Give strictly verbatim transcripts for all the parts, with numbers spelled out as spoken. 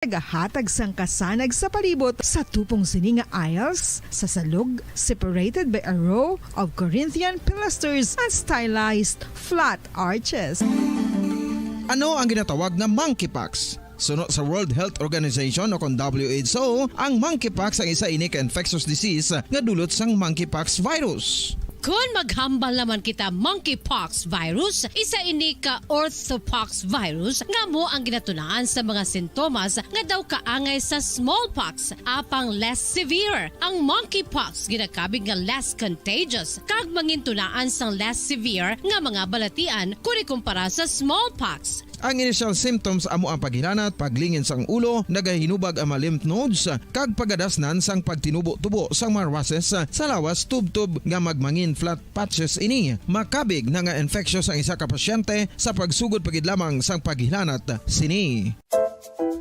nagahatag sang kasanag sa palibot sa tupong sini nga aisles sa salog, separated by a row of Corinthian pilasters and stylized flat arches. Ano ang ginatawag nga monkeypox? Suno sa World Health Organization o kon W H O, ang monkeypox ang isa ini ka infectious disease nga dulot sang monkeypox virus. Kon maghambal naman kita monkeypox virus, isa ini ka orthopox virus nga amo ang ginatunaan sa mga sintomas nga daw kaangay sa smallpox, apang less severe. Ang monkeypox ginakabig nga less contagious kag mangintunaan sang less severe nga mga balatian kon ikumpara sa smallpox. Ang initial symptoms amo ang paghilanat, paglingin sang ulo, nagahinubag ang mga lymph nodes, kag pagadasnan sang pagtinubo-tubo sang mga rushes sa lawas, tubtob nga magmangin flat patches ini. Makabig na nga infectious ang isa ka pasyente sa pagsugod pa gid lamang sang paghilanat sini.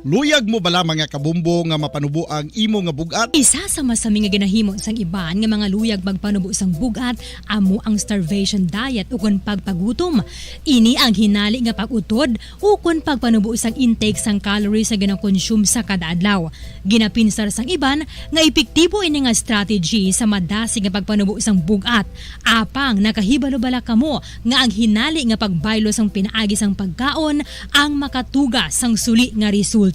Luyag mo bala, mga kabumbo, nga mapanubo ang imo nga bug-at? Isa sa masami nga ginahimo sang iban nga mga luyag magpanubo sang bug-at amo ang starvation diet ukon pagpagutom. Ini ang hinali nga pag-utod ukon pagpanubo sang intake sang calories nga ginakonsume sa kada adlaw. Ginapinsar sang iban nga epektibo ini nga strategy sa madasig nga pagpanubo sang bug-at. Apang nakahibalo bala kamo nga ang hinali nga pagbaylo sang pinaagi sang pagkaon ang makatuga sang suli nga resulta?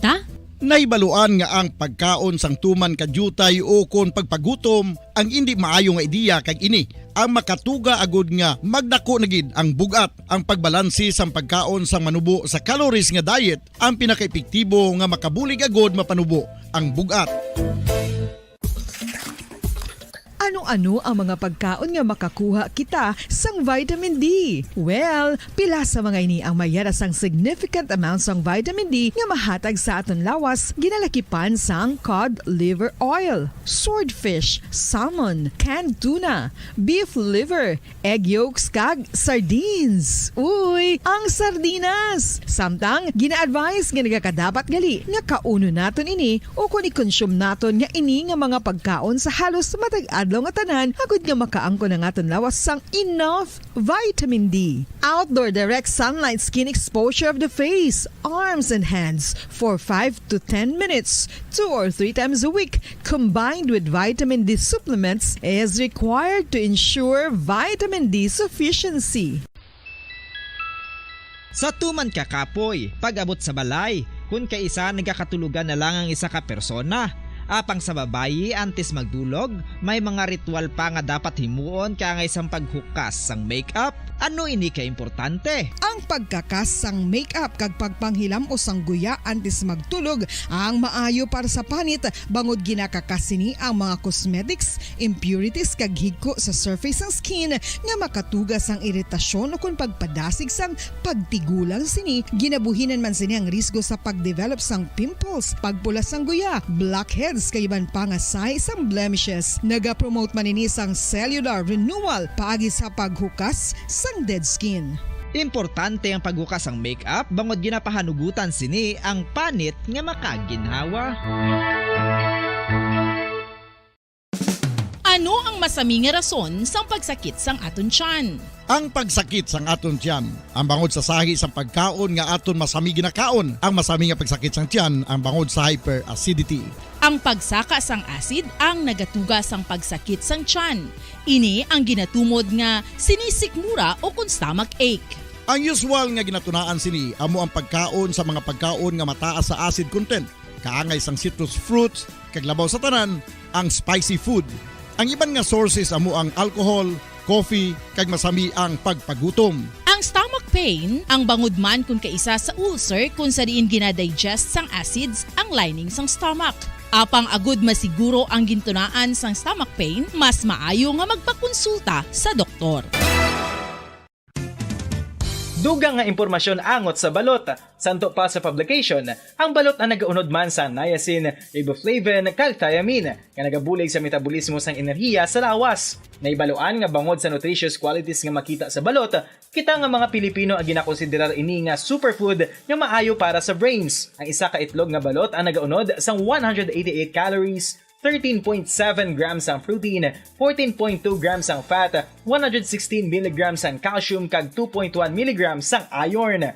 Nahibaluan nga ang pagkaon sang tuman ka diutay ukon pagpagutom ang indi maayo nga ideya, kag ini ang makatuga agud nga magdako na gid ang bug-at. Ang pagbalanse sang pagkaon sang manubo sa calories nga diet ang pinakaepektibo nga makabulig agud mapanubo ang bug-at. Ano-ano ang mga pagkaon nga makakuha kita sang vitamin D? Well, pila sa mga ini ang mayara sang significant amount sang vitamin D nga mahatag sa aton lawas, ginalakipan sang cod liver oil, swordfish, salmon, canned tuna, beef liver, egg yolks, kag sardines. Uy, ang sardinas! Samtang, gina-advise nga nagakadapat gali nga kaunon naton ini ukon i-consume naton nga ini nga mga pagkaon sa halos matag adlaw nga tanan, agud nga makaangkon ang aton lawas sang enough vitamin D. Outdoor direct sunlight skin exposure of the face, arms, and hands for five to ten minutes, two or three times a week, combined with vitamin D supplements, is required to ensure vitamin D sufficiency. Sa tuman ka kapoy, pag-abot sa balay, kun kaisa nagakatulogan na lang ang isa ka persona. Apang sa babayi, antes magdulog, may mga ritual pa nga dapat himuon kaangay sang paghukas sang makeup. Ano ini ka importante? Ang pagkakas sang makeup kag pagpanghilam-os sang guya antes magtulog ang maayo para sa panit, bangod ginakakas sini ang mga cosmetics, impurities, kag higko sa surface sang skin nga makatuga sang iritasyon ukon pagpadasig sang pagtigulang sini. Ginabuhinan man sini ang risgo sa pag-develop sang pimples, pagpula sang guya, blackheads, kag iban pa nga sahi sang blemishes. Nagapromote man ini sang cellular renewal paagi sa paghukas sang dead skin. Importante ang paghukas sang makeup bangod ginapahanugutan sini ang panit nga makaginhawa. Ano ang masami nga rason sang pagsakit sang aton tiyan? Ang pagsakit sang aton tiyan ang bangod sa sahi sang pagkaon nga aton masami ginakaon. Ang masami nga pagsakit sang tiyan ang bangod sa hyperacidity. Ang pagsaka sang acid ang nagatuga sang pagsakit sang tiyan. Ini ang ginatumod nga sinisikmura ukon stomach ache. Ang usual nga ginatunaan sini amo ang pagkaon sa mga pagkaon nga mataas sa acid content, kaangay sang citrus fruits, kag labaw sa tanan, ang spicy food. Ang iban nga sources amo ang alcohol, coffee, kag masami ang pagpagutom. Ang stomach pain ang bangod man kon kaisa sa ulcer, kon sa diin ginadigest sang acids ang lining sang stomach. Apang agud masiguro ang gintunaan sang stomach pain, mas maayo nga magpakonsulta sa doktor. Dugang nga impormasyon angot sa balot. Santo pa sa publication, ang balot ang nagaunod man sa niacin, riboflavin, kag thiamine, nga nagabulig sa metabolismo sang enerhiya sa lawas. Nahibaluan nga bangod sa nutritious qualities nga makita sa balot, kita nga mga Pilipino ang ginakonsiderar ini nga superfood nga maayo para sa brains. Ang isa ka itlog nga balot ang nagaunod sang one hundred eighty-eight calories, thirteen point seven grams ang protein, fourteen point two grams ang fat, one hundred sixteen milligrams ang calcium, kag two point one milligrams ang iron.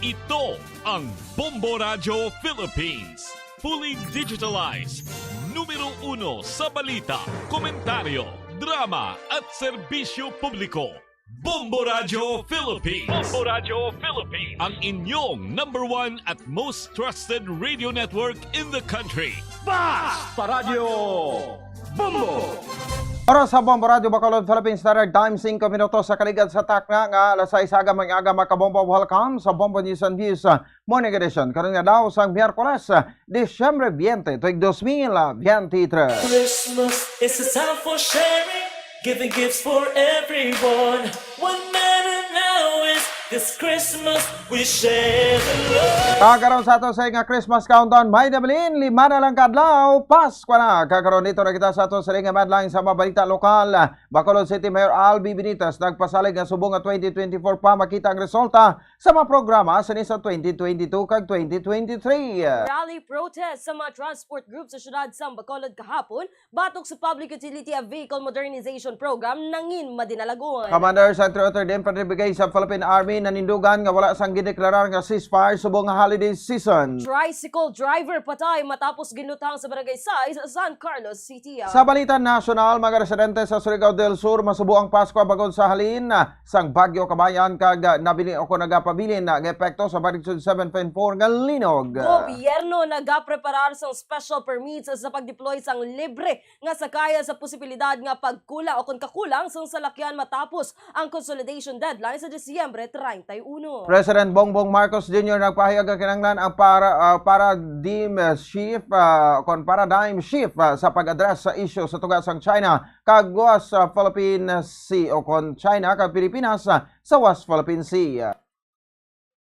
Ito ang Bombo Radyo Philippines. Fully digitalized. Numero uno sa balita, komentaryo, drama at serbisyo publiko. Bombo Radyo Philippines. Bombo Radyo Philippines. Ang inyong number one at most trusted radio network in the country. Basta Radyo Bombo! Oras sa Bombo Radyo Bacolod, Philippine Standard Time, singko minutos sa kaligad sa takna nga alas sais aga, mga aga, mga kabombo. Welcome sa Bombo News and Views, uh, Morning Edition. Karon nga daw sang Miyerkules, uh, Disyembre twenty, tuig dos mil veintitrés. Christmas is a time for sharing, giving gifts for everyone. What matter now is this Christmas, we share the love. Ah, karon sa ato sa nga Christmas countdown, may nabilin, lima na lang kadlaw, Pasko na. Kakaron dito na kita sa ato sa nga madlang sa mga balita lokal. Bacolod City Mayor Albi Benitez nagpasalig nga subong nga twenty twenty-four pa makita ang resulta sa mga programa sa ni sa twenty twenty-two kag twenty twenty-three. Rally protest sa mga transport group sa siyudad sang Bacolod kahapon batok sa Public Utility Vehicle Modernization Program nangin madinalag-on. Commander sa Three-Quarter Infantry Brigade sa Philippine Army nanindugan nga wala sang gideklarar nga ceasefire subong nga holiday season. Tricycle driver patay matapos ginluthang sa Barangay Sais, San Carlos City. Sa balita nasyonal, mga residente sa Surigao del Sur masubo ang Pasko bangod sa halin sang Bagyo Kabayan kag nabilin o kon nagapabilin nga epekto sa magnitude seven point four nga linog. Gobyerno nagapreparar sang special permits sa pagdeploy sang libre nga sakaya sa posibilidad nga pagkulang o kon kakulang sang salakyan matapos ang consolidation deadline sa Disyembre treinta y uno. President Bongbong Marcos Junior nagpahayag nga kinahanglan ang para, ah, paradigm shift, ah, kon paradigm shift, ah, sa pag-address sa isyu sa tunga sang China kag West, ah, Philippine Sea o kon China kag Pilipinas, ah, sa West Philippine Sea.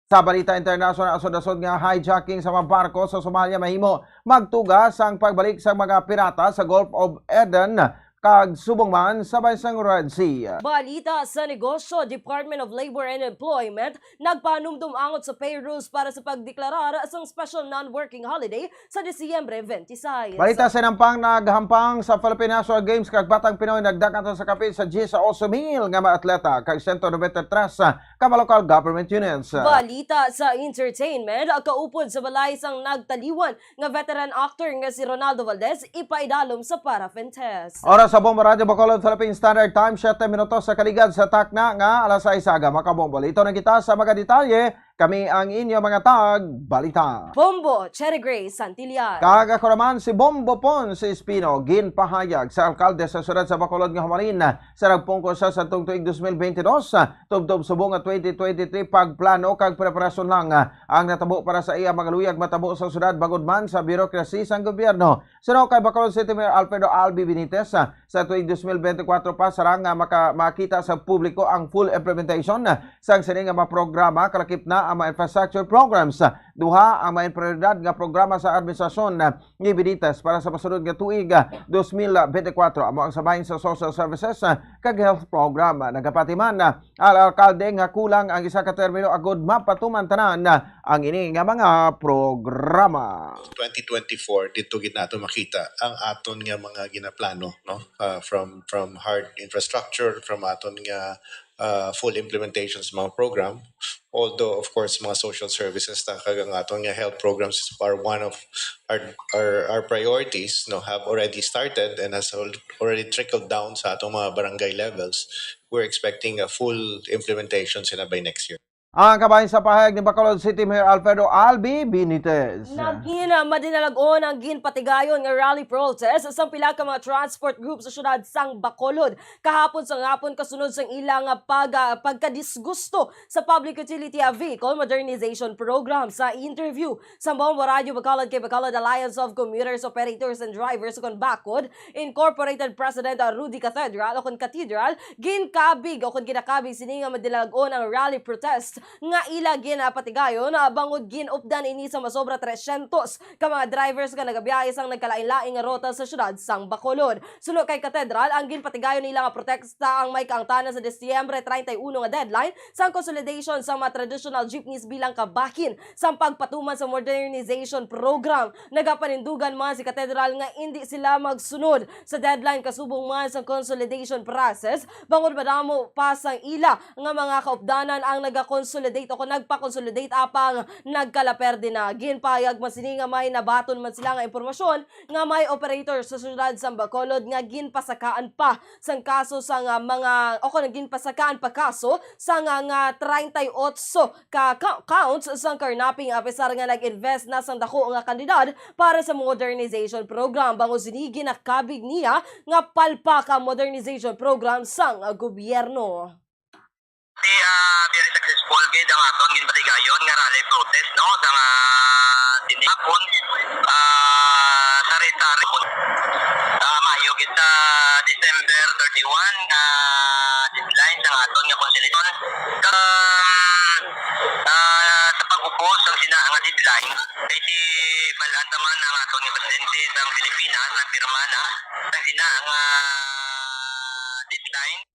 Sa balita internasyonal, asod-asod nga hijacking sa mga barko sa Somalia mahimo magtuga sang pagbalik sa mga pirata sa Gulf of Aden kag subong man sa baysang Red Sea. Balita sa negosyo, Department of Labor and Employment nagpahanumdom angot sa payrolls para sa pagdeklarar sang special non-working holiday sa Disyembre twenty-six. Balita sa nampang, naghampang sa Philippine National Games kag Batang Pinoy nagdagan sa kapin sa diyes sa oso mil nga mga atleta kag sento nobenta y tres ka mga local government units. Balita sa entertainment, kaupod sa balay sang nagtaliwan nga veteran actor nga si Ronaldo Valdez ipaidalom sa paraffin test. Oras sa Bombo Radyo Bacolod Philippine Standard Time, siyete minutos sa kaligad sa takna nga alas sais aga, mga kabombo. Ito na kita sa mga detalye. Kami ang inyo mga tag balita. Bombo, Cherry Grace Santillan. Kag ako naman si Bombo Pons Espino, ginpahayag sa alkalde sa siyudad sa Bacolod nga humalin sa nagpungko sa sadtong tuig dos mil bente dos, tubtob subong nga twenty twenty-three, pagplano kag preparasyon lang ang natabo para sa iya mga luyag matabo sa siyudad, bangod man sa bureaucracy sang gobyerno. Suno kay Bacolod City Mayor Alfredo Albi Benitez, ah, sa tuig dos mil bente kwatro pa, sarang nga maka-, makita sa publiko ang full implementation, ah, sang sini nga mga programa, kalakip na ang mga infrastructure programs. Duha ang mga prioridad nga programa sa administrasyon, ah, ni Benitez para sa masunod nga tuig, ah, dos mil bente kwatro, amo ang sa bahin sa social services, ah, kag health program. Nagapati man, ah, ang alkalde nga kulang ang isa ka termino agud mapatuman tanan ang ini nga mga programa. Twenty twenty-four, dito gid nato makita ang aton nga mga ginaplano, no? Ah, from, from hard infrastructure, from aton nga, ah, full implementation sa mga program. Although, of course, mga social services ta, kag ang aton nga health programs are one of our, our, our priorities, no, have already started and has al-, already trickled down sa atong mga barangay levels. We're expecting a full implementation sina by next year. Ang kabahin sa pahayag ni Bacolod City Mayor Alfredo Albi Benitez. Nagin, ah, madinalag-on ang ginpatigayon nga rally protest sang pila ka mga transport group sa siyudad sang Bacolod kahapon sa hapon, kasunod sang ila nga pag-, ah, pagkadisgusto sa Public Utility Vehicle Modernization Program. Sa interview sa Bombo Radyo Bacolod kay Bacolod Alliance of Commuters, Operators and Drivers, kon BACOD, Incorporated President, ah, Rudy Cathedral, o kon Cathedral, ginkabig o kon ginakabig sini nga madinalag-on ang rally protest nga ila ginapatigayon, ah, bangod ginupdan ini sa masobra trescientos ka mga drivers nga nagabiyahe sang nagkalain-lain nga ruta sa siyudad sang Bacolod. Suno kay Cathedral, ang ginpatigayon nila nga protesta ang may kaangtanan sa Disyembre treinta y uno nga deadline sang consolidation sa mga traditional jeepneys bilang kabahin sang pagpatuman sa modernization program. Nagapanindugan man si Cathedral nga indi sila magsunod sa deadline kasubong man sa consolidation process, bangod madamo pa sang ila nga mga kaupdanan ang nagakons-, consolidate o kung nagpa-consolidate apang nagkalaperde na. Ginpahayag man sini nga may nabaton man sila nga impormasyon nga may operator sa siyudad sa Bacolod nga ginpasakaan pa sang kaso sa nga mga o kung ginpasakaan pa kaso sa nga, nga treinta y ocho ka, ka counts sang carnapping, a pesar nga nag-invest na sang dako nga kantidad para sa modernization program. Bangod sini, ginakabig niya nga palpak ang modernization program sang gobyerno. Di, ah, very successful gid ang aton ginpatigayon nga rally protest, no, sa nga sini hapon, ah, sa Rizal. Ah, maayo gid sa December thirty-one nga deadline sa aton nga konsolisyon. Kag, ah, sa pag-ubos sang sina nga deadline, kay si Bal-an ta man ang aton nga presidente sang Pilipinas, nagpirma na sa sina nga deadline.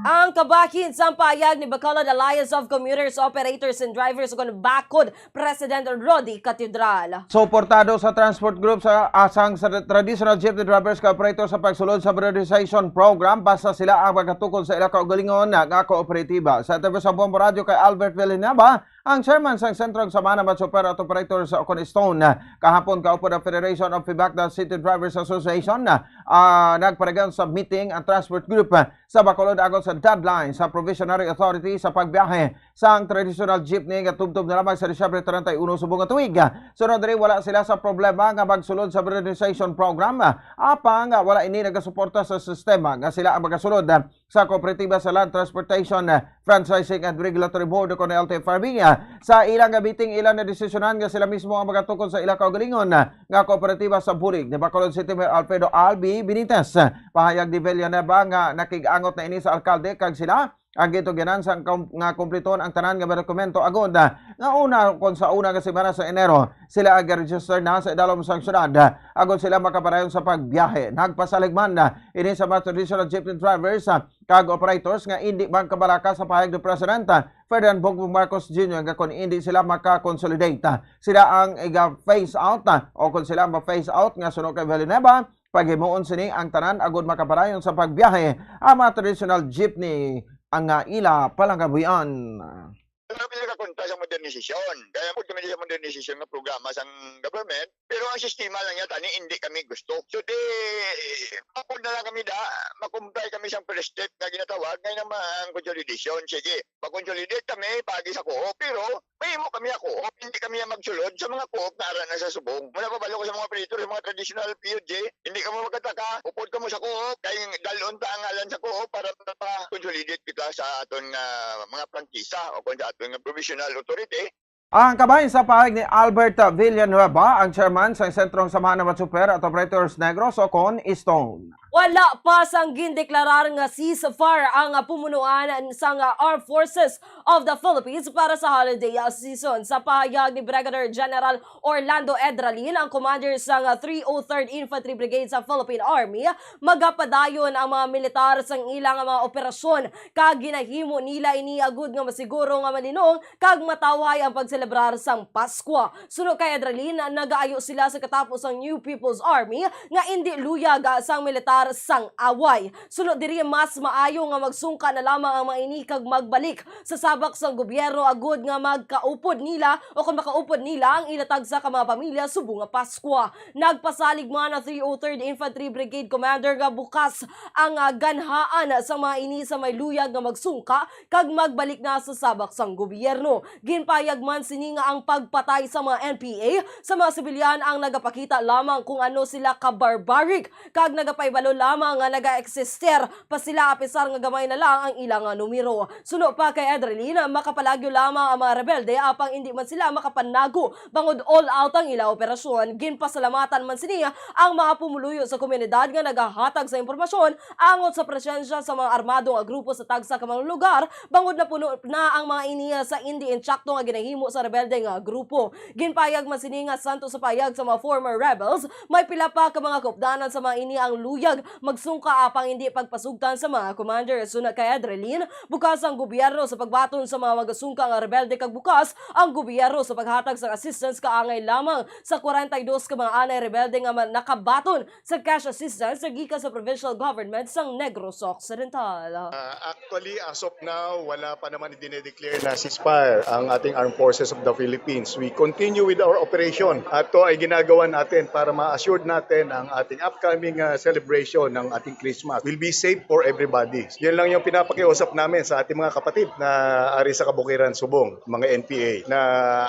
Ang kabahin sang pahayag ni Bacolod Alliance of Commuters, Operators, and Drivers, ukon BACOD, President Rody Catedral. Suportado sa transport group sa asang sa traditional jeepney drivers ka operator sa pagsulod sa modernization program, basta sila ang magatukod sa ila kaugalingon nga kooperatiba. Sa interview sa Bombo Radio kay Albert Villanueva, ang chairman sang Sentrong Samahan nga Chopper at Operators sa Ocon Stone, kahapon kaupod ang Federation of Pibacda City Drivers Association, ah, nagpadayon sa meeting ang transport group sa Bacolod agod sa deadline sa Provisionary Authority sa pagbiyahe sang traditional jeepney nga tubtob na lamang sa Disyembre treinta y uno subong nga tuig. Sunod diri, wala sila sa problema nga magsulod sa modernization program, apang wala ini nagasuporta sa sistema nga sila ang magasulod sa Kooperatiba sa Land Transportation Franchising and Regulatory Board, o kon L T F R B. Sa ilang meeting, ila nadesisyonan nga sila mismo ang magatukod sa ila kaugalingon nga kooperatiba sa bulig ni Bacolod City Mayor Alfredo Albi Benitez. Pahayag ni Villanueva nga nakig-angot na ini sa alkalde kag sila ang gintugyanan sang kom-, nga kumpletohon ang tanan nga mga dokumento agod, ah, nga una kon sa una nga semana sa Enero sila ang register na sa idalom sang syudad, ah, agod sila makapadayon sa pagbiyahe. Nagpasalig man, ah, ini sa mga traditional jeepney drivers, ah, kag operators nga indi man kabalaka sa pahayag ni President, ah, Ferdinand Bongbong Marcos Junior nga kon indi sila maka-consolidate, ah, sila ang iga-phase out, ah, o kon sila ma-phase out nga suno kay Villanueva, paghimuon sini ang tanan agud makapadayon sa pagbiyahe ang mga traditional jeepney ang nga ila palanggabuhian. Wala kami nakakontra sa modernisasyon. Kaya po kami sa modernisasyon nga programa sang government, pero ang sistema lang yata ni hindi kami gusto. So di, mapod na lang kami da, makumpay kami sa first step nga ginatawag, ngayon naman ang consolidation. Sige, mag-consolidate kami, pagi sa co-op, pero mahimo kami ako, hindi kami ang magsulod sa mga co-op nga ara na sa subong. Wala pa balo ko sa mga operator, sa mga traditional P U G, hindi kamo magkataka, upod kamo sa co-op, kay dalon ta ang ngalan sa co-op para pa-consolidate kita sa aton nga mga prangkisa o kung sa aton nga provisional authority. Ang kabahin sa pahayag ni Albert Villanueva, ang chairman sa Sentrong Samahan ng Mga Chopper at Operators Negros, o kon Stone. Wala pa sang gindeklarar nga ceasefire ang pumunuan sang Armed Forces of the Philippines para sa holiday season. Sa pahayag ni Brigadier General Orlando Edralin, ang commander sang three oh third Infantry Brigade sa Philippine Army, magapadayon ang mga militar sang ilang mga operasyon kag ginahimo nila ini agud nga masiguro nga malinong kag matawhay ang pagselebrar sang Paskwa. Suno kay Edralin, nagaayo sila sa katapos sang New People's Army nga indi luyag, ah, sang militar sang away. Suno diri, mas maayo nga magsungka na lamang ang mga ini kag magbalik sa sabak sang gobyerno agud nga magkaupod nila o kon makaupod nila ang ila tagsa ka mga pamilya subong nga Paskwa. Nagpasalig man ang three oh third Infantry Brigade Commander nga bukas ang, ah, ganhaan sa mga ini sa may luyag nga magsungka kag magbalik na sa sabak sang gobyerno. Ginpahayag man sini nga ang pagpatay sa mga N P A sa mga sibilyan ang nagapakita lamang kung ano sila ka-barbaric kag nagapahibalo lamang nga nagaeksistir pa sila, apisar nga gamay na lang ang ilang numero. Suno pa kay Edralin, makapalagyo lamang ang mga rebelde apang indi man sila makapanago bangod all out ang ila operasyon. Ginpasalamatan man sini ang mga pumuluyo sa komunidad nga nagahatag sa impormasyon angot sa presensya sa mga armado nga grupo sa tagsa ka mga lugar, bangod napuno na ang mga ini sa indi insakto nga ginahimo sa rebelde nga grupo. Ginpahayag man sini nga santo sa pahayag sa mga former rebels, may pila pa ka mga kaupdanan sa mga ini ang luyag Magsungka apang hindi pagpasugtan sa mga commander. Suna kay Adrelin, bukas ang gobyerno sa pagbaton sa mga magasungka nga rebelde kag bukas ang gobyerno sa paghatag sang assistance kaangay lamang sa kwarenta y dos ka mga anay rebelde nga ma-, nakabaton sa cash assistance nga gikan sa provincial government sang Negros Occidental. Ah, actually, as of now, wala pa naman idinedeclare na ceasefire ang ating Armed Forces of the Philippines. We continue with our operation. At to ay ginagawa natin para ma-assure natin ang ating upcoming, ah, celebration ng ating Christmas. Will be safe for everybody. Yan lang yung pinapakiusap namin sa ating mga kapatid na ari sa kabukiran subong, mga N P A, na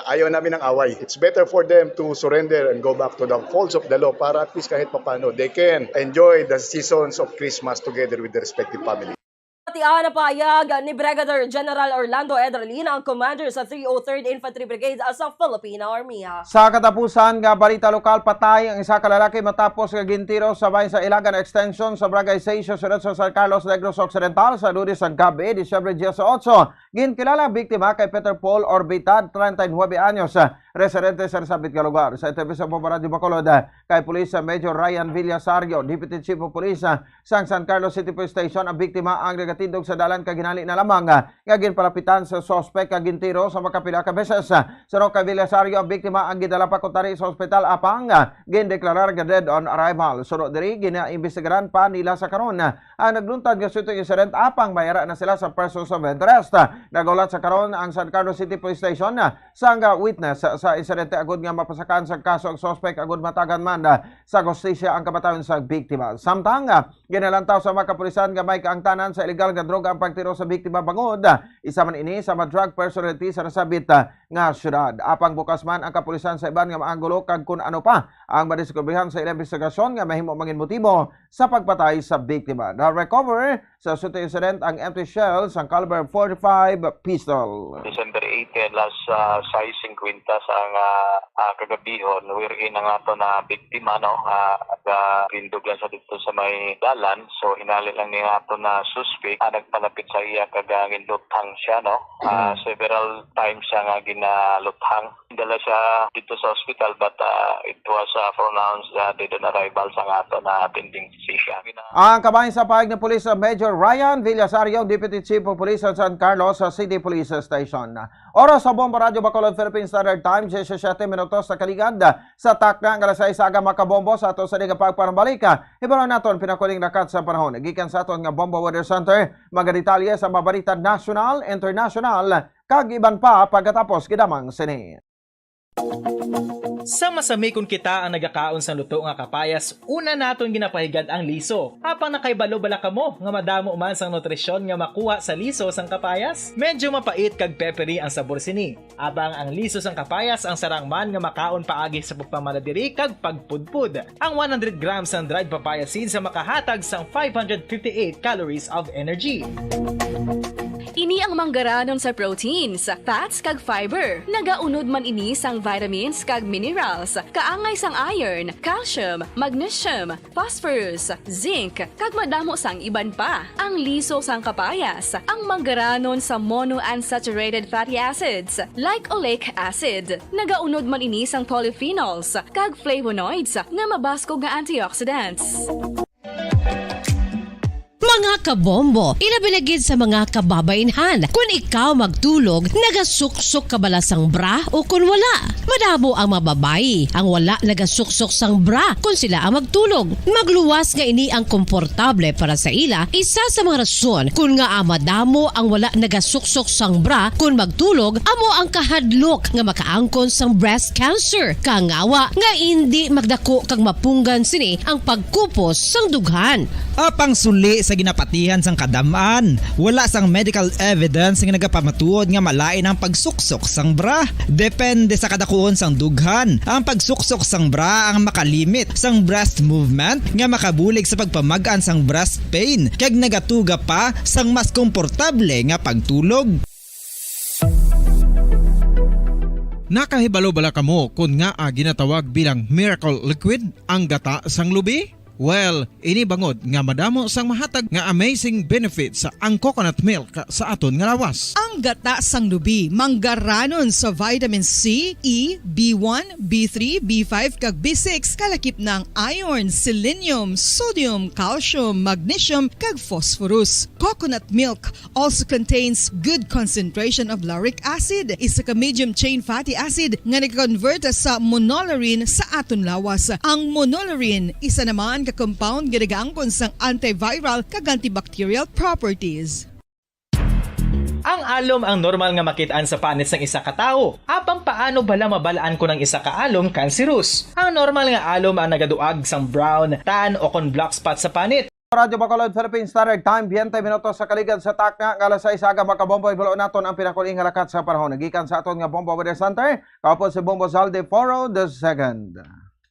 ayaw namin ng away. It's better for them to surrender and go back to the folds of the law para at least kahit papano they can enjoy the seasons of Christmas together with the respective family. Pati ang pahayag ni Brigadier General Orlando Edrelin, ang commander sa three oh third Infantry Brigade sa Philippine Army. Sa katapusan nga balita lokal, patay ang isa ka lalaki matapos nga gintiro sa bahin sa Ilagan Extension sa Barangay Seis, siyudad sa San Carlos, Negros Occidental, sa Lunes sa gabi, Disyembre dieciocho. Ginkilala ang biktima kay Peter Paul Orbitad, treinta y nueve anyos, residente sa nasambit nga lugar. Sa interview sa Bombo Radyo Bacolod, kay Police Major Ryan Villasario, Deputy Chief of Police, sang San Carlos City Police Station, ang biktima ang nagatindog sa dalan kag hinali na lamang, ah, nga ginpalapitan sa suspek kag gintiro sa makapila ka beses. Suno kay Villasario, ang biktima ang gidala pa kuntani sa ospital apang, ah, gindeklarar nga dead on arrival. Suno diri, ginaimbestigaran pa nila sa karon, ah, ang nagluntad nga shooting incident apang may ara na sila sa persons of interest. Nagaulat sa karon ang San Carlos City Police Station, ah, sang, ah, witness sa insidente agud nga mapasakaan sa kaso ang suspek agud matagan man, ah, sa hustisya ang kamatayon sa biktima. Samtang, ah, ginalantaw sa mga kapulisan nga may kaangtanan sa iligal nga droga ang pagtiro sa biktima bangod, ah, isa man ini sa mga drug personality sa nasambit, ah, nga syudad. Apang bukas man ang kapulisan sa iban nga mga anggulo kag kun ano pa ang madiskubrihan sa ilang investigasyon nga mahimo mangin motibo sa pagpatay sa biktima. Na-recover sa shooting incident ang empty shell sang caliber forty-five pistol. December eighteen, alas, ah, sais singkwenta sa nga, ah, kagabihon, wherein ang ato na biktima, no, ah, nagatindog lang sa dito sa may dalan. So, hinali lang ni ato na suspect, ah, nagpalapit sa iya kag, ah, ginluthang siya, no. Ah, several times siya nga ginaluthang. Dala siya dito sa hospital, but, ah, it was, ah, pronounced, ah, dead on arrival sa nga ato na attending physician. Ang kabahin sa pahayag ni Police Major Ryan Villasario, Deputy Chief of Police sa San Carlos City Police Station. Oras sa Bombo Radyo Bacolod, Philippine Standard Time, diyesisiyete minutos sa kaligad sa takna nga alas sais sa aga, mga kabombo. Sa ato sa nga pagpanambalik, ah, hibaron naton pinakuling lakat sa panahon gikan sa aton nga Bombo Weather Center. Mga detalye sa mga balita nasyonal, internasyonal, kag iban pa pagkatapos gid lamang sini. Sa masami kon kita ang nagakaon sang luto nga kapayas, una naton ginapahigad ang liso. Apang nakahibalo bala kamo nga madamo man sang nutrisyon nga makuha sa liso sang kapayas? Medyo mapait kag peppery ang sabor sini. Apang ang liso sang kapayas ang sarang man nga makaon paagi sa pagpamala diri kag pagpudpod. Ang one hundred grams sang dried papaya seeds ang makahatag sang five hundred fifty-eight calories of energy. Ini ang manggaranon sa proteins, fats, kag fiber. Nagaunod man ini sang vitamins kag minerals, kaangay sang iron, calcium, magnesium, phosphorus, zinc, kag madamo sang iban pa. Ang liso sang kapayas, ang manggaranon sa monounsaturated fatty acids, like oleic acid. Nagaunod man ini sang polyphenols kag flavonoids nga mabaskog nga antioxidants. Mga kabombo, ilabi na gid sa mga kababainhan, kun ikaw magtulog, nagasuksok ka bala sang bra o kun wala? Madamo ang mga babayi ang wala nagasuksok sang bra kun sila ang magtulog. Magluwas nga ini ang komportable para sa ila, isa sa mga rason kun ngaa madamo ang wala nagasuksok sang bra kun magtulog amo ang kahadlok nga makaangkon sang breast cancer, kangawa nga indi magdako kag mapunggan sini ang pagkupos sang dughan. Apang suli sa ginapatihan sang kadam-an, wala sang medical evidence nga nagapamatuod nga malain ang pagsuksok sang bra. Depende sa kadakuon sang dughan. Ang pagsuksok sang bra ang makalimit sang breast movement nga makabulig sa pagpamag-an sang breast pain kag nagatuga pa sang mas komportable nga pagtulog. Nakahibalo bala kamo kon ngaa ginatawag bilang miracle liquid ang gata sang lubi? Well, ini bangod nga madamo sang mahatag nga amazing benefits ang coconut milk sa aton nga lawas. Ang gata sang lubi manggaranon sa vitamin C, E, B one, B three, B five, kag B six, kalakip na ang iron, selenium, sodium, calcium, magnesium, kag phosphorus. Coconut milk also contains good concentration of lauric acid, isa ka medium chain fatty acid nga nag-convert sa monolaurin sa aton lawas. Ang monolaurin, isa naman ka compound nga nagaangkon sang antiviral kag antibacterial properties. Ang alom ang normal nga makit-an sa panit sang isa ka tawo. Apang paano bala mabal-an kon ang isa ka alom kanserus? Ang normal nga alom ang nagaduag sang brown, tan, o kon black spot sa panit. Radyo Bacolod, Philippine Standard Time, twenty minutos sa kaligad sa takna nga alas sais aga, mga kabombo, ibulo naton ang pinakuli nga lakat sa panahon. Gikan sa aton nga Bombo Weather Center, kaupod si Bombo Zaldi Foro the second.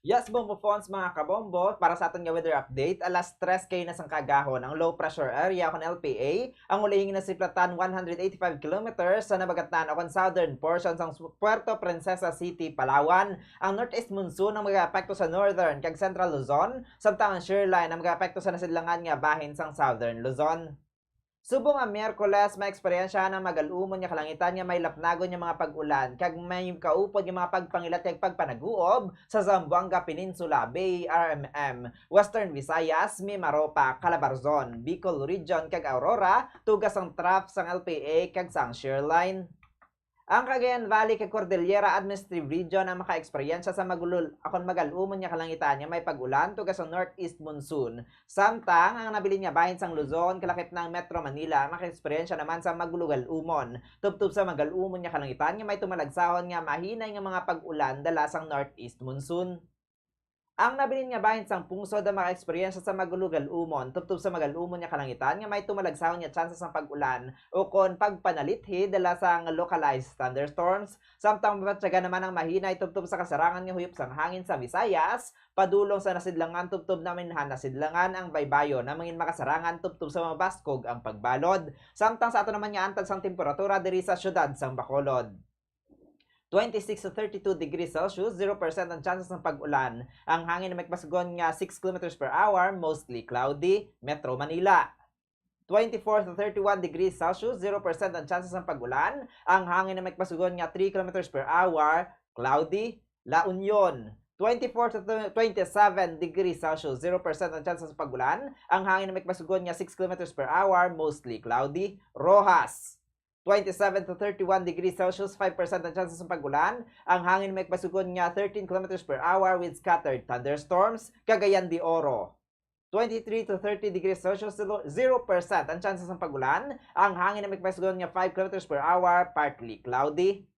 Yes, Bombo Fons, mga kabombo, para sa aton nga weather update, alas tres kaina sang kaagahon, ang low pressure area kon L P A ang ulihing nasiplatan one hundred eighty-five kilometers sa nabagatnan o kon southern portion sang Puerto Princesa City, Palawan. Ang northeast monsoon ang mag-aapekto sa northern kag central Luzon, samtang ang shear line ang mag-aapekto sa nasidlangan nga bahin sang southern Luzon. Subong nga Miyerkules, maeksperyensyahan ang magal-umon nga kalangitan nga may lapnagon nga mga pag-ulan kag may kaupod nga mga pagpangilat kag pagpanaguob sa Zamboanga Peninsula, B A R M M, Western Visayas, Mimaropa, Calabarzon, Bicol Region, kag Aurora, tuga sang trough sang L P A kag sang shear line. Ang Cagayan Valley kag Cordillera Administrative Region ang makaeksperyensya sa magulul-, akon magal-umon nga kalangitan nga may pag-ulan tuga sa northeast monsoon. Samtang ang nabilin nga bahin sang Luzon, kalakip na ang Metro Manila, ang makaeksperyensya naman sa magulugal-umon, tubtob sa magal-umon nga kalangitan nga may tumalagsahon nga mahinay nga mga pag-ulan dala sang northeast monsoon. Ang nabilin nga bahin sang pungsod ang makaeksperyensya sa magulugal-umon, tubtob sa magal-umon nga kalangitan nga may tumalagsahon nga tsansa sang pag-ulan ukon pagpanalithi dala sang localized thunderstorms, samtang mabatyagan naman ang mahinay tubtob sa kasarangan nga huyop sang hangin sa Visayas, padulong sa nasidlangan tubtob naminhan nasidlangan ang baybayon na mangin makasarangan tubtob sa mabaskog ang pagbalod, samtang sa ato naman nga antad sang temperatura diri sa siyudad sang Bacolod. Twenty-six to thirty-two degrees Celsius, zero percent ang chances ng pag-ulan. Ang hangin na may kapasugon nga six kilometers per hour, mostly cloudy, Metro Manila. Twenty-four to thirty-one degrees Celsius, zero percent ang chances ng pag-ulan. Ang hangin na may kapasugon nga three kilometers per hour, cloudy, La Union. Twenty-four to twenty-seven degrees Celsius, zero percent ang chances ng pag-ulan. Ang hangin na may kapasugon nga six kilometers per hour, mostly cloudy, Roxas. Twenty-seven to thirty-one degrees Celsius, five percent ang chances ng pag-ulan. Ang hangin may kapasugon nga thirteen kilometers per hour with scattered thunderstorms, Cagayan de Oro. Twenty-three to thirty degrees Celsius, zero percent ang chances ng pag-ulan. Ang hangin may kapasugon nga five kilometers per hour, partly cloudy.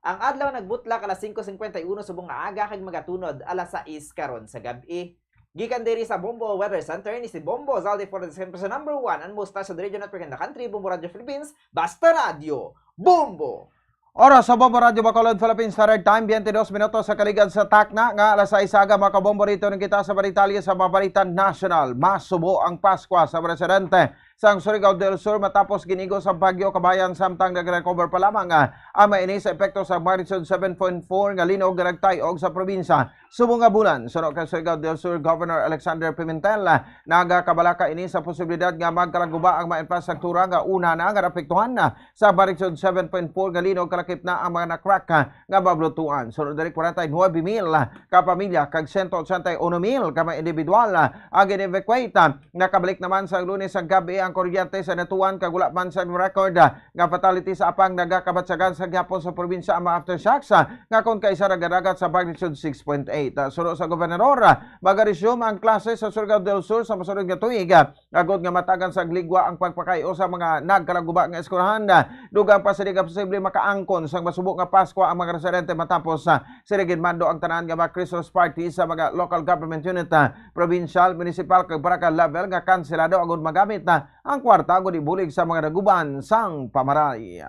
Ang adlaw nagbutlak alas singko cincuenta y uno subong nga aga kag magatunod alas sais karon sa gab-i. Gikan diri sa Bombo Weather Center, ni si Bombo Zaldi for the same sa number one and most trusted radio network in the country, Bombo Radio Philippines, Basta Radyo, Bombo! Oras sa Bombo Radyo Bacolod, Philippines Standard Time, twenty-dos minutos sa kaligad sa takna nga alas sais aga, mga kabombo, rito na kita sa balitalya sa mga balita nasyonal. Masubo ang Paskwa sa presidente sang Surigao del Sur matapos ginigo sa Bagyo Kabayan, samtang nagrecover pa lamang, ah, ang mga ini sa epekto sa magnitude seven point four nga linog nga nagtay-og sa probinsya. Subong nga bulan, suno kay Surigao del Sur Governor Alexander Pimentel, ah, nagakabalaka ini sa posibilidad nga magkalaguba ang mga infrastruktura nga una na nga naapektuhan, ah, sa magnitude seven point four nga linog, kalakip na ang mga na-crack, ah, nga mablutuan. Sunod diri, forty-nine mil ka pamilya kag siyento ochenta y uno mil ka mga individual, ah, ang gin-evacuate, ah, Nakabalik naman sa Lunes sa gab-i ang kuryente sa Natuan, kag wala man sa record, ah, nga fatality sa apang nagakabatyagan sa gihapon sa probinsya ang mga aftershocks, ah, nga kon kaisa nagadagat sa magnitude six point eight. Ah, suno sa gobernador, ah, magaresume ang klase sa Surigao del Sur sa masunod nga tuig, ah, agod nga matagan sa ligwa ang pagpakay-o sa mga nagkalaguba nga eskwelahan. Ah, dugang pa sini nga posible makaangkon sang masubo nga Paskwa ang mga residente matapos, ah, sini ginmando ang tanan nga mga Christmas party sa mga local government unit, ah, provincial, municipal, kag barangay level nga kanselado agud magamit na ang kwarta agud ibulig sa mga naguban sang pamaray.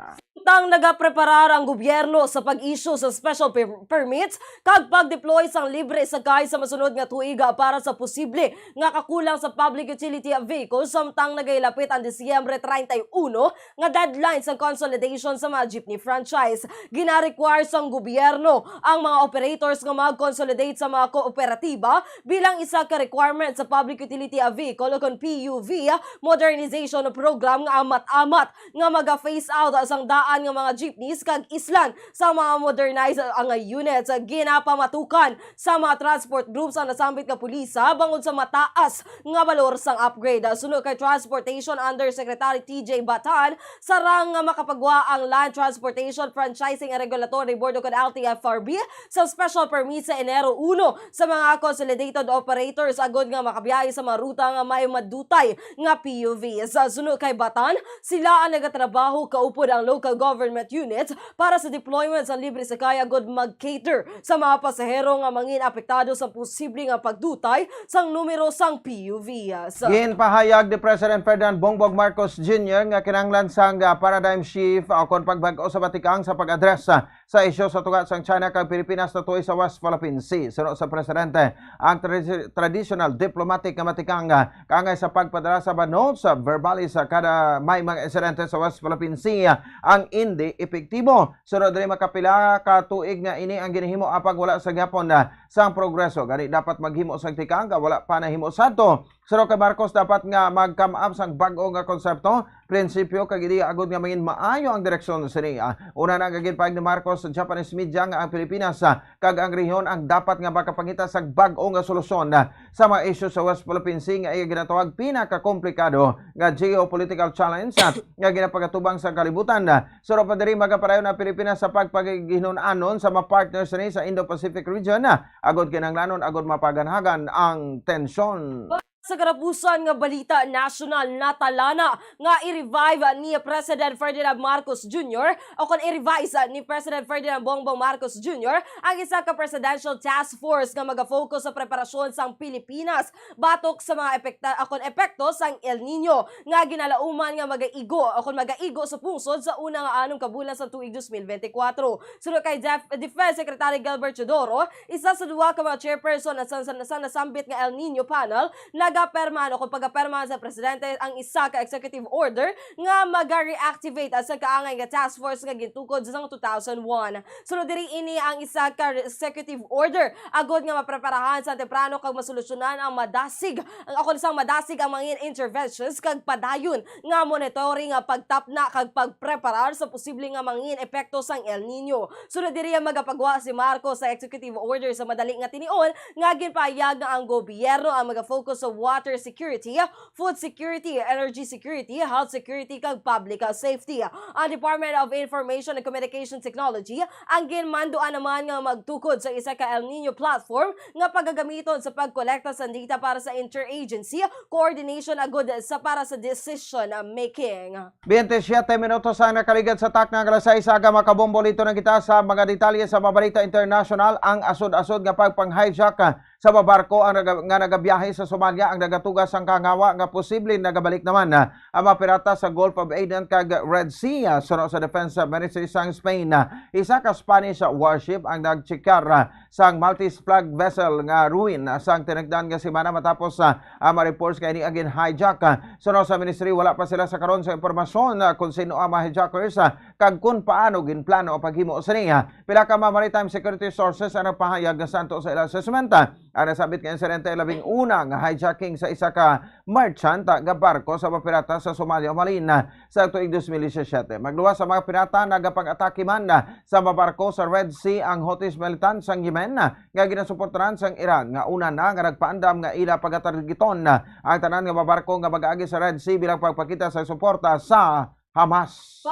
Samtang nagapreparar ang gobyerno sa pag-issue sa special per- permits kag pag-deploy sang libre sakay sa masunod nga tuig, ah, para sa posible nga kakulang sa public utility vehicles, samtang nagahilapit ang Disyembre treinta y uno nga deadline sang consolidation sa mga jeepney franchise. Gina-require sang gobyerno ang mga operators nga mag-consolidate sa mga kooperatiba bilang isa ka requirement sa Public Utility Vehicle o kon P U V Modernization Program nga amat-amat nga maga-phase out sang daan nga mga jeepneys kag islan sa mga modernized nga units. Ginapamatukan sa mga transport groups ang nasambit nga pulisa bangod sa mataas nga balor sang upgrade. Suno kay Transportation Undersecretary T J Batan, sarang nga makapagwa ang Land Transportation Franchising and Regulatory Board o kon L T F R B sa special permit sa Enero uno sa mga consolidated operators agod nga makabiyahe sa mga ruta nga may madutay nga P U Vs. Suno kay Batan, sila ang nagatrabaho kaupod ang local government units para sa deployment sa libre sakay agod mag-cater sa mga pasahero nga mangin apektado sa posible nga pagdutay sang numero sang P U Vs. Ginpahayag ni President Ferdinand Bongbong Marcos Junior nga kinahanglan sang, ah, paradigm shift o kon pagbag-o sa batikang sa pag-address, ah, sa isyu sa tunga sang China kag Pilipinas natuoy sa West Philippine Sea. Suno sa presidente, ang tradi- traditional diplomatic nga batikang, ah, kaangay sa pagpadala sa mga notes, ah, verbales sa kada may mga insidente sa West Philippine Sea, ah, ang indi epektibo. Suno diri, makapila ka tuig nga ini ang ginahimo apang wala sa gihapon, ah, sang progreso. Gani dapat maghimo sang tikang nga wala pa nahimo sadto. Suno kay Marcos, dapat nga mag-come up sang bag-o nga konsepto, prinsipyo kag ideya agud nga mangin maayo ang direksyon sini. Ah, una na nga ginpahayag ni Marcos sa Japanese media nga ang Pilipinas, ah, kag ang rehiyon ang dapat nga makapangita sang bag-o nga solusyon, ah, sa mga isyu sa West Philippine Sea nga iya ginatawag pinakakomplikado nga geopolitical challenge, ah, nga ginapagatubang sa kalibutan. Suno pa diri, magapadayon ang Pilipinas sa pagpakighinun-anon sa mga partners sini sa Indo-Pacific region, ah, agud kinahanglanon agud mapaganhagan ang tensyon. Sa katapusan nga balita nasyonal, natalana nga i-revive ni President Ferdinand Marcos Junior o kon i-revise ni President Ferdinand Bongbong Marcos Junior ang isa ka presidential task force nga maga-focus sa preparasyon sang Pilipinas batok sa mga epekta-, o kon epekto sang El Niño nga ginalauman nga magaigo o kon magaigo sa pungsod sa una nga anom ka bulan sa tuig dos mil bente kwatro. Suno kay Def-, Defense Secretary Gilbert Teodoro, isa sa duha ka mga chairperson sa, sa, sa nasambit nga El Niño panel, nagaperman o kung pagaperman sa presidente ang isa ka executive order nga maga-reactivate sa kaangay nga task force nga gintukod sang two thousand one. Sunod diri, ini ang isa ka executive order agod nga mapreparahan sa temprano kag masolusyonan ang madasig, ang akon sang madasig ang mga interventions kag padayon nga monitoring, nga pagtapna kag pagpreparar sa posible nga mangin epekto sang El Niño. Sunod diri, ang magapagwa si Marcos sa executive order sa madali nga tinion nga ginpahayag nga ang gobyerno ang magafocus sa water security, food security, energy security, health security, kag public, ah, safety. Ang Department of Information and Communication Technology ang ginmanduan naman nga magtukod sa isa ka El Niño platform nga pagagamiton sa pagkolekta sa data para sa interagency coordination agud sa para sa decision making. Bente siyete minutos ang nakaligad sa takna nga alas sais, aga, makabombo. Dito na kita sa mga detalye sa mga balita internasyonal. Ang asod-asod nga pagpang-hijack sa mga barko ang naga-, nga nagabiyahe sa Somalia ang nagatuga sang kahangawa nga posible nagabalik naman ang mga pirata sa Gulf of Aden kag Red Sea. Suno sa Defense Ministry sang Spain, isa ka Spanish warship ang nagtsikar sang Maltese flag vessel nga ruin sang tinagdan nga semana matapos, ah, ang mga reports nga ini ang gin-hijack. Suno sa ministry, wala pa sila sa karon sa impormasyon, ah, kung sino ang mga hijackers, ah, kag kung paano ginplano ang paghimo sini. Pila ka mga maritime security sources ang nagpahayag nga santo sa ila assessment, ah, ang nasambit nga insidente labing una nga hijacking sa isa ka merchant nga barko sa mga pirata sa Somalia umalin sa tuig dos mil disisiete. Magluwas sa mga pirata, nagapag-atake man sa mga barko sa Red Sea ang Houthis militant sang Yemen nga ginasuportaran sang Iran, nga una na nga nagpaandam nga ila pagatargeton ang tanan nga mga barko nga mag-agi sa Red Sea bilang pagpakita sa suporta sa Hamas.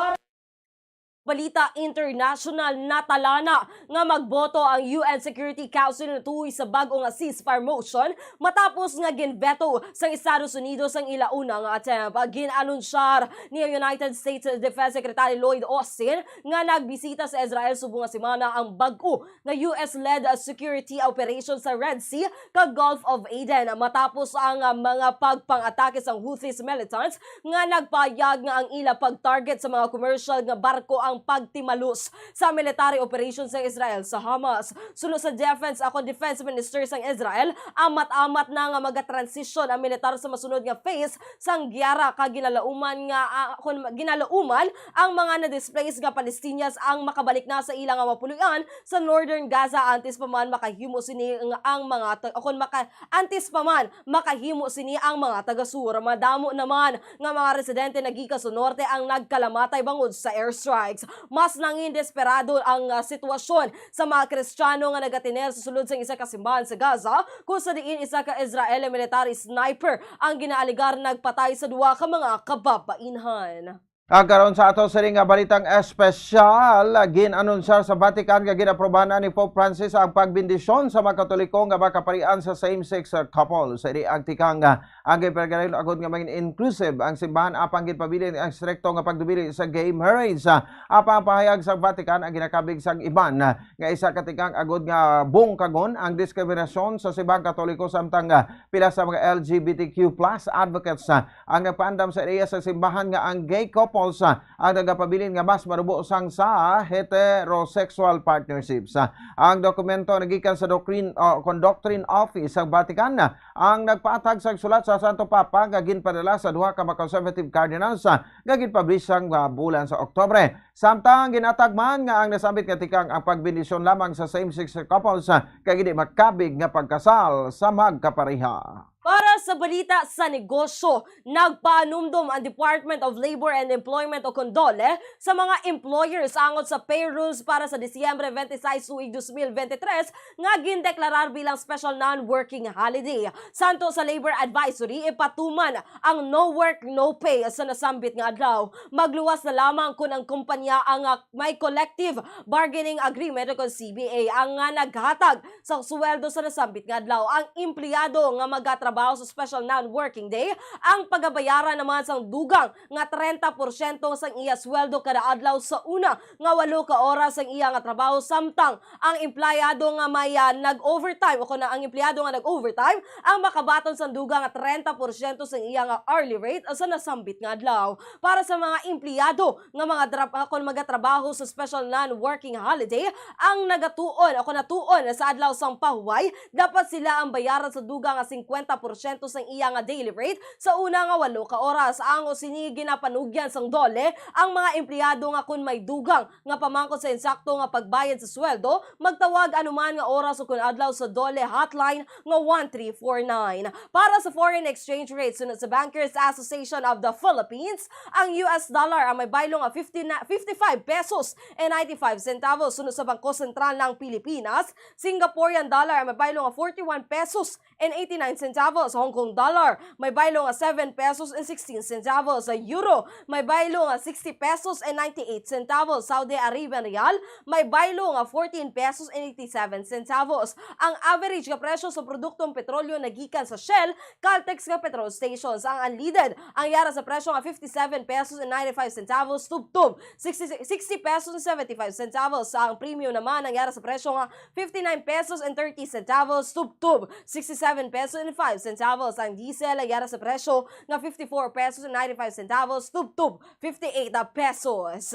Balita international, natalana nga magboto ang U N Security Council natuoy sa bag-o nga ceasefire motion matapos nga ginveto sang Estados Unidos ang ila una nga attempt. Gin-anunsyar ni United States Defense Secretary Lloyd Austin nga nagbisita sa Israel subong nga semana ang bag-o nga U S-led security operation sa Red Sea kag Gulf of Aden matapos ang, ah, mga pagpang-atake sang Houthis militants nga nagpahayag nga ang ila pag-target sa mga commercial nga barko ang pagtimalos sa military operation sa Israel sa Hamas. Suno sa defense, akon defense minister sang Israel, amat-amat na nga maga-transition ang militar sa masunod nga phase sang giyera, kag ginalauman nga, ah, kun ginalauman ang mga na-displaced nga Palestinians ang makabalik na sa ila nga mga puloy-an sa northern Gaza antes pa man makahimo sini nga ang mga ta-, o kun maka-, antes pa man makahimo sini ang mga taga-sur. Madamo naman nga mga residente nga gikan sa norte ang nagkalamatay bangod sa airstrikes. Mas nangin desperado ang, ah, sitwasyon sa mga Kristiyano nga nagatiner sa sulod sang isa ka simbahan sa Gaza, kung sa diin isa ka Israeli military sniper ang ginaalegar nagpatay sa duha ka mga kababainhan. Ug karon sa ato sini nga balitang espesyal, gin-anunsyar sa Vatican nga gin-aprobahan na ni Pope Francis ang pagbendisyon sa mga Katoliko nga mga kaparian sa same-sex, uh, couple. Sa ini ang tikang, uh, ang ginpagayon agod nga maging inclusive ang simbahan, apang ginpabilin ang strikto nga pagdumili sa gay marriage. Uh, apang ang pahayag sa Vatican ang ginakabig sang iban, uh, nga isa ka tikang agod nga bungkagon ang diskriminasyon sa simbahang Katoliko, samtang, uh, pila sa mga L G B T Q plus advocates, uh, ang nagpaandam sa ideya sa simbahan nga ang gay couples, ah, ang nagapabilin nga mas marubo sang sa heterosexual partnerships. Ah, ang dokumento nagikan sa Doctrine, ah, kon Doctrine Office sa Vatican, ah, ang nagpatag sa sulat sa Santo Papa nga ginpadala sa duha ka mga conservative cardinals, ah, nga ginpublish sang, ah, bulan sa Oktubre. Samtang ginatag man nga ang nasambit nga tikang ang pagbendisyon lamang sa same-sex couples, ah, kay hindi makabig nga pagkasal sa magkapareha. Para sa balita sa negosyo, nagpaanumdom ang Department of Labor and Employment o kon DOLE sa mga employers angot sa payrolls para sa Disyembre twenty-six tuig dos mil veintitrés nga gindeklarar bilang special non-working holiday. Santo sa Labor Advisory, ipatuman ang no work, no pay sa nasambit nga adlaw. Magluwas na lamang kon ang kumpanya ang, ah, may collective bargaining agreement o kon C B A ang, ah, naghatag sa sweldo sa nasambit nga adlaw. Ang empleyado nga magatrabaho sa special non-working day, ang pagabayaran naman sang dugang nga trenta porsyento sang iya sweldo kada adlaw sa una nga walo ka oras sang iya nga trabaho, samtang ang empleyado nga may, ah, nag-overtime o kon ang empleyado nga nag-overtime ang makabaton sang dugang nga trenta porsyento sang iya nga hourly rate sa nasambit nga adlaw. Para sa mga empleyado nga mga tra-, ah, kon magatrabaho sa special non-working holiday, ang nagatuon o kon natuon sa adlaw sang pahuway, dapat sila ang bayaran sa dugang nga singkwenta porsyento sang iya nga daily rate sa una nga walo ka oras. Ang sini ginapanugyan sang DOLE ang mga empleyado nga kon may dugang nga pamangkot sa insakto nga pagbayad sa sweldo, magtawag anuman nga oras o kon adlaw sa DOLE hotline nga one three four nine. Para sa foreign exchange rate, sunod sa Bankers Association of the Philippines, ang U S dollar ang may baylo nga fifty na, fifty-five pesos and ninety-five centavos. Sunod sa Bangko Sentral ng Pilipinas, Singaporean dollar ang may baylo nga forty-one pesos and eighty-nine centavos. Hong Kong dollar may baylo nga seven pesos and sixteen centavos. Sa euro, may baylo nga sixty pesos and ninety-eight centavos. Saudi Arabian rial may baylo nga fourteen pesos and eighty-seven centavos. Ang average nga presyo sa produktong petrolyo nagikan sa Shell, Caltex nga petrol stations. Ang unleaded ang yara sa presyo nga fifty-seven pesos and ninety-five centavos tubtob sixty, sixty pesos and seventy-five centavos. Ang premium naman ang yara sa presyo nga fifty-nine pesos and thirty centavos tubtob sixty-seven pesos and five centavos. Ang diesel ang yara sa presyo nga fifty-four pesos and ninety-five centavos tubtob fifty-eight pesos.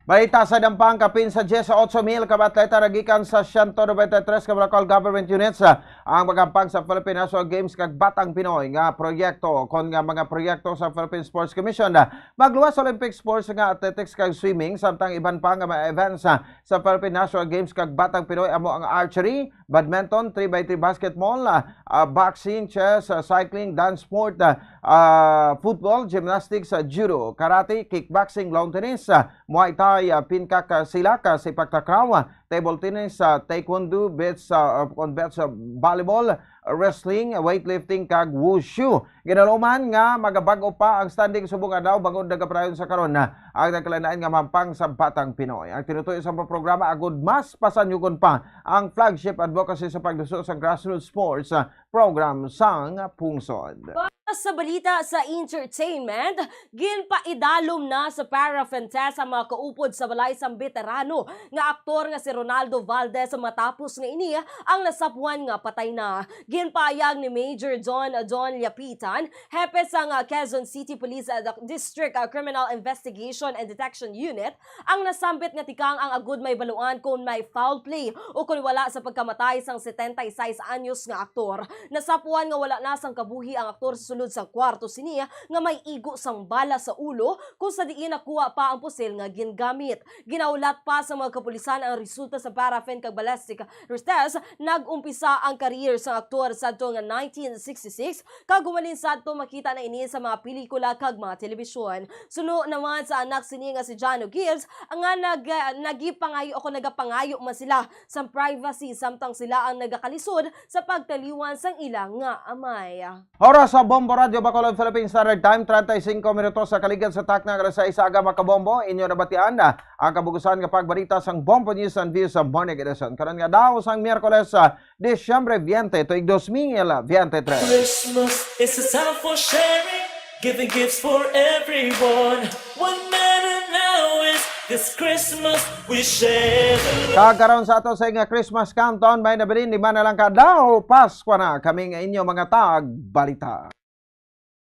Balita sa Dampang, kapin sa diyes sa otso mil ka mga atleta nagikan sa siyento nobenta y tres ka mga local government units, ah, ang magampang sa Philippine National Games kag Batang Pinoy nga proyekto, kon nga mga proyekto sa Philippine Sports Commission. Ah, magluwas sa Olympic sports nga athletics kag swimming, samtang iban pa nga mga events, ah, sa Philippine National Games kag Batang Pinoy, amo ang archery, badminton, three by three basketball, ah, ah, boxing, chess, ah, cycling, dance sport, ah, ah, football, gymnastics, ah, judo, karate, kickboxing, lawn tennis, ah, Muay Thai, ah, pingkak, ah, silak, ah, sepak takraw, ah, table tennis, ah, taekwondo, beach, ah, kon beach, ah, volleyball, wrestling, weightlifting, kag wushu. Ginaluman nga magabag-o pa ang standing subong adlaw bangod nagapadayon sa karon, ah, ang nagkalain-lain nga mampang sa Batang Pinoy. Ang tinutoy sa programa agud mas pasanyugon pa ang flagship advocacy sa pagduso sa grassroots sports, ah, program sang pungsod. Sa balita sa entertainment, ginpaidalom na sa paraffin test ang mga kaupod sa balay sang beterano nga aktor nga si Ronaldo Valdez matapos nga ini ang nasapwan nga patay na. Ginpahayag ni Major Don Don Liapitan, hepe sang, ah, Quezon City Police, ah, District, ah, Criminal Investigation and Detection Unit, ang nasambit nga tikang ang agud mahibaluan kon may foul play o kon wala sa pagkamatay sang setenta y seis anyos nga aktor. Nasapwan nga wala na sang kabuhi ang aktor sa sulod sang kwarto sini nga may igo sang bala sa ulo, kung sa diin nakuha pa ang pusil nga gingamit. Ginahulat pa sa mga kapulisan ang resulta sa paraffin kag ballistic test. Nag-umpisa ang career sang aktor sadto nga nineteen sixty-six, kag humalin sadto makita na ini sa mga pelikula kag mga telebisyon. Suno naman sa anak sini nga si Jano Gibbs, nga nag-, nagipangayo o kon nagapangayo man sila sang privacy samtang sila ang nagakalisod sa pagtaliwan sang ila nga amay. Oras sa Bombo Radyo Bacolod, Philippine Standard Time, treinta y cinco minutos sa kaligad sa takna nga alas sais sa aga, mga kabombo. Inyo nabatian na ang kabugusan nga pagbalita sang Bombo News and Views sa Morning Edition. Karon nga daw sang Miyerkules, ah, Disyembre veinte, tuig dos mil veintitrés. Christmas is a time for sharing, giving gifts for everyone. What matter now is this Christmas we share the love. Kag karon sa ato sa nga Christmas countdown, may nabilin, di man na lang ka daw, Paskwa na, kami nga inyo mga tagbalita.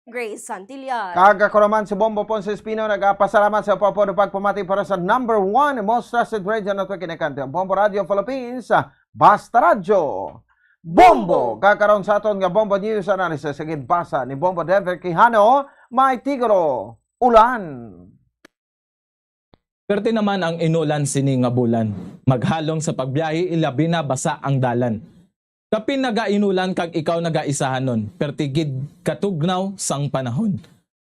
Grace Santillan. Kag ako naman si Bombo Ponce Espino, nagapasalamat sa pagpapamati para sa number one most trusted radio network in the country, ang Bombo Radio Philippines. Basta Radyo Bombo. Bombo! Kag karon sa aton nga Bombo News Analysis, sa ginbasa ni Bombo Denver Quijano, may tiguro ulan. Perti naman ang inulan sini nga bulan. Maghalong sa pagbiyahe, ilabi na basa ang dalan. Kapin nagainulan kag ikaw nagaisahanon, perti gid katugnaw sang panahon.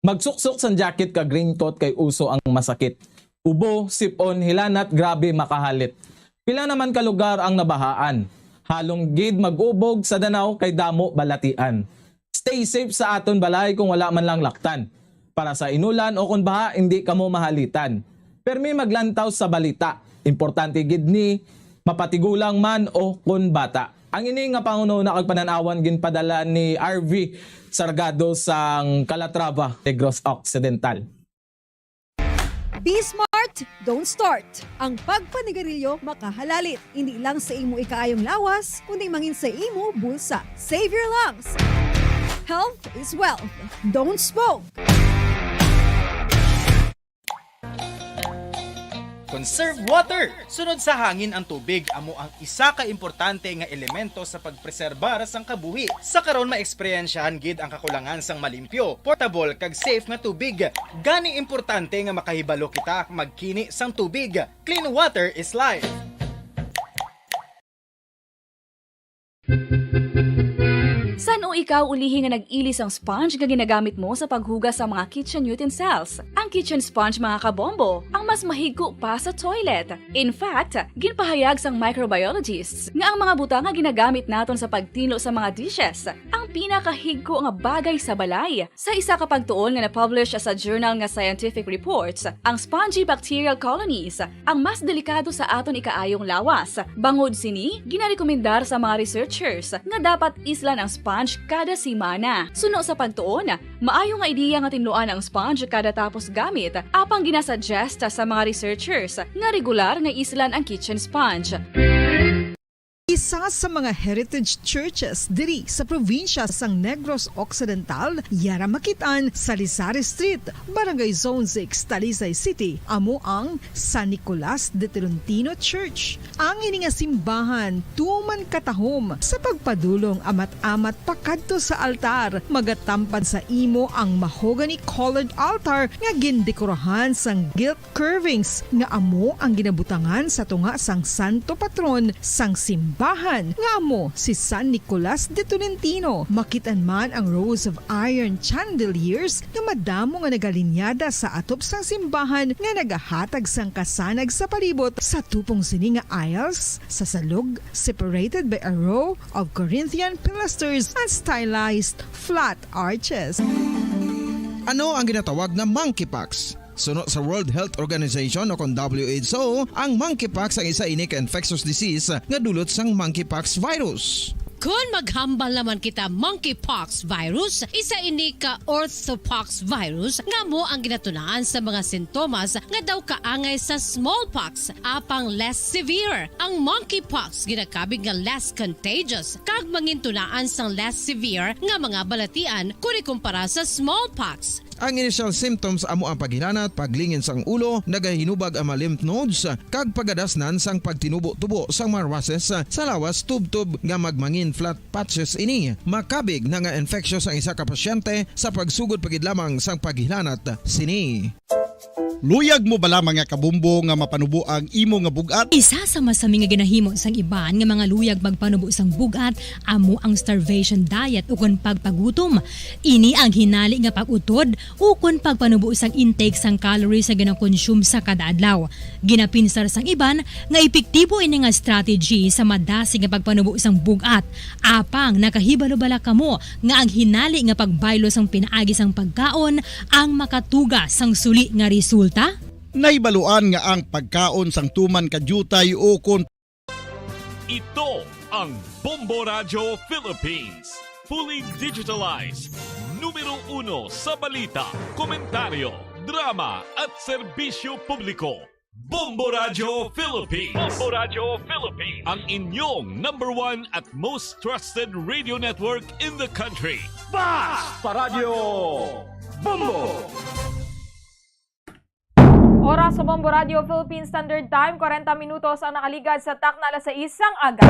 Magsuksok sang jacket kag raincoat kay uso ang masakit. Ubo, sip-on, hilanat, grabe makahalit. Pila naman ka lugar ang nabahaan. Halong gid mag-ubog sa Danao kay damo balatian. Stay safe sa aton balay kung wala man lang laktan. Para sa inulan o kon baha, indi kamo mahalitan. Permi maglantaw sa balita. Importante gid ni mapatigulang man o kon bata. Ang ini nga panghunahuna kag panan-awan ginpadala ni R V Sargado sang Calatrava, Negros Occidental. Be smart, don't start. Ang pagpanigarilyo makahalalit, hindi lang sa imo ikaayong lawas, kundi mangin sa imo bulsa. Save your lungs. Health is wealth. Don't smoke. Conserve water. Sunod sa hangin ang tubig, amo ang isa ka importante nga elemento sa pagpreserbar sang kabuhi. Sa karon, maeksperyensyahan gid ang kakulangan sang malimpyo, portable, kag safe nga tubig. Gani importante nga makahibalo kita magkini sang tubig. Clean water is life. San-o ikaw ulihi nga nag-ili sang sponge nga ginagamit mo sa paghugas sa mga kitchen utensils? Ang kitchen sponge, mga kabombo, ang mas mahigko pa sa toilet. In fact, ginpahayag sang microbiologists nga ang mga butang nga ginagamit naton sa pagtinlo sa mga dishes ang pinakahigko nga bagay sa balay. Sa isa ka pagtuon nga na-publish sa journal nga Scientific Reports, ang spongy bacterial colonies ang mas delikado sa aton ikaayong lawas. Bangod sini, ginarekomendar sa mga researchers nga dapat islan ang sponge kada semana. Suno sa pagtuon, maayo nga ideya nga tinluan ang sponge kada tapos gamit, apang ginasuggest sa mga researchers nga regular nga islan ang kitchen sponge. Isa sa mga heritage churches diri sa probinsya sang Negros Occidental, yara makit-an sa Lizares Street, Barangay Zone six, Talisay City, amo ang San Nicolas de Tolentino Church. Ang ini nga simbahan tuman katahom sa pagpadulong amat-amat pakadto sa altar. Magatampad sa imo ang mahogany colored altar nga gindekorahan sang gilt curvings nga amo ang ginabutangan sa tunga sang santo patron sang simbahan, nga amo si San Nicolas de Tolentino. Makit-an man ang Rows of Iron Chandeliers nga madamo nga nagalinyada sa atop sang simbahan nga nagahatag sang kasanag sa palibot. Sa tupong sini nga aisles, sa salog, separated by a row of Corinthian pilasters and stylized flat arches. Ano ang ginatawag nga monkeypox? Suno sa World Health Organization o kon W H O, ang monkeypox ang isa ini ka infectious disease nga dulot sang monkeypox virus. Kon maghambal naman kita monkeypox virus, isa ini ka orthopox virus nga amo ang ginatunaan sa mga sintomas nga daw kaangay sa smallpox, apang less severe. Ang monkeypox ginakabig nga less contagious kag mangintunaan sang less severe nga mga balatian kon ikumpara sa smallpox. Ang initial symptoms amo ang paghilanat, paglingin sang ulo, nagahinubag ang mga lymph nodes, kag pagadasnan sang pagtinubo-tubo sang mga rushes sa lawas tubtob nga magmangin flat patches ini. Makabig na nga infectious ang isa ka pasyente sa pagsugod pa gid lamang sang paghilanat sini. Luyag mo bala, mga kabombo, nga mapanubo ang imo nga bug-at? Isa sa masami nga ginahimo sang iban nga mga luyag magpanubo sang bug-at amo ang starvation diet ukon pagpagutom. Ini ang hinali nga pag-utod ukon pagpanubo sang intake sang calories nga ginakonsume sa kada adlaw. Ginapinsar sang iban nga epektibo ini nga strategy sa madasig nga pagpanubo sang bug-at. Apang nakahibalo bala kamo nga ang hinali nga pagbaylo sang pinaagi sang pagkaon ang makatuga sang suli nga resulta? Nahibaluan nga ang pagkaon sang tuman ka diutay ukon Ito ang Bombo Radyo Philippines. Fully digitalized. Numero uno sa balita, komentaryo, drama, at serbisyo publiko. Bombo Radyo Philippines. Bombo Radyo Philippines. Ang inyong number one at most trusted radio network in the country. Basta Radyo Bombo! Oras sa Bombo Radio Philippine Standard Time, kwarenta minutos ang nakaligad sa takna alas sais sang aga.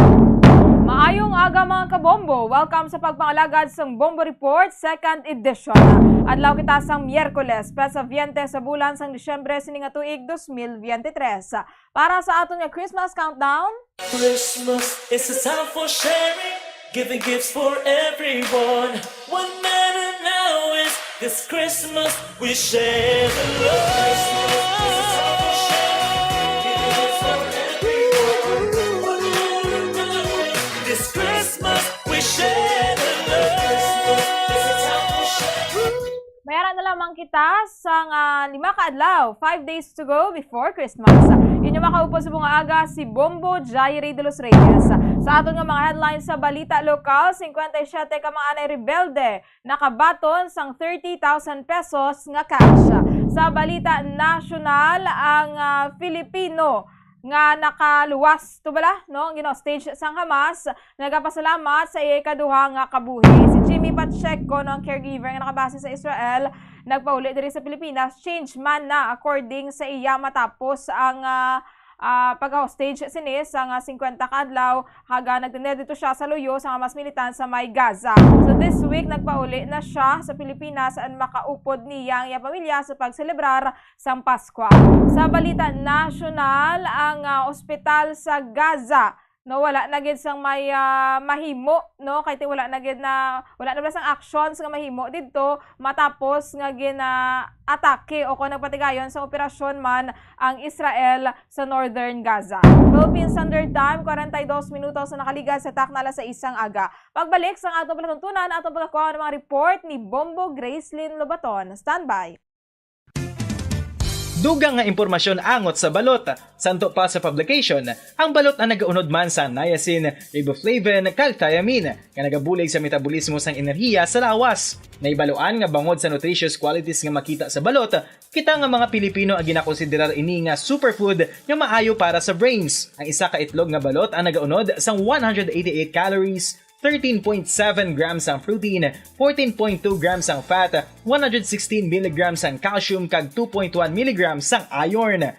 Maayong aga, mga kabombo. Welcome sa pagpangalagad sang Bombo Report, second edition. Adlaw kita sang Miyerkules, petsa veinte sa bulan sang Disyembre sini nga tuig, dos mil veintitrés. Para sa aton nga Christmas countdown, Christmas is a time for sharing, giving gifts for everyone. What matter now is this Christmas we share the love. Christmas is a time for sharing, giving gifts for everyone. What matter now is this Christmas we share the love. Christmas is a time for sharing. May ara na lamang kita sang, ah, lima ka adlaw, five days to go before Christmas. Inyo makaupod sa mga aga si Bombo Jairi de los Reyes. Sa aton nga mga headlines sa balita lokal, cincuenta y siete ka mga anay rebelde nakabaton sang thirty thousand pesos nga cash. Sa balita nasyonal, ang, ah, Filipino nga nakaluwas to bala, no, ang gin-hostage sang Hamas, nagapasalamat sa iya ikaduha nga kabuhi. Si Jimmy Pacheco, no, ang caregiver nga nakabase sa Israel, nagpauli diri sa Pilipinas, change man na according sa iya matapos ang, ah, ah, pag-hostage sini sang, ah, cincuenta ka adlaw, kag nagtinded didto siya sa luyo sang Hamas militant sa may Gaza. So this week, nagpauli na siya sa Pilipinas and makaupod niya ang iya pamilya sa pagselebrar sang Paskwa. Sa balita nasyonal, ang, ah, ospital sa Gaza, no, wala na gid sang may, ah, mahimo, no, kay ti wala na gid na, wala na bala sang actions nga mahimo didto matapos nga gina-atake o kon nagpatigayon sa operasyon man ang Israel sa Northern Gaza. Philippine Standard Time, kwarenta y dos minutos na nakaligad sa takna alas sais sang aga. Pagbalik sang atong palatuntunan, atong pagkakuha ng mga report ni Bombo Gracelyn Lobaton. Standby. Dugang nga impormasyon angot sa balot. Santo pa sa publication, ang balot ang nagaunod man sa niacin, riboflavin, kag thiamine, nga nagabulig sa metabolismo sang enerhiya sa lawas. Nahibaluan nga bangod sa nutritious qualities nga makita sa balot, kita nga mga Pilipino ang ginakonsiderar ini nga superfood nga maayo para sa brains. Ang isa ka itlog nga balot ang nagaunod sang one hundred eighty-eight calories, thirteen point seven grams ang protein, fourteen point two grams ang fat, one hundred sixteen milligrams ang calcium, kag two point one milligrams ang iron.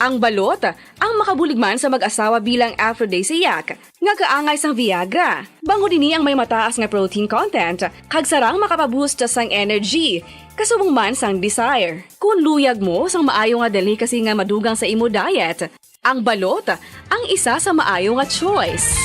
Ang balot, ang makabulig man sa mag-asawa bilang aphrodisiac, nga kaangay sang Viagra. Bangod ini ang may mataas nga protein content, kag sarang makapaboost sang energy, kasubong man sang desire. Kung luyag mo sang maayo nga delicacy nga madugang sa imo diet, ang balot ang isa sa maayo nga choice.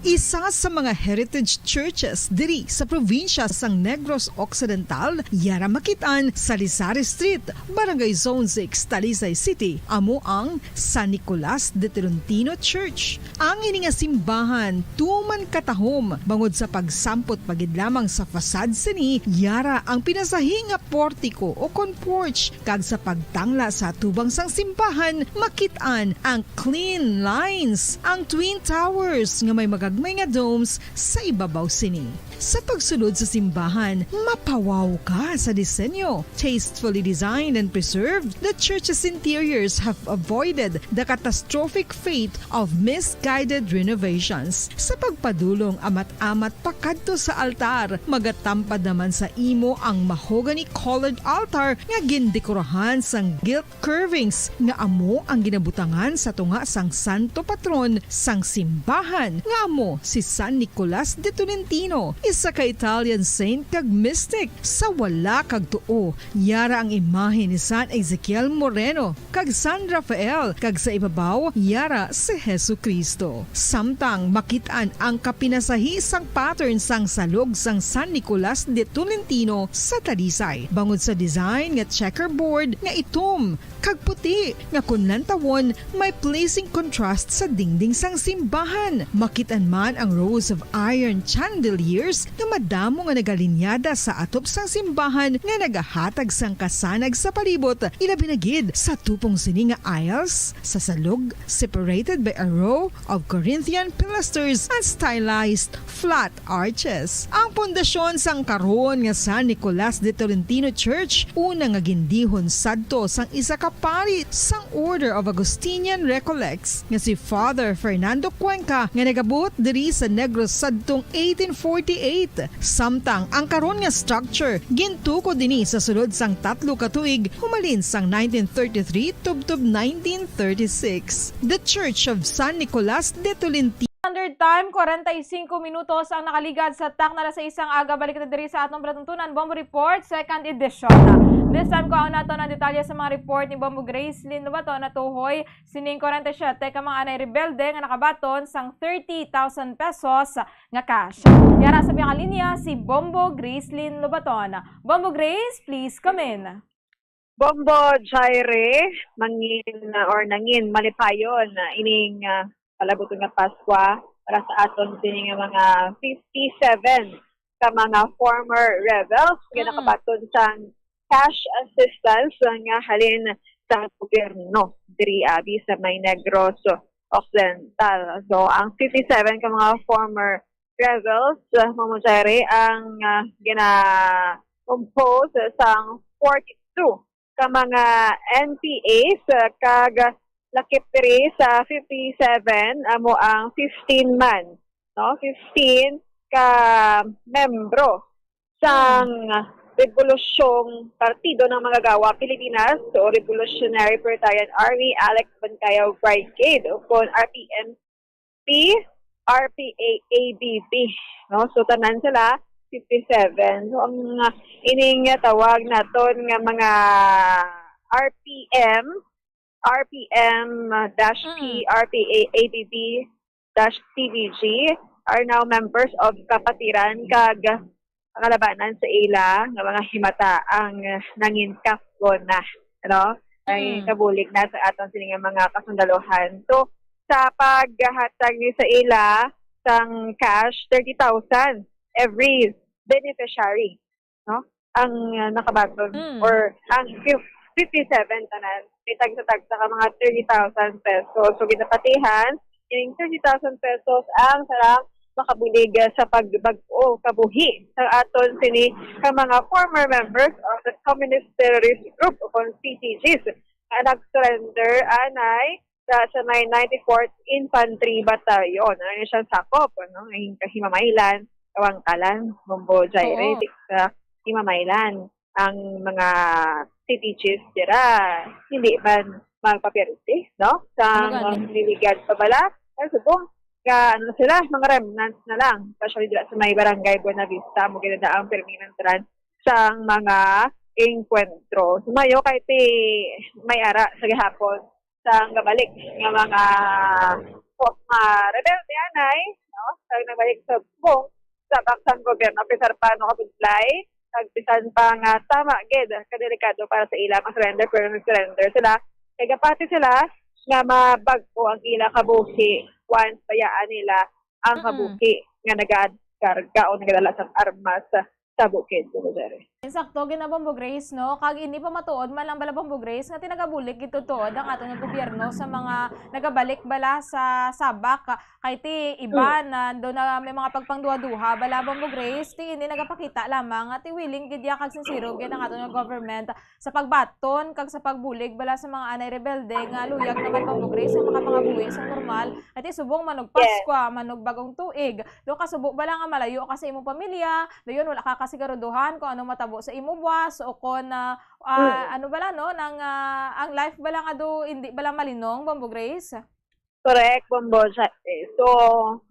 Isa sa mga heritage churches diri sa probinsya sang Negros Occidental, yara makit-an sa Lisari Street, Barangay Zone six, Talisay City, amo ang San Nicolas de Tolentino Church. Ang ini nga simbahan tuman katahom bangod sa pagsampot pa gid lamang sa facade sini, yara ang pinasahi nga portiko o kon porch, kag sa pagtangla sa atubang sang simbahan, makit-an ang clean lines, ang twin towers nga may magagmay nga domes sa ibabaw sini. Sa pagsulod sa simbahan, mapawaw ka sa disenyo. Tastefully designed and preserved, the church's interiors have avoided the catastrophic fate of misguided renovations. Sa pagpadulong amat-amat pakadto sa altar, magatampad naman sa imo ang mahogany-colored altar nga gindekorahan sang gilt curvings nga amo ang ginabutangan sa tunga sang santo patron sang simbahan, nga amo si San Nicolas de Tolentino, isa ka Italian saint kag mystic. Sa wala kag tuo, yara ang imahe ni San Ezekiel Moreno kag San Rafael, kag sa ibabaw, yara si Jesu-Cristo. Samtang makit-an ang kapinasahi sang pattern sang salog sang San Nicolas de Tolentino sa Talisay, bangod sa design nga checkerboard nga itom kag puti, nga kon lantawon, may pleasing contrast sa dingding sang simbahan. Makit-an man ang rows of iron chandeliers nga madamo nga nagalinyada sa atop sang simbahan nga nagahatag sang kasanag sa palibot, ilabi na gid sa tupong sini nga aisles sa salog, separated by a row of Corinthian pilasters and stylized flat arches. Ang pundasyon sang karon nga San Nicolas de Tolentino Church, una nga gindihon sadto sang isa ka pari sang Order of Augustinian Recollects nga si Father Fernando Cuenca, nga nagabot diri sa Negros sadtong eighteen forty-eight. Samtang ang karon nga structure gintukod dini sa sulod sang tatlo ka tuig, humalin sang nineteen thirty-three tubtob nineteen thirty-six. The Church of San Nicolas de Tolentino. Standard time, kwarenta y singko minutos ang nakaligad sa takna alas sais sang aga. Balik ta diri sa aton palatuntunan, Bombo Report, second edition. This time, kuhaon naton ang detalye sa mga report ni Bombo Gracelyn Lobaton, natuhoy sining kwarenta y siyete ka mga anay rebelde nga nakabaton sang thirty thousand pesos nga cash. Yara sa piyakalinya si Bombo Gracelyn Lobaton. Bombo Grace, please come in. Bombo Jaire, mangin, uh, or nangin malipayon, uh, ining, uh, palabuton nga Paskwa para sa aton sini nga mga fifty-seven ka mga former rebels nga Mm. nakabaton sang cash assistance nga halin sa gobyerno diri abi sa may Negros Occidental. So, ang fifty-seven ka mga former rebels, uh, Bombo Jaire, ang, uh, gina-compose sang forty-two ka mga N P As, uh, kag lakip diri sa fifty-seven, amo ang fifteen man, no? Fifteen ka membro sang Hmm. Rebolusyong Partido ng Manggagawa Pilipinas o Revolutionary Proletarian Army, Alex Bancayao Brigade, o kon R P M P, R P A A B B, no? So, tanan sila, fifty-seven. So, ang, uh, ining, uh, tawag naton nga mga R P M, R P M dash P, Mm. R P A A B B dash T V G are now members of Kapatiran kag kalabanan sa ila nga mga himata ang nangin kafgon na, ano? Ay Mm. kabulig na sa aton sini nga mga kasundaluhan. So, sa paghatag ni sa ila sang cash, thirty thousand every beneficiary, no? Ang, uh, nakabaton Mm. or ang fif-, fifty-seven tanan, may tagsa-tagsa ka mga thirty thousand pesos. So, ginapatihan, yung thirty thousand pesos ang sarang makabulig, uh, sa pagbag-o kabuhi sa aton sini ka mga former members of the Communist Terrorist Group o kon C T Gs nga nag-surrender anay sa, sa may ninety-fourth Infantry Battalion. Ano siya sakop, ano? Ang Kahimamaylan, Kawangkalan, Bombo Jaire, Oo. sa Himamaylan. Ang mga C T Gs dira, hindi man magpapirti, no? Sa Ano gani? mga nililigad pa bala, sa subong, ka, ano sila, mga remnants na lang. Especially dira sa may barangay Buenavista, mo ginadaang permi ng tran sang mga engkwentro. Sumayo kay ti may ara sa gihapon sa gabalik nga mga po mga rebelde anay, no? Kag nagbalik sa subong sa baksang gobyerno, bisan pa ano kabudlay, kag bisan pa nga tama gid, kadelikado para sa ila, mag-surrender, pero nag-surrender sila. Kay gapati sila nga mabag-o ang ila kabuhi once bayaan nila ang Mm-mm. kabuhi nga nagakarga o nagadala sang armas sa bukid, Gobernador. Insakto gid na, Bombo Grace, no? Kag hindi pa matuod man lang bala, Bombo Grace, nga tinagabulig gid tuod ang aton nga gobyerno sa mga nagabalik bala sa sabak. Kay ti iban, Mm. ah, do na may mga pagpangduha-duha bala, Bombo Grace, ti ini nagapakita lamang nga ti willing gid ya kag sincere gid ang aton nga government sa pagbaton kag sa pagbulig bala sa mga anay rebelde nga luyag naman, Bombo Grace, nga makapangabuhi sa normal. Kay ti subong man og Yes. Paskwa, man og bagong tuig. Do kasubo bala nga malayo ka sa imong pamilya, dayon wala ka kasiguraduhan kung ano matabo sa imo buwas o kon, ah, ah, Mm. ano bala, no, nang, ah, ang life bala nga do hindi bala malinong, Bombo Grace? Correct, Bombo. Sa, eh, so,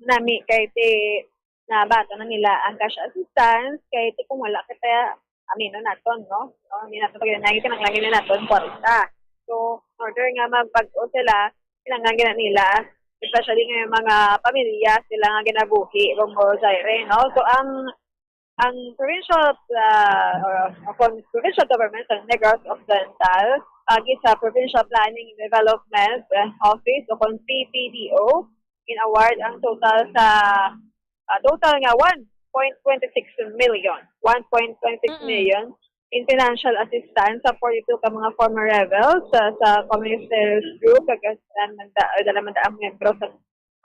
nami kay ti nabaton na nila ang cash assistance, kay ti kung wala kita, amino naton, no? No, hindi naton pag-, kinahanglan naton kwarta. So, in order nga magbag-o sila, kinahanglan gina nila, especially nga yung mga pamilya sila nga ginabuhi, Bombo Zaire, no? So, ang, ang provincial, ah, or, o kon provincial government sa Negros Occidental, agi sa Provincial Planning and Development, eh, Office o kon P P D O, in-award ang total sa, ah, total nga one point twenty six million, one point twenty six Mm-mm. million in financial assistance sa forty-two ka mga former rebels sa, sa communist terrorist group, kag, ah, nanda-, dala man ang miyembro sa,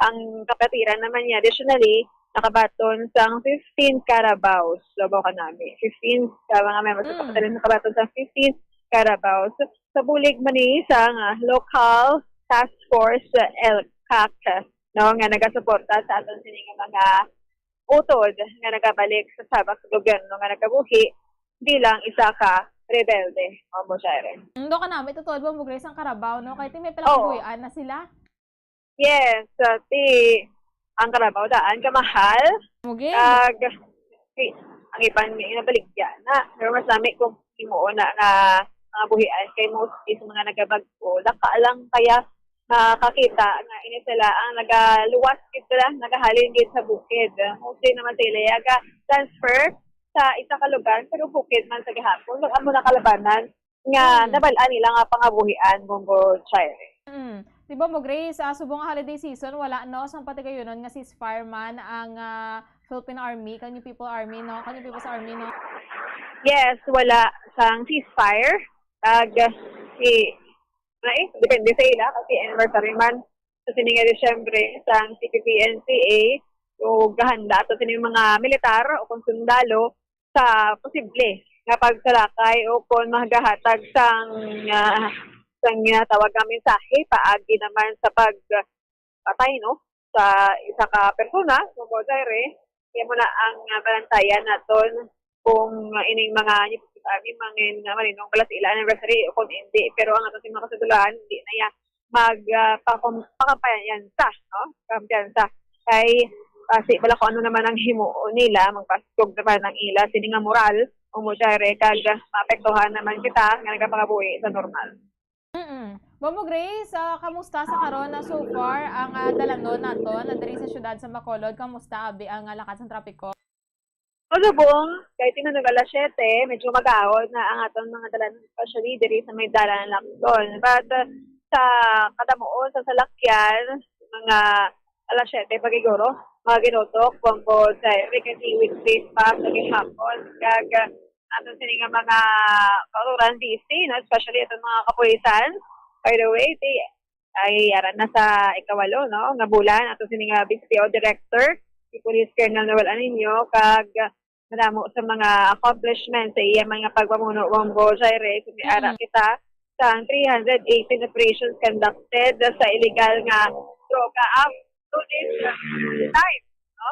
ang kapatiran naman niya. Additionally, nakabaton sang fifteen Carabaos. Labaw ka nami. Fifteen ka mga membro sa Mm. kapatiran nakabaton sang fifteen Carabaos. Sa bulig man ni sang, ah, local task force, ah, L CAC, no, nga nagasuporta sa aton sini nga mga utod nga nagabalik sa sabak sa gobyerno nga nagabuhi bilang isa ka rebelde, Bombo Zaire. Ando ka na, may totoo ba mo, Grace, ang Carabao, no? Kay ti may Oo. Palabuyan na sila. Yes, uh, ti ang Carabao daan kamahal. Mugi. Kag ti ang iban nga inabaligya na. Pero mas nami kung himuon na nga mga buhian kay mostly sa mga nagabag-o, laka lang kaya nakakita nga ini sila ang nagaluwas gid sila, nagahalin gid sa bukid. Mostly naman sila yaga transfer sa isa ka lugar, pero bukid man sa gihapon. Wala mo nakalabanan nga Hmm. nabal-an nila nga pangabuhian, Bombo Zaire. Mm. Di ba mo, Grace, ah, subong nga holiday season, wala, no? Sa patigayunon nga ceasefire man ang, ah, Philippine Army, kag New People Army, no? Kag New People's Army, no? Yes, wala sang ceasefire. Kag, si, na eh, depende sa ila, kasi anniversary man. Sa sini nga Disyembre, sang C P P N C A, so, gahanda ato sini mga militar o kung sundalo sa posible nga pagsalakay o kon magahatag sang, ah, sang ginatawag nga mensahe paagi naman sa pagpatay, no, sa isa ka persona, Bombo Zaire, iya mo na ang, ah, balantayan naton kung, ah, ining mga Army mangin nga malinong pala sa ila anniversary o kung hindi. Pero ang ato sa mga kasundalohan, hindi na yan mag, ah, pakum-, pakampiyansa, no? Kampiyansa. Kay, kasi wala kung ano naman ang himuon nila, magpaskog naman ang ila, sini nga moral, o mo dire, kag, ah, maapektuhan naman kita nga nagapangabuhi sa normal. Mm-mm. Bombo Grace, ah, kamusta sa karon na so far ang, ah, dalanon naton na diri sa siyudad sa Bacolod? Kamusta, abi, ang, ah, lakat sa trapiko? Subong, kay ti man og alas siyete, medyo magahod na ang aton mga dalan, especially diri sa may dalan Lacson. But, uh, sa kadamuon sa salakyan, mga alas siyete pa giguro, mga ginutok, Bombo Zaire, kasi weekdays pa sa gihapon. Kag, uh, aton sini nga mga kauturan busy, no? Especially itong mga kapulisan. By the way, ti ay ara na sa ikawalo, no, nga bulan ato sini nga B C P O director, si Police Colonel Noel Anino, kag madamo sa mga accomplishments sa iya mga pagpamuno, Bombo Zaire, kung may ara Mm. kita sa three hundred eighteen operations conducted sa illegal nga droga up to this time, no?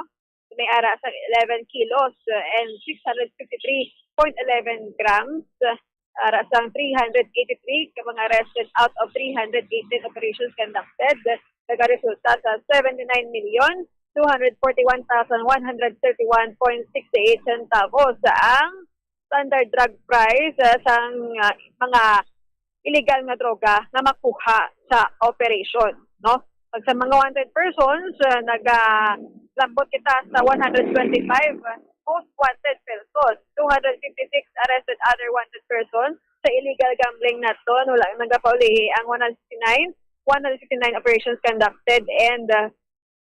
May ara sa eleven kilos, uh, and six hundred fifty-three point eleven grams, uh, ara sang three hundred eighty-three ka mga arrested out of three hundred eighteen operations conducted, nagaresulta sa seventy-nine million two hundred forty-one thousand one hundred thirty-one point sixty-eight centavos ang standard drug price, uh, sang, uh, mga illegal nga droga nga makuha sa operation, no? Pag sa mga wanted persons, ah, nagalambot kita sa one hundred twenty-five most wanted persons, two hundred fifty-six arrested other wanted persons sa illegal gambling naton. Wala nagapaulihi ang one hundred fifty-nine, one hundred fifty-nine operations conducted, and, ah,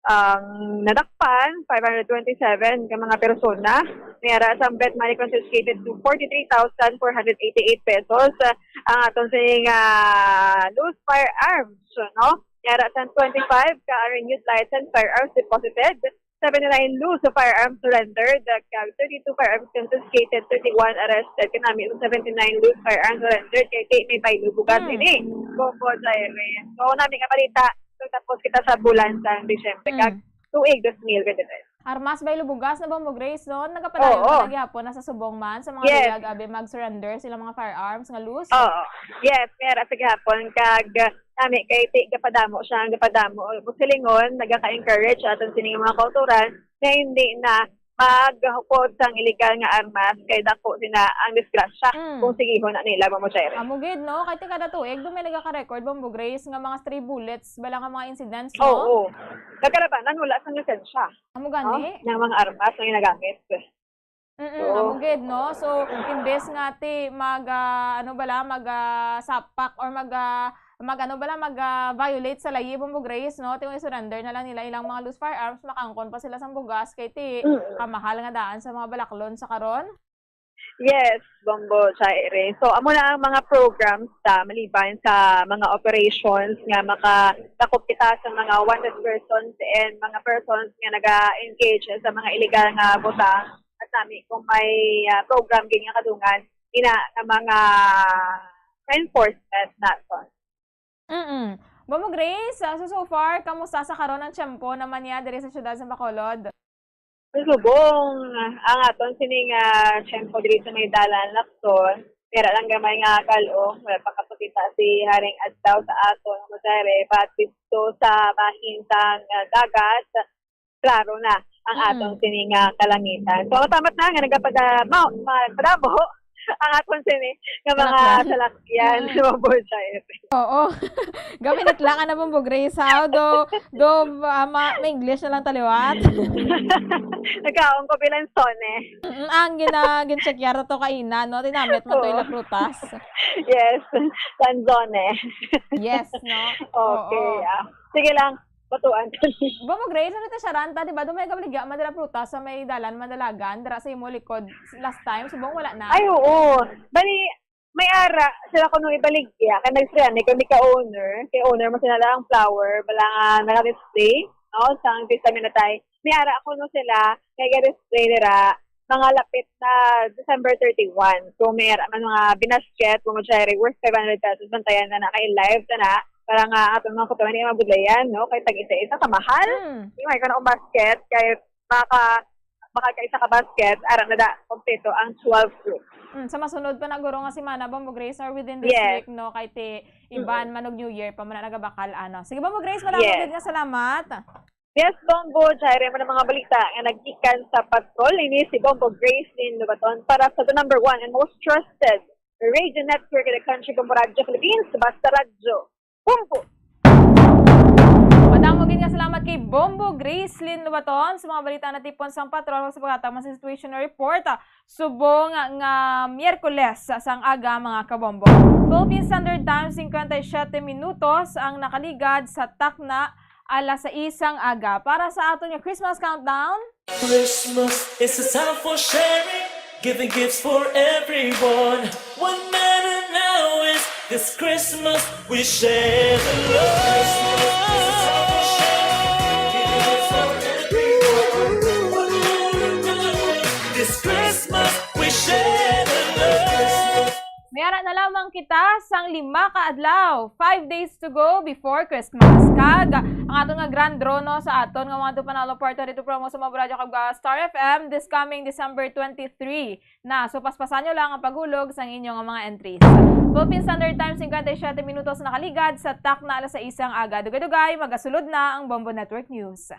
ang nadakpan, five hundred twenty-seven ka mga persona. May ara sang bet money confiscated to forty-three thousand four hundred eighty-eight pesos. Ah, ang aton sining, ah, loose firearms, no? May ara sang twenty-five ka unrenewed license firearms deposited, seventy-nine loose firearms surrendered, kag thirty-two firearms confiscated, thirty-one arrested. Kanami sa seventy-nine loose firearms surrendered, kay, kay may baylo bugas Hmm. ini. Bonggo, Jaire. So, nami nga balita, so, tapos kita sa bulan sa Disyembre, kag Mm. tuig dos mil twenty-three. Armas baylo bugas na, Bombo Grace, no? Nagapadayag Oo. na gihapon na sa subong man sa mga Yes. luyag, abi, mag-surrender sila mga firearms nga loose. Oo. Yes, may ara sa gihapon. Kag, nami kay ti-, gapadamo siya, gapadamo. Silingon, nagaka-encourage aton sining mga kautoran na hindi na maghukot sang illegal nga armas kay dako sina ang disgrasya Mm. kung sigihon na nila, Ma'am Jaire. Amo gid, no? Kay ti kada tuig, do may nagaka-record, Bombo Grace, nga mga stray bullets, bala nga mga incidents, no? Oo. Nagkarabanan, wala sang lisensya. Amo gani? Oh, ng mga armas na ginagamit. Mm, Oo. amo gid, no? So, imbes nga ti mag, ah, ano bala, mag, ah, sapak or mag, ah, mag, ano bala, mag, ah, violate sa layi, Bombo Grace, no? Ti surrender na lang nila ilang mga loose firearms, makaangkon pa sila sang bugas, kay ti Mm. kamahal nga daan sa mga balaklon sa karon. Yes, Bombo, Jaire. So, amo na ang mga programs ta, maliban sa mga operations nga makadakop kita sa mga wanted persons and mga persons nga naga-engage sa mga illegal nga butang. At nami kung may, ah, program gid nga kadungan, ina nga mga enforcement naton. Mm. Bombo Grace, ah, so, so far, kamusta sa karon ang tiyempo naman niya diri sa siyudad sa Bacolod? Subong, ang aton sining, ah, tiyempo diri sa may dalan, Lacson, may ara lang gamay nga kal-ong, wala pa kapakita si Haring Adlaw sa aton, Ma'am Jaire, but didto sa bahin sang, ah, dagat, klaro na ang Mm. aton sining, ah, kalangitan. So, tamat na nga nagapag-, ah, ma-, ma-, padamo ang aton sini nga mga Salakyan. salakyan, Mm. Ma'am Jaire. Oo. Gaminit lang, ano, Bombo Grace, ha? Do, do, ah, ma-, ma-English na lang ta liwat. Nagkaon ko bilang sone. Mm, ang gina-, gin-check yara to kaina, no? Tinamit man to Oo. ila prutas. Yes, sanzone. Yes, no? Okay, Oo. ah. Sige lang, batuan. Bombo Grace, ano ta siya ranta, di ba? Doon may gabaligya man dira prutas sa may dalan, Mandalagan, dira sa imo likod last time. Subong wala na. Ay, oo. Bali, may ara sila kuno ibaligya, kay nagsiring kami ka owner, kay owner mo sila ang flower, bala nga naka-display, no? Sa ang pista minatay. May ara kuno sila, kay ga-display nila, mga lapit na December thirty-one. So, may ara man mga binasket, mga cherry worth five hundred pesos, bantayan na na kay live na na, para nga ato mga kutuban, hindi mabudlayan, no? Kay tag-isa-isa, kamahal. Hmm. Yung may kuno basket, kay maka-, makakaisa ka basket, ara na da, kompleto ang twelve groups. Mm, sa masunod pa na, guro, nga semana, Bombo Grace, or within this Yes. week, no, kay ti iban Mm. man og New Year pa man na nagabakal, ano. Sige, Bombo Grace, madamo Yes. gid nga salamat. Yes, Bombo, Jaire, mo na mga balita nga naggikan sa patrol. Ini si Bombo Grace Lynn Lobaton para sa the number one and most trusted radio network in the country, Bombo Radyo Philippines, Basta Radyo. Bombo! Madamo gid nga salamat kay Bombo Grace Lynn Lobaton sa mga balita na tipon sang patrol sa pagkatama sa situation report. Subong nga Miyerkules sang aga, mga kabombo. Philippine Standard Time, singkwenta y siyete minutos ang nakaligad sa takna alas sais sang aga. Para sa aton nga Christmas countdown, Christmas is a time for sharing, giving gifts for everyone. What matter now is this Christmas we share the love. This Christmas we share the love. May ara na lamang kita sang lima ka adlaw, five days to go before Christmas. Kag ang aton nga grand draw, no, sa aton nga One to Panalo Part twenty-two promo sa Mabradyo kag, ah, Star F M this coming December twenty-three na. So, paspasan nyo lang ang paghulog sang inyo nga mga entries. Philippine Standard Time, singkwenta y siyete minutos nakaligad sa takna alas sais ang aga. Dugay-dugay, magasulod na ang Bombo Network News.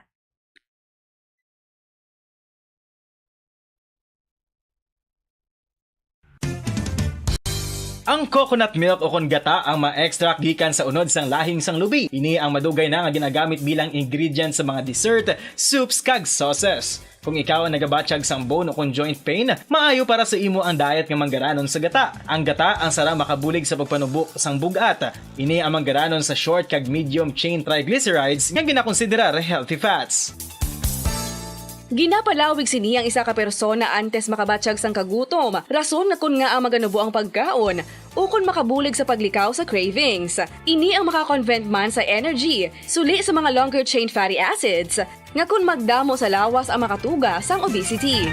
Ang coconut milk o kon gata ang ma-extract gikan sa unod sang lahing sang lubi. Ini ang madugay na nga ginagamit bilang ingredient sa mga dessert, soups, kag sauces. Kung ikaw ang nagabatyag sang bone o kon joint pain, maayo para sa imo ang diet nga manggaranon sa gata. Ang gata ang sara makabulig sa pagpanubo sang bug-at. Ini ang manggaranon sa short kag medium chain triglycerides nga ginakonsiderar healthy fats. Ginapalawig sini ang isa ka persona antes makabatyag sang kagutom, rason nga kon ngaa maganubo ang pagkaon, ukon makabulig sa paglikaw sa cravings. Ini ang maka-convert man sa energy, suli sa mga longer chain fatty acids, nga kon magdamo sa lawas ang makatuga sang obesity.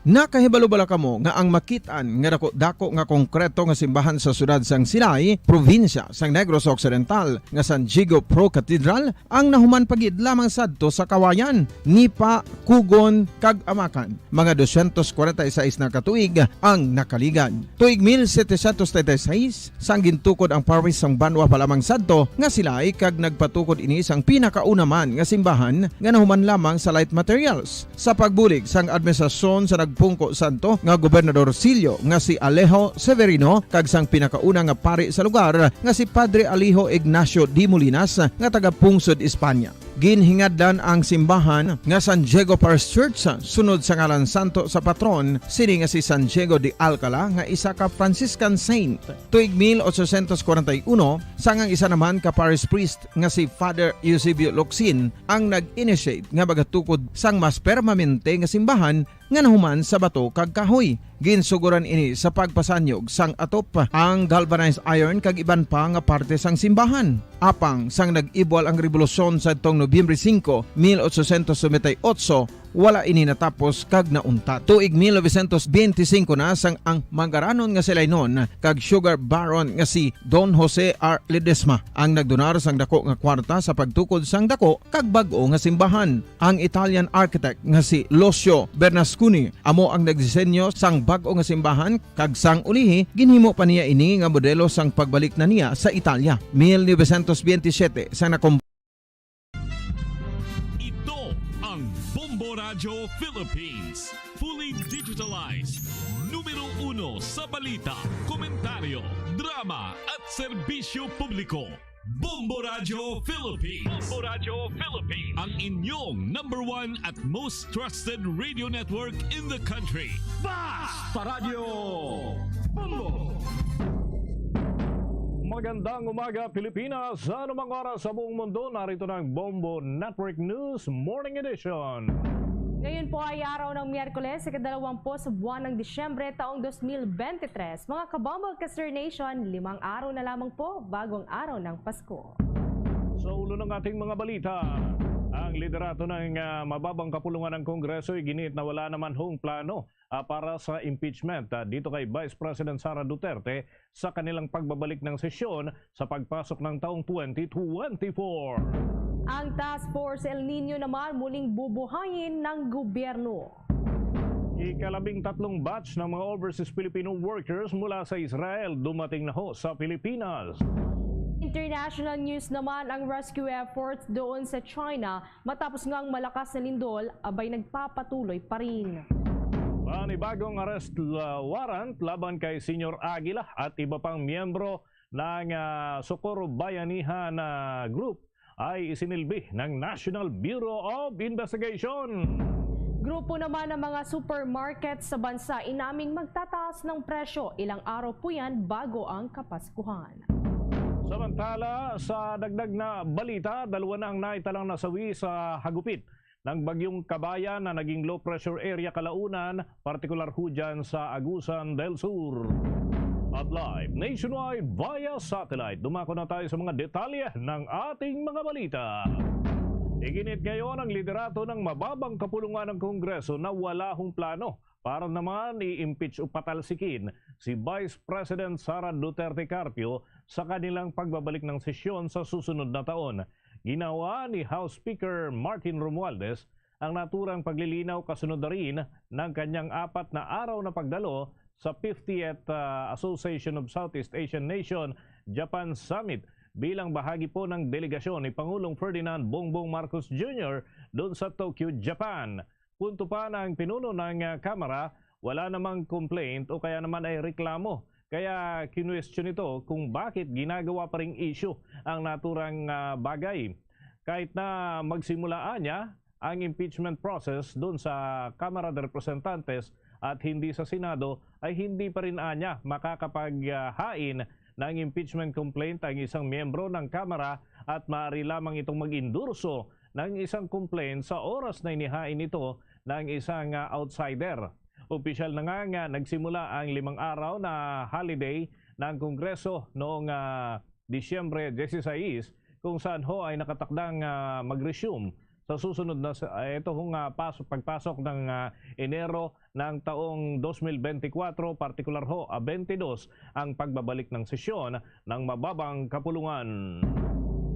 Nakahibalo bala kamo nga ang makit-an nga dako-dako nga konkreto nga simbahan sa siyudad sang Silay, probinsya sang Negros Occidental, nga San Diego Pro Cathedral, ang nahuman pa gid lamang sadto sa Kawayan, Nipa, Cogon, kag Amacan? Mga dosyentos kwarenta y seis na ka tuig ang nakaligad. Tuig mil setecientos treinta y seis, sang gintukod ang parish sang banwa pa lamang sadto nga Silay kag nagpatukod ini sang pinakauna man nga simbahan nga nahuman lamang sa light materials. Sa pagbulig sang administrasyon sa nagpungko sadto nga gobernador silyo nga si Alejo Severino kag sang pinakauna nga pari sa lugar nga si Padre Alejo Ignacio de Molinas nga taga-pungsod Espanya. Ginhingadlan ang simbahan nga San Diego Parish Church sunod sa ngalan santo sa patron sini nga si San Diego de Alcala nga isa ka Franciscan saint. Tuig mil ochocientos kwarenta y uno, sang ang isa naman ka parish priest nga si Father Eusebio Locsin ang nag-initiate nga magatukod sang mas permanente nga simbahan nga nahuman sa bato kag kahoy. Ginsugoran ini sa pagpasanyog sang atop, ang galvanized iron kag iban pa nga parte sang simbahan. Apang sang nag-ibwal ang rebolusyon sadtong Nobyembre singko, mil ochocientos noventa y ocho, wala ini natapos kag nauntat. Tuig mil novecientos benti singko na sang ang manggaranon nga Silaynon kag sugar baron nga si Don Jose R. Ledesma ang nagdonar sang dako nga kwarta sa pagtukod sang dako kag bag-o nga simbahan. Ang Italian architect nga si Lucio Bernasconi amo ang nagdisenyo sang bag-o nga simbahan, kag sang ulihi ginhimo pa niya ini nga modelo sang pagbalik na niya sa Italia. Mil novecientos benti siyete, sang nakom- Ito ang Bombo Radyo Philippines, fully digitalized, numero uno sa balita, komentaryo, drama at serbisyo publiko. Bombo Radyo Philippines. Bombo Radyo Philippines. Ang inyong number one at most trusted radio network in the country. Basta Radyo Bombo! Magandang umaga, Pilipinas. Sa anumang oras sa buong mundo, narito na ang Bombo Network News Morning Edition. Ngayon po ay araw ng Miyerkules, ikadalawampu sa buwan ng Disyembre, taong dos mil bente tres. Mga kabombo, Kaster Nation, limang araw na lamang po bago ang araw ng Pasko. Sa ulo ng ating mga balita, ang liderato ng ah, mababang kapulungan ng Kongreso iginit na wala naman hong plano ah, para sa impeachment ah, dito kay Vice President Sara Duterte sa kanilang pagbabalik ng sesyon sa pagpasok ng taong twenty twenty-four. Ang Task Force El Nino naman muling bubuhayin ng gobyerno. Ikalabing tatlong batch ng mga overseas Filipino workers mula sa Israel dumating na ho sa Pilipinas. International news naman, ang rescue efforts doon sa China matapos nga ang malakas na lindol abay nagpapatuloy pa rin. Panibagong arrest la- warrant laban kay Senior Aguila at iba pang miyembro ng ah, Socorro Bayanihan ah, Group ay isinilbi ng National Bureau of Investigation. Grupo naman ng mga supermarket sa bansa inaming magtataas ng presyo ilang araw po yan bago ang Kapaskuhan. Samantala, sa dagdag na balita, dalawa na ang naitalang nasawi sa hagupit ng Bagyong Kabayan na naging low pressure area kalaunan, partikular ho dyan sa Agusan del Sur. At live nationwide via satellite, dumako na tayo sa mga detalye ng ating mga balita. Iginit ngayon ang liderato ng mababang kapulungan ng Kongreso na wala hong plano para naman i-impeach o patalsikin si Vice President Sara Duterte Carpio sa kanilang pagbabalik ng sesyon sa susunod na taon. Ginawa ni House Speaker Martin Romualdez ang naturang paglilinaw kasunod na rin ng kanyang apat na araw na pagdalo sa fiftieth ah, Association of Southeast Asian Nation Japan Summit bilang bahagi po ng delegasyon ni Pangulong Ferdinand Bongbong Marcos Junior doon sa Tokyo, Japan. Punto pa ng pinuno ng, ah, Kamara, wala namang complaint o kaya naman ay reklamo. Kaya kinwestiyon ito kung bakit ginagawa pa ring issue ang naturang, ah, bagay. Kahit na magsimula anya ang impeachment process doon sa Kamara de Representantes at hindi sa Senado, ay hindi pa rin anya makakapaghain ng impeachment complaint ang isang miyembro ng Kamara at maaari lamang itong mag-endorso ng isang complaint sa oras na inihain ito ng isang, ah, outsider. Opisyal na nga nga nagsimula ang limang araw na holiday ng Kongreso noong, ah, Disyembre dieciséis, kung saan ho ay nakatakdang, ah, mag-resume sa susunod na sa, ah, ito hong, ah, pasok, pagpasok ng, ah, Enero ng taong dos mil benti kwatro, partikular ho, ah, benti dos, ang pagbabalik ng sesyon ng mababang kapulungan.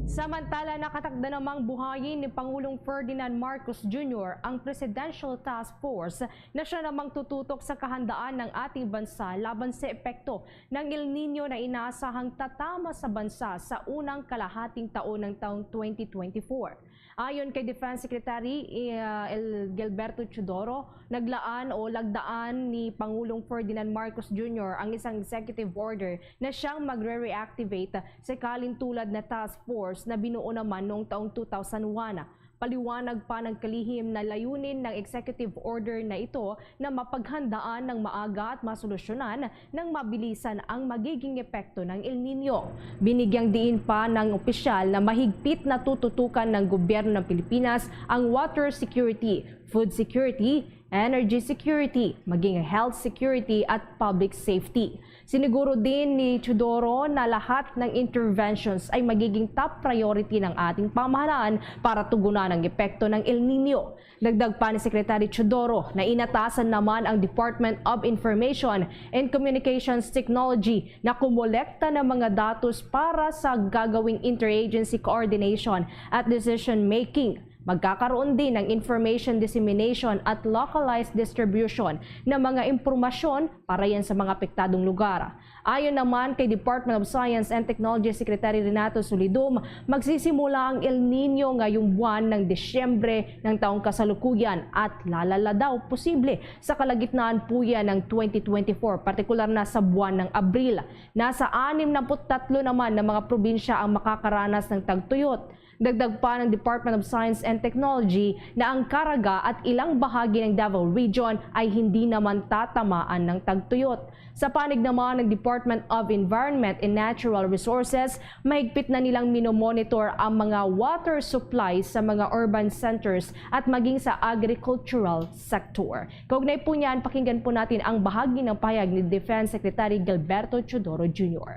Samantala, nakatakda namang buhayin ni Pangulong Ferdinand Marcos Junior ang Presidential Task Force na siya namang tututok sa kahandaan ng ating bansa laban sa epekto ng El Nino na inaasahang tatama sa bansa sa unang kalahating taon ng taong twenty twenty-four. Ayon kay Defense Secretary, eh, El Gilberto Teodoro, naglaan o lagdaan ni Pangulong Ferdinand Marcos Junior ang isang executive order na siyang magre-reactivate sa kalintulad na task force na binuo naman noong taong two thousand one. Paliwanag pa ng kalihim na layunin ng executive order na ito na mapaghandaan ng maaga at masolusyonan ng mabilisan ang magiging epekto ng El Nino. Binigyang diin pa ng opisyal na mahigpit na tututukan ng gobyerno ng Pilipinas ang water security, food security, energy security, maging health security at public safety. Siniguro din ni Teodoro na lahat ng interventions ay magiging top priority ng ating pamahalaan para tugunan ang epekto ng El Nino. Dagdag pa ni Secretary Teodoro na inatasan naman ang Department of Information and Communications Technology na kumolekta ng mga datos para sa gagawing interagency coordination at decision making. Magkakaroon din ng information dissemination at localized distribution ng mga impormasyon para yan sa mga apektadong lugar. Ayon naman kay Department of Science and Technology Secretary Renato Solidum, magsisimula ang El Nino ngayong buwan ng Disyembre ng taong kasalukuyan at lalala daw posible sa kalagitnaan po yan ng twenty twenty-four, partikular na sa buwan ng Abril. Nasa anim na put tatlo naman na mga probinsya ang makakaranas ng tagtuyot. Dagdag pa ng Department of Science and Technology na ang Caraga at ilang bahagi ng Davao Region ay hindi naman tatamaan ng tagtuyot. Sa panig naman ng Department of Environment and Natural Resources, mahigpit na nilang minomonitor ang mga water supply sa mga urban centers at maging sa agricultural sector. Kaugnay po niyan, pakinggan po natin ang bahagi ng pahayag ni Defense Secretary Gilberto Teodoro Junior.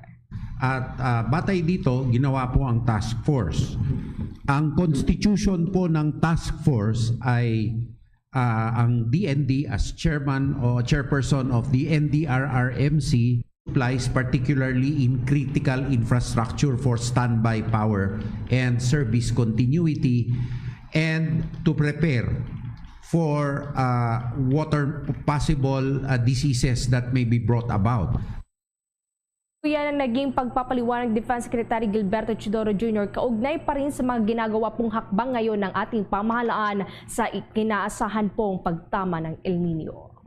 At, ah, batay dito, ginawa po ang task force. Ang constitution po ng task force ay, ah, ang D N D as chairman o chairperson of the N D R R M C applies particularly in critical infrastructure for standby power and service continuity and to prepare for, ah, water possible, ah, diseases that may be brought about. Yan ang naging pagpapaliwanag ni Defense Secretary Gilberto Teodoro Junior kaugnay pa rin sa mga ginagawa pong hakbang ngayon ng ating pamahalaan sa i-, inaasahan pong pagtama ng El Nino.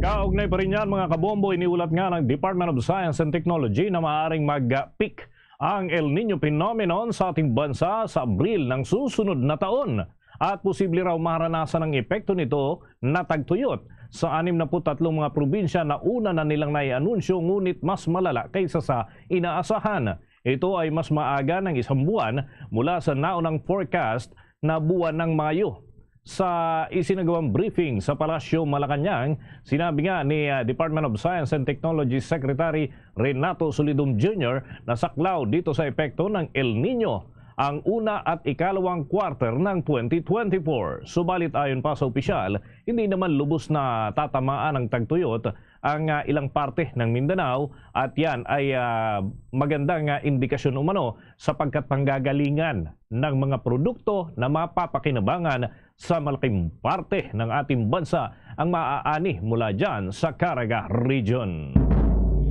Kaugnay pa rin yan, mga kabombo, iniulat nga ng Department of Science and Technology na maaaring mag-peak ang El Nino phenomenon sa ating bansa sa Abril ng susunod na taon. At posible raw maranasan ang epekto nito na tagtuyot sa anim na put tatlong mga probinsya na una na nilang naianunsyo, ngunit mas malala kaysa sa inaasahan. Ito ay mas maaga ng isang buwan mula sa naunang forecast na buwan ng Mayo. Sa isinagawang briefing sa Palasyo, Malacañang, sinabi nga ni, ah, Department of Science and Technology Secretary Renato Solidum Junior na saklaw dito sa epekto ng El Nino ang una at ikalawang quarter ng twenty twenty-four. Subalit, ayon pa sa opisyal, hindi naman lubos na tatamaan ng tagtuyot ang, ah, ilang parte ng Mindanao, at yan ay, ah, magandang, ah, indikasyon umano sapagkat panggagalingan ng mga produkto na mapapakinabangan sa malaking parte ng ating bansa ang maaani mula dyan sa Caraga Region.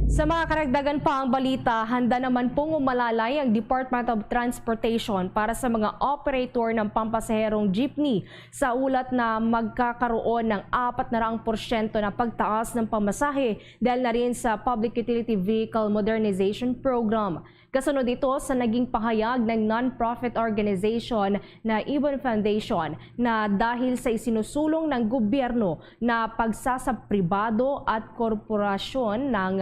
Sa mga karagdagan pa ang balita, handa naman pong umalalay ang Department of Transportation para sa mga operator ng pampasaherong jeepney sa ulat na magkakaroon ng apat na raang porsyento na pagtaas ng pamasahe dahil na rin sa Public Utility Vehicle Modernization Program. Kasunod ito sa naging pahayag ng non-profit organization na Ibon Foundation na dahil sa isinusulong ng gobyerno na pagsasapribado at korporasyon ng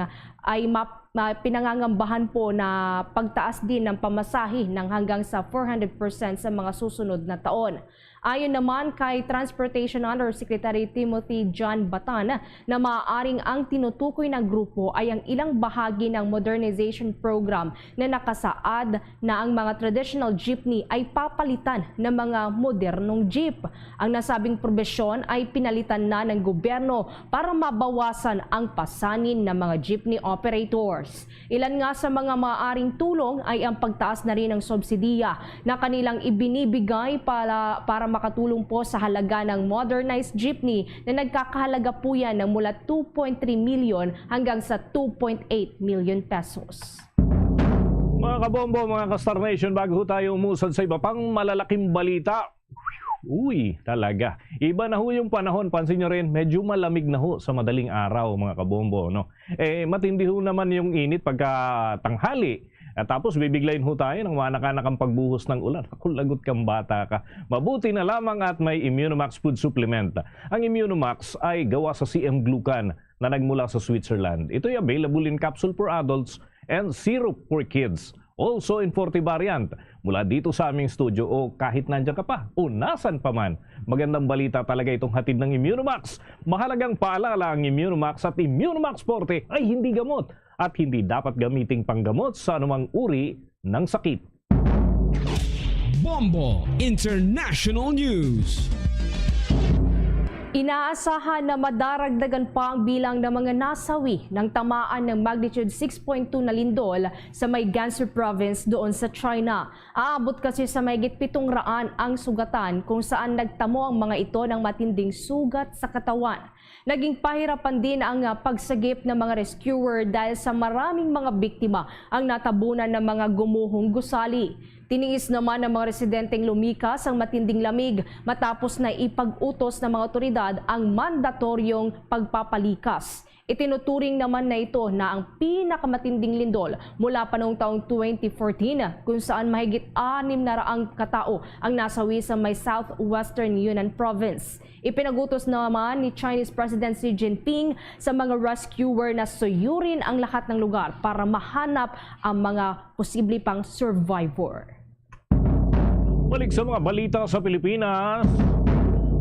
ay map-, ma-, pinangangambahan po na pagtaas din ng pamasahe ng hanggang sa four hundred percent sa mga susunod na taon. Ayon naman kay Transportation Undersecretary Timothy John Batan na maaaring ang tinutukoy ng grupo ay ang ilang bahagi ng modernization program na nakasaad na ang mga traditional jeepney ay papalitan ng mga modernong jeep. Ang nasabing probisyon ay pinalitan na ng gobyerno para mabawasan ang pasanin ng mga jeepney operators. Ilan nga sa mga maaaring tulong ay ang pagtaas na rin ng subsidiya na kanilang ibinibigay para, para makatulong po sa halaga ng modernized jeepney na nagkakahalaga po yan ng mula two point three million hanggang sa two point eight million pesos. Mga kabombo, mga ka-Star Nation, bago ho tayo umusad sa iba pang malalaking balita, uy, talaga. Iba na ho yung panahon. Pansin nyo rin, medyo malamig na ho sa madaling araw, mga kabombo, no? Eh, matindi ho naman yung init pagka tanghali. At tapos, bibiglayin ho tayo ng manakanakang pagbuhos ng ulan. Ako, lagot kang bata ka. Mabuti na lamang at may Immunomax food supplement. Ang Immunomax ay gawa sa C M glucan na nagmula sa Switzerland. Ito'y available in capsule for adults and syrup for kids. Also in forty variant. Mula dito sa aming studio o kahit nandiyan ka pa o nasan pa man, magandang balita talaga itong hatid ng Immunomax. Mahalagang paalala, ang Immunomax at Immunomax forty ay hindi gamot at hindi dapat gamiting panggamot sa anumang uri ng sakit. Bombo International News. Inaasahan na madaragdagan pa ang bilang ng mga nasawi ng tamaan ng magnitude six point two na lindol sa may Gansu Province doon sa China. Aabot kasi sa mahigit pitong raan ang sugatan kung saan nagtamo ang mga ito ng matinding sugat sa katawan. Naging pahirapan din ang ah, pagsagip ng mga rescuer dahil sa maraming mga biktima ang natabunan ng mga gumuhong gusali. Tiniis naman ng mga residenteng lumikas ang matinding lamig matapos na ipag-utos ng mga otoridad ang mandatoryong pagpapalikas. Itinuturing naman na ito na ang pinakamatinding lindol mula pa noong taong twenty fourteen, kung saan mahigit anim na raang katao ang nasawi sa may southwestern Yunnan province. Ipinagutos naman ni Chinese President Xi Jinping sa mga rescuer na suyurin ang lahat ng lugar para mahanap ang mga posible pang survivor. Balik sa mga balita sa Pilipinas.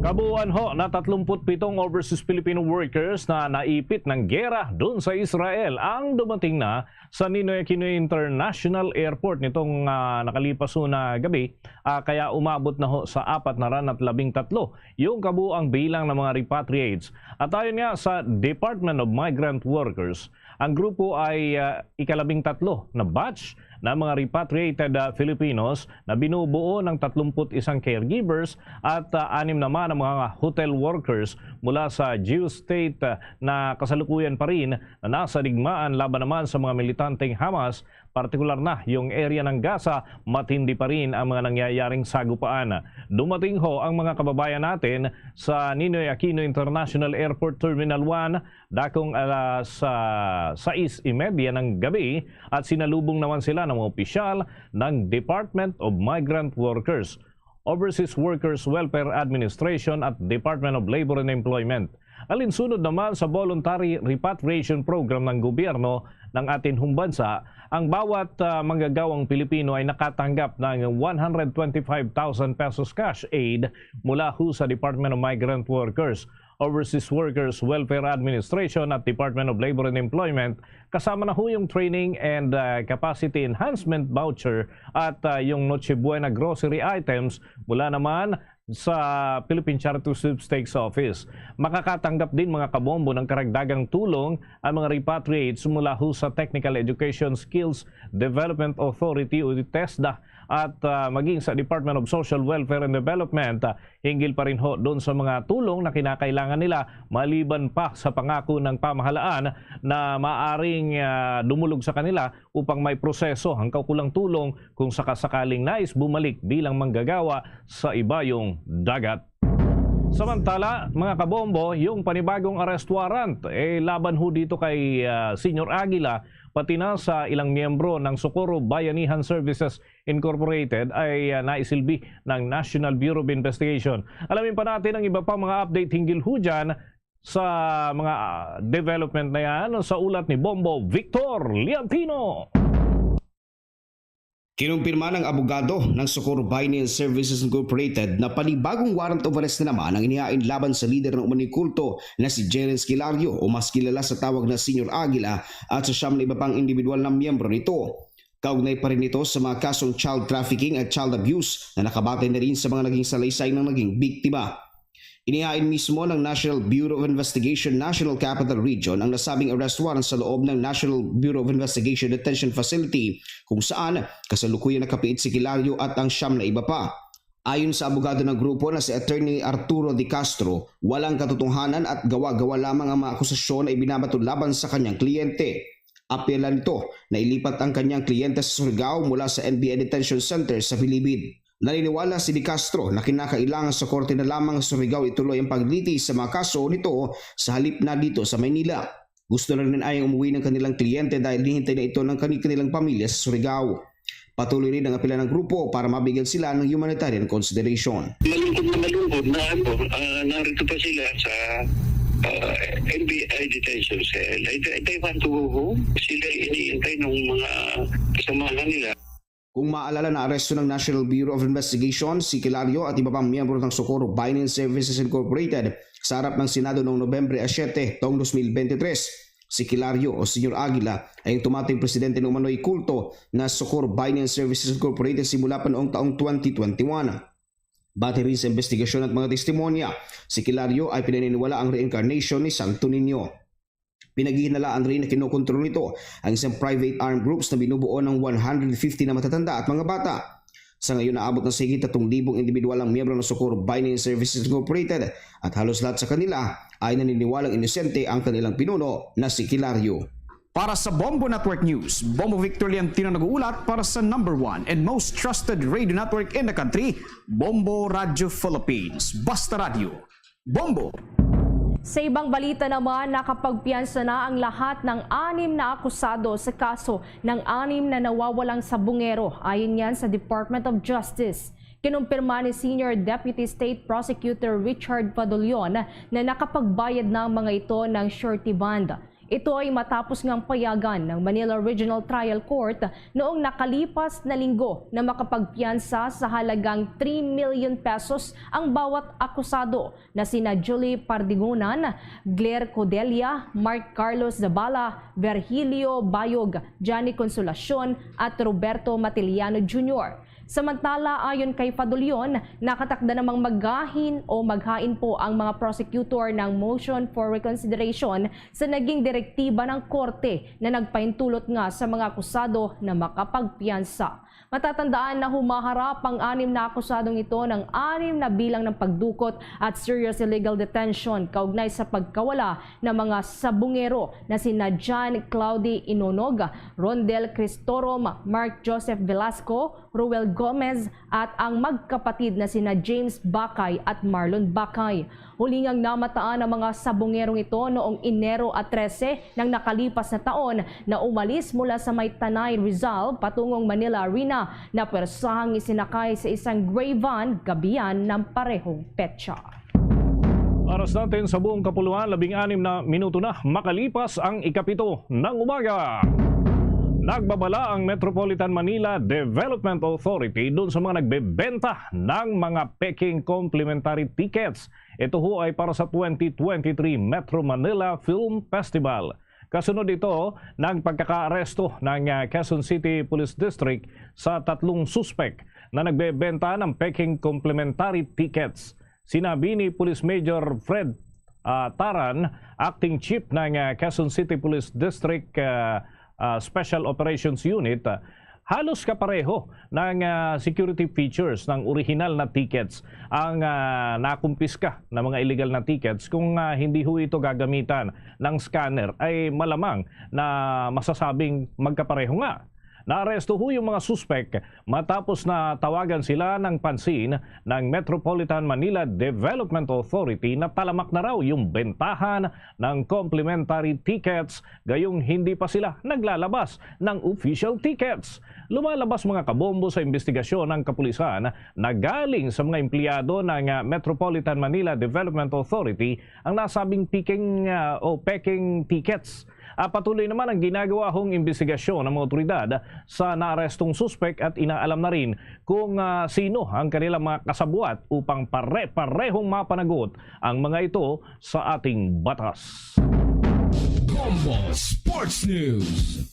Kabuuan ho na tatlumput pitong overseas Filipino workers na naipit ng gera doon sa Israel ang dumating na sa Ninoy Aquino International Airport nitong ah, nakalipas ho na gabi. Ah, kaya umabot na ho sa apat na ran at labing tatlo yung kabuang bilang ng mga repatriates. At ayon nga sa Department of Migrant Workers, ang grupo ay ah, ikalabing tatlo na batch ng mga repatriated ah, Filipinos na binubuo ng tatlumput isang caregivers at ah, anim naman ang mga hotel workers mula sa Jewish state ah, na kasalukuyan pa rin na nasa digmaan laban naman sa mga militanteng Hamas, partikular na yung area ng Gaza, matindi pa rin ang mga nangyayaring sagupaan. Dumating ho ang mga kababayan natin sa Ninoy Aquino International Airport Terminal one dakong alas ah, sais y media ng gabi at sinalubong naman sila ng mga opisyal ng Department of Migrant Workers, Overseas Workers Welfare Administration at Department of Labor and Employment. Alinsunod naman sa voluntary repatriation program ng gobyerno ng atin hong bansa, ang bawat ah, manggagawang Pilipino ay nakatanggap ng one hundred twenty-five thousand pesos cash aid mula ho sa Department of Migrant Workers, Overseas Workers Welfare Administration at Department of Labor and Employment, kasama na ho yung training and ah, capacity enhancement voucher at ah, yung Noche Buena grocery items mula naman sa Philippine Charity Sweepstakes Office. Makakatanggap din, mga kabombo, ng karagdagang tulong ang mga repatriates mula ho sa Technical Education Skills Development Authority o TESDA at, ah, maging sa Department of Social Welfare and Development, ah, hinggil pa rin ho doon sa mga tulong na kinakailangan nila, maliban pa sa pangako ng pamahalaan na maaring, ah, dumulog sa kanila upang may proseso ang kaukulang tulong kung sakasakaling nais bumalik bilang manggagawa sa ibayong dagat. Samantala, mga kabombo, yung panibagong arrest warrant, eh, laban ho dito kay, ah, Senior Aguila, pati na sa ilang miyembro ng Socorro Bayanihan Services Incorporated ay, ah, naisilbi ng National Bureau of Investigation. Alamin pa natin ang iba pang mga update hinggil ho dyan sa mga, ah, development na yan sa ulat ni Bombo Victor Liantino. Kinumpirma ng abogado ng Socorro Bayanihan Services Incorporated na panibagong warrant of arrest na naman ang inihain laban sa lider ng umano'y kulto na si Jerens Kilario o mas kilala sa tawag na Senior Aguila at sa siyam na iba pang individual na miyembro nito. Kaugnay pa rin ito sa mga kasong child trafficking at child abuse na nakabatay na rin sa mga naging salaysay ng naging biktima. Inihain mismo ng National Bureau of Investigation National Capital Region ang nasabing arrest warrant sa loob ng National Bureau of Investigation Detention Facility, kung saan kasalukuyan nakapiit si Kilario at ang siyam na iba pa. Ayon sa abogado ng grupo na si Attorney Arturo De Castro, walang katotohanan at gawa-gawa lamang ang mga akusasyon na ibinabato laban sa kanyang kliyente. Apil lang nito na ilipat ang kanyang kliyente sa Surigao mula sa N B I Detention Center sa Bilibid. Naniniwala si De Castro na kinakailangan sa korte na lamang sa Surigao ituloy ang pagliti sa mga kaso nito sa halip na dito sa Maynila. Gusto na rin ay umuwi ng kanilang kliyente dahil hinihintay na ito ng kani-, kanilang pamilya sa Surigao. Patuloy rin ang apila ng grupo para mabigyan sila ng humanitarian consideration. Malungkot na malungkot na ano, ah, narito pa sila sa, ah, N B I detention cell. I, I, they want to go home. Sila iniintay ng mga kasamahan nila. Kung maalala, naaresto ng National Bureau of Investigation si Kilario at iba pang miyembro ng Socorro Bayanihan Services Incorporated sa harap ng Senado noong Nobyembre siete taong dos mil bente tres. Si Kilario o Senior Aguila ay ang tumatayong presidente ng umano'y kulto na Socorro Bayanihan Services Incorporated simula pa noong taong twenty twenty-one. Batay rin sa investigasyon at mga testimonya, si Kilario ay pinaniniwala ang reincarnation ni Santo Niño. Pinaghihinalaan rin na kinokontrol nito ang isang private armed groups na binubuo ng one hundred fifty na matatanda at mga bata. Sa ngayon, naabot na sa higit tatlong libong individual ang miyembro ng Socorro Bayanihan Services Incorporated at halos lahat sa kanila ay naniniwalang inosente ang kanilang pinuno na si Kilario. Para sa Bombo Network News, Bombo Victor Leontino nag-uulat para sa number one and most trusted radio network in the country, Bombo Radio Philippines. Basta Radyo, Bombo! Sa ibang balita naman, nakapagpiyansa na ang lahat ng anim na akusado sa kaso ng anim na nawawalang sabungero, ayon yan sa Department of Justice. Kinumpirma ni Senior Deputy State Prosecutor Richard Padulyon na nakapagbayad na ang mga ito ng surety bond. Ito ay matapos ngang payagan ng Manila Regional Trial Court noong nakalipas na linggo na makapagpiyansa sa halagang three million pesos ang bawat akusado na sina Julie Pardigonan, Gler Codella, Mark Carlos Zabala, Virgilio Bayog, Johnny Consolacion at Roberto Matiliano Junior. Samantala, ayon kay Fadulyon, nakatakda namang maghain o maghain po ang mga prosecutor ng motion for reconsideration sa naging direktiba ng korte na nagpahintulot nga sa mga akusado na makapagpiyansa. Matatandaan na humaharap ang anim na akusadong ito ng anim na bilang ng pagdukot at serious illegal detention kaugnay sa pagkawala ng mga sabungero na sina John Claudy Inonog, Rondel Cristorum, Mark Joseph Velasco, Ruel Gomez, at ang magkapatid na sina James Bakay at Marlon Bakay. Hulingang namataan ang mga sabungerong ito noong Enero a trese ng nakalipas na taon na umalis mula sa may Tanay, Rizal, patungong Manila Arena na pwersahang isinakay sa isang gray van gabihan ng parehong petsa. Oras natin sa buong kapuluan, labing anim na minuto na makalipas ang ikapito ng umaga. Nagbabala ang Metropolitan Manila Development Authority doon sa mga nagbebenta ng mga peking complimentary tickets. Ito ho ay para sa twenty twenty-three Metro Manila Film Festival. Kasunod ito ng pagkakaaresto ng, ah, Quezon City Police District sa tatlong suspek na nagbebenta ng peking complimentary tickets. Sinabi ni Police Major Fred, ah, Taran, Acting Chief ng, ah, Quezon City Police District, ah, ah, Special Operations Unit, ah, Halos kapareho ng, ah, security features ng orihinal na tickets ang, ah, nakumpiska na mga illegal na tickets kung, ah, hindi ho ito gagamitan ng scanner, ay malamang na masasabing magkapareho nga. Naaresto ho yung mga suspek matapos na tawagan sila ng pansin ng Metropolitan Manila Development Authority na talamak na raw yung bentahan ng complimentary tickets gayong hindi pa sila naglalabas ng official tickets. Lumalabas, mga kabombo, sa investigasyon ng kapulisan na galing sa mga empleyado ng, ah, Metropolitan Manila Development Authority ang nasabing peking, ah, o peking tickets. Ah, patuloy naman ang ginagawa hong investigasyon ng mga otoridad sa naarestong suspek at inaalam na rin kung, ah, sino ang kanilang mga kasabwat upang pare-parehong mapanagot ang mga ito sa ating batas. Bombo Sports News.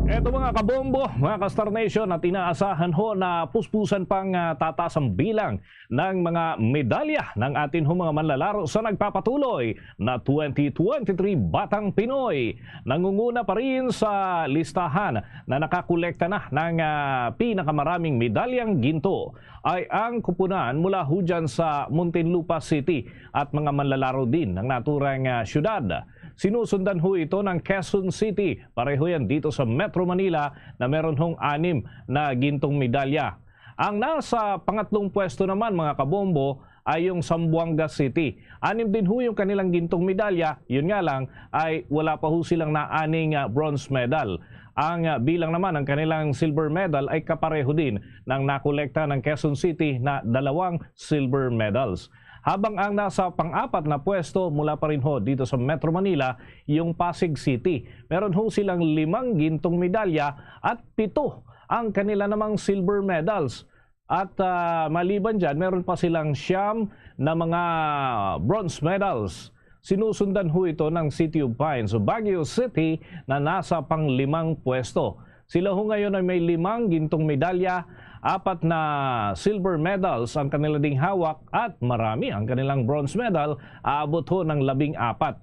Eto, mga kabombo, mga ka-Star Nation, at inaasahan ho na puspusan pang, ah, tataas ang bilang ng mga medalya ng atin ho mga manlalaro sa nagpapatuloy na twenty twenty-three Batang Pinoy. Nangunguna pa rin sa listahan na nakakolekta na ng, ah, pinakamaraming medalyang ginto ay ang kupunan mula ho dyan sa Muntinlupa City at mga manlalaro din ng naturang, ah, syudad. Sinusundan ho ito ng Quezon City, pareho yan dito sa Metro Manila na meron hong anim na gintong medalya. Ang nasa pangatlong pwesto naman, mga kabombo, ay yung Zamboanga City. Anim din ho yung kanilang gintong medalya, yun nga lang ay wala pa ho silang naaning, ah, bronze medal. Ang, ah, bilang naman ng kanilang silver medal ay kapareho din ng nakolekta ng Quezon City na dalawang silver medals. Habang ang nasa pang-apat na pwesto mula pa rin ho dito sa Metro Manila, yung Pasig City. Meron ho silang limang gintong medalya at pito ang kanila namang silver medals. At, ah, maliban dyan, meron pa silang siyam na mga bronze medals. Sinusundan ho ito ng City of Pines o Baguio City na nasa panglimang pwesto. Sila ho ngayon ay may limang gintong medalya, apat na silver medals ang kanila ding hawak at marami ang kanilang bronze medal, aabot ho ng labing apat.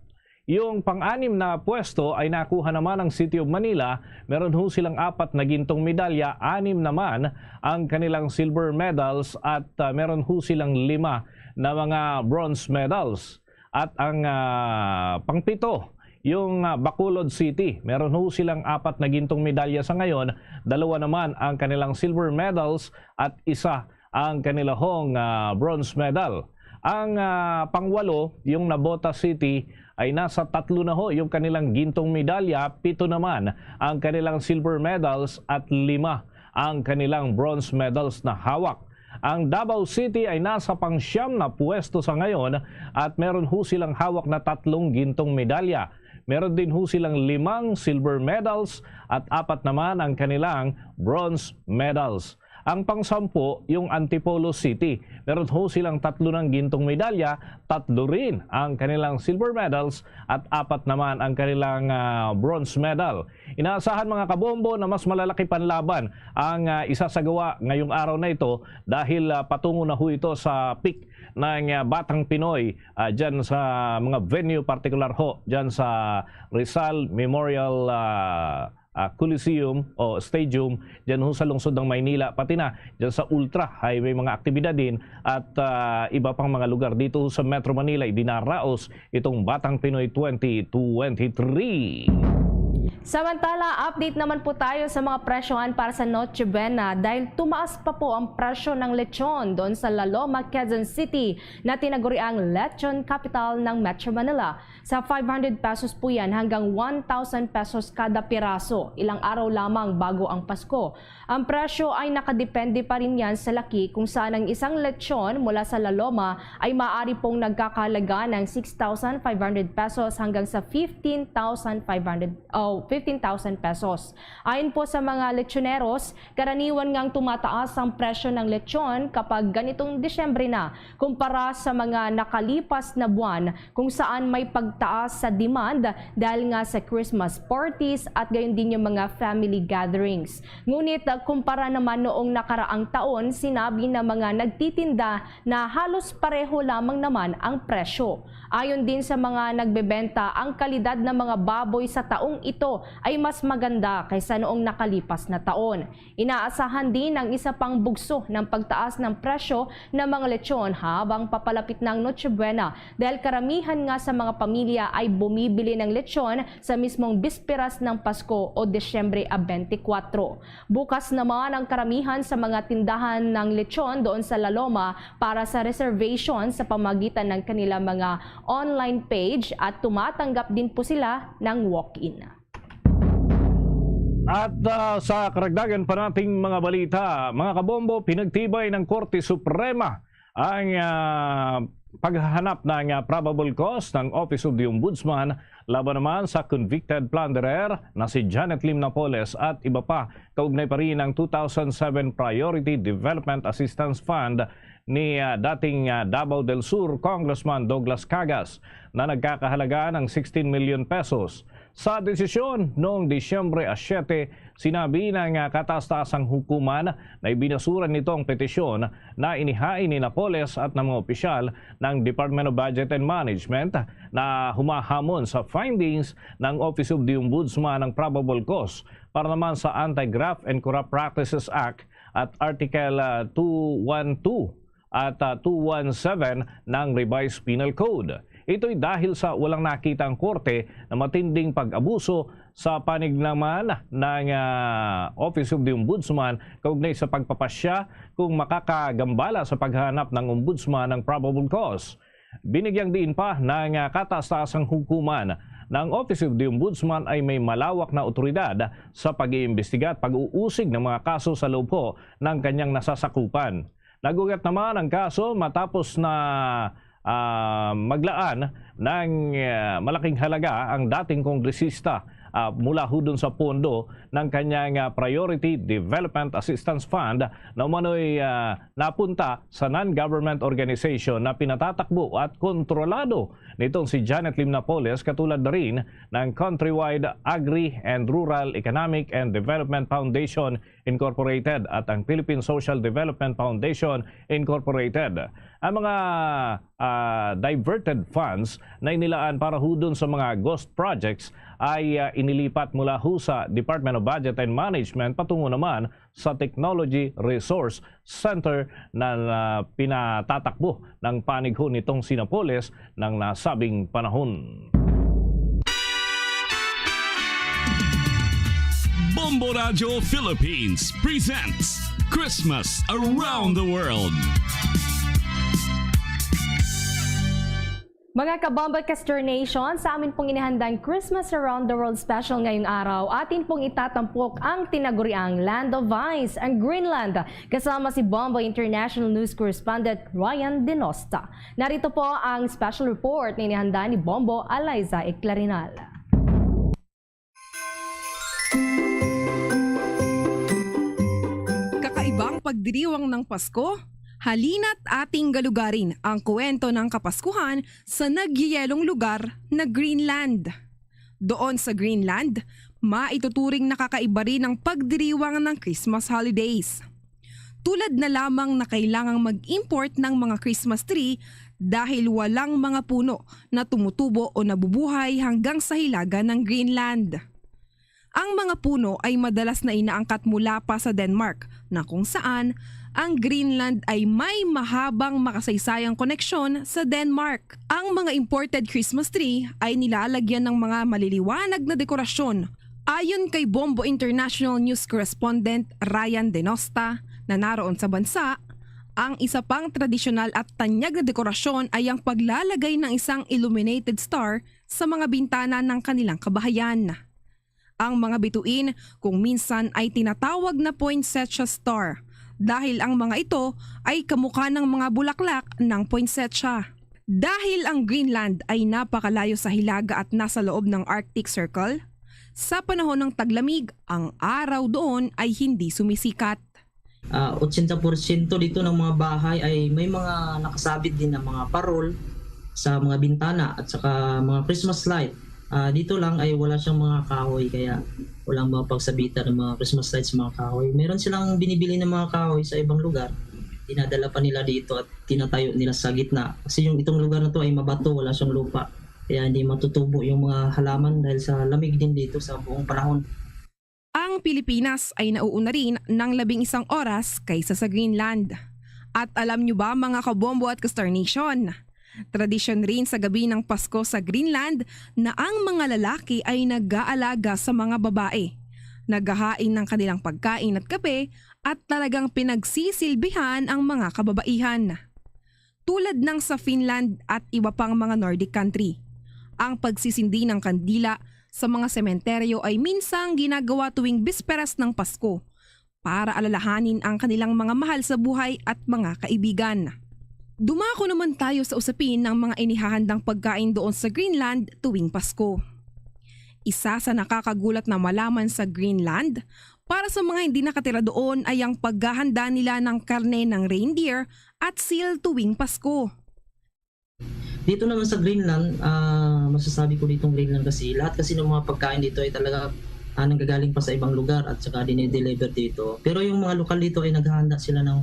Yung pang-anim na pwesto ay nakuha naman ng City of Manila. Meron ho silang apat na gintong medalya, anim naman ang kanilang silver medals at, ah, meron ho silang lima na mga bronze medals. At ang, ah, pangpito, yung, ah, Bacolod City. Meron ho silang apat na gintong medalya sa ngayon, dalawa naman ang kanilang silver medals at isa ang kanila hong, ah, bronze medal. Ang, ah, pangwalo, yung Nabota City, ay nasa tatlo na ho yung kanilang gintong medalya, pito naman ang kanilang silver medals at lima ang kanilang bronze medals na hawak. Ang Davao City ay nasa pangsyam na pwesto sa ngayon at meron ho silang hawak na tatlong gintong medalya. Meron din ho silang limang silver medals at apat naman ang kanilang bronze medals. Ang pangsampu, yung Antipolo City. Meron ho silang tatlo ng gintong medalya, tatlo rin ang kanilang silver medals at apat naman ang kanilang, ah, bronze medal. Inaasahan, mga kabombo, na mas malalaki pa ang laban ang, ah, isasagawa ngayong araw na ito dahil, ah, patungo na ho ito sa peak ng, ah, Batang Pinoy, ah, dyan sa mga venue, partikular ho dyan sa Rizal Memorial, ah, ah, Coliseum o Stadium, dyan ho sa lungsod ng Maynila, pati na dyan sa Ultra ay may mga aktibidad din at, ah, iba pang mga lugar dito sa Metro Manila. Idinaraos itong Batang Pinoy twenty twenty-three. Samantala, update naman po tayo sa mga presyohan para sa Noche Buena dahil tumaas pa po ang presyo ng lechon doon sa La Loma, Quezon City na tinaguriang lechon capital ng Metro Manila. Sa five hundred pesos po yan hanggang one thousand pesos kada piraso, ilang araw lamang bago ang Pasko. Ang presyo ay nakadepende pa rin yan sa laki kung saan ang isang lechon mula sa La Loma ay maaari pong nagkakahalaga ng six thousand five hundred pesos hanggang sa fifteen thousand five hundred o fifteen thousand pesos. Ayon po sa mga lechoneros, karaniwan ngang tumataas ang presyo ng lechon kapag ganitong Disyembre na kumpara sa mga nakalipas na buwan kung saan may pagtaas sa demand dahil nga sa Christmas parties at gayon din yung mga family gatherings. Ngunit, ah, kumpara naman noong nakaraang taon, sinabi ng mga nagtitinda na halos pareho lamang naman ang presyo. Ayon din sa mga nagbebenta, ang kalidad ng mga baboy sa taong ito ay mas maganda kaysa noong nakalipas na taon. Inaasahan din ang isa pang bugso ng pagtaas ng presyo ng mga lechon habang papalapit na ang Noche Buena, dahil karamihan nga sa mga pamilya ay bumibili ng lechon sa mismong bisperas ng Pasko o Disyembre twenty-four. Bukas naman ang karamihan sa mga tindahan ng lechon doon sa La Loma para sa reservation sa pamagitan ng kanilang mga online page, at tumatanggap din po sila ng walk-in. At, ah, sa karagdagan pa nating mga balita, mga kabombo, pinagtibay ng Korte Suprema ang, ah, paghahanap ng, ah, probable cause ng Office of the Ombudsman laban naman sa convicted plunderer na si Janet Lim Napoles at iba pa, kaugnay pa rin ng two thousand seven Priority Development Assistance Fund ni, ah, dating, ah, Davao del Sur Congressman Douglas Cagas na nagkakahalaga ng sixteen million pesos. Sa desisyon noong Disyembre a siyete, sinabi ng, ah, kataas-taasang hukuman na ibinasura nito ang petisyon na inihain ni Napoles at ng mga opisyal ng Department of Budget and Management na humahamon sa findings ng Office of the Ombudsman ng probable cause para naman sa Anti-Graft and Corrupt Practices Act at Article, ah, two one two at, ah, two one seven ng Revised Penal Code. Ito'y dahil sa walang nakita ang korte na matinding pag-abuso sa panig naman ng, ah, Office of the Ombudsman kaugnay sa pagpapasya kung makakagambala sa paghanap ng Ombudsman ng probable cause. Binigyang diin pa ng, ah, kataas-taasang hukuman na ang Office of the Ombudsman ay may malawak na awtoridad sa pag-iimbestiga at pag-uusig ng mga kaso sa loob ho ng kanyang nasasakupan. Nag-ugat naman ang kaso matapos na, ah, maglaan ng, ah, malaking halaga ang dating kongresista, ah, mula ho dun sa pondo ng kanyang, ah, Priority Development Assistance Fund na umano'y, ah, napunta sa non-government organization na pinatatakbo at kontrolado nitong si Janet Lim Napoles, katulad na rin ng Countrywide Agri and Rural Economic and Development Foundation Incorporated at ang Philippine Social Development Foundation Incorporated. Ang mga, ah, diverted funds na inilaan para hudon sa mga ghost projects ay, ah, inilipat mula ho sa Department of Budget and Management patungo naman sa Technology Resource Center na, na pinatatakbo ng panig ho nitong si Napoles ng nasabing panahon. Bombo Radio Philippines presents Christmas Around the World. Mga kabombo, Kester Nation, sa amin pong inihandang Christmas Around the World special ngayong araw, atin pong itatampok ang tinaguriang Land of Ice, ang Greenland, kasama si Bombo International News Correspondent Ryan Denosta. Narito po ang special report na inihanda ni Bombo Eliza Eclarinal. Kakaibang pagdiriwang ng Pasko? Halina't ating galugarin ang kwento ng Kapaskuhan sa nagyeyelong lugar na Greenland. Doon sa Greenland, maituturing na kakaiba rin ang pagdiriwang ng Christmas holidays. Tulad na lamang na kailangang mag-import ng mga Christmas tree dahil walang mga puno na tumutubo o nabubuhay hanggang sa hilaga ng Greenland. Ang mga puno ay madalas na inaangkat mula pa sa Denmark, na kung saan ang Greenland ay may mahabang makasaysayang koneksyon sa Denmark. Ang mga imported Christmas tree ay nilalagyan ng mga maliliwanag na dekorasyon. Ayon kay Bombo International News Correspondent Ryan Denosta, na naroon sa bansa, ang isa pang tradisyonal at tanyag na dekorasyon ay ang paglalagay ng isang illuminated star sa mga bintana ng kanilang kabahayan. Ang mga bituin kung minsan ay tinatawag na poinsettia star dahil ang mga ito ay kamukha ng mga bulaklak ng poinsettia. Dahil ang Greenland ay napakalayo sa hilaga at nasa loob ng Arctic Circle, sa panahon ng taglamig, ang araw doon ay hindi sumisikat. Ah, ochenta porsyento dito ng mga bahay ay may mga nakasabit din ng mga parol sa mga bintana at saka mga Christmas light. Ah, dito lang ay wala siyang mga kahoy, kaya walang mga pagsabitan ng mga Christmas light sa mga kahoy. Meron silang binibili ng mga kahoy sa ibang lugar, dinadala pa nila dito at tinatayo nila sa gitna. Kasi yung itong lugar na to ay mabato, wala siyang lupa. Kaya hindi matutubo yung mga halaman dahil sa lamig din dito sa buong panahon. Ang Pilipinas ay nauuna rin ng labing isang oras kaysa sa Greenland. At alam nyo ba, mga kabombo at ka-Star Nation, tradisyon rin sa gabi ng Pasko sa Greenland na ang mga lalaki ay nag-aalaga sa mga babae, naghahain ng kanilang pagkain at kape, at talagang pinagsisilbihan ang mga kababaihan. Tulad ng sa Finland at iba pang mga Nordic country, ang pagsisindi ng kandila sa mga sementeryo ay minsang ginagawa tuwing bisperas ng Pasko para alalahanin ang kanilang mga mahal sa buhay at mga kaibigan. Dumako naman tayo sa usapin ng mga inihahandang pagkain doon sa Greenland tuwing Pasko. Isa sa nakakagulat na malaman sa Greenland, para sa mga hindi nakatira doon, ay ang paghahanda nila ng karne ng reindeer at seal tuwing Pasko. Dito naman sa Greenland, ah, masasabi ko ditong Greenland kasi lahat kasi ng mga pagkain dito ay talaga, ah, nanggagaling pa sa ibang lugar at saka dinideliver dito. Pero yung mga lokal dito ay naghahanda sila ng,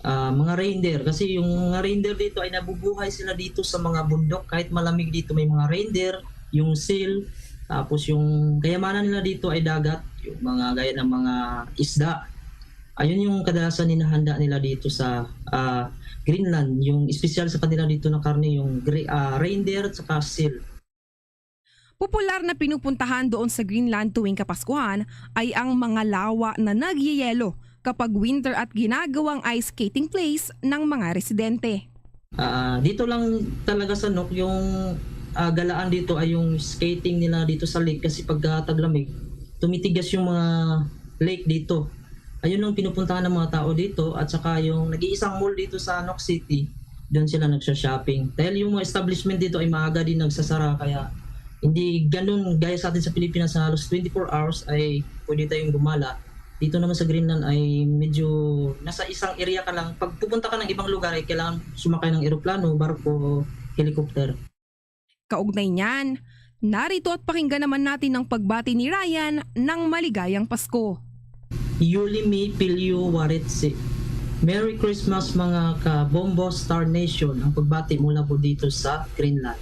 ah, mga reindeer. Kasi yung mga reindeer dito ay nabubuhay sila dito sa mga bundok. Kahit malamig dito, may mga reindeer, yung seal, tapos yung kayamanan nila dito ay dagat, yung mga gaya ng mga isda. Ayun yung kadalasan hinahanda nila dito sa, ah, Greenland. Yung espesyal sa kanila dito na karne, yung gre-, ah, reindeer at saka seal. Popular na pinupuntahan doon sa Greenland tuwing Kapaskuhan ay ang mga lawa na nagyeyelo kapag winter at ginagawang ice skating place ng mga residente. Ah, dito lang talaga sa Nuuk, yung, ah, galaan dito ay yung skating nila dito sa lake kasi pagka taglamig, tumitigas yung mga lake dito. Ayun ang pinupuntahan ng mga tao dito at saka yung nag-iisang mall dito sa Nuuk City, doon sila nagsha-shopping. Dahil yung mga establishment dito ay maaga din nagsasara, kaya hindi ganun gaya sa atin sa Pilipinas na halos twenty-four hours ay pwede tayong gumala. Dito naman sa Greenland ay medyo nasa isang area ka lang. Pag pupunta ka ng ibang lugar ay kailangan sumakay ng eroplano, barko, helicopter. Kaugnay niyan, narito at pakinggan naman natin ang pagbati ni Ryan ng maligayang Pasko. Yuli mi pilyo waritsi. Merry Christmas, mga ka-Bombo Star Nation, ang pagbati mula po dito sa Greenland.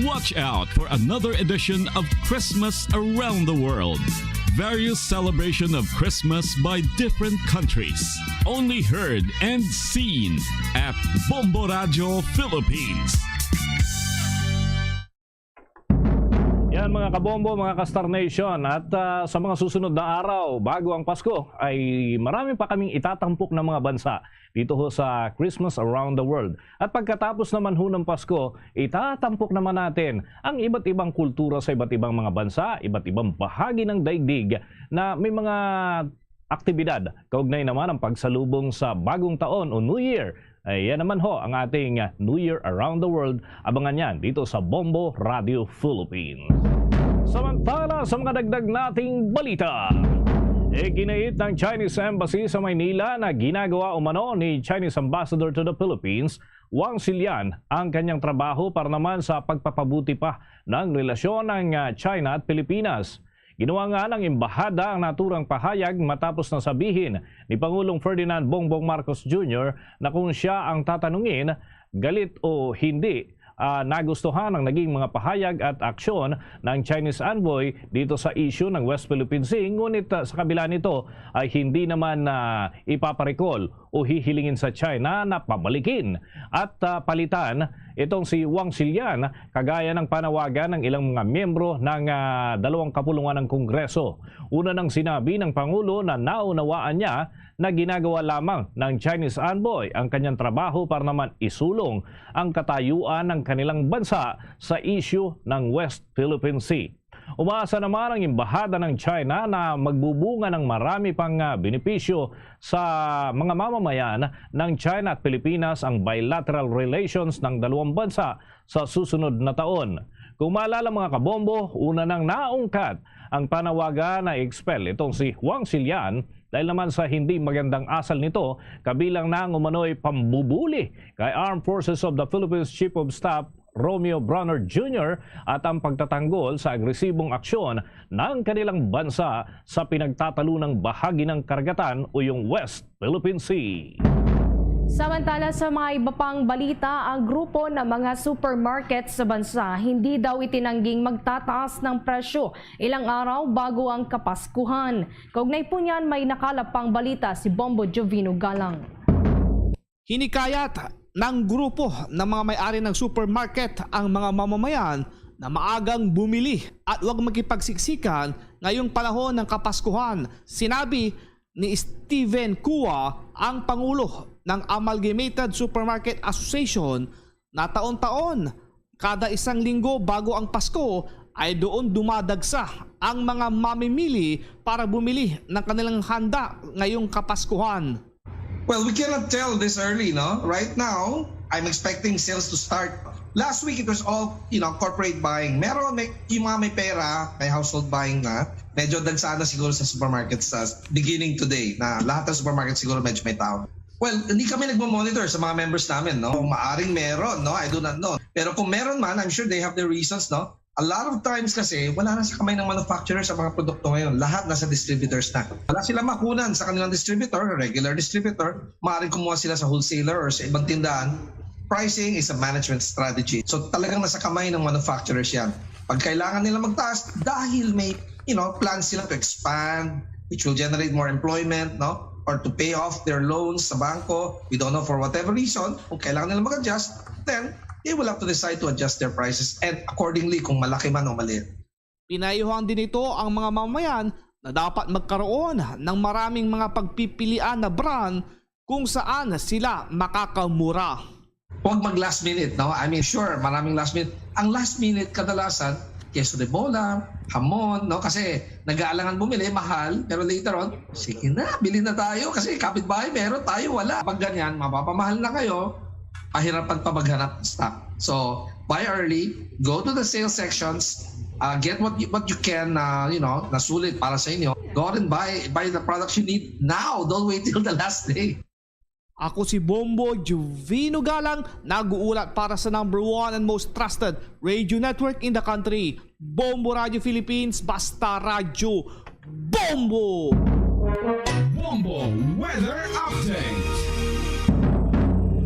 Watch out for another edition of Christmas Around the World. Various celebration of Christmas by different countries. Only heard and seen at Bombo Radyo Philippines. Yan, mga kabombo, mga ka-Star Nation. At, ah, sa mga susunod na araw, bago ang Pasko, ay marami pa kaming itatampok na mga bansa dito ho sa Christmas Around the World. At pagkatapos naman ho ng Pasko, itatampok naman natin ang iba't ibang kultura sa iba't ibang mga bansa, iba't ibang bahagi ng daigdig na may mga aktibidad kaugnay naman ang pagsalubong sa Bagong Taon o New Year. Ay, yan naman ho ang ating, ah, New Year Around the World. Abangan yan dito sa Bombo Radio Philippines. Samantala, sa mga dagdag nating balita, iginait ng Chinese Embassy sa Maynila na ginagawa umano ni Chinese Ambassador to the Philippines, Wang Xilian, ang kanyang trabaho para naman sa pagpapabuti pa ng relasyon ng, ah, China at Pilipinas. Ginawa nga ng embahada ang naturang pahayag matapos na sabihin ni Pangulong Ferdinand Bongbong Marcos Junior na kung siya ang tatanungin, galit o hindi, ah, nagustuhan ang naging mga pahayag at aksyon ng Chinese envoy dito sa issue ng West Philippine Sea. Ngunit, ah, sa kabila nito ay hindi naman, ah, ipaparekol o hihilingin sa China na pabalikin at, ah, palitan itong si Wang Xilian, kagaya ng panawagan ng ilang mga miyembro ng, ah, dalawang kapulungan ng Kongreso. Una nang sinabi ng Pangulo na naunawaan niya na ginagawa lamang ng Chinese envoy ang kanyang trabaho para naman isulong ang katayuan ng kanilang bansa sa issue ng West Philippine Sea. Umaasa naman ang Embahada ng China na magbubunga ng marami pang, ah, benepisyo sa mga mamamayan ng China at Pilipinas ang bilateral relations ng dalawang bansa sa susunod na taon. Kung maalala, mga kabombo, una nang naungkat ang panawagan na i-expel itong si Wang Xilian dahil naman sa hindi magandang asal nito, kabilang na ang umano'y pambubuli kay Armed Forces of the Philippines Chief of Staff Romeo Brawner Junior at ang pagtatanggol sa agresibong aksyon ng kanilang bansa sa pinagtatalunang bahagi ng karagatan o yung West Philippine Sea. Samantala, sa mga iba pang balita, ang grupo ng mga supermarket sa bansa hindi daw itinangging magtataas ng presyo ilang araw bago ang Kapaskuhan. Kaugnay po niyan, may nakalap pang balita si Bombo Jovino Galang. Hinikayat ng grupo ng mga may-ari ng supermarket ang mga mamamayan na maagang bumili at huwag makipagsiksikan ngayong panahon ng Kapaskuhan. Sinabi ni Steven Cua, ang pangulo ng Amalgamated Supermarket Association, na taon-taon, kada isang linggo bago ang Pasko, ay doon dumadagsa ang mga mamimili para bumili ng kanilang handa ngayong Kapaskuhan. Well, we cannot tell this early, no? Right now, I'm expecting sales to start. Last week, it was all, you know, corporate buying. Meron, may, yung mga may pera, may household buying na, medyo dagsa na siguro sa supermarket sa beginning today, na lahat ng supermarket siguro medyo may tao. Well, hindi kami nagmo-monitor sa mga members namin, no? Kung maaring meron, no? I do not know. Pero kung meron man, I'm sure they have their reasons, no? A lot of times kasi, wala na sa kamay ng manufacturer sa mga produkto ngayon. Lahat nasa distributors na. Wala sila makunan sa kanilang distributor, regular distributor. Maaaring kumuha sila sa wholesaler or sa ibang tindahan. Pricing is a management strategy. So talagang nasa kamay ng manufacturers yan. Pag kailangan nila magtaas, dahil may, you know, plans sila to expand, which will generate more employment, no? Or to pay off their loans sa bangko, we don't know, for whatever reason, kung kailangan nila mag-adjust, then they will have to decide to adjust their prices and accordingly kung malaki man o maliit. Pinayuhan din nito ang mga mamamayan na dapat magkaroon ng maraming mga pagpipilian na brand kung saan sila makakamura. Huwag mag last minute, no? I mean, sure, maraming last minute. Ang last minute, kadalasan, queso de bola, hamon, no? Kasi nag-aalangan bumili, mahal, pero later on, sige na, bili na tayo kasi kapitbahay meron, tayo wala. Pag ganyan, mapapamahal na kayo, pahirapan pa maghanap ng stock. So, buy early, go to the sales sections, uh, get what you, what you can, uh, you know, na sulit para sa inyo. Go out and buy buy the products you need now. Don't wait till the last day. Ako si Bombo Jovino Galang, nag-uulat para sa number one and most trusted radio network in the country, Bombo Radio Philippines, basta radyo, Bombo! Bombo Weather Update.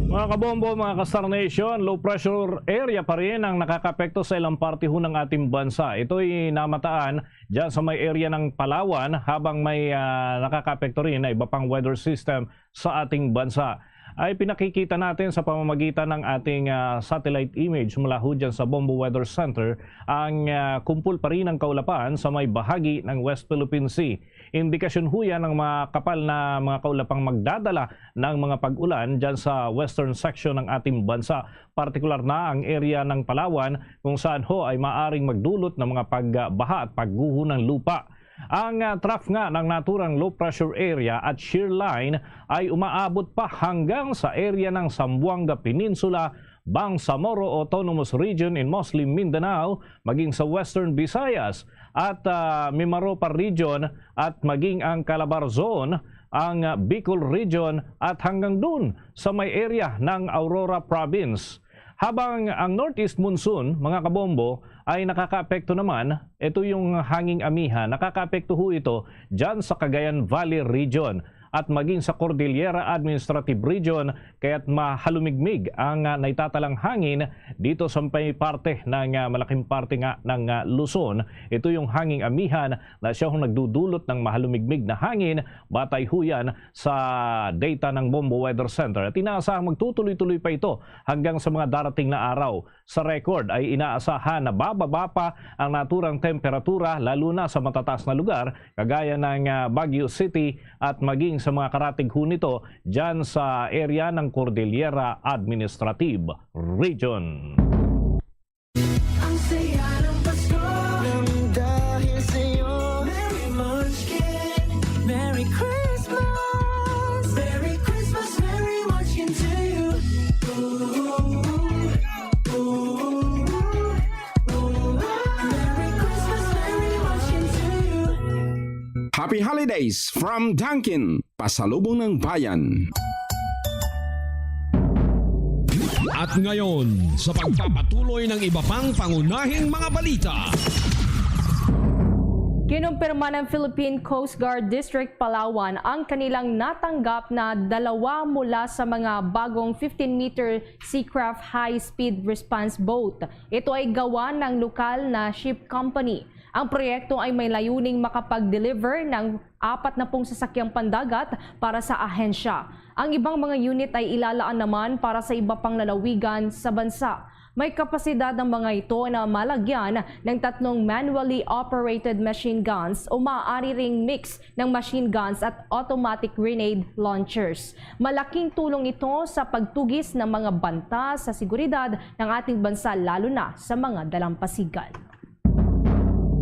Mga kabombo, mga ka-Star Nation, low pressure area pa rin ang nakakapekto sa ilang parte ho ng ating bansa. Ito'y namataan dyan sa may area ng Palawan, habang may ah, nakakapekto rin na iba pang weather system sa ating bansa. Ay pinakikita natin sa pamamagitan ng ating ah, satellite image mula ho dyan sa Bombo Weather Center ang ah, kumpol pa rin ng kaulapan sa may bahagi ng West Philippine Sea. Indikasyon ho yan ng mga kapal na mga kaulapang magdadala ng mga pag-ulan dyan sa western section ng ating bansa, partikular na ang area ng Palawan, kung saan ho ay maaring magdulot ng mga pagbaha at pagguho ng lupa. Ang ah, trough nga ng naturang low pressure area at shear line ay umaabot pa hanggang sa area ng Zamboanga Peninsula, Bangsamoro Autonomous Region in Muslim Mindanao, maging sa Western Visayas at ah, Mimaropa Region at maging ang Calabarzon, ang ah, Bicol Region at hanggang dun sa may area ng Aurora Province. Habang ang northeast monsoon, mga kabombo, ay nakakaapekto naman, ito yung hanging amihan, nakakaapekto ho ito dyan sa Cagayan Valley Region at maging sa Cordillera Administrative Region, kaya't mahalumigmig ang ah, naitatalang hangin dito sa may parte ng ah, malaking parte nga ng ah, Luzon. Ito yung hanging amihan na siya ang nagdudulot ng mahalumigmig na hangin, batay ho yan sa data ng Bombo Weather Center. At inaasahang magtutuloy-tuloy pa ito hanggang sa mga darating na araw. Sa record ay inaasahan na bababa pa ang naturang temperatura, lalo na sa matataas na lugar kagaya ng ah, Baguio City at maging sa mga karatig ho nito dyan sa area ng Cordillera Administrative Region. Ang saya ng Pasko nang dahil sa'yo. Merry Munchkin, Merry Christmas. Merry Christmas, Merry Munchkin to you. Ooh, ooh, ooh. Merry Christmas, Merry Munchkin to you. Happy Holidays from Dunkin, Pasalubong ng Bayan. At ngayon, sa pagpapatuloy ng iba pang pangunahing mga balita. Kinumpirma ng Philippine Coast Guard District Palawan ang kanilang natanggap na dalawa mula sa mga bagong fifteen-meter Seacraft High-Speed Response Boat. Ito ay gawa ng lokal na ship company. Ang proyekto ay may layuning makapag-deliver ng apat na pung sasakyang pandagat para sa ahensya. Ang ibang mga unit ay ilalaan naman para sa iba pang lalawigan sa bansa. May kapasidad ang mga ito na malagyan ng tatlong manually operated machine guns o maaari ring mix ng machine guns at automatic grenade launchers. Malaking tulong ito sa pagtugis ng mga banta sa seguridad ng ating bansa, lalo na sa mga dalampasigan.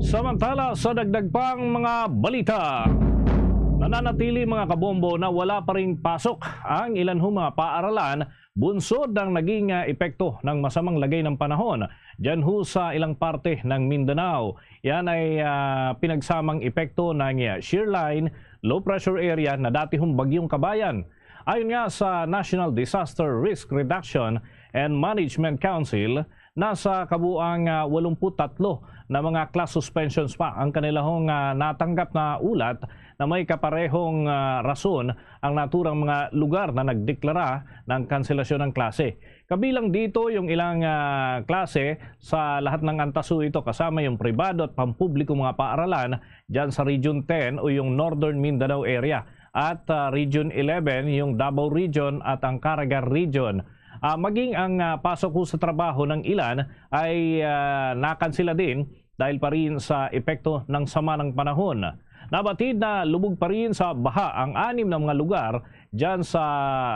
Samantala, sa dagdag pang mga balita, nananatili, mga kabombo, na wala pa ring pasok ang ilan hong mga paaralan bunsod ng naging, ah, epekto ng masamang lagay ng panahon dyan ho sa ilang parte ng Mindanao. Yan ay, ah, pinagsamang epekto ng, ah, shear line, low pressure area na dati hong Bagyong Kabayan. Ayon nga sa National Disaster Risk Reduction and Management Council, nasa kabuang, ah, walumput tatlo na mga class suspensions pa ang kanilahong, ah, natanggap na ulat na may kaparehong, ah, rason ang naturang mga lugar na nagdeklara ng kanselasyon ng klase. Kabilang dito yung ilang, ah, klase sa lahat ng antas ho ito, kasama yung pribado at pampublikong mga paaralan dyan sa Region ten o yung Northern Mindanao area, at, ah, Region eleven, yung Davao Region at ang Caraga Region. Ah, maging ang, ah, pasok ho sa trabaho ng ilan ay, ah, nakansela din dahil pa rin sa epekto ng sama ng panahon. Nabatid na lubog pa rin sa baha ang anim na mga lugar dyan sa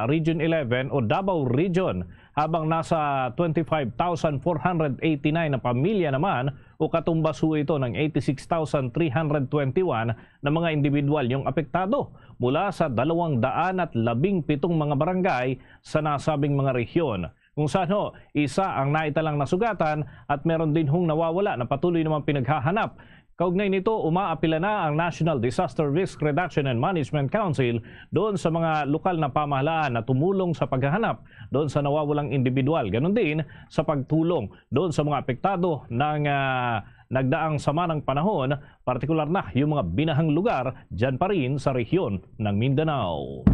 Region eleven o Davao Region, habang nasa twenty-five thousand four hundred eighty-nine na pamilya naman o katumbas ho ito ng eighty-six thousand three hundred twenty-one na mga individual yung apektado mula sa dalawang daan at labing pitong mga barangay sa nasabing mga rehiyon, kung saan ho, isa ang naitalang nasugatan at meron din hong nawawala na patuloy namang pinaghahanap. Kaugnay nito, umaapila na ang National Disaster Risk Reduction and Management Council doon sa mga lokal na pamahalaan na tumulong sa paghahanap doon sa nawawalang individual, ganun din sa pagtulong doon sa mga apektado ng, ah, nagdaang sama ng panahon, partikular na yung mga binahang lugar dyan pa rin sa rehiyon ng Mindanao.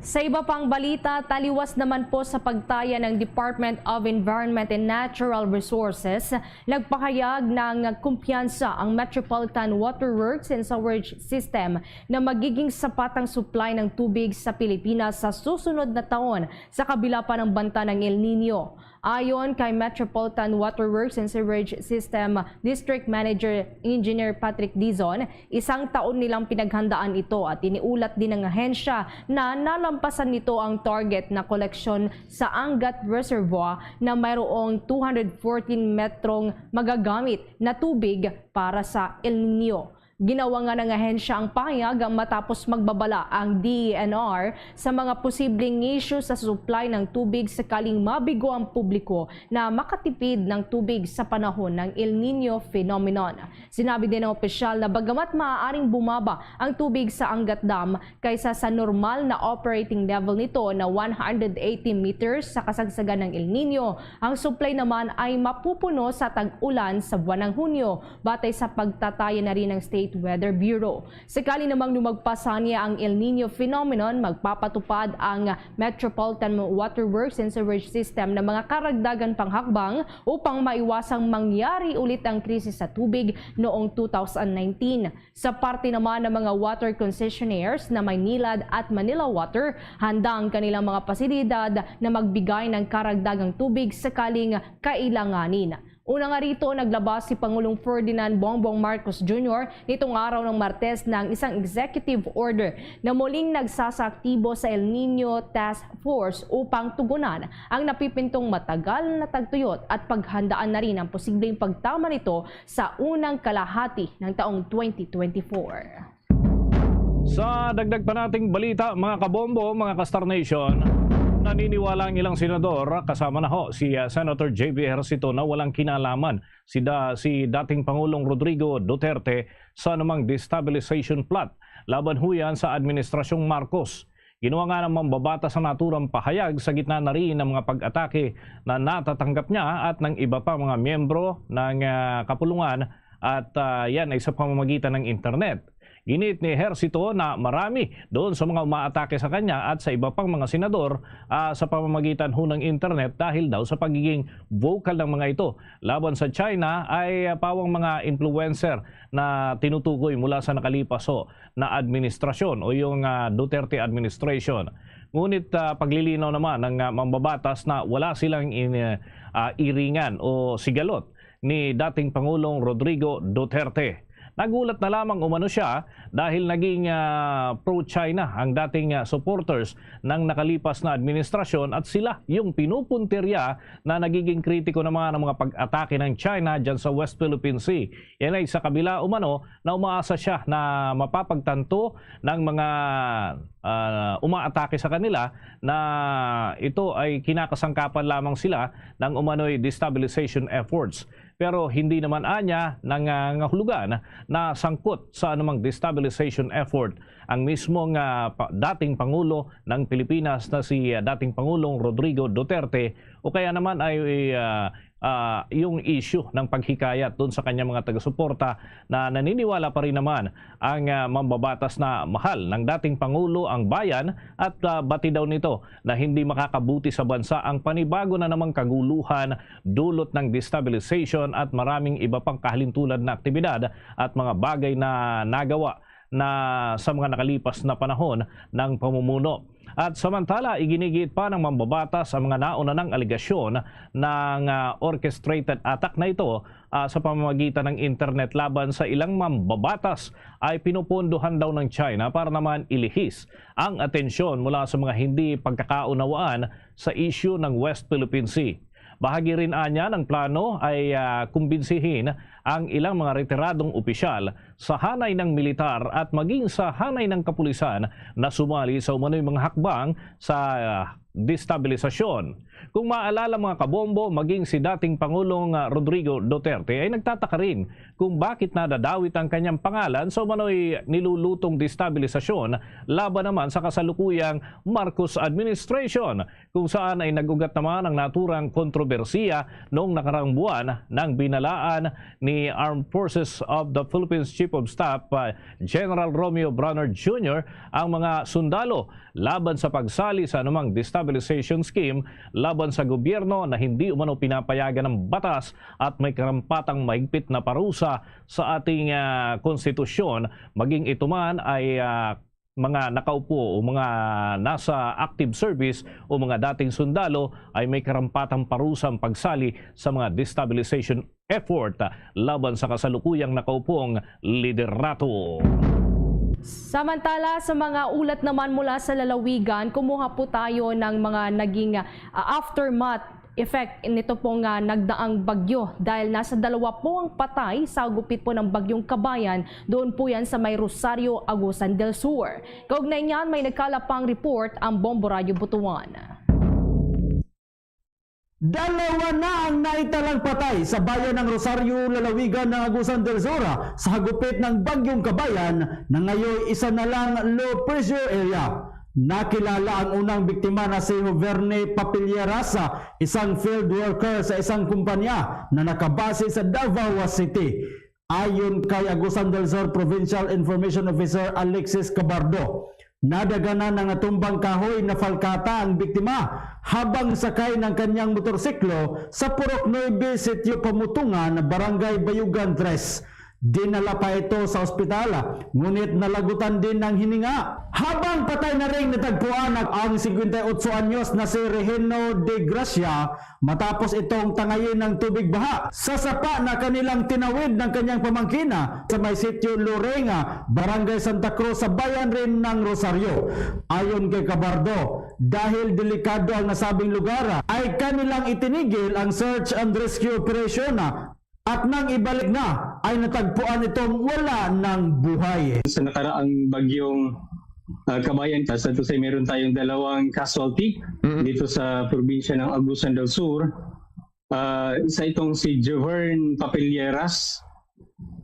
Sa iba pang balita, taliwas naman po sa pagtaya ng Department of Environment and Natural Resources, nagpahayag ng kumpiyansa ang Metropolitan Water Works and Sewerage System na magiging sapat ang supply ng tubig sa Pilipinas sa susunod na taon sa kabila pa ng banta ng El Nino. Ayon kay Metropolitan Water Works and Sewerage System District Manager Engineer Patrick Dizon, isang taon nilang pinaghandaan ito at iniulat din ng ahensya na nalampasan nito ang target na koleksyon sa Angat Reservoir na mayroong two hundred fourteen metrong magagamit na tubig para sa El Nino. Ginawa nga ng ahensya ang pahayag matapos magbabala ang D E N R sa mga posibleng isyu sa supply ng tubig sakaling mabigo ang publiko na makatipid ng tubig sa panahon ng El Nino phenomenon. Sinabi din ng opisyal na bagamat maaaring bumaba ang tubig sa Angat Dam kaysa sa normal na operating level nito na one hundred eighty meters sa kasagsagan ng El Nino, ang supply naman ay mapupuno sa tag-ulan sa buwan ng Hunyo, batay sa pagtataya na rin ng State Weather Bureau. Sakali namang lumagpas niya ang El Nino phenomenon, magpapatupad ang Metropolitan Water Works and Sewerage System ng mga karagdagan pang hakbang upang maiwasang mangyari ulit ang krisis sa tubig noong two thousand nineteen. Sa parte naman ng mga water concessionaires na Maynilad at Manila Water, handa ang kanilang mga pasilidad na magbigay ng karagdagang tubig sakaling kailanganin. Una nga rito, naglabas si Pangulong Ferdinand Bongbong Marcos Junior nitong araw ng Martes ng isang executive order na muling nagsasaaktibo sa El Nino Task Force upang tugunan ang napipintong matagal na tagtuyot at paghandaan na rin ang posibleng pagtama nito sa unang kalahati ng taong twenty twenty-four. Sa dagdag pa nating balita, mga kabombo, mga ka-Star Nation, naniniwala ang ilang senador, kasama na ho si, ah, Senator J B Ejercito, na walang kinalaman si da-, si dating Pangulong Rodrigo Duterte sa anumang destabilization plot laban ho yan sa Administrasyong Marcos. Ginawa nga ng mambabatas ang naturang pahayag sa gitna na rin ng mga pag-atake na natatanggap niya at ng iba pa mga miyembro ng, ah, kapulungan at, ah, yan ay sa pamamagitan ng internet. Giniit ni Ejercito na marami doon sa mga umaatake sa kanya at sa iba pang mga senador, ah, sa pamamagitan ho ng internet dahil daw sa pagiging vocal ng mga ito laban sa China ay, ah, pawang mga influencer na tinutukoy mula sa nakalipas ho na administrasyon o yung, ah, Duterte administration. Ngunit, ah, paglilinaw naman ng, ah, mambabatas na wala silang in-, ah, iringan o sigalot ni dating Pangulong Rodrigo Duterte. Nagulat na lamang umano siya dahil naging, ah, pro-China ang dating, ah, supporters ng nakalipas na administrasyon at sila yung pinupuntirya na nagiging kritiko naman ng mga pag-atake ng China dyan sa West Philippine Sea. Yan ay sa kabila umano na umaasa siya na mapapagtanto ng mga, ah, umaatake sa kanila na ito ay kinakasangkapan lamang sila ng umano'y destabilization efforts. Pero hindi naman anya nangangahulugan na sangkot sa anumang destabilization effort ang mismong, ah, pa-, dating Pangulo ng Pilipinas na si, ah, dating Pangulong Rodrigo Duterte o kaya naman ay, ah, ah, yung issue ng paghikayat doon sa kanyang mga taga-suporta na naniniwala pa rin naman ang, ah, mambabatas na mahal ng dating Pangulo ang bayan at, ah, bati daw nito na hindi makakabuti sa bansa ang panibago na namang kaguluhan, dulot ng destabilization at maraming iba pang kahalintulad na aktibidad at mga bagay na nagawa na sa mga nakalipas na panahon ng pamumuno. At samantala, iginigiit pa ng mambabatas ang mga nauna ng alegasyon ng, ah, orchestrated attack na ito, ah, sa pamamagitan ng internet laban sa ilang mambabatas ay pinupondohan daw ng China para naman ilihis ang atensyon mula sa mga hindi pagkakaunawaan sa isyu ng West Philippine Sea. Bahagi rin anya ng plano ay, ah, kumbinsihin ang ilang mga retiradong opisyal sa hanay ng militar at maging sa hanay ng kapulisan na sumali sa umano'y mga hakbang sa, ah, destabilisasyon. Kung maalala, mga kabombo, maging si dating Pangulong, ah, Rodrigo Duterte ay nagtataka rin kung bakit nadadawit ang kanyang pangalan sa umano'y nilulutong destabilisasyon laban naman sa kasalukuyang Marcos administration, kung saan ay nag-ugat naman ang naturang kontrobersiya noong nakaraang buwan nang binalaan ni Armed Forces of the Philippines Chief of Staff, ah, General Romeo Brawner Junior ang mga sundalo laban sa pagsali sa anumang destabilization scheme laban sa gobyerno na hindi umano pinapayagan ng batas at may karampatang mahigpit na parusa sa ating, ah, konstitusyon, maging ito man ay, ah, mga nakaupo o mga nasa active service o mga dating sundalo ay may karampatang parusang pagsali sa mga destabilization effort, ah, laban sa kasalukuyang nakaupong liderato. Samantala, sa mga ulat naman mula sa lalawigan, kumuha po tayo ng mga naging, ah, aftermath effect nito pong, ah, nagdaang bagyo, dahil nasa dalawa po ang patay sa gupit po ng Bagyong Kabayan. Doon po yan sa may Rosario, Agusan del Sur. Kaugnay niyan, may nagkalap pang report ang Bombo Radyo Butuan. Dalawa na ang naitalang patay sa bayan ng Rosario, lalawigan ng Agusan del Sur, sa hagupit ng Bagyong Kabayan, na ngayon isa na lang low pressure area. Nakilala ang unang biktima na si Joverne Papilleras, isang field worker sa isang kumpanya na nakabase sa Davao City. Ayon kay Agusan del Sur Provincial Information Officer Alexis Cabardo, nadaganan ng natumbang kahoy na falkata ang biktima habang sakay ng kanyang motorsiklo sa Purok nuebe, Sitio Pamutungan, Barangay Bayugan tres. Dinala pa ito sa ospital, ngunit nalagutan din ng hininga. Habang patay na ring natagpuan ang singkwenta y otso anyos na si Regino de Gracia, matapos itong tangayin ng tubig baha sa sapa na kanilang tinawid ng kanyang pamangkin sa may Sitio Lorenga, Barangay Santa Cruz, sa bayan rin ng Rosario. Ayon kay Cabardo, dahil delikado ang nasabing lugar, ay kanilang itinigil ang search and rescue operation. At nang ibalik na, ay natagpuan itong wala ng buhay. Sa nakaraang bagyong, ah, Kabayan, sa tusay meron tayong dalawang casualty Mm. dito sa probinsya ng Agusan del Sur. Ah, isa itong si Joverne Papilleras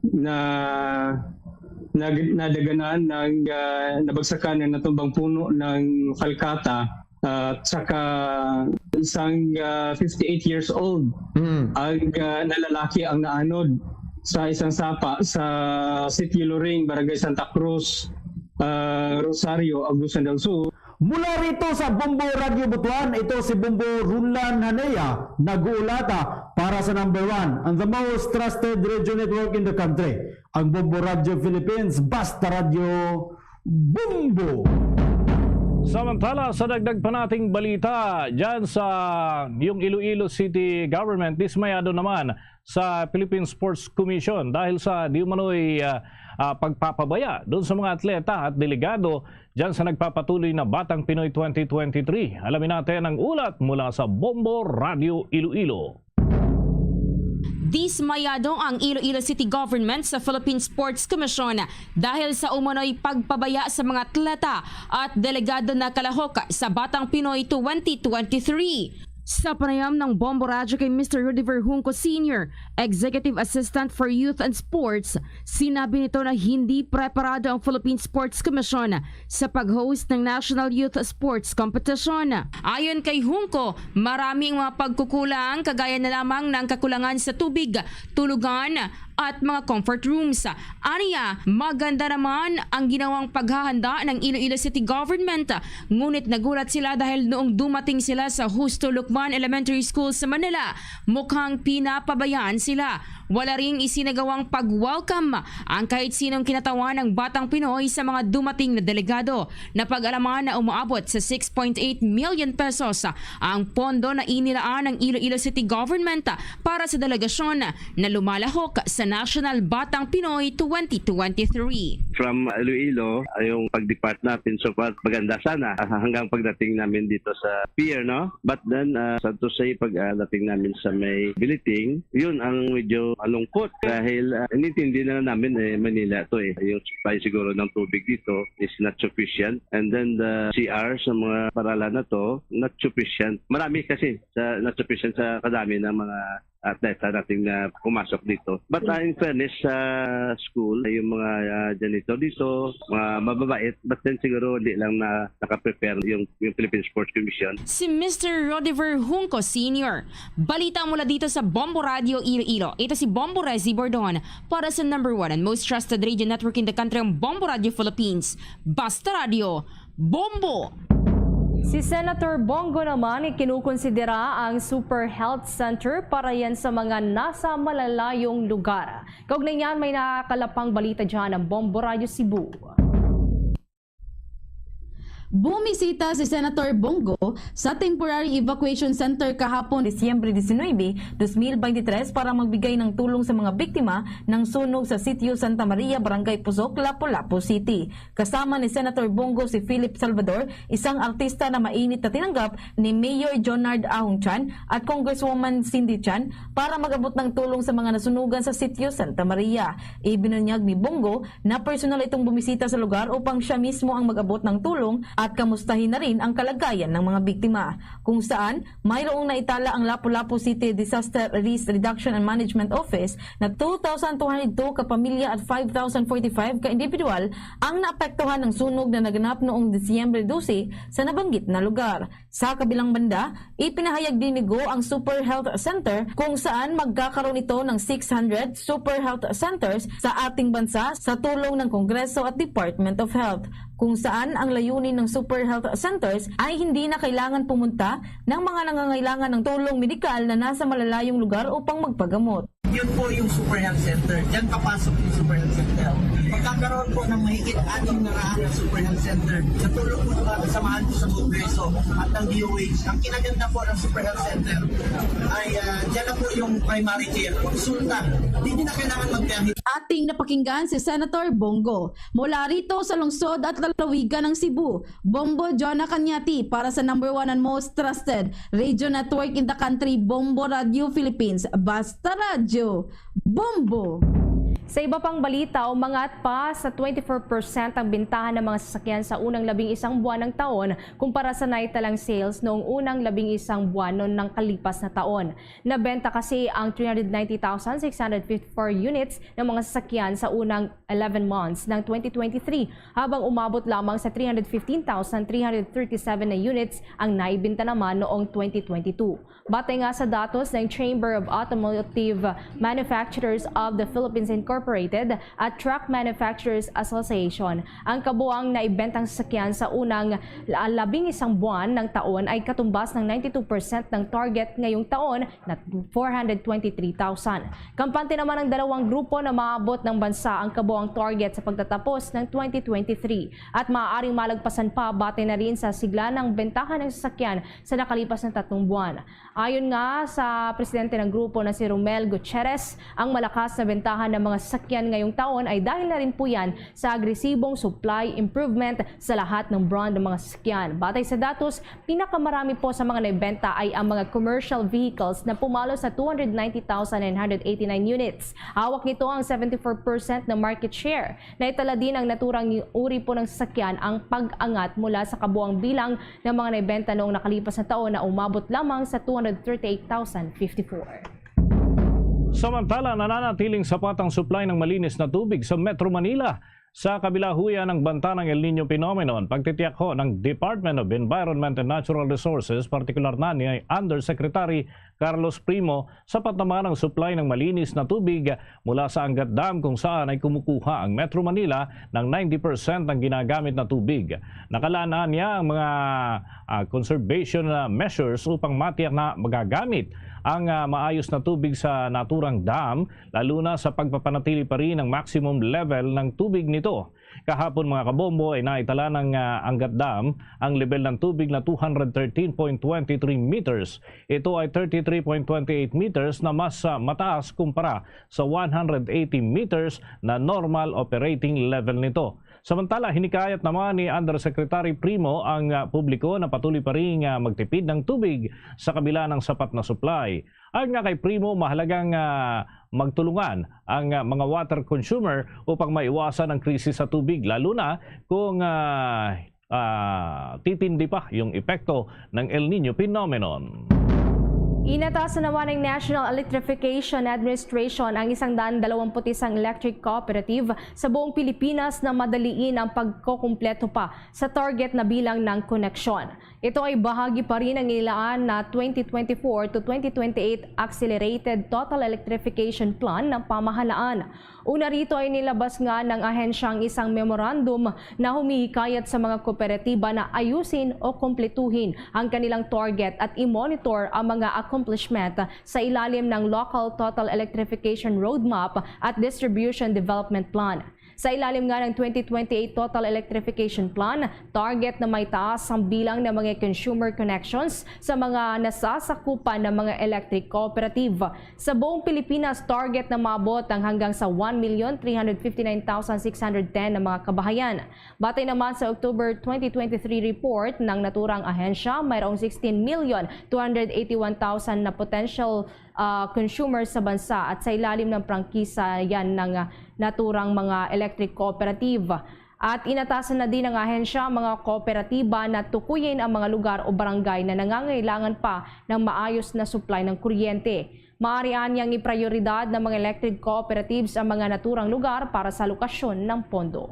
na, na nadaganan ng, ah, nabagsakan ng natumbang puno ng falkata. At saka isang, ah, fifty-eight years old Mm. ang, ah, nalalaki ang naanod. Sa isang sapa sa Sitio Loring, Barangay Santa Cruz, ah, Rosario, Agusan del Sur. Mula rito sa Bombo Radio Butuan, ito si Bombo Runlan Hanea, nag-uulata para sa number one and the most trusted radio network in the country, ang Bombo Radio Philippines, Basta Radio Bombo. Samantala, sa dagdag pa nating balita, dyan sa yung Iloilo City Government, dismayado naman sa Philippine Sports Commission dahil sa di umano'y, ah, ah, pagpapabaya doon sa mga atleta at delegado dyan sa nagpapatuloy na Batang Pinoy twenty twenty-three. Alamin natin ang ulat mula sa Bombo Radio Iloilo. Dismayado ang Iloilo City Government sa Philippine Sports Commission dahil sa umano'y pagpabaya sa mga atleta at delegado na kalahok sa Batang Pinoy twenty twenty-three. Sa panayam ng Bombo Radyo kay Mister Rudy Verhunco Senior, Executive Assistant for Youth and Sports, sinabi nito na hindi preparado ang Philippine Sports Commission sa pag-host ng National Youth Sports Competition. Ayon kay Hunco, marami ang mga pagkukulang, kagaya na lamang ng kakulangan sa tubig, tulugan, at mga comfort rooms. Aniya, maganda naman ang ginawang paghahanda ng Iloilo City Government, ngunit nagulat sila dahil noong dumating sila sa Justo Lucman Elementary School sa Manila, mukhang pinapabayaan sila. Wala ring isinagawang pag-welcome ang kahit sinong kinatawan ng Batang Pinoy sa mga dumating na delegado. Napag-alaman na umaabot sa six point eight million pesos ang pondo na inilaan ng Iloilo City Government para sa delegasyon na lumalahok sa National Batang Pinoy twenty twenty-three. From Iloilo, yung pag-depart natin so far maganda sana, ah, hanggang pagdating namin dito sa pier, no? But then, ah, sad to say, pag, ah, dating namin sa may billeting, yun ang medyo malungkot dahil, ah, inintindi na namin, eh, Manila to, eh. Yung supply siguro ng tubig dito is not sufficient, and then the C R sa mga paralan na to, not sufficient. Marami kasi sa, not sufficient sa kadami ng mga atleta natin na pumasok dito. But, ah, in fairness sa school, yung mga, ah, janitor dito, mga mababait, but then siguro hindi lang na naka-prepare yung, yung Philippine Sports Commission. Si Mister Rodiver Junco Senior. Balita mula dito sa Bombo Radio Iloilo. Ito si Bombo Rezi Bordon para sa number one and most trusted radio network in the country, ang Bombo Radio Philippines. Basta Radio, Bombo! Si Senator Bong Go naman ikinukonsidera ang Super Health Center para yan sa mga nasa malalayong lugar. Kaugnay niyan, may nakakalapang balita dyan ang Bombo Radyo Cebu. Bumisita si Senator Bong Go sa Temporary Evacuation Center kahapon, Disyembre diecinuebe, dos mil veintitrés, para magbigay ng tulong sa mga biktima ng sunog sa Sitio Santa Maria, Barangay Pusok, Lapu-Lapu City. Kasama ni Senator Bong Go si Philip Salvador, isang artista na mainit na tinanggap ni Mayor Jonard Ahong Chan at Congresswoman Cindy Chan para mag-abot ng tulong sa mga nasunugan sa Sitio Santa Maria. Ibinunyag ni Bong Go na personal itong bumisita sa lugar upang siya mismo ang mag-abot ng tulong at kamustahin na rin ang kalagayan ng mga biktima, kung saan mayroong naitala ang Lapu-Lapu City Disaster Risk Reduction and Management Office na two thousand two hundred two ka pamilya at five thousand forty-five ka individual ang naapektuhan ng sunog na naganap noong Disyembre dose sa nabanggit na lugar. Sa kabilang banda, ipinahayag din ni Go ang Super Health Center, kung saan magkakaroon ito ng six hundred Super Health Centers sa ating bansa sa tulong ng Kongreso at Department of Health, kung saan ang layunin ng Super Health Centers ay hindi na kailangan pumunta ng mga nangangailangan ng tulong medikal na nasa malalayong lugar upang magpagamot. Yun po yung Super Health Center. Diyan papasok yung Super Health Center. Magkakaroon po ng mahigit anim na raan na Super Health Center. Sa tulong po ng mga kasamahan ko sa Kongreso at ng D O H, ang kinaganda po ng Super Health Center ay ah, diyan na po yung primary care, konsulta. Hindi na kailangan magbiyahe. Ating napakinggan si Senator Bong Go mula rito sa lungsod at lalawigan ng Cebu. Bombo Jonah Cañati para sa number one and most trusted radio network in the country, Bombo Radio Philippines. Basta Radyo, Bombo! Sa iba pang balita, umangat pa sa twenty-four percent ang bintahan ng mga sasakyan sa unang labing isang buwan ng taon kumpara sa naitalang sales noong unang labing isang buwan noong nakalipas na taon. Nabenta kasi ang three hundred ninety thousand six hundred fifty-four units ng mga sasakyan sa unang eleven months ng twenty twenty-three, habang umabot lamang sa three hundred fifteen thousand three hundred thirty-seven na units ang naibenta naman noong twenty twenty-two. Batay nga sa datos ng Chamber of Automotive Manufacturers of the Philippines Incorporated at Truck Manufacturers Association, ang kabuang naibentang sasakyan sa unang la-, labing isang buwan ng taon ay katumbas ng ninety-two percent ng target ngayong taon na four hundred twenty-three thousand. Kampante naman ang dalawang grupo na maabot ng bansa ang kabuang target sa pagtatapos ng twenty twenty-three at maaaring malagpasan pa batay na rin sa sigla ng bentahan ng sasakyan sa nakalipas na tatlong buwan. Ayon nga sa presidente ng grupo na si Romel Gutierrez, ang malakas na bentahan ng mga sasakyan ngayong taon ay dahil na rin po yan sa agresibong supply improvement sa lahat ng brand ng mga sasakyan. Batay sa datos, pinakamarami po sa mga naibenta ay ang mga commercial vehicles na pumalo sa two hundred ninety thousand nine hundred eighty-nine units. Hawak nito ang seventy-four percent na market share. Naitala din ang naturang uri po ng sasakyan ang pag-angat mula sa kabuang bilang ng mga naibenta noong nakalipas na taon na umabot lamang sa two hundred thirty-eight thousand fifty-four. Samantala, nananatiling sapat ang supply ng malinis na tubig sa Metro Manila. Sa kabila huya ng banta ng El Nino phenomenon, pagtitiyak ho ng Department of Environment and Natural Resources, partikular na ni Undersecretary Carlos Primo, sapat naman ang supply ng malinis na tubig mula sa Angat Dam, kung saan ay kumukuha ang Metro Manila ng ninety percent ng ginagamit na tubig. Nakalaan niya ang mga, ah, conservation, ah, measures upang matiyak na magagamit ang, ah, maayos na tubig sa naturang dam, lalo na sa pagpapanatili pa rin ng maximum level ng tubig nito. Kahapon, mga kabombo, ay naitala ng, ah, Angat Dam ang level ng tubig na two hundred thirteen point twenty three meters. Ito ay thirty three point twenty eight meters na mas, ah, mataas kumpara sa one hundred eighty meters na normal operating level nito. Samantala, hinikayat naman ni Undersecretary Primo ang, ah, publiko na patuloy pa rin, ah, magtipid ng tubig sa kabila ng sapat na supply. Ayon nga kay Primo, mahalagang, ah, magtulungan ang, ah, mga water consumer upang maiwasan ang krisis sa tubig, lalo na kung, ah, ah, titindi pa yung epekto ng El Nino phenomenon. Inatasan naman ng National Electrification Administration ang isang daan dalawampu't isang electric cooperative sa buong Pilipinas na madaliin ang pagkokompleto pa sa target na bilang ng koneksyon. Ito ay bahagi pa rin ng inilaan na twenty twenty-four to twenty twenty-eight Accelerated Total Electrification Plan ng pamahalaan. Una rito ay nilabas nga ng ahensya ang isang memorandum na humihikayat sa mga kooperatiba na ayusin o kumpletuhin ang kanilang target at i-monitor ang mga accomplishment sa ilalim ng Local Total Electrification Roadmap at Distribution Development Plan. Sa ilalim nga ng twenty twenty-eight Total Electrification Plan, target na maitaas ang bilang ng mga consumer connections sa mga nasasakupan ng mga electric cooperative. Sa buong Pilipinas, target na maabot ang hanggang sa one million three hundred fifty-nine thousand six hundred ten na mga kabahayan. Batay naman sa October twenty twenty-three report ng naturang ahensya, mayroong sixteen million two hundred eighty-one thousand na potential, ah, consumers sa bansa at sa ilalim ng prangkisa yan ng, ah, naturang mga electric cooperative. At inatasan na din ng ahensya ang mga kooperatiba na tukuyin ang mga lugar o barangay na nangangailangan pa ng maayos na supply ng kuryente. Maaari anyang iprioridad ng mga electric cooperatives ang mga naturang lugar para sa alokasyon ng pondo.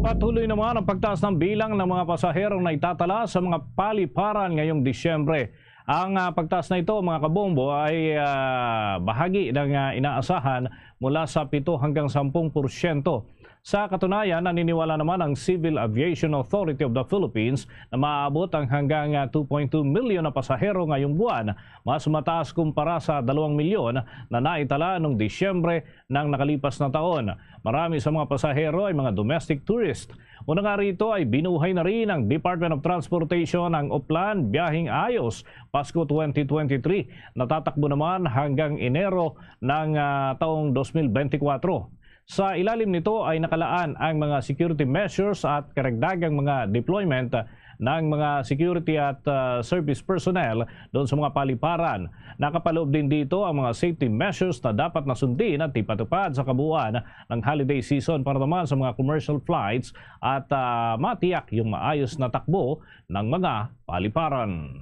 Patuloy naman ang pagtaas ng bilang ng mga pasaherong naitatala sa mga paliparan ngayong Disyembre. Ang, ah, pagtaas na ito, mga kabombo, ay, ah, bahagi ng, ah, inaasahan mula sa pito hanggang sampung porsyento. Sa katunayan, naniniwala naman ang Civil Aviation Authority of the Philippines na maabot ang hanggang, ah, two point two milyon na pasahero ngayong buwan, mas mataas kumpara sa dalawang milyon na naitala noong Disyembre ng nakalipas na taon. Marami sa mga pasahero ay mga domestic tourist. Una nga rito ay binuhay na rin ng Department of Transportation ang Oplan Biyaheng Ayos Pasko twenty twenty-three. Natatakbo naman hanggang Enero ng, ah, taong dos mil bente kwatro. Sa ilalim nito ay nakalaan ang mga security measures at karagdagang mga deployment ng mga security at, ah, service personnel doon sa mga paliparan. Nakapaloob din dito ang mga safety measures na dapat na sundin at ipatupad sa kabuuan ng holiday season para naman sa mga commercial flights at, ah, matiyak yung maayos na takbo ng mga paliparan.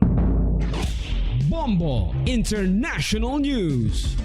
Bombo International News.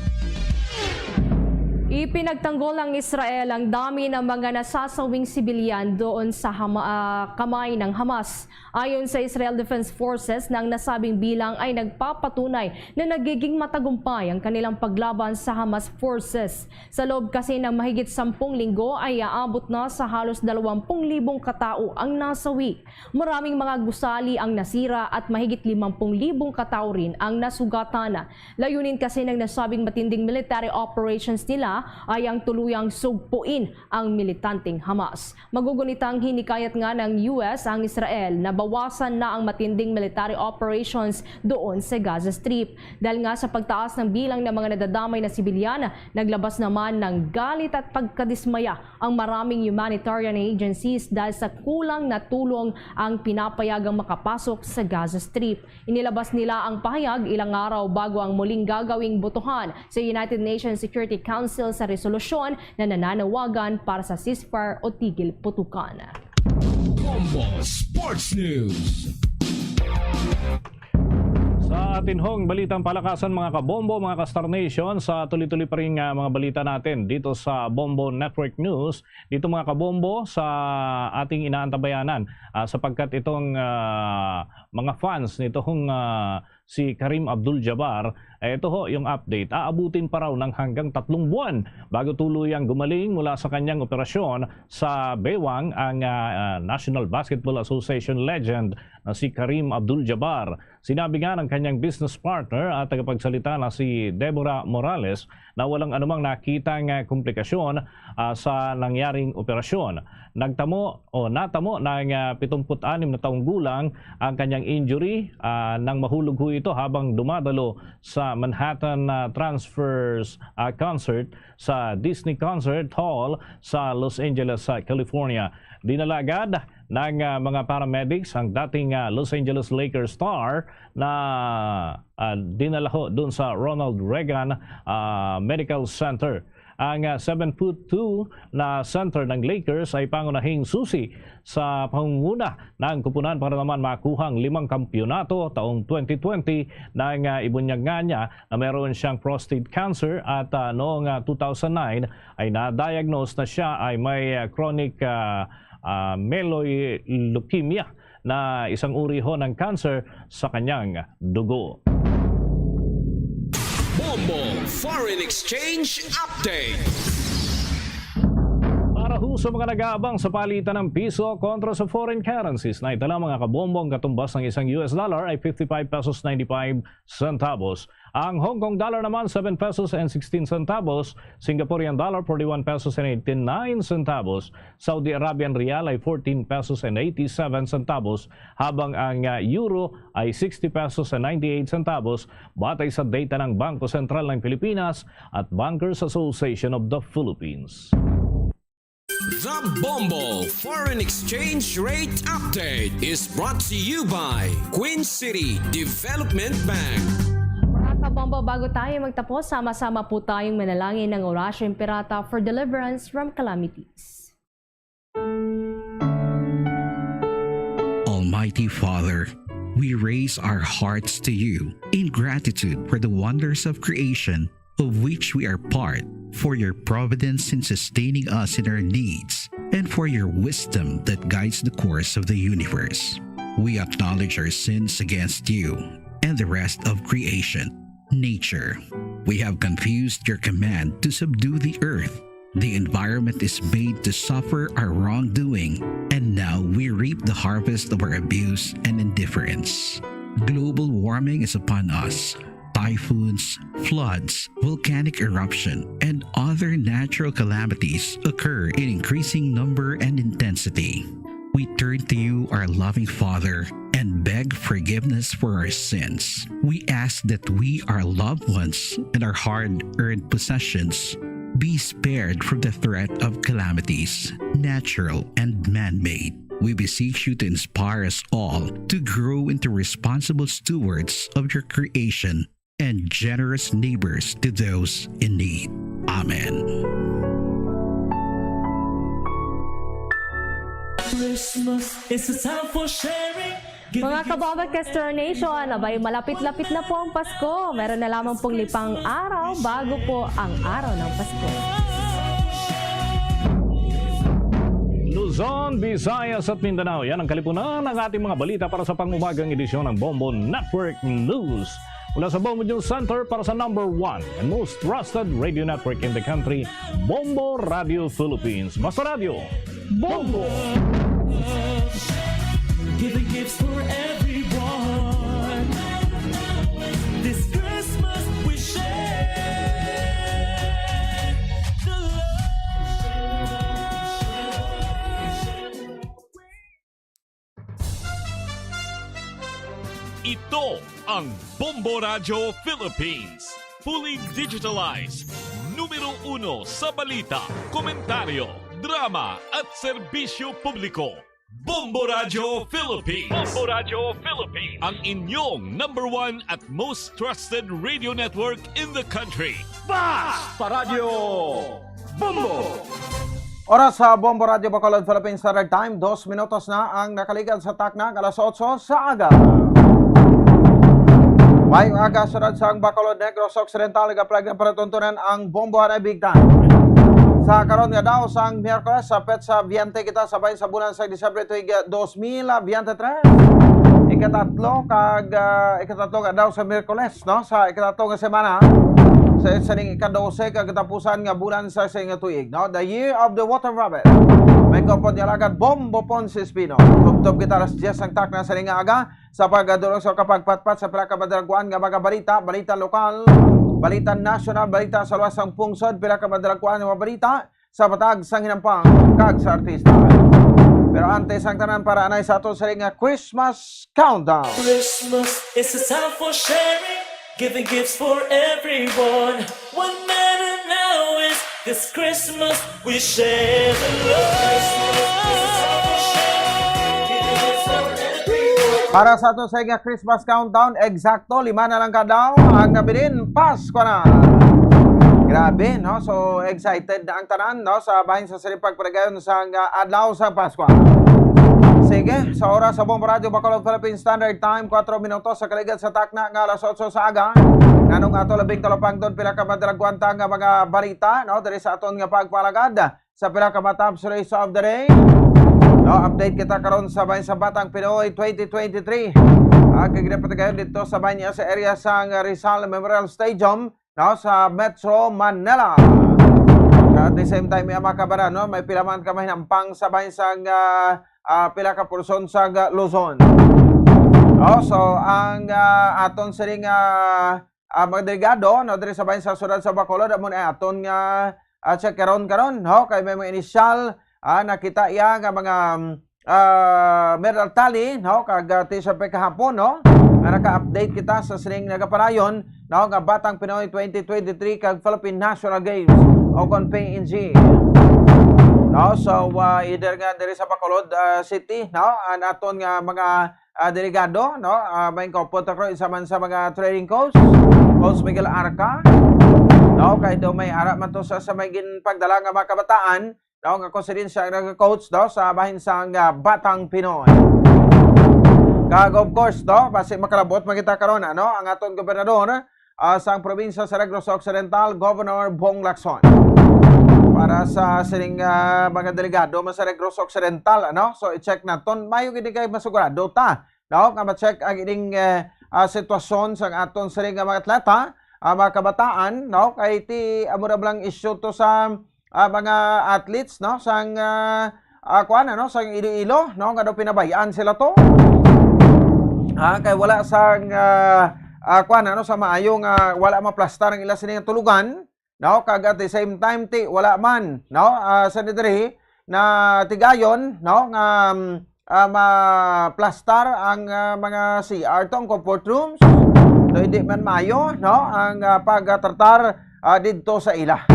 Ipinagtanggol ng Israel ang dami ng mga nasasawing sibilyan doon sa Hama-, ah, kamay ng Hamas. Ayon sa Israel Defense Forces, na ang nasabing bilang ay nagpapatunay na nagiging matagumpay ang kanilang paglaban sa Hamas forces. Sa loob kasi ng mahigit sampung linggo ay aabot na sa halos dalawampung libong katao ang nasawi. Maraming mga gusali ang nasira at mahigit limampung libong katao rin ang nasugatan. Layunin kasi ng nasabing matinding military operations nila ay ang tuluyang sugpuin ang militanteng Hamas. Magugunitang hinikayat nga ng U S ang Israel na bawasan na ang matinding military operations doon sa Gaza Strip. Dahil nga sa pagtaas ng bilang ng mga nadadamay na sibilyan, naglabas naman ng galit at pagkadismaya ang maraming humanitarian agencies dahil sa kulang na tulong ang pinapayagang makapasok sa Gaza Strip. Inilabas nila ang pahayag ilang araw bago ang muling gagawing botohan sa United Nations Security Council sa resolusyon na nananawagan para sa ceasefire o tigil putukan. Bombo Sports News. Sa atin hong balitang palakasan, mga kabombo, mga ka-Star Nation, sa tuloy-tuloy pa rin nga mga balita natin dito sa Bombo Network News, dito, mga kabombo, sa ating inaantabayanan, ah, sapagkat itong, ah, mga fans nitong, ah, si Kareem Abdul-Jabbar, eh, ito ho yung update. Aabutin pa raw ng hanggang tatlong buwan bago tuluyang gumaling mula sa kanyang operasyon sa bewang ang, ah, ah, National Basketball Association legend na si Kareem Abdul-Jabbar. Sinabi nga ng kanyang business partner at tagapagsalita na si Deborah Morales na walang anumang nakitang, ah, komplikasyon, ah, sa nangyaring operasyon. Nagtamo o natamo ng, ah, pitumput anim na taong gulang ang kanyang injury, ah, nang mahulog ho ito habang dumadalo sa Manhattan, ah, Transfers, ah, Concert sa Disney Concert Hall sa Los Angeles, sa California. Dinala agad ng, ah, mga paramedics ang dating, ah, Los Angeles Lakers star na, ah, dinala ho dun sa Ronald Reagan, ah, Medical Center. Ang, ah, seven foot two na center ng Lakers ay pangunahing susi sa pangunguna ng kupunan para naman makuha ang limang kampiyonato taong twenty twenty, nang, ah, ibunyag nga niya na meron siyang prostate cancer at, ah, noong, ah, two thousand nine ay na-diagnose na siya ay may, ah, chronic, ah, ah, myeloid leukemia na isang uri ho ng cancer sa kanyang dugo. Bombo Foreign Exchange Update. Para ho sa mga nag-aabang sa palitan ng piso kontra sa foreign currencies, na itala, mga kabombo, ang katumbas ng isang U S dollar ay fifty-five pesos ninety-five centavos. Ang Hong Kong dollar naman, seven pesos and sixteen centavos. Singaporean dollar, forty-one pesos and eighty-nine centavos. Saudi Arabian riyal ay fourteen pesos and eighty-seven centavos, habang ang, ah, euro ay sixty pesos and ninety-eight centavos, batay sa data ng Bangko Sentral ng Pilipinas at Bankers Association of the Philippines. The Bombo Foreign Exchange Rate Update is brought to you by Queen City Development Bank. Mga kabombo, bago tayo magtapos, sama-sama po tayong manalangin ng Oratio Imperata for deliverance from calamities. Almighty Father, we raise our hearts to you in gratitude for the wonders of creation of which we are part, for your providence in sustaining us in our needs, and for your wisdom that guides the course of the universe. We acknowledge our sins against you and the rest of creation, nature. We have confused your command to subdue the earth. The environment is made to suffer our wrongdoing, and now we reap the harvest of our abuse and indifference. Global warming is upon us. Typhoons, floods, volcanic eruption, and other natural calamities occur in increasing number and intensity. We turn to you, our loving Father, and beg forgiveness for our sins. We ask that we, our loved ones, and our hard-earned possessions be spared from the threat of calamities, natural and man-made. We beseech you to inspire us all to grow into responsible stewards of your creation and generous neighbors to those in need. Amen. Christmas is a time for sharing. Mga kababag ka Star Nation, abay malapit-lapit na po ang Pasko. Meron na lamang pong limang araw bago po ang araw ng Pasko. Luzon, Visayas at Mindanao. Yan ang kalipunan ng ating mga balita para sa pangumagang edisyon ng Bombo Network News. Mula sa Bombo News Center para sa number one and most trusted radio network in the country, Bombo Radio Philippines. Basta Radio, Bombo! Giving gifts for everyone. This Christmas we share the love. Ito ang Bombo Radio Philippines. Fully digitalized. Numero uno sa balita, komentaryo, drama at serbisyo publiko. Bombo Radio Philippines. Bombo Radio Philippines. Ang inyong number one at most trusted radio network in the country. Basta Radio Bombo! Oras sa Bombo Radio Bacolod Philippine Standard Time, dos minutos na ang nakaligad sa takna nga alas otso sa aga. Maayong aga, syudad sang Bacolod, Negros Occidental, nagapalag na palatuntunan ang Bombo Hanay Big Time. Sa karon nga daw sang Miyerkules, sa petsa biyente kita sa bahin sa bulan sa Disyembre tuig, ah, dos mil biyente tres. Ikatatlo kag, ah, ikatatlo nga daw sa Miyerkules, no? Sa ikatatlo nga semana sa sining ikadose ka katapusan nga bulan sa sining nga tuig, no? The Year of the Water Rabbit. May kupon ni Alagad Bombo Ponce Espino. Tubtob kita alas diyes ang takna sa sining nga aga sa pagdulong sa kapagpatpat sa pila ka madalaguan nga mga balita, balita lokal, balita nasyonal, balita sa luwas sang pungsod, pila ka madalaguan nga mga balita sa matag sang hinampang kag sa artista. Pero antes ang tanan, para anay sa aton sining nga Christmas countdown. Christmas is a time for sharing, giving gifts for everyone. What matter now is this Christmas we share the love. Para sa aton sining nga Christmas countdown, eksakto lima na lang ka adlaw ang nabilin, Pasko na. Grabe, no? So, excited na ang tanan, no, sa bahin sa sining pagpaligayon sang, ah, adlaw sa Pasko. Sige, sa oras sa Bombo Radio Bacolod Philippine Standard Time, kuwatro minutos sa kaligad sa takna nga alas otso sa aga. Nganong ato labing talupangton pila ka madalaguan ta nga mga balita, no, diri sa aton nga pagpalagad sa pila ka mga top stories of the day. No, update kita karon sa bahin sa Batang Pinoy twenty twenty-three. Ang kaginapat kayo dito sa bahin niya sa area sang Rizal Memorial Stadium, no, sa Metro Manila. At the same time, mga kabaran, no, may pila man ka mahinampang sa bahin sang, ah, ah, pila ka porson sa, ah, Luzon. No, so ang, ah, aton sining, ah, ah, mga delegado, no, diri sa bahin sa siyudad sa Bacolod, amo na aton nga, ah, check karon, karon, no, kay may mga inisyal, ah, nakita iya nga mga, mm, ah, medal tally, no, kag, ah, T C P kahapon, no, nga naka-update kita sa sining nagapadayon, no, nga Batang Pinoy twenty twenty-three kag Philippine National Games o kon P N G. No, so, ah, either nga diri sa Bacolod, ah, City, no, ang aton nga mga ah, delegado, no? Ah, may kaupod ta karon, isa man sa mga training coach, Coach Miguel Arca, no? Kay daw may ara man to sa, sa may ginpagdala nga mga kabataan, no? Nga konsideransa nga coach, no? Sa bahin sang, ah, Batang Pinoy. Kag of course, no? Basi makalabot man kita karon, ano? Ang aton gobernador, ah, sang probinsya sa Negros Occidental, Governor Bong Lacson. Para sa sining, ah, mga delegado man sa Negros Occidental, ano? So, i-check naton. Mayo gid kay masigurado ta, no? Nga ma-check ang ining, eh, ah, sitwasyon sang aton sining nga mga atleta, ah, mga kabataan, no? Kay ti, amo na lang issue to sa ah, mga athletes, no, sang, ah, ah, kuan, ano, sang Iloilo, no, nga daw pinabayaan sila to. Ah, kay wala sang, ah, ah, kuan, ano, sa maayo nga wala maplastar ang ila sining tulugan, no, kag at the same time ti wala man, no, ah, sanitary na tigayon, no, nga, um, ah, maplastar ang, ah, mga C R to, ang comfort rooms. So, hindi man maayo, no, ang, ah, pagtratar, ah, didto sa ila.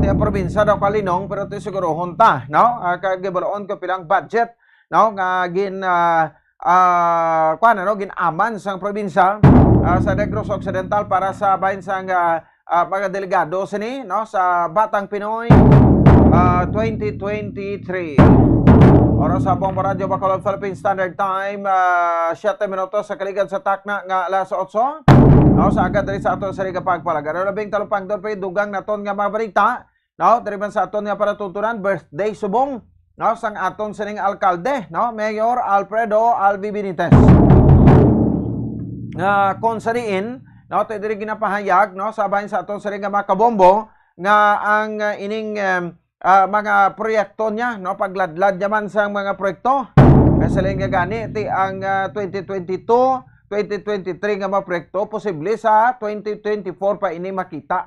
Ti ang probinsya daw kalinong, pero ti sigurohon ta, no? Ah, kay gibaloon ko pilang budget, no, nga gin, ah, ah, kuwan, ano, gin-aman sang probinsya, ah, sa Negros Occidental para sa bahin sang, ah, ah, mga delegado sini, no, sa Batang Pinoy, ah, twenty twenty-three. Oras sa Bombo Radyo Bacolod Philippine Standard Time, ah, siyete minutos sa kaligad sa takna nga alas otso. No, sa agad diri sa aton sa Riga Pagpalagan. Ano labing talupangdon pa dugang naton nga mga balita, no? Diri man sa aton nga palatuntunan, birthday subong, no, sang aton sining alkalde, no, Mayor Alfredo Albi Benitez. Nga kung sa diin, no, tayo diri ginapahayag, no, sa bahin sa aton sining nga mga kabombo, nga ang, ah, ining, em, ah, mga proyekto niya, no, pagladlad niya man sang mga proyekto. Kay siling nga gani, ti ang, ah, twenty twenty-two, twenty twenty-three nga mga proyekto, posible sa twenty twenty-four pa ini makita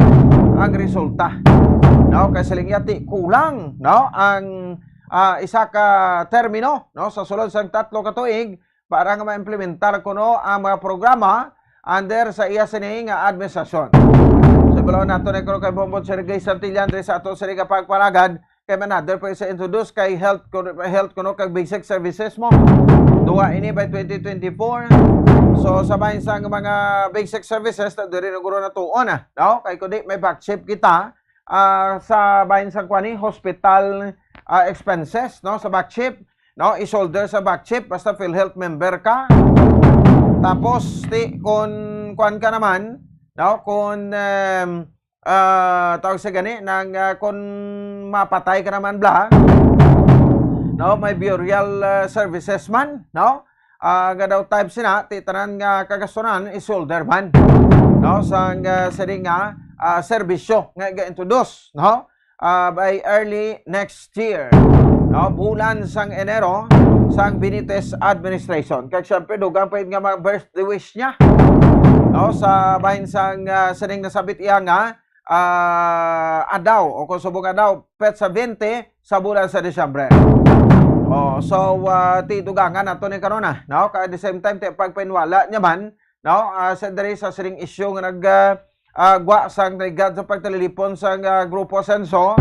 ang resulta. No, kay siling niya, ti kulang, no, ang, ah, isa ka termino, no, sa sulod sang tatlo ka tuig para nga ma-implementar kuno ang mga programa under sa iya sini nga administrasyon. Sa balaw nato na kuno kay Bongbong Sir Gay Santillan diri sa ato sini nga pagpalagad, kay manador pa sa introduce kay health, health kuno kag basic services mo. Duha ini by twenty twenty-four. So, sa bahin sang mga basic services, ta diri na guro na tuon, ah, no? Kay kundi may back shift kita, ah, sa bahin sang kuan ni hospital, ah, expenses, no? Sa back shift, no? I-shoulder sa back shift basta PhilHealth member ka. Tapos, ti, kun kuan ka naman, no? Kun, em, ah, tawag sa gani, nang, ah, kun mapatay ka naman, bla, no? May burial, ah, services man, no? Ah, nga daw type sina, ti tanan nga kagastunan, i-shoulder man, no? Sang, ah, sini nga, ah, serbisyo nga ga-introduce, no? Ah, by early next year, no? Bulan sang Enero sang Benitez administration. Kag syempre, dugang pa yun nga mga birthday wish niya, no? Sa bahin sang, ah, sining nasabit iya nga, ah, adlaw, o kung subong adlaw, petsa twenty sa bulan sa Disyembre. Oh, so, ah, ti dugangan nato ni karon, ah, no? Kag at the same time, ti pagpainwala niya man, no? Ah, sa diri sa sining issue nga nag, ah, ah, gwa sang nagad sa pagtalilipon sang, ah, Grupo Asenso,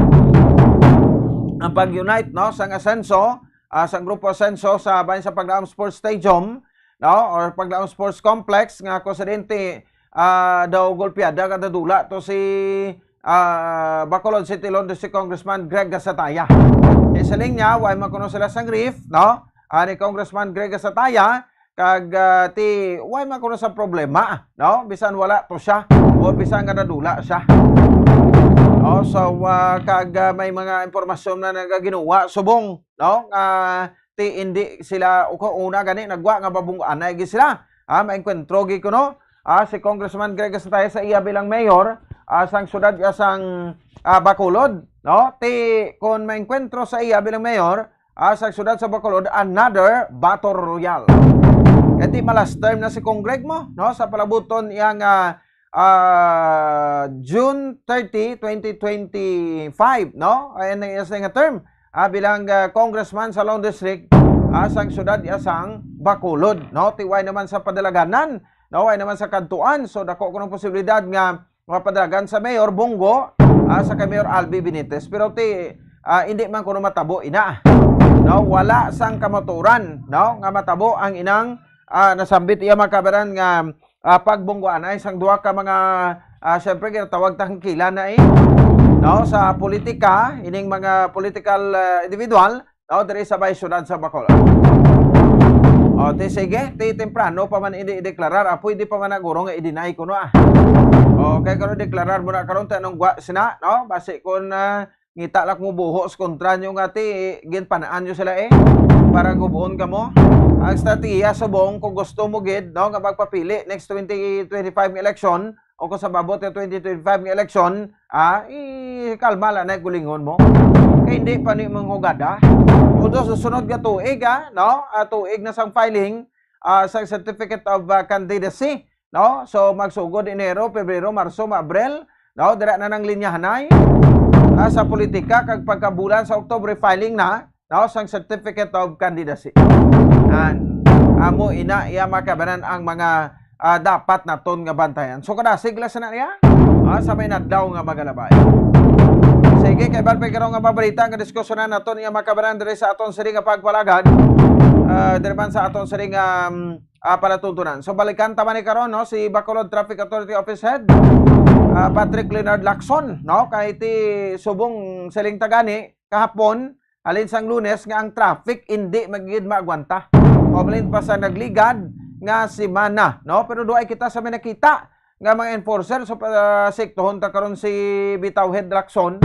ang pag-unite, no, sang Asenso, ah, sang Grupo Asenso sa bahin sa Paglaom Sports Stadium, no, or Paglaom Sports Complex nga kusidente, ah, daw golpeada ka dadula to si, ah, Bacolod City Londres si Congressman Greg Gasataya. Isiling niya, way man kuno sila sang grief, no? Ah, ni Congressman Greg Gasataya, kag, ah, ti, way man kuno sa problema, no? Bisan wala to siya, o bisan nga nadula siya. No? So, ah, kag, ah, may mga impormasyon na nagaginuwa subong, no? Nga ti, hindi sila, o kung una gani, nagwa nga mabunggo-anay gi sila. Ah, maengkwentro gi kuno, ah, si Congressman Greg Gasataya sa iya bilang mayor, ah, sang syudad, ah, sang, ah, Bacolod, no? Ti, kon maengkwentro sa iya bilang mayor, ah, sa syudad sa Bacolod, another Bato Royal. Kay ti ma-last term na si Cong Greg mo, no? Sa palabuton iya nga, ah, June thirty, twenty twenty-five, no? Ay, ang isa nga term, ah, bilang, ah, congressman sa Lone District, ah, sang syudad iya sang Bacolod, no? Ti way naman sa padalaganan, no? Way naman sa kadtuan. So, dako kuno posibilidad nga mapadalagan sa Mayor Bong Go, ah, sa kay Mayor Albi Benitez. Pero ti, ah, hindi man kuno matabo ina. No, wala sang kamaturan, no, nga matabo ang inang, ah, nasambit iya mga kabaran nga, ah, pagbungguanay sang duha ka mga, ah, siyempre, ginatawag tangkilan na eh, no, sa politika, ining mga political, ah, individual, no, diri sa may syudad sa Bacolod. O, ti sige, ti temprano pa man ini i-deklarar, ah, pwede pa man na guro nga i-deny kuno, ah. Okay, karon deklarar mo na karon, ti anong gwa sina, no? Basi kun, ah, ngita lang mo buhos kontra nyo nga ti, ginpanaan nyo sila eh, para gubuon ka mo. Ang estratehiya subong, kung gusto mo gid, no, nga magpapili next twenty twenty-five nga election, o kung sa babot nga twenty twenty-five nga election, ah, i-kalma lang na gulingon mo. Kay hindi pa ni mong hugada. Although sa sunod nga tuig, ah, no? Ah, tuig na sang filing, ah, sa Certificate of, ah, Candidacy, no? So, magsugod Enero, Pebrero, Marso, Abril, no? Dira na nang linyahanay, ah, sa politika, kag pagkabulan sa Oktubre, filing na, no, sang Certificate of Candidacy. An, amo ina iya makabanan ang mga, ah, dapat naton nga bantayan. So, kadasig lang sana niya. Ah, sa may nadlaw nga magalabay. Sige, kay ban pa karon nga mabalita nga diskusyonan naton nga makabaran diri sa aton sini nga pagpalagad. Ah, diri man sa aton sini nga, um, ah, palatuntunan. So, balikan ta man ni karon, no, si Bacolod Traffic Authority Office Head, ah, Patrick Leonard Lacson, no, kay ti subong siling tagani kahapon, halin sang Lunes, nga ang traffic indi magigid maagwanta. O halin pa sa nagligad nga semana, no? Pero duay kita sa may nakita nga mga enforcer sa, ah, siktohon ta karon si Bitaw Head Lacson,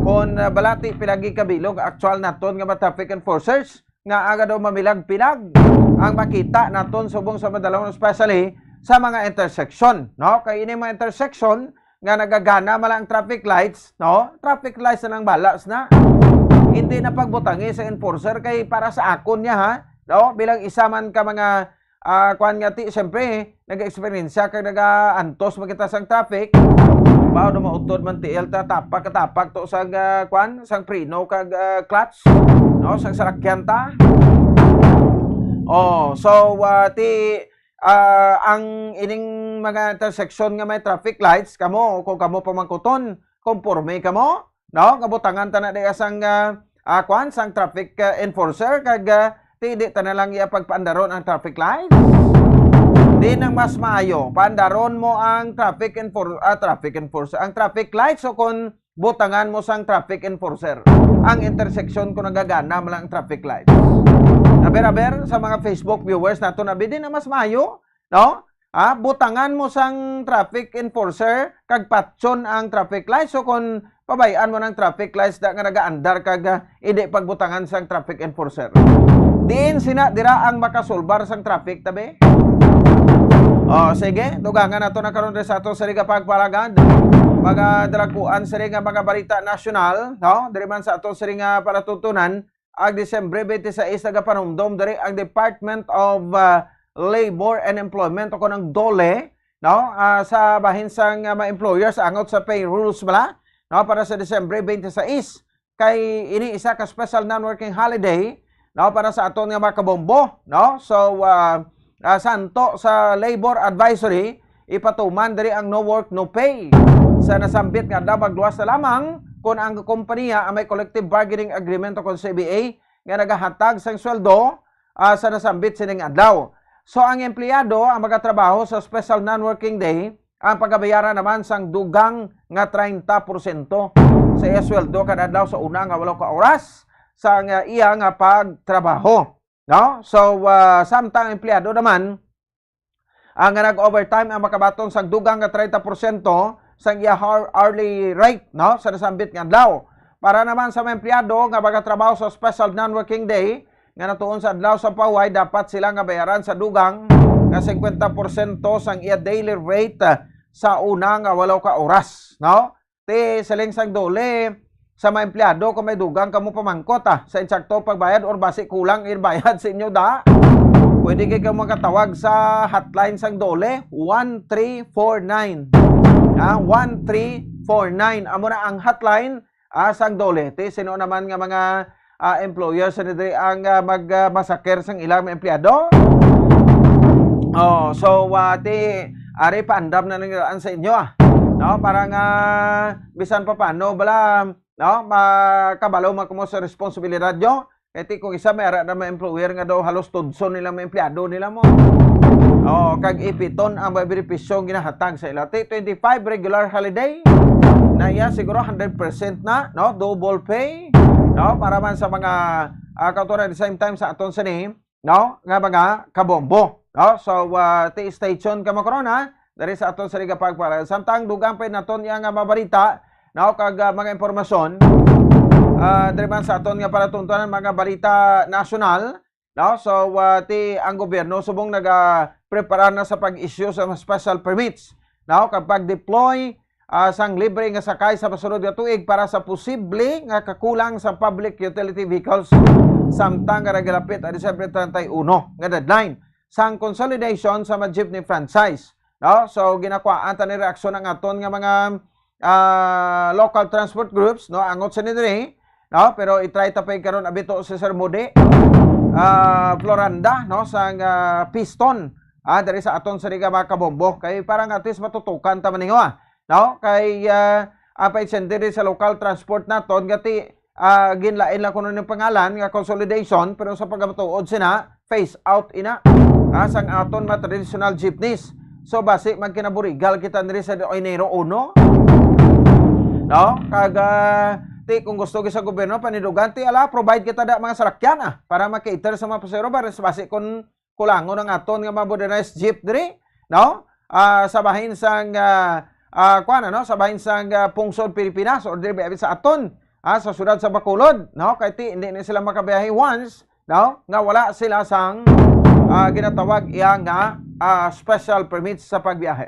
kon, ah, balati pila gid kabilog actual naton nga mga traffic enforcers nga aga daw mamilag-pilag ang makita naton subong sa madalawon, especially sa mga intersection, no? Kay ini mga intersection nga nagagana man lang ang traffic lights, no? Traffic lights na lang balas na. Hindi na pagbutangi sa enforcer kay para sa akon niya, ha, no? Bilang isa man ka mga, ah, kwan nga ti, siyempre, nag-eksperyensya kag nagaantos man kita sang traffic. Bawo na mautod man ti, L, ta tapak, tapak to sang, ah, kwan, sang preno kag, ah, clutch, no? Sang salakyan ta. Oh, so, ah, ti, ah, ang ining mga intersection nga may traffic lights, kamo, kung kamo pamangkuton, konforme kamo, no? Nga butangan ta na diya sang, ah, ah, kwan, sang traffic, ah, enforcer, kag, ah, ti, di ta na lang iya pagpaandaron ang traffic lights. Di nang mas maayo, paandaron mo ang traffic enfor-, ah, traffic enforcer, ang traffic lights, o kung butangan mo sang traffic enforcer ang intersection kung nagagana man lang ang traffic lights. Aber-aber sa mga Facebook viewers nato, abi, di na mas maayo, no? Ah, butangan mo sang traffic enforcer kag patyon ang traffic lights. So kung pabay-an mo ng traffic lights da nga nagaandar kag, ah, hindi pagbutangan sang traffic enforcer. Diin sina dira ang makasulbar sang traffic, tabi? Oh, sige, dugangan nato na karon diri sa ato sa Liga Pagpalagad. Mga dalaguan sa nga mga balita nasyonal, no? Diri man sa ato sa nga palatuntunan, ang Disyembre twenty-six nagapanumdom diri ang Department of, ah, Labor and Employment o kung ang DOLE, no? Ah, sa bahin sang, ah, mga employers angot sa pay rules bala, no? Para sa Disyembre twenty-six, kay ini isa ka special non-working holiday, no, para sa aton nga mga kabombo, no? So, ah, ah, santo sa Labor Advisory, ipatuman diri ang no work, no pay. Sa nasambit nga adlaw, magluwas na lamang kung ang kompanya ang may collective bargaining agreement o kung C B A nga nagahatag sang sweldo, ah, sa nasambit sining adlaw. So, ang empleyado ang magatrabaho sa special non-working day, ang pagabayaran naman sang dugang nga treinta porsyento sa iya sweldo kada adlaw sa una nga walo ka oras sa nga iya nga pagtrabaho, no? So, ah, samtang empleyado naman, ang nga nag-overtime ang makabaton sang dugang nga treinta porsyento sang iya har-, hourly rate, no, sa nasambit nga adlaw. Para naman sa mga empleyado nga magatrabaho sa special non-working day, nga natuon sa adlaw sa pahuway, dapat sila nga bayaran sa dugang nga singkwenta porsyento sang iya daily rate, ah, sa una nga walo ka oras, no? Ti siling sang DOLE, sa mga empleyado, kung may dugang kamo pamangkot, ah, sa insakto pagbayad or basi kulang in bayad sa inyo da, pwede kay kamo makatawag sa hotline sang DOLE, one three four nine. Ah, one three four nine. Amo na ang hotline, ah, sang DOLE. Ti sino naman nga mga, ah, employers na diri ang, ah, mag, ah, masaker sang ilang mga empleyado? Oh, so, ah, ti, ari, paandam na lang sa inyo, ah. No, para nga bisan pa paano, bala, no, makabalo man kamo sa responsibilidad nyo. Kay ti kung isa, may ara na mga employer nga daw halos tudson nila mga empleyado nila mo. Oh, kag ipiton ang mga benepisyo nga ginahatag sa ila. Ti twenty-five regular holiday na iya, siguro hundred percent na, no? Double pay, no? Para man sa mga, ah, kautoran, at the same time sa aton sini, no, nga mga kabombo, no? So, ah, ti stay tuned kamo karon, ha, diri sa aton sa Liga Pagpara. Samtang dugang pa naton iya nga mabalita, no, kag, ah, mga impormasyon, ah, diri man sa aton nga palatuntunan, mga balita nasyonal, no? So, ah, ti ang gobyerno subong nagaprepara na sa pag-issue sa mga special permits, no, kag pag-deploy, ah, sang libre nga sakay sa masunod nga tuig para sa posible nga kakulang sa public utility vehicles, samtang nga nagalapit ang Disyembre treinta y uno nga deadline sang consolidation sa mga jeepney franchise, no? So, ginakuhaan ta ni reaksyon ang aton nga mga, ah, local transport groups, no, angot sa diri, no? Pero i-try ta pa karon, abito si Sir Moody, ah, Floranda, no, sang, ah, Piston, ah, diri sa aton sa Liga, mga kabombo. Kay para nga at least matutukan ta man ninyo, ah. no? Kay, ah, ang pa-extend diri sa local transport naton, gati, ah, ginlain lang kuno ning pangalan nga consolidation, pero sa pagkatuod sina, phase out ina, ah, sang aton mga traditional jeepneys. So, basi magkinaburigal kita diri sa Enero uno. No? Kag, ah, ti, kung gusto gyud sa gobyerno, panidugan, ti, ala, provide kita da mga salakyan, ah, para makater sa mga pasahero, para sa basi kung kulangon ang aton nga mga modernized jeep diri, no? Ah, sa bahin sang, ah, ah, kuwan, ano? Sa bahin sang, ah, pungsod Pilipinas or diri ba sa aton, ah, sa siyudad sa Bacolod, no? Kay ti, hindi na sila makabiyahe once, no? Nga wala sila sang, ah, ginatawag iya nga, ah, special permits sa pagbiyahe.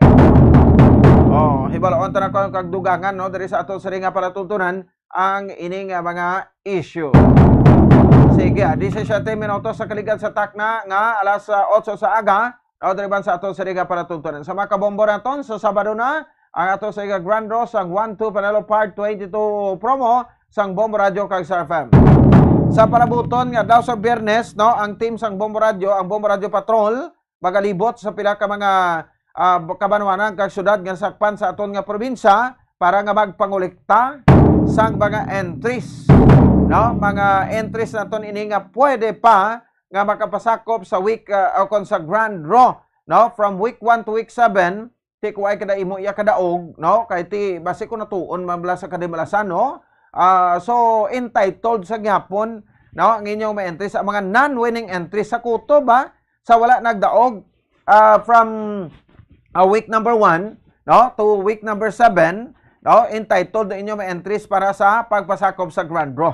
Oh, hibaloon ta na ko ang kagdugangan, no? Diri sa aton sini nga palatuntunan ang ini nga mga issue. Sige, ah, disisiete minutos sa kaligad sa takna nga alas, ah, otso sa aga, o driban sa aton sini nga palatuntunan. Sa mga kabombo naton, sa Sabado na, ang ato sa iga Grand Draw sang one two Panalo Part twenty-two promo sang Bombo Radio kag Star F M. Sa palabuton nga daw sa Biyernes, no, ang team sang Bombo Radio, ang Bombo Radio Patrol, magalibot sa pila ka mga, ah, kabanwanan kag syudad nga nasakpan sa aton nga probinsya para nga magpangolekta sang mga entries, no? Mga entries naton ini nga pwede pa nga makapasakop sa week, ah, o kon sa Grand Draw, no? From week one to week seven, ti kuway kada imo iya kadaog, no? Kay ti basi ko natuon man bala sa kadimalasan, no? Ah, so, entitled sa gihapon, no? Ang inyong mga entries, ang mga non-winning entries sa kutob, ha? Sa wala nagdaog, ah, from, ah, week number one, no, to week number seven, no, entitled na inyo mga entries para sa pagpasakop sa Grand Draw.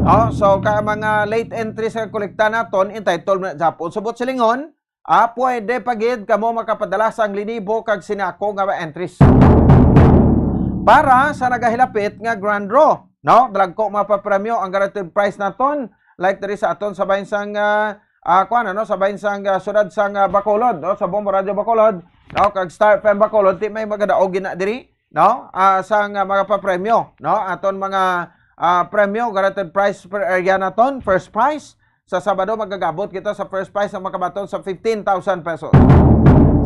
No, so, ka mga late entries nga kolekta naton, entitled na japon. Subot silingon, ah, pwede pa gid kamo makapadala sang linibo kag sinako nga mga entries para sa nagahilapit nga Grand Draw, no? Dalagko mapapremyo ang guaranteed prize naton, like diri sa aton sa bahin sang, ah, ah, kuwan, ano, sa bahin sang, ah, sudad sang, ah, Bacolod, no? Sa Bombo Radio Bacolod, no? Kag Star F M Bacolod, ti may magadaog gina diri, no? Ah, sang, ah, mga papremyo, no? Aton mga, ah, premyo, guaranteed prize per area naton, first prize. Sa Sabado, magagabot kita sa first prize nga makabaton sa fifteen thousand pesos.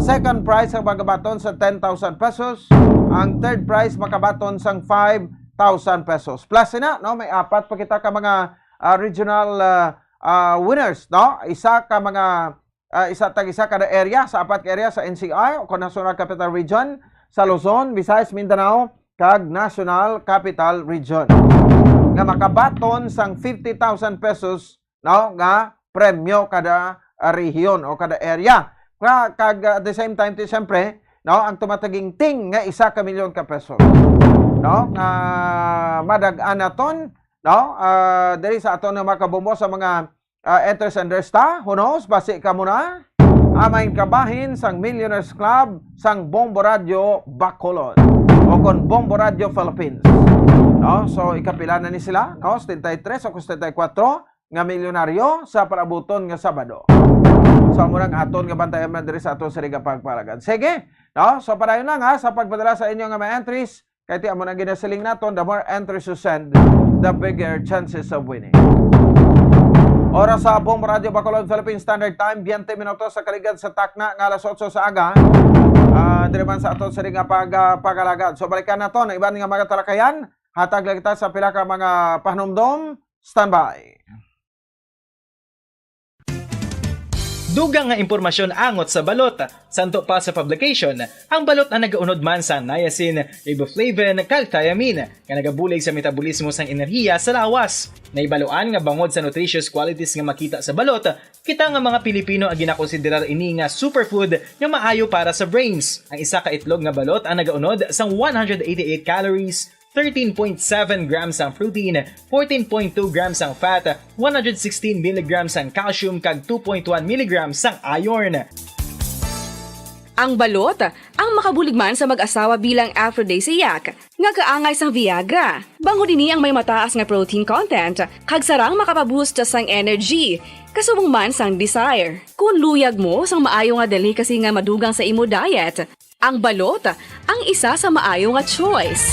Second prize ang magabaton sa ten thousand pesos. Ang third prize makabaton sang five thousand pesos. Plus na, no, may apat pa kita ka mga, ah, regional, ah, ah, winners, no? Isa ka mga, ah, isa tag isa kada area sa apat ka area sa N C R o kon National Capital Region, sa Luzon, Visayas, Mindanao, kag National Capital Region nga makabaton sang fifty thousand pesos, no, nga premyo kada, ah, rehiyon o kada area. Nga, kag, ah, at the same time, ti, siyempre, no, ang tumatagingting nga isa ka milyon ka pesos, no, nga madag-an naton, no, ah, diri sa aton nga mga kabombo sa mga, ah, entries and ta, who knows, basi kamo na ang main kabahin sang Millionaires Club sang Bombo Radio Bacolod o kon Bombo Radio Philippines. No? So, ikapila na ni sila, no? Setenta y tres o setenta y cuatro nga milyonaryo sa palabuton nga Sabado. So, amo nang aton nga bantayan man diri sa aton sini nga pagpalagad. Sige, no? So, padayon lang, ha, sa pagpadala sa inyo nga mga entries, kay ti amo na ginasiling naton, the more entries you send, the bigger chances of winning. Oras sa Bombo Radio Bacolod Philippine Standard Time, twenty minutos sa kaligad sa takna nga alas otso sa aga. Ah, diri man sa aton sini nga pag, ah, pag-alagad. So, balikan naton ang iban nga mga talakayan. Hatag lang kita sa pila ka mga pahanumdom. Standby. Dugang nga impormasyon angot sa balot. Santo pa sa publication, ang balot ang nagaunod man sa niacin, riboflavin, kag thiamine, nga nagabulig sa metabolismo sang enerhiya sa lawas. Naibaluan nga bangod sa nutritious qualities nga makita sa balot, kita nga mga Pilipino ang ginakonsiderar ini nga superfood nga maayo para sa brains. Ang isa ka itlog nga balot ang nagaunod sang one hundred eighty-eight calories, thirteen point seven grams ang protein, fourteen point two grams ang fat, one hundred sixteen milligrams ang calcium, kag two point one milligrams ang iron. Ang balot, ang makabulig man sa mag-asawa bilang aphrodisiac, nga kaangay sang Viagra. Bangod ini ang may mataas nga protein content, kag sarang makapaboost sang energy, kasubong man sang desire. Kung luyag mo sang maayo nga delicacy nga madugang sa imo diet, ang balot ang isa sa maayo nga choice.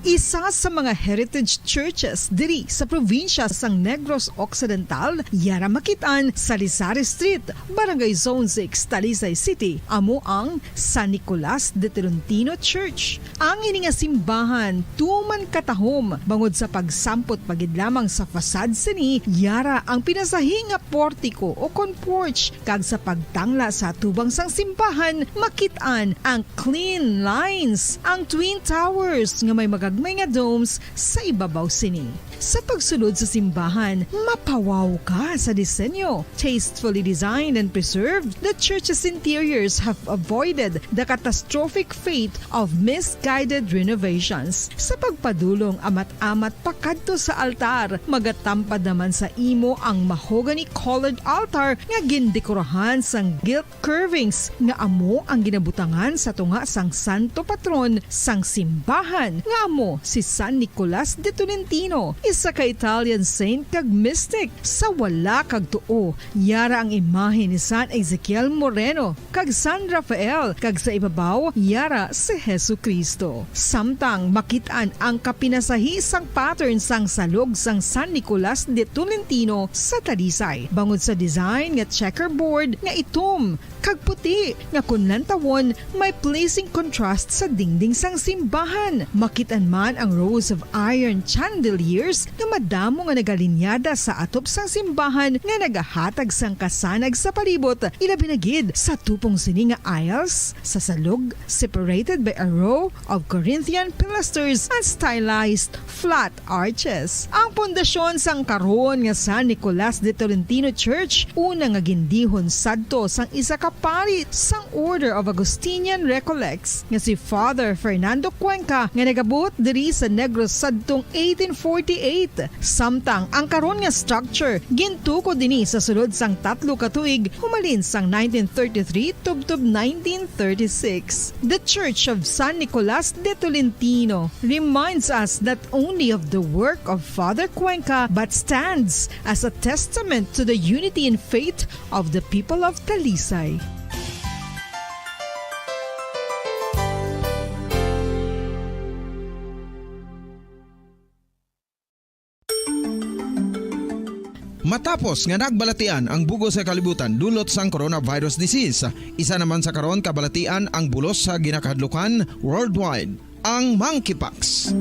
Isa sa mga heritage churches diri sa probinsya sang Negros Occidental, yara makit-an sa Lisari Street, Barangay Zone six, Talisay City, amo ang San Nicolas de Tolentino Church. Ang ini nga simbahan tuman katahom bangod sa pagsampot pa gid lamang sa facade sini, yara ang pinasahi nga portiko o kon porch, kag sa pagtangla sa atubang sang simbahan, makit-an ang clean lines, ang twin towers nga may magagmay nga domes sa ibabaw sini. Sa pagsulod sa simbahan, mapawaw ka sa disenyo. Tastefully designed and preserved, the church's interiors have avoided the catastrophic fate of misguided renovations. Sa pagpadulong amat-amat pakadto sa altar, magatampad naman sa imo ang mahogany-colored altar nga gindekorahan sang gilt curvings nga amo ang ginabutangan sa tunga sang santo patron sang simbahan, nga amo si San Nicolas de Tolentino, isa ka Italian saint kag mystic. Sa wala kag tuo, yara ang imahe ni San Ezekiel Moreno kag San Rafael, kag sa ibabaw, yara si Jesu-Cristo. Samtang makit-an ang kapinasahi sang pattern sang salog sang San Nicolas de Tolentino sa Talisay, bangod sa design nga checkerboard nga itom kag puti, nga kon lantawon, may pleasing contrast sa dingding sang simbahan. Makit-an man ang rows of iron chandeliers nga madamo nga nagalinyada sa atop sang simbahan nga nagahatag sang kasanag sa palibot, ilabi na gid sa tupong sini nga aisles sa salog, separated by a row of Corinthian pilasters and stylized flat arches. Ang pundasyon sang karon nga San Nicolas de Tolentino Church, una nga gindihon sadto sang isa ka pari sang Order of Augustinian Recollects nga si Father Fernando Cuenca, nga nagabuot diri sa Negros sadtong eighteen forty-eight. Samtang ang karon nga structure gintukod ini sa sulod sang tatlo ka tuig, humalin sang nineteen thirty-three tubtob nineteen thirty-six. The Church of San Nicolas de Tolentino reminds us not only of the work of Father Cuenca, but stands as a testament to the unity in faith of the people of Talisay. Matapos nga nagbalatian ang bug-os nga kalibutan dulot sang coronavirus disease, isa naman sa karon kabalatian ang bulos sa ginakahadlukan worldwide, ang monkeypox.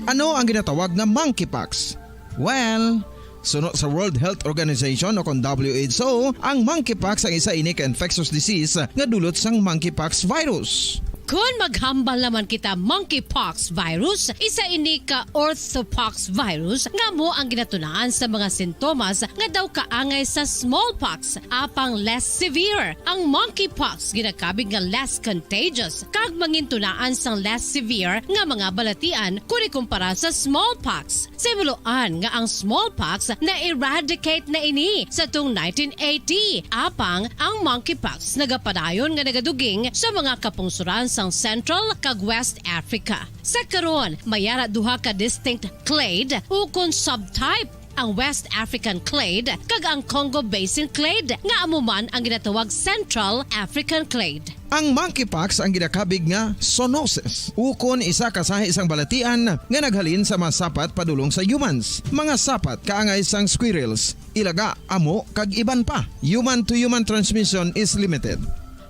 Ano ang ginatawag nga monkeypox? Well, suno sa World Health Organization o kon W H O, ang monkeypox ang isa ini ka infectious disease nga dulot sang monkeypox virus. Kon maghambal naman kita monkeypox virus, isa ini ka orthopox virus nga amo ang ginatunaan sa mga sintomas nga daw kaangay sa smallpox, apang less severe. Ang monkeypox ginakabig nga less contagious kag mangintunaan sang less severe nga mga balatian kon ikumpara sa smallpox. Sa himuloan nga ang smallpox na-eradicate na ini sa tung nineteen eighty, apang ang monkeypox nagapadayon nga nagaduging sa mga kapungsoran sang Central kag West Africa. Sa karon, may ara duha ka distinct clade ukon subtype, ang West African clade kag ang Congo Basin clade, nga amo man ang ginatawag Central African clade. Ang monkeypox ang ginakabig nga zoonosis, ukon isa ka sahi sang balatian nga naghalin sa mga sapat padulong sa humans. Mga sapat kaangay sang squirrels, ilaga, amo, kag iban pa. Human-to-human transmission is limited.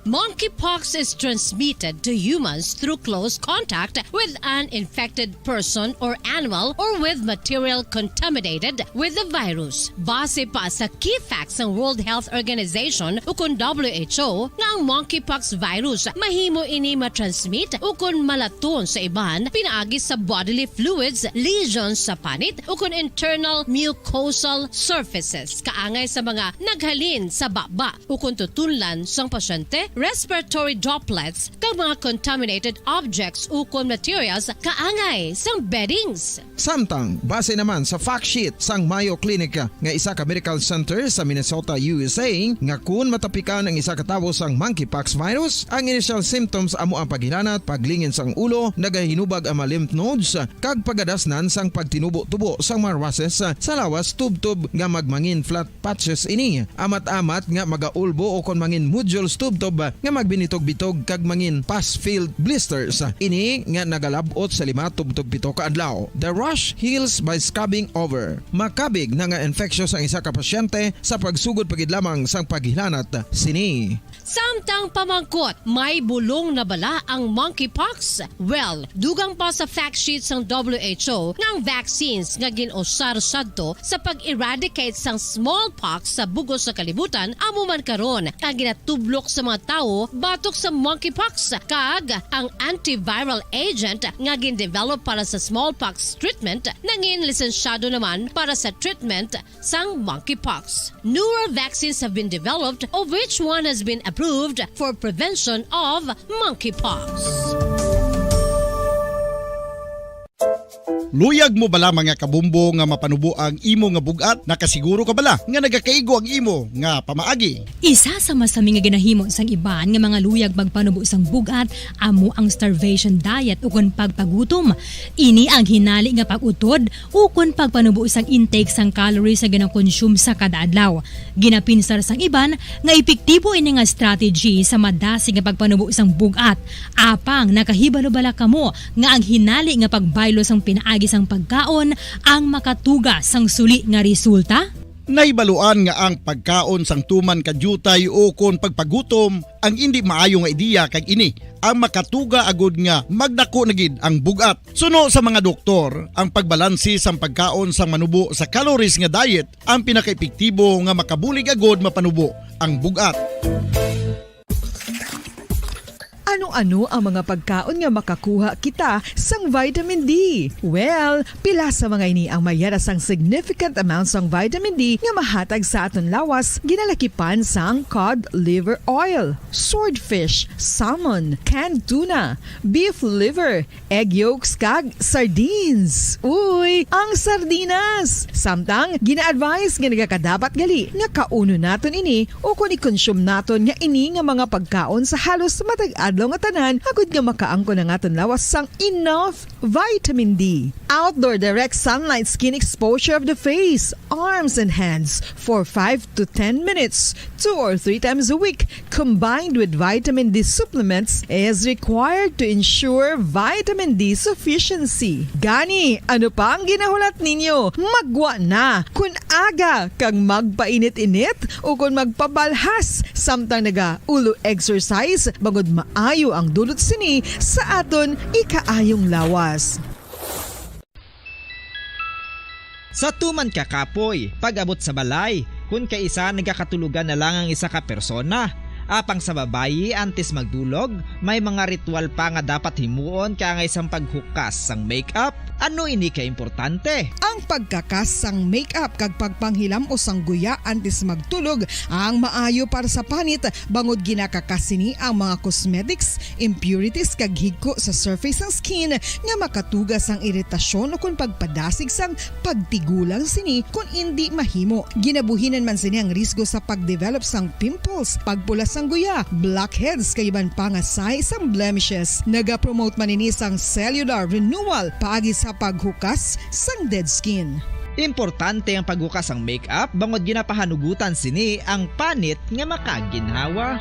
Monkeypox is transmitted to humans through close contact with an infected person or animal or with material contaminated with the virus. Base pa sa key facts sang World Health Organization ukon W H O nga ang monkeypox virus mahimo ini matransmit ukon malaton sa iban pinaagi sa bodily fluids, lesions sa panit ukon internal mucosal surfaces kaangay sa mga naghalin sa baba ukon tutunlan sang pasyente, respiratory droplets, kag mga contaminated objects ukon materials kaangay sang beddings. Samtang, base naman sa fact sheet sang Mayo Clinic nga isa ka medical center sa Minnesota, U S A, nga kun matapikan ang isa ka tawo sang monkeypox virus, ang initial symptoms amo ang paghilanat, paglingin sang ulo, nagahinubag ang mga lymph nodes, kag pagadasnan sang pagtinubo-tubo sang mga rushes sa lawas tubtob nga magmangin flat patches ini, amat-amat nga magaulbo o kon mangin nodules tubtob nga magbinitog-bitog kag mangin pus-filled blisters. Ini nga nagalab-ot sa lima tubtob pito ka adlaw. The rash heals by scrubbing over. Makabig na nga infectious ang isa ka pasyente sa pagsugod pa gid lamang sang paghilanat sini. Samtang pamangkot, may bulong na bala ang monkeypox? Well, dugang pa sa fact sheet sang W H O nga ang vaccines nga gin-usar sadto sa pag-eradicate sang smallpox sa bug-os sa kalibutan amo man karon ang ginatublok sa mga tawo batok sa monkeypox, kag ang antiviral agent nga gin-develop para sa smallpox treatment nangin lisensyado naman para sa treatment sang monkeypox. Newer vaccines have been developed, of which one has been approved for prevention of monkeypox. Luyag mo bala, mga kabombo, nga mapanubo ang imo nga bug-at? Nakasiguro ka bala nga nagakaigo ang imo nga pamaagi? Isa sa masami nga ginahimo sang iban nga mga luyag magpanubo sang bug-at amo ang starvation diet ukon pagpagutom. Ini ang hinali nga pag-utod ukon pagpanubo sang intake sang calories nga ginakonsume sa kada adlaw. Ginapinsar sang iban nga epektibo ini nga strategy sa madasig nga pagpanubo sang bug-at. Apang nakahibalo bala kamo nga ang hinali nga pagbaylo sang pinaagi sang pagkaon ang makatuga sang suli nga resulta? Nahibaluan nga ang pagkaon sang tuman ka diutay ukon pagpagutom ang indi maayo nga ideya, kag ini ang makatuga agud nga magdako na gid ang bug-at. Suno sa mga doktor, ang pagbalanse sang pagkaon sang manubo sa calories nga diet ang pinakaepektibo nga makabulig agud mapanubo ang bug-at. Ano-ano ang mga pagkaon nga makakuha kita sang vitamin D? Well, pila sa mga ini ang mayara sang significant amount sang vitamin D nga mahatag sa aton lawas, ginalakipan sang cod liver oil, swordfish, salmon, canned tuna, beef liver, egg yolks, kag sardines. Uy, ang sardinas! Samtang gina-advise nga nagakadapat gali nga kaunon naton ini ukon i-consume naton nga ini nga mga pagkaon sa halos matag adlaw nga tanan, agud nga makaangkon ang aton lawas sang enough vitamin D. Outdoor direct sunlight skin exposure of the face, arms, and hands for five to ten minutes, two or three times a week, combined with vitamin D supplements, is required to ensure vitamin D sufficiency. Gani, ano pa ang ginahulat ninyo? Maggwa na! Kun aga kag magpainit-init ukon magpabalhas samtang naga-ulo exercise, bangod maayo ang dulot sini sa aton ikaayong lawas. Sa tuman ka kapoy, pag-abot sa balay, kun kaisa nagakatulogan na lang ang isa ka persona. Apang sa babayi, antes magdulog, may mga ritual pa nga dapat himuon kaangay sang paghukas sang makeup. Ano ini ka importante? Ang pagkakas sang makeup kag pagpanghilam-os sang guya antes magtulog ang maayo para sa panit, bangod ginakakas sini ang mga cosmetics, impurities, kag higko sa surface sang skin nga makatuga sang iritasyon ukon pagpadasig sang pagtigulang sini kon indi mahimo. Ginabuhinan man sini ang risgo sa pagdevelop sang pimples, pagpula sang guya, blackheads, kag iban pa nga sahi sang blemishes. Nagapromote man ini sang cellular renewal paagi sa paghukas sang dead skin. Importante ang paghukas sang makeup bangod ginapahanugutan sini ang panit nga makaginhawa.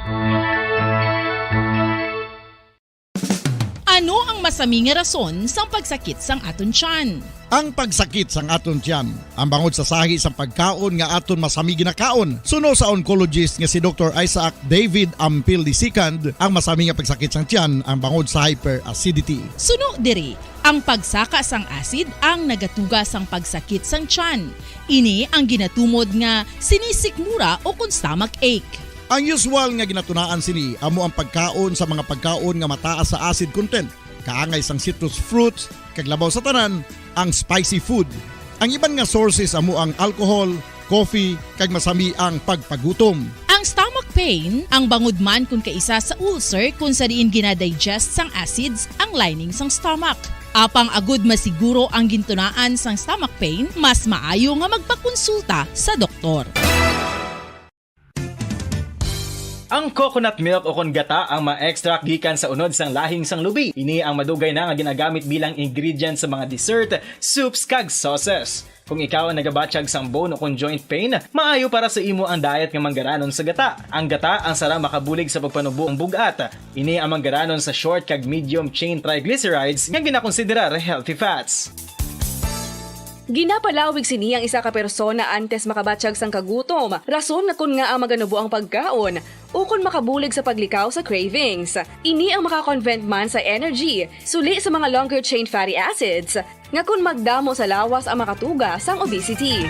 Ano ang masami nga rason sang pagsakit sang aton tiyan? Ang pagsakit sang aton tiyan, ang bangod sa sahi sang pagkaon nga aton masami ginakaon. Suno sa oncologist nga si Doktor Isaac David Ampil the second, ang masami nga pagsakit sang tiyan ang bangod sa hyperacidity. Suno diri, ang pagsaka sang acid ang nagatuga sang pagsakit sang tiyan. Ini ang ginatumod nga sinisikmura ukon stomach ache. Ang usual nga ginatunaan sini amo ang pagkaon sa mga pagkaon nga mataas sa acid content, kaangay sang citrus fruits, kag labaw sa tanan, ang spicy food. Ang iban nga sources amo ang alcohol, coffee, kag masami ang pagpagutom. Ang stomach pain, ang bangod man kun kaisa sa ulcer kun sa diin ginadigest sang acids ang lining sang stomach. Apang agud masiguro ang gintunaan sang stomach pain, mas maayo nga magpakonsulta sa doktor. Ang coconut milk ukon gata ang ma-extract gikan sa unod sang lahing sang lubi. Ini ang madugay na nga ginagamit bilang ingredient sa mga dessert, soups, kag sauces. Kung ikaw ang nagabatyag sang bone o kon joint pain, maayo para sa imo ang diet nga manggaranon sa gata. Ang gata ang sara makabulig sa pagpanubo ang bug-at. Ini ang manggaranon sa short kag medium chain triglycerides nga ginakonsiderar healthy fats. Ginapalawig sini ang isa ka persona antes makabatyag sang kagutom, rason nga kon ngaa maganubo ang pagkaon, ukon makabulig sa paglikaw sa cravings. Ini ang maka-convert man sa energy, suli sa mga longer chain fatty acids, nga kon magdamo sa lawas ang makatuga sang obesity.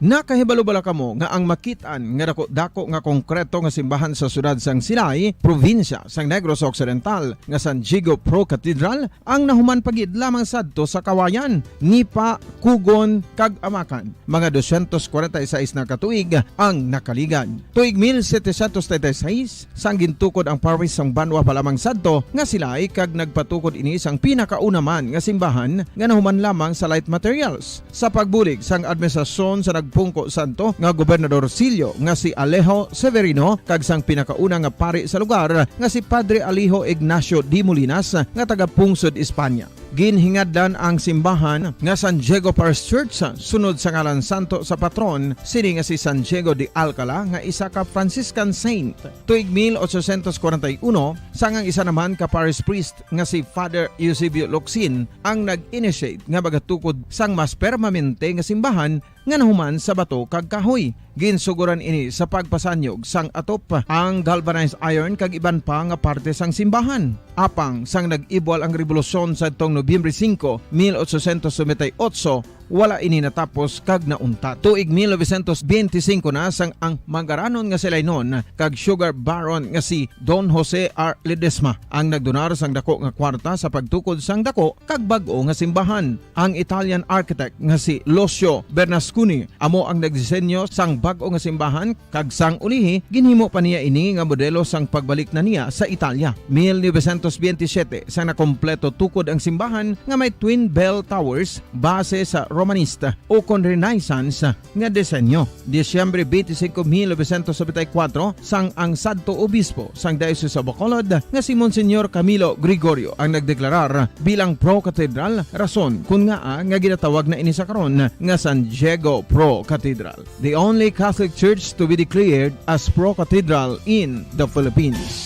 Nakahibalo bala kamo nga ang makit-an nga dako-dako nga konkreto nga simbahan sa siyudad sang Silay, probinsya sang Negros Occidental, nga San Diego Pro Cathedral, ang nahuman pa gid lamang sadto sa Kawayan, Nipa, Kugon, kag Amakan. Mga dosyentos kwarenta y seis na ka tuig ang nakaligad. Tuig mil setecientos treinta y seis, sang gintukod ang parish sang banwa pa lamang sadto nga Silay, kag nagpatukod ini sang pinakauna man nga simbahan nga nahuman lamang sa light materials. Sa pagbulig sang administrasyon sa nagpungko sadto nga gobernador silyo nga si Alejo Severino kag sang pinakauna nga pari sa lugar nga si Padre Alejo Ignacio de Molinas nga taga-pungsod Espanya. Ginhingadlan ang simbahan nga San Diego Parish Church sunod sa ngalan santo sa patron sini nga si San Diego de Alcala nga isa ka Franciscan saint. Tuig mil ochocientos kwarenta y uno, sang ang isa naman ka parish priest nga si Father Eusebio Locsin ang nag-initiate nga magatukod sang mas permanente nga simbahan nga nahuman sa bato kag kahoy. Ginsugoran ini sa pagpasanyog sang atop, ang galvanized iron kag iban pa nga parte sang simbahan. Apang sang nag-ibwal ang rebolusyon sadtong Nobyembre singko, mil ochocientos noventa y ocho, wala ini natapos kag nauntat. Tuig mil novecientos benti singko na sang ang manggaranon nga si Lainon kag sugar baron nga si Don Jose R. Ledesma ang nagdonar sang dako nga kwarta sa pagtukod sang dako kag bag-o nga simbahan. Ang Italian architect nga si Lucio Bernasconi amo ang nagdisenyo sang bag-o nga simbahan, kag sang ulihi, ginhimo pa niya ini nga modelo sang pagbalik na niya sa Italia. Mil novecientos benti siyete, sang nakompleto tukod ang simbahan nga may twin bell towers base sa Romanista o kon Renaissance nga disenyo. Disyembre twenty-five, mil novecientos noventa y cuatro, sang ang sadto obispo sang Diocese of Bacolod nga si Monsignor Camilo Gregorio ang nagdeklarar bilang pro-cathedral, rason kon ngaa nga ginatawag na ini sa karon nga San Diego Pro Cathedral, the only Catholic Church to be declared as pro-cathedral in the Philippines.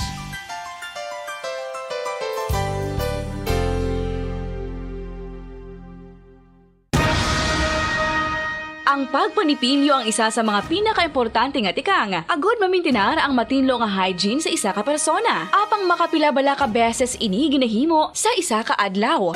Ang pagpanipilyo ang isa sa mga pinakaimportante nga tikang agod mamintinar ang matinlo nga hygiene sa isa ka persona. Apang makapila bala ka beses ini ginahimo sa isa ka adlaw?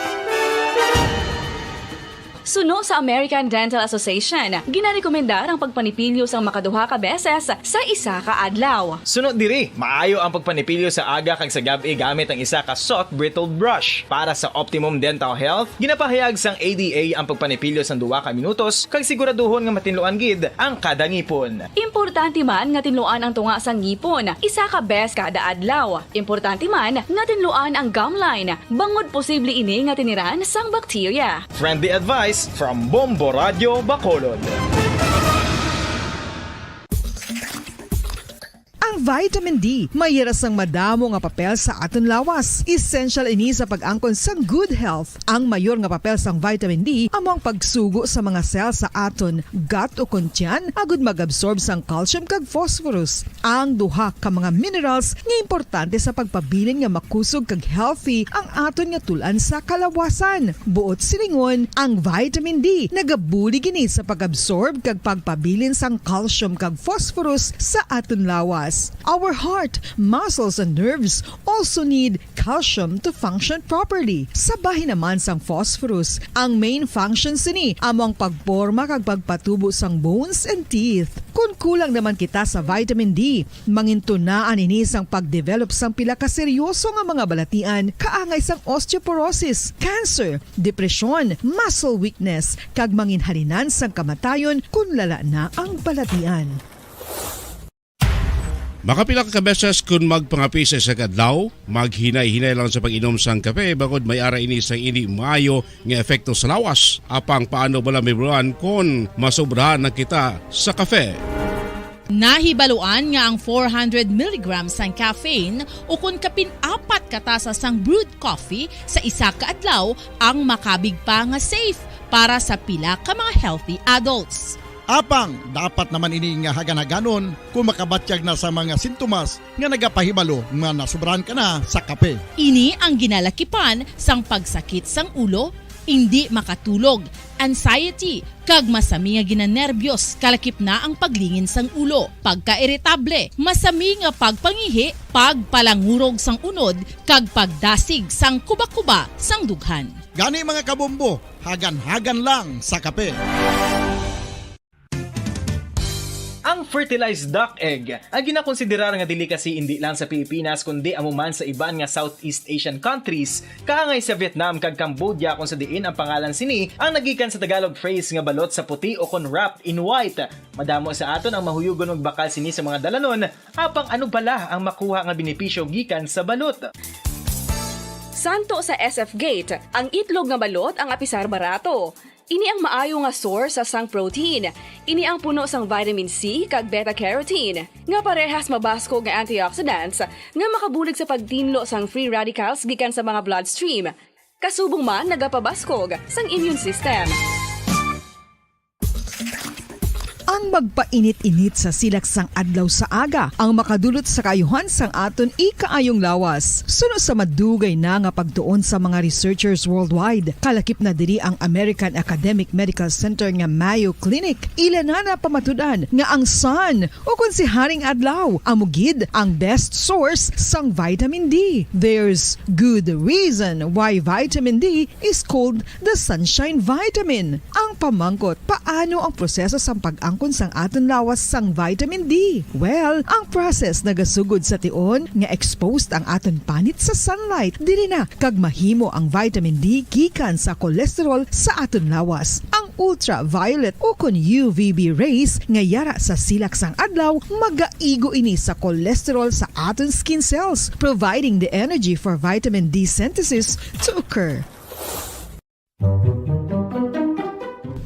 Suno sa American Dental Association, ginarekomendar ang pagpanipilyo sang makaduha ka beses sa isa ka adlaw. Suno diri, maayo ang pagpanipilyo sa aga kag sa gab-i gamit ang isa ka soft bristled brush. Para sa optimum dental health, ginapahayag sang A D A ang pagpanipilyo sang duha ka minutos kag siguraduhon nga matinluan gid ang kada ngipon. Importante man nga tinluan ang tunga sang ngipon isa ka bes kada adlaw. Importante man nga tinluan ang gum line, bangod posible ini nga tiniran sang bakterya. Friendly advice from Bombo Radio Bacolod. Ang vitamin D may hira sang madamo nga papel sa aton lawas. Essential ini sa pag-angkon sang good health. Ang mayor nga papel sang vitamin D amo ang pagsugo sa mga cell sa aton gut o kon tiyan agud mag-absorb sang calcium kag phosphorus, ang duha ka mga minerals nga importante sa pagpabilin nga makusog kag healthy ang aton nga tul-an sa kalawasan. Buot silingon, ang vitamin D nagabulig ini sa pag-absorb kag pagpabilin sang calcium kag phosphorus sa aton lawas. Our heart, muscles, and nerves also need calcium to function properly. Sa bahin naman sang phosphorus, ang main function sini amo ang pagporma kag pagpatubo sang bones and teeth. Kon kulang naman kita sa vitamin D, mangintunaan ini sang pagdevelop sang pila ka seryoso nga mga balatian kaangay sang osteoporosis, cancer, depresyon, muscle weakness, kag manginhalinan sang kamatayon kon lala na ang balatian. Makapila ka beses kon magpangape sa isa ka adlaw, maghinay-hinay lang sa pag-inom sang kape bangod may ara ini sang indi maayo nga epekto sa lawas. Apang paano bala mahibaluan kon masobrahan na kita sa kape? Nahibaluan nga ang four hundred milligrams sang caffeine ukon kapin apat ka tasa sang brewed coffee sa isa ka adlaw ang makabig pa nga safe para sa pila ka mga healthy adults. Apang dapat naman ini nga hagan-haganon kung makabatyag na sa mga sintomas nga nagapahibalo nga nasubrahan ka na sa kape. Ini ang ginalakipan sang pagsakit sang ulo, indi makatulog, anxiety, kag masami nga ginanerbyos, kalakip na ang paglingin sang ulo, pagkairitable, masami nga pagpangihi, pagpalangurog sang unod, kag pagdasig sang kuba-kuba sang dughan. Gani, mga kabombo, hagan-hagan lang sa kape. Ang fertilized duck egg, ang ginakonsiderar nga delicacy indi lang sa Pilipinas kundi amo man sa iban nga Southeast Asian countries, kaangay sa Vietnam kag Cambodia, kung sa diin ang pangalan sini ang nagikan sa Tagalog phrase nga balot sa puti o kon wrapped in white. Madamo sa aton ang mahuyugon magbakal sini sa mga dalanon, apang ano bala ang makuha nga benepisyo gikan sa balot? Santo sa S F Gate, ang itlog nga balot ang apisar barato. Ini ang maayo nga source sang protein. Ini ang puno sang vitamin C kag beta carotene, nga parehas mabaskog nga antioxidants nga makabulig sa pagtinlo sang free radicals gikan sa mga bloodstream. Kasubong man nagapabaskog sang immune system. Ang magpainit-init sa silak sang adlaw sa aga ang makadulot sa kaayuhan sang aton ikaayong lawas. Suno sa madugay na nga pagtuon sa mga researchers worldwide, kalakip na diri ang American Academic Medical Center nga Mayo Clinic. Ila na napamatud-an nga ang sun, o kon si Haring Adlaw, amo gid ang best source sang vitamin D. There's good reason why vitamin D is called the sunshine vitamin. Ang pamangkot, paano ang proseso sang pag-angkon sang aton lawas sang vitamin D? Well, ang process nagasugod sa tion nga exposed ang aton panit sa sunlight. Diri na kag mahimo ang vitamin D gikan sa cholesterol sa aton lawas. Ang ultraviolet o kon U V B rays nga yara sa silak sang adlaw magaigo ini sa cholesterol sa aton skin cells, providing the energy for vitamin D synthesis to occur.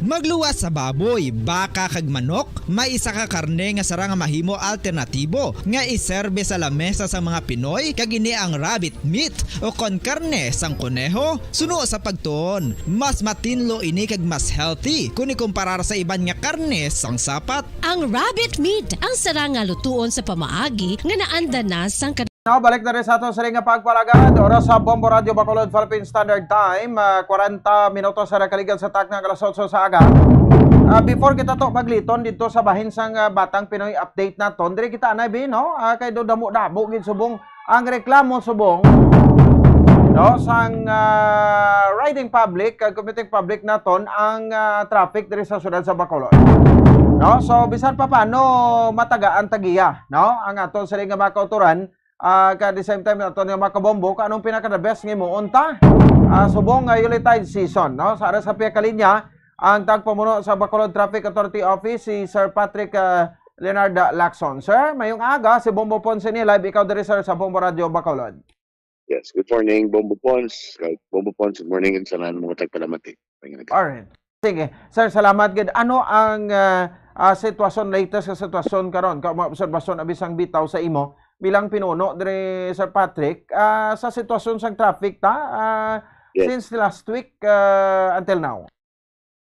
Magluwas sa baboy, baka, kag manok, may isa ka karne nga sarang nga mahimo alternatibo nga iserbe sa lamesa sang mga Pinoy, kag ini ang rabbit meat o kon karne sang koneho. Suno sa pagtuon, mas matinlo ini kag mas healthy kon ikumparar sa iban nga karne sang sapat. Ang rabbit meat ang sarang nga lutuon sa pamaagi nga naanda na sang Now, balik na rin sa aton siring nga pagpalagad. Oras sa Bombo Radio Bacolod, Philippine Standard Time, ah, kwarenta minutos sa nakaligad sa takna nga alas otso sa aga. Ah, before kita to magliton dito sa bahin sang, ah, Batang Pinoy update naton, diri kita anay bi, no? Ah, kay do damo-damo gid subong ang reklamo subong, no, sang, ah, riding public, ah, commuting public naton ang, ah, traffic diri sa siyudad sa Bacolod. No? So, bisan pa paano matagaan tagiya, no? Ang aton siring nga mga kauturan, ah, ka the same time naton nga mga kabombo, kung anong pinaka the best nga himuon ta? Ah, subong nga Yuletide season, no? Sa ara sa pihak ka linya, ang tagpamuno sa Bacolod Traffic Authority Office, si Sir Patrick, ah, Leonard Lacson. Sir, mayong aga, si Bombo Ponce ni live ikaw diri, sir, sa Bombo Radio Bacolod. Yes, good morning, Bombo Pons. Kag Bombo Pons, good morning, and sa mga tagpalamati. Alright. Sige. Sir, salamat gid. Ano ang, ah, ah, sitwasyon, latest nga sitwasyon karon? Ka mga obserbasyon abi sang bitaw sa imo bilang pinuno diri, Sir Patrick, ah, sa sitwasyon sang traffic ta, ah, Yes. since last week, ah, until now?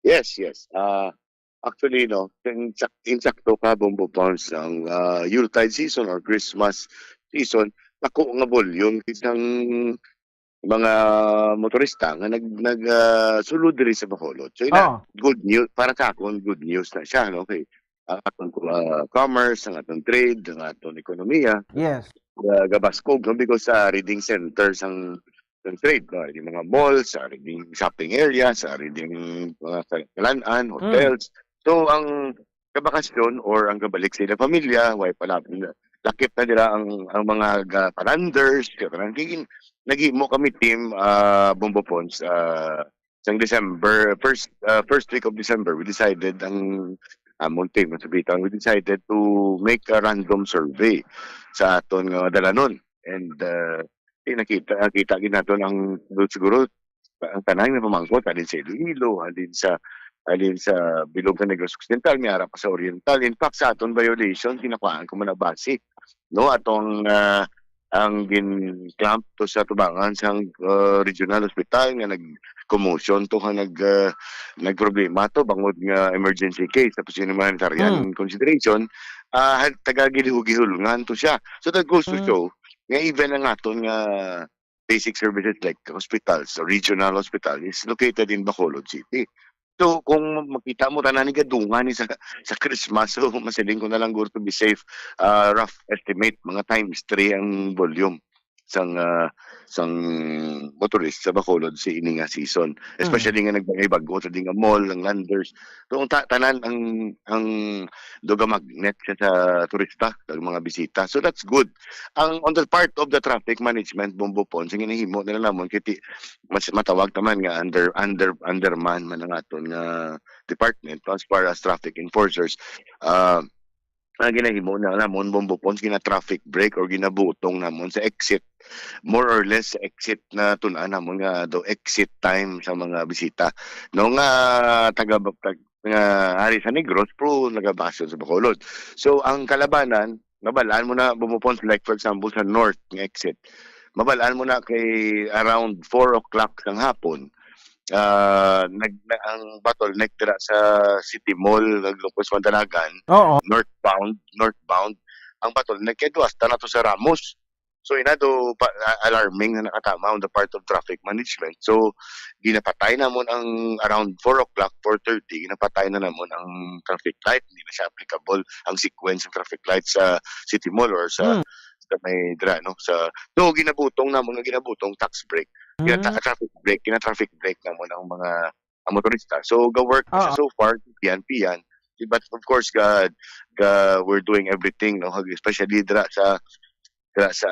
Yes, yes. Ah, actually, no, insak-, insakto ka, Bombo Pons, ang, ah, Yuletide season or Christmas season, ako nga volume isang mga motorista nga nag-, nag-, ah, sulod diri sa Bacolod. So, ina, Oo. good news, para sa akon, good news na siya, no? Okay. Ang atong, ah, commerce, ang atong trade, ang atong ekonomiya, Yes. ah, gabaskog, no? Because sa reading center sang, sang trade, no? Yung mga malls, sa reading shopping area, sa reading mga kal-, kalan-an, Mm. hotels. So, ang kabakasyon or ang kabalik sa ilang pamilya, way pa lang, lakip na nila ang, ang mga ga-, calendars, kaya parang kigin-, naghimo kami team, ah, Bombo Pons, ah, sang December, first, ah, first week of December, we decided ang amon team, sa Bitang, we decided to make a random survey sa aton nga dalanon. And, ah, di nakita, nakita gid naton ang, siguro, ang tanan nga pamangkot, halin sa Iloilo, halin sa, halin sa bilog sa Negros Occidental, may ara pa sa Oriental. In fact, sa aton violation, kinakuhaan ko man ang base, no? Atong, ah, ang gin-clamp to sa tubangan sang, ah, regional hospital nga nag-commotion to, nga nag, ah, nagproblema to bangod nga emergency case, tapos yun yung humanitarian Mm. consideration, ah, hal-, taga gilihog-gihulngan to siya. So that goes to Mm. show nga even ang aton nga basic services like hospitals, regional hospital is located in Bacolod City. So kung makita mo tanan ni gadungan ni sa, sa Christmas, so masiling ko na lang guro to be safe, ah, rough estimate, mga times three ang volume sang, ah, sang motorist sa Bacolod sa ini nga season. Mm. Especially nga nagbangay bag-o sa di nga mall, ang landers. So ang ta-, tanan ang, ang duga magnet siya sa turista, ang mga bisita. So that's good. Ang on the part of the traffic management, Bombo Pons, ang ginahimo nila namon kay ti-, mas matawag ta man nga under, under, underman man ang aton nga department as far as traffic enforcers. Ah, ang ginahimo na namon, Bombo Pons, gina-traffic brake or ginabutong namon sa exit, more or less sa exit na tun-an namon nga do exit time sa mga bisita, no, nga taga, tag-, nga ari sa Negros pero nagabasol sa Bacolod. So ang kalabanan, mabalaan mo na, Bombo Pons, like for example sa north nga exit, mabalaan mo na kay around four o'clock sang hapon, ah, nag-, na-, ang bottleneck dira sa City Mall, naglungkos Mandalagan, Oo. northbound, northbound, ang bottleneck kay duwas ta na to sa Ramos. So, ina do pa, a-, alarming na nakatama on the part of traffic management. So, ginapatay namon ang around four o'clock, four thirty, ginapatay na namon ang traffic light. Hindi na siya applicable ang sequence ng traffic light sa City Mall or sa, Hmm. sa may dra, no? Sa, so, ginabutong namon nga ginabutong tax brake. Gina-, Hmm. traffic brake, gina-traffic brake namon ang mga, ang motorista. So, ga-work na siya Oo. so far, piyan-piyan. But of course, ga, ga, we're doing everything, no? Especially dra sa, dra sa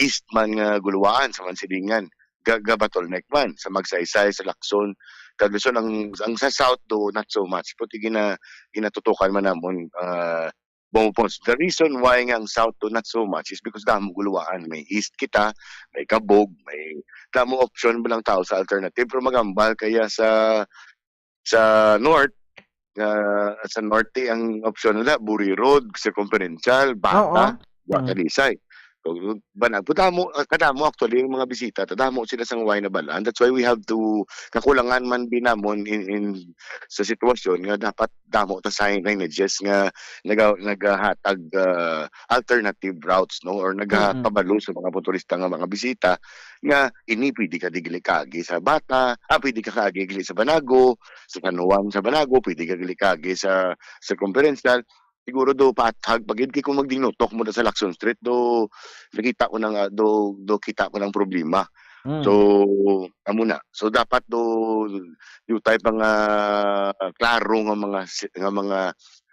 east man nga guluwaan, sa Mansilingan. Ga, ga bottleneck man, sa Magsaysay, sa Lacson. Kag Luzon, ang, ang sa south do, not so much. Puti gina, ginatutukan man namon, ah, Bombo Pons. The reason why nga ang south do not so much is because damo guluwaan. May east kita, may Cabog, may damo option ba lang tao sa alternative. Pero magambal kaya sa, sa north, ah, sa norte ang option nila, Buri Road, Circumferential, Bata, Oo. Bata Mm. Lisay. So, banag, kadamo, kadamo actually yung mga bisita, kadamo sila sa way na balaan. That's why we have to, kakulangan man din namon in, in, sa sitwasyon nga dapat damo ta sign-, signages nga naga-, nagahatag, ah, alternative routes, no, or Mm-mm. nagapabalo sa mga motorista nga mga bisita nga ini pwede ka digli kaagi sa Bata, ah, pwede ka kaagi digli sa Banago, sa San Juan sa Banago, pwede ka digli kaagi sa Circumferential. Siguro do paathag pa gid kay kung magdinutok mo na sa Lacson Street, do nakita ko na nga, do, do kita ko ng problema. Mm. So, amo na. So, dapat do, do tayo pa nga klaro nga mga si-, nga mga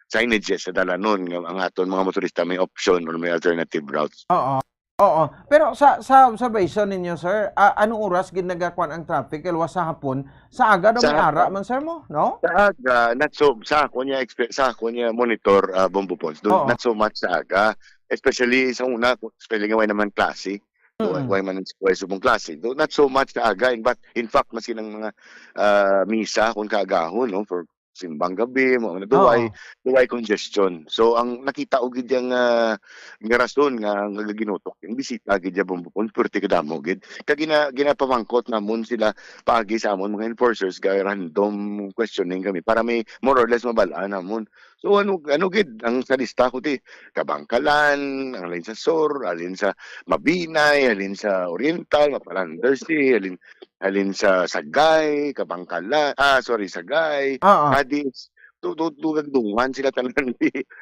signages sa dalanon nga ang aton mga motorista may option or may alternative routes. Oo. Oo. Pero sa, sa observation ninyo, sir, ah, anong oras gid nagakuan ang traffic? Kay luwas sa hapon, sa aga daw Sa may ara hapon. man, sir, mo, no? Sa aga, not so, sa ako niya expe-, sa ako niya monitor, ah, Bombo Pons, do, Oo. not so much sa aga. Especially sa una, especially nga way naman klase. Do, Mm. way man, way subong klase. Do, not so much sa aga. In fact, in fact, maski ng mga, ah, misa, kung kaagahon, no, for simbang gabi, mo, ano, do, Oo. way, do, way congestion. So, ang nakita ko gid yang, ah, nga rason nga, nga ginutok, yung bisita gid ya Bombo Pons, perti kadamo gid. Kag gina-, ginapamangkot namon sila paagi sa amon mga enforcers, kay random questioning kami para may more or less mabalaan namon. So, ano, ano gid, ang sa lista ko ti, Kabangkalan, ang halin sa Sur, halin sa Mabinay, halin sa Oriental, Mapalanders, halin, halin sa Sagay, Kabangkalan, ah, sorry, Sagay, Oo. Cadiz, tu-, tu-, tu-, dungan sila tanan.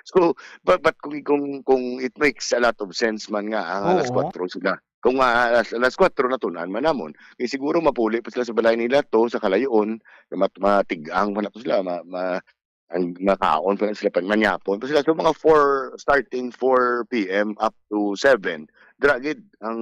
So, but, but kung, kung, kung it makes a lot of sense man nga, ang alas Oo. kwatro sila. Kung, ah, alas, alas kwatro na tunan man namon, eh, siguro mapuli pa sila sa balay nila to, sa kalayoon, mat-, matig-ang pa na to sila, ma-, ma-, ang makaon pa na sila, pag manyapon pa sila. So, mga four, starting four P M up to seven, dira gid ang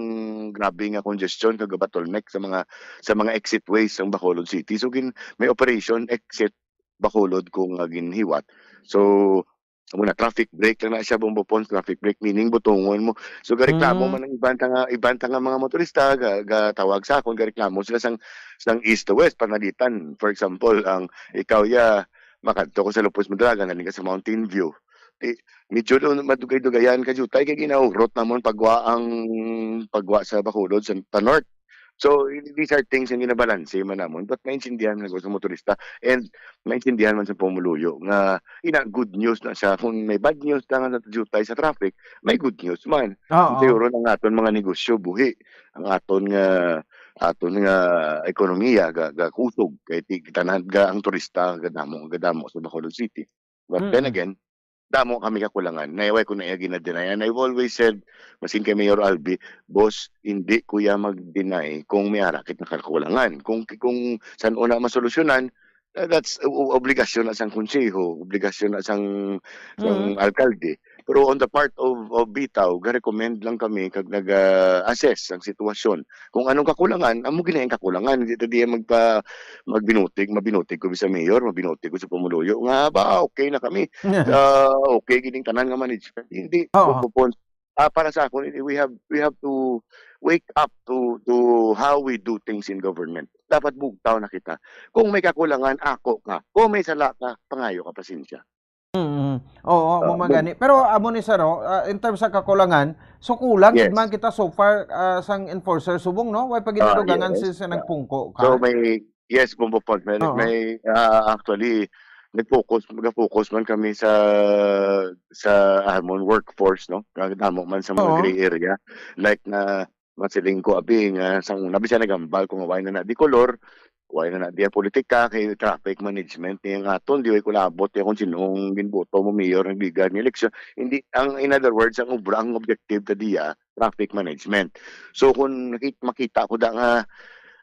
grabe nga congestion kag bottleneck sa mga, sa mga exit ways sang Bacolod City. So, gin-, may operation exit Bacolod kung, ah, ginhiwat. So, Amo na, traffic break lang na siya, Bombo Pons, traffic break, meaning butongon mo. So, gareklamo Mm. man ang iban ta nga, iban ta nga mga motorista, ga, gatawag sa akon, gareklamo sila sang, sang east to west, panalitan. For example, ang ikaw ya, makadto ko sa Lopez Madrigal, nalingka sa Mountain View. Di, medyo do, madugay-dugayan ka, jutay, kay ginaurot namon pagwa ang, pagwa sa Bacolod, sa, sa North. So, these are things nga ginabalanse man namon, but maintindihan man sa motorista and maintindihan man sa pumuluyo nga ina good news na siya. Kung may bad news na nga jutay sa traffic, may good news man. Oo. Siguro ang aton mga negosyo buhi, ang aton nga aton nga ekonomiya ga, gakusog kay ti tanan ga ang turista gadamo gadamo sa Bacolod City. But then Mm. again, damo kami kakulangan. Naiway ko na iya ginadeny. And I've always said, masin kay Mayor Albi, boss, hindi ko ya mag-deny kung may ara kita kakulangan. Kung kung san-o na masolusyonan, eh, that's o- obligasyon na sang konseho, obligasyon na sang sang Mm. alkalde. Pero on the part of of Bitaw, ga-recommend lang kami kag nag-assess ang sitwasyon. Kung anong kakulangan, amo gina ang kakulangan. Hindi ta diya magpa magbinutig, mabinutig ko sa mayor, mabinutig ko sa pumuluyo nga ba okay na kami. Ah, okay gining tanan nga management. Hindi Oo. Pons. Ah, para sa akon, we have we have to wake up to to how we do things in government. Dapat bugtaw na kita. Kung may kakulangan, ako ka. Kung may sala ka, pangayo ka pasensya. Mm. Oo, Ah, mo man gani. Pero amo ni sir, oh, ah, in terms sa kakulangan, so kulang gid Yes. man kita so far ah, sang enforcer subong, no? Way pa gid Ah, nadugangan yes. since Ah. nagpungko So ka. may yes, Bombo Pons, may, Oo. may ah, actually nag-focus, nag-focus man kami sa sa amon workforce, no? Nagdamo man sa mga Oo. gray area like na masiling ko abi nga sang una bisan nagambal kung why na na di kolor, why na na di politika kay traffic management ni ang aton di way ko labot ya kung sinong ginboto mo mayor nagligad nga eleksyon. Hindi ang in other words ang obra ang objective ta diya traffic management. So kung nakit, makita ko da nga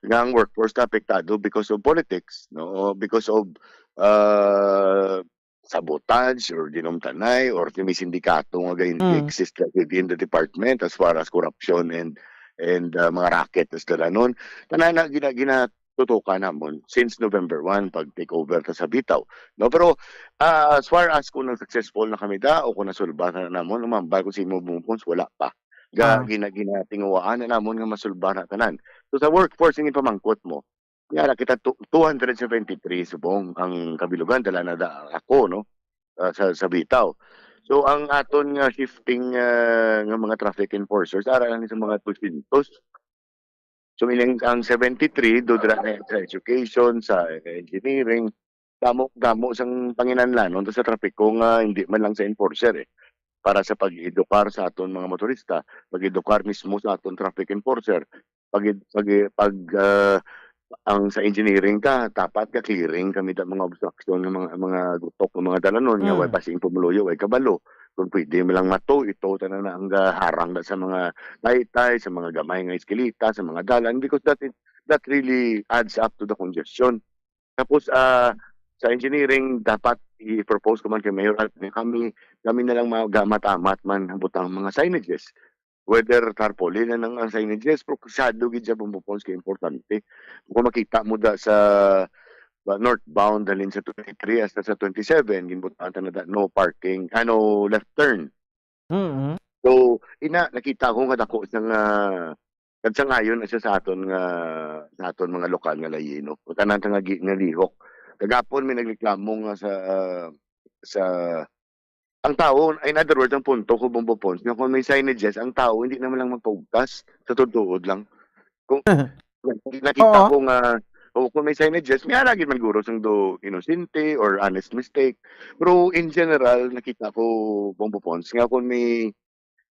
nga ang workforce na apektado because of politics, no? Because of uh, sabotage or dinumtanay or may sindikato nga ga-exist within the department as far as corruption and and uh, mga racket sa dalanon. Tanan na gina, ginatutukan namon since November one pag take over ta sa Bitaw. No, pero uh, as far as kung nang successful na kami da o kung nasulba na namon, umambal ko sa imo bungkons, wala pa. Ga, Ah. gina, ginatinguhaan na namon nga masulba na tanan. So sa workforce nga ipamangkot mo, nga kita tu- two hundred seventy-three subong ang kabilugan dala na da ako, no, ah, sa sa Bitaw. So ang aton nga shifting ah, nga mga traffic enforcers ara lang sa mga two hundred. So meaning ang seventy-three do dira na sa education, sa engineering, damo damo sang panginanlanon sa trapiko nga hindi man lang sa enforcer eh. Para sa pag-edukar sa aton mga motorista, pag-edukar mismo sa aton traffic enforcer, pag pag, pag ah, ang sa engineering ta dapat ka clearing kami da mga obstruction ng mga mga gutok ng mga dalanon nga way Mm. pasing pumuluyo, way kabalo. Kung pwede mo lang mato, ito tanan na ang ah, harang na sa mga taytay, sa mga gamay nga eskalita, sa mga dalan because that is, that really adds up to the congestion. Tapos ah sa engineering dapat i-propose ko man kay Mayor Alvin, kami kami na lang mag-amat-amat man butang mga signages. Whether tarpaulin na ng signages, pero masyado gid siya pumupons kay importante. Kung makita mo da sa ba, northbound dalin sa twenty-three hasta sa twenty-seven, ginbutangan ta na da, no parking, ano, left turn. Mm. So, ina, nakita ko nga dako sang ah, nagsangayon na siya sa aton nga sa aton mga lokal nga layino. Tanan ta nga gi- nga lihok. Kagapon may nagreklamo nga sa ah, sa ang tao, in other words, ang punto ko Bombo Pons, nga kung may signages, ang tao hindi naman lang magpaugtas sa tuod lang. Kung nakita Oo. ko nga o kung may signages, may ara gid man guro sang do inosente or honest mistake. Pero in general, nakita ko Bombo Pons nga kung may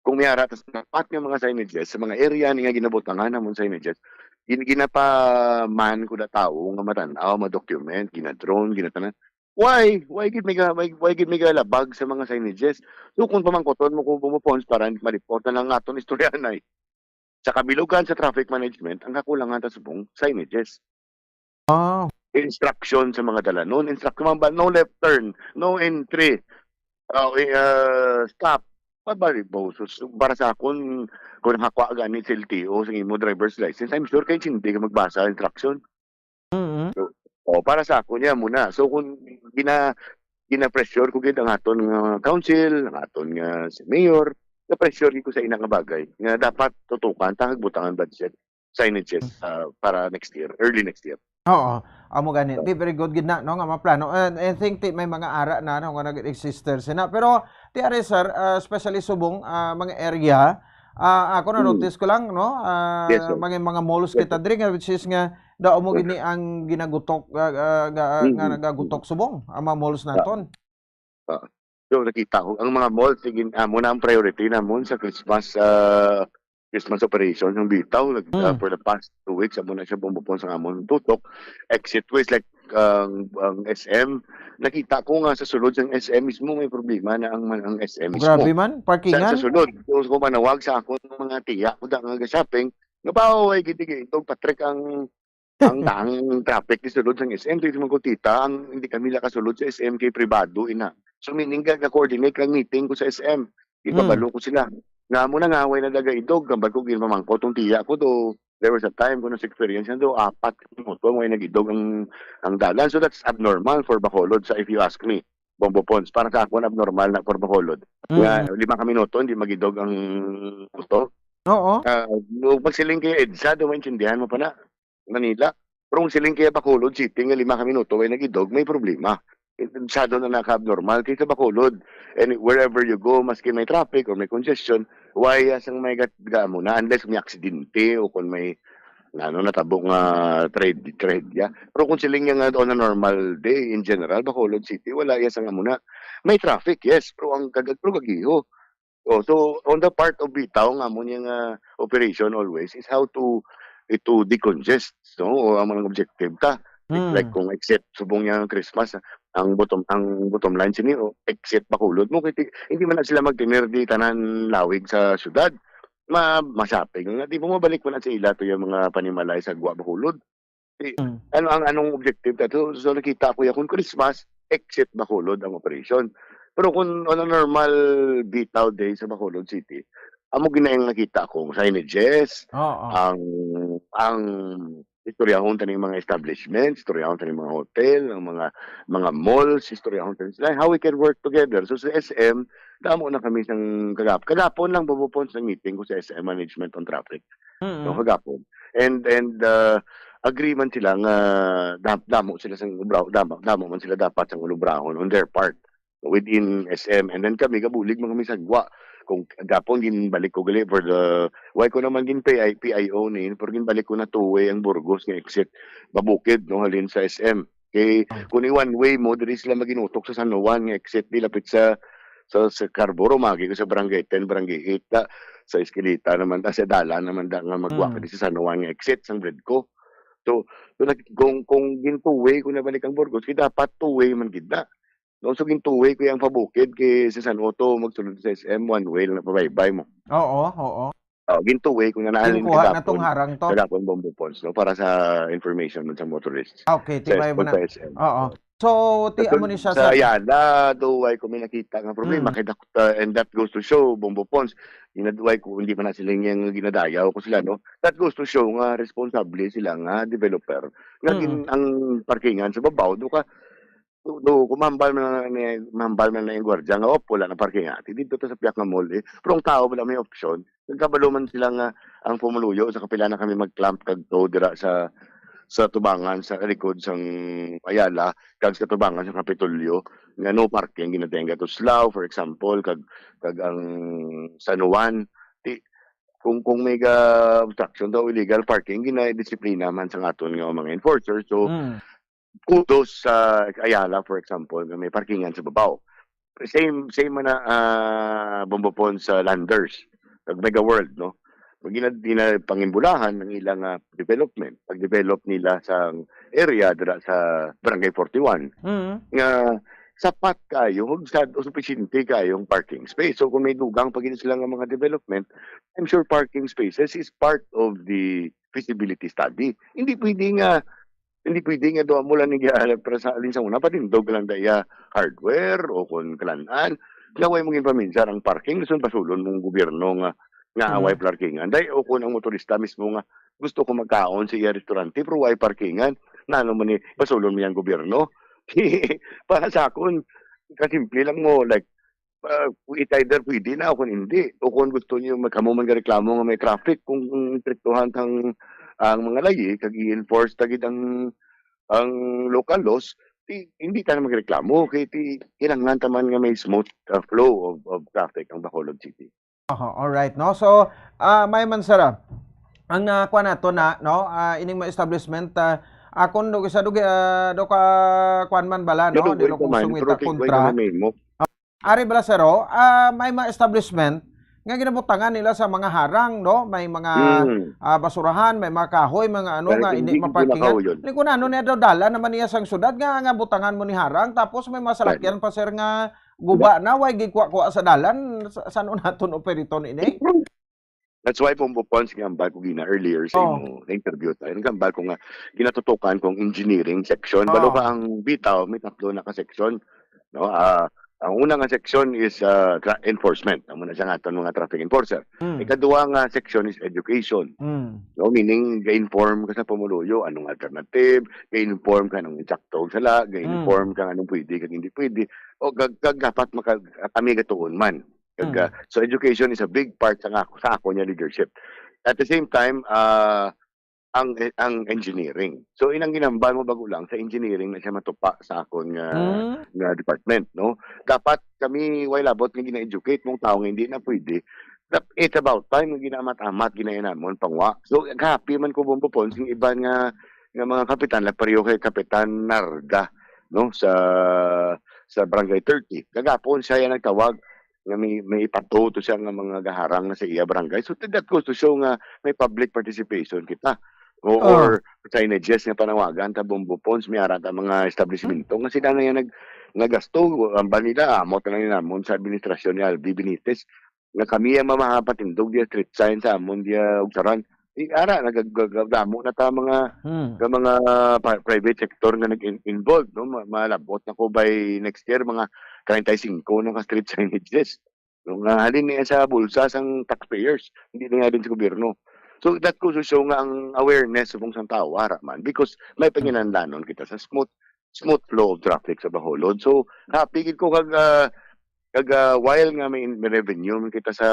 kung may ara tas dapat nga mga signages sa mga area ni nga ginabutangan namon signages, gin ginapaman ko na tawo nga matan-aw, ma-document, gina-drone, ginatanan. Why? Why gid may ga- why, why gid may galabag sa mga signages? So kung pamangkoton mo kung pumupons para malipot na lang aton istoryahanay. Sa kabilugan sa traffic management, ang kakulangan ta subong signages. Ah. Instruction sa mga dalanon, instruction ba, no left turn, no entry, uh, uh, stop. Pabalibaw. So, so, para sa akon, kung nakakwa gani sa L T O, sa imo driver's license, I'm sure kay hindi ka magbasa ang instruction. Mm. So, oh, para sa akon, yan muna. So, kung gina, gina-pressure ko gid ang aton nga council, ang aton nga si mayor, na-pressure gid ko sa ina nga bagay nga dapat tutukan ta kag butangan budget, signages, ah, para next year, early next year. Oo. Amo gani. So, di, very good gid na, no, nga maplano. And I think ti may mga ara na, no, nga nag-exist sina. Pero ti ari, sir, ah, especially subong, ah, mga area, ah, ako na-notice ko lang, no, ah, Yes, sir. mga, mga malls Yes, kita sir. diri nga, which is nga daw mo Yes. gini ang ginagutok, ah, ah, nga, nga Mm-mm. nagagutok subong ang mga malls Ah. naton. Ah. So, nakita ko ang mga malls, sige, amo na ang priority namon sa Christmas, ah, Christmas operation. Ang bitaw, nag-, ah, Mm. for the past two weeks, amo na siya bumubong sa amon tutok. Exit ways, like, ang, ang S M. Nakita ko nga sa sulod sang S M mismo, may problema na ang, ang S M mismo. Grabe man, Sa, sa parkingan? sulod, kung, kung manawag sa akon mga tiya, ko da nga ga-shopping, nga pa, "Oy, gidi, gidi, itong Patrick ang, ang, ang traffic ni sulod sang S M, di man ko tita, ang, hindi kami nakasulod sa S M kay pribado, ina." So, meaning, ga-, ga-coordinate lang meeting ko sa S M. Ipabalo Mm. ko sila. Nga mo na nga, way na daga idog, kambal ko, ginpamangkot tong tiya ko, do, there was a time ko na experience yan, do, apat ka minuto, way nag-idog ang, ang dalan. So, that's abnormal for Bacolod, sa, if you ask me, Bombo Pons. Para sa akon, abnormal na for Bacolod. Nga, Mm. lima ka minuto, hindi mag-idog ang auto. Oo. Ah, magsiling kay EDSA, do, maintindihan mo pa na. Manila. Pero kung siling kaya Bacolod City nga lima ka minuto way nag-idog, may problema. Masyado na naka-abnormal kay sa Bacolod. And wherever you go, maski may traffic or may congestion, why sang may gat-, gamo na unless may aksidente o kung may, ano, natabo nga tragedy, tragedya. Pero kung siling niya nga on a normal day, in general, Bacolod City, wala iya sang amo na. May traffic, yes, pero ang kagag-, pero gagiho. Oh, so, on the part of bitaw nga amo niya nga operation always is how to, eh, to decongest, no? O ang mga objective ta. Like, Hmm. like kung exit subong niya ang Christmas, ang bottom, ang bottom line sini, oh, exit Bacolod mo. Kay ti-, hindi man na sila magtinir di tanan lawig sa syudad. Ma-, ma-shopping nga, di mo mabalik man na sa ila to yung mga panimalay sa Gwa Bacolod. Di, Mm. ano ang, anong objective ta? So, so nakita ko ya, kung Christmas, exit Bacolod ang operation. Pero kung on a normal bitaw day sa Bacolod City, amo gina ang nakita ko, signages, Oo. ang, ang istoryahon taning mga establishments, istoryahon taning mga hotel, ang mga, mga malls, istoryahon taning sila, how we can work together. So, sa S M, damo na kami sang kagap-, kagapon lang, Bobo Pons, ang meeting ko sa S M management on traffic. Mm. No, kagapon. And, and, uh, agree man sila nga dam-, damo sila sang obra-, damo, damo man sila dapat sang ulubrahon on their part within S M. And then kami, gabulig man kami sa Gwa. Kung gapon, ginbalik ko gali for the, why ko naman gin P I, P I O ni, pero ginbalik ko na two-way ang Burgos nga exit, mabukid, no, halin sa S M. Kay, Ah. kung i-one way mo, diri sila maginutok sa San Juan nga exit, di lapit sa, sa, sa Scarborough, magi ko sa Barangay ten, Barangay eight, da, sa Eskinita naman, da, sa dalan naman, da, nga magwa Mm. ka di sa San Juan nga exit, sang Bredco. So, so, nag-, kung, kung gin two-way, kung nabalik ang Burgos, kay dapat two-way man gid na. No, so, gin two-way ko yung pabukid, kay sa San Otto, magsulod sa S M, one way lang na pabaybay mo. Oo, oo. Oh, gin two-way ko na naalin Kinukuha na kagapon, tong harang to. Kagapon, Bombo Pons, no, para sa information man sa motorists. Okay, Sa tibay mo sa na. S M. Oo. So, ti-, Tapos amo ni siya sa sa Ayala, do, why ko may nakita nga problema. Mm. Kay dak-, uh, and that goes to show, Bombo Pons, ginaduway ko, hindi man na sila nga ginadayaw ko sila, no? That goes to show nga responsable sila nga developer. Nga Mm. gin-, ang parkingan sa babaw, do ka, do, do, kung mahambal man na, ni, mahambal man na yung gwardiya nga, "Op, wala na parkingan." Dito to sa piyak nga mall, eh. Pero ang tao wala may option. Nagkabalo man sila nga ang pumuluyo sa kapila na kami mag-clamp kag tow dira sa, sa tubangan, sa likod sang Ayala, kag sa tubangan sa Kapitolyo, nga no parking ginatenga to Slao, for example, kag, kag ang San Juan. Di, kung, kung may ga obstruction daw illegal parking, ginadisiplina man sa aton nga mga enforcers. So, Mm. kudos sa Ayala, for example, nga may parkingan sa babaw. Same, same man na, ah, Bombopon sa Landers. Kag Mega World, no? Pag gina-, gina-, pangimbulahan ang ilang, ah, development, pag-develop nila sa area dira sa Barangay forty-one, Mm. nga sapat kayo, hug sad-, o sufisyente kayo ang parking space. So, kung may dugang pa gid sila nga mga development, I'm sure parking spaces is part of the feasibility study. Hindi pwede nga Hindi pwede nga duha mo lang ni gihalap para sa alin sa una, patindog lang da iya hardware o kon kalan-an. Nga way mo ginpaminsar ang parking, gusto basulon mong gobyerno nga, nga Mm. way parkingan. Day, o kon ang motorista mismo nga gusto ko magkaon sa iya restaurante, pero way parkingan, nano man ni basulon mo yang gobyerno? Para sa akon, kasimple lang mo, like, ah, it either pwede na o kung hindi. O kung gusto niyo, mag-, kamo man gareklamo nga may traffic, kung, kung intriktuhan kang, ang mga layi, kag i-enforce ta gid ang, ang local laws, ti, hindi ta na magreklamo. Kay ti, kinahanglan ta man nga may smooth, ah, flow of, of traffic ang Bacolod City. Aha, alright, no? So, ah, may man, sir, ah, ang, ah, kuwan nato na, no? Ah, ining mga establishment, ah, akon do isa do, ah, do ka kuwan man bala, no? Di lo kung sungita kontra. Ari bala, sir, oh, ah, may mga establishment nga ginabutangan nila sa mga harang, no? May mga, ah, basurahan, may mga kahoy, mga ano nga hindi maparkingan. Ni kung ano niya daw, dala naman niya sang syudad nga, nga butangan mo ni harang, tapos may mga salakyan pa, sir, nga guba na, way gikuha-kuha sa dalan. Sa, saan naton operaton ini? That's why, Bombo Pons, gihambal ko gina earlier sa imo na interview tayo. Nagambal ko nga ginatutukan kong engineering section. Balo ka ang bitaw, may tatlo na ka section. No? Ah, ang una nga section is, ah, tra-, enforcement. Amo na siya nga aton mga traffic enforcer. Mm. Ikaduha nga section is education. Mm. No? Meaning, ga-inform ka sa pumuluyo, anong alternative, ga-inform ka anong insakto, sala, ga-inform ka anong pwede, kag hindi pwede. O, kag, kag dapat maka-, kami gatuon man. Kag, ah, so education is a big part sa ako, sa ako niya leadership. At the same time, ah, ang, ang engineering. So, inang ginambal mo bago lang, sa engineering na siya matupa sa akon nga, nga department, no? Dapat kami, way labot nga gina-educate mong tao nga hindi na pwede. Dap-, it's about time nga ginaamat-amat, ginainamon, pangwa. So, happy man ko, Bombo Pons, yung iban nga, nga mga kapitan, like pareho kay Kapitan Narda, no? Sa, sa Barangay thirty. Kagapon siya yung nagtawag nga may, may ipato to siya nga mga gaharang na sa iya barangay. So, that goes to show nga may public participation kita. O, or signages nga panawagan ta, Bombo Pons, may ara ta mga establishmento nga sila na yan nag-, nagasto. Ang ba nila, amo ta lang yun, amon sa administrasyon ni Albi Benitez, nga kami ang mamahapatindog diya street sign sa amon diya Ugsaran. Di ara, nagag-, damo na ta mga, Hmm. nga mga pa-, private sector nga nag-in-, involved, no? Ma-, malabot na ko by next year, mga treinta y cinco na ka street signages. No, nga halin niya sa bulsa sang taxpayers, hindi na nga din sa gobyerno. So, that goes to show nga ang awareness subong sang tao, ara man, because may panginahanglanon kita sa smooth, smooth flow of traffic sa Bacolod. So, happy gid ko kag, ah, kag, ah, while nga may, may revenue man kita sa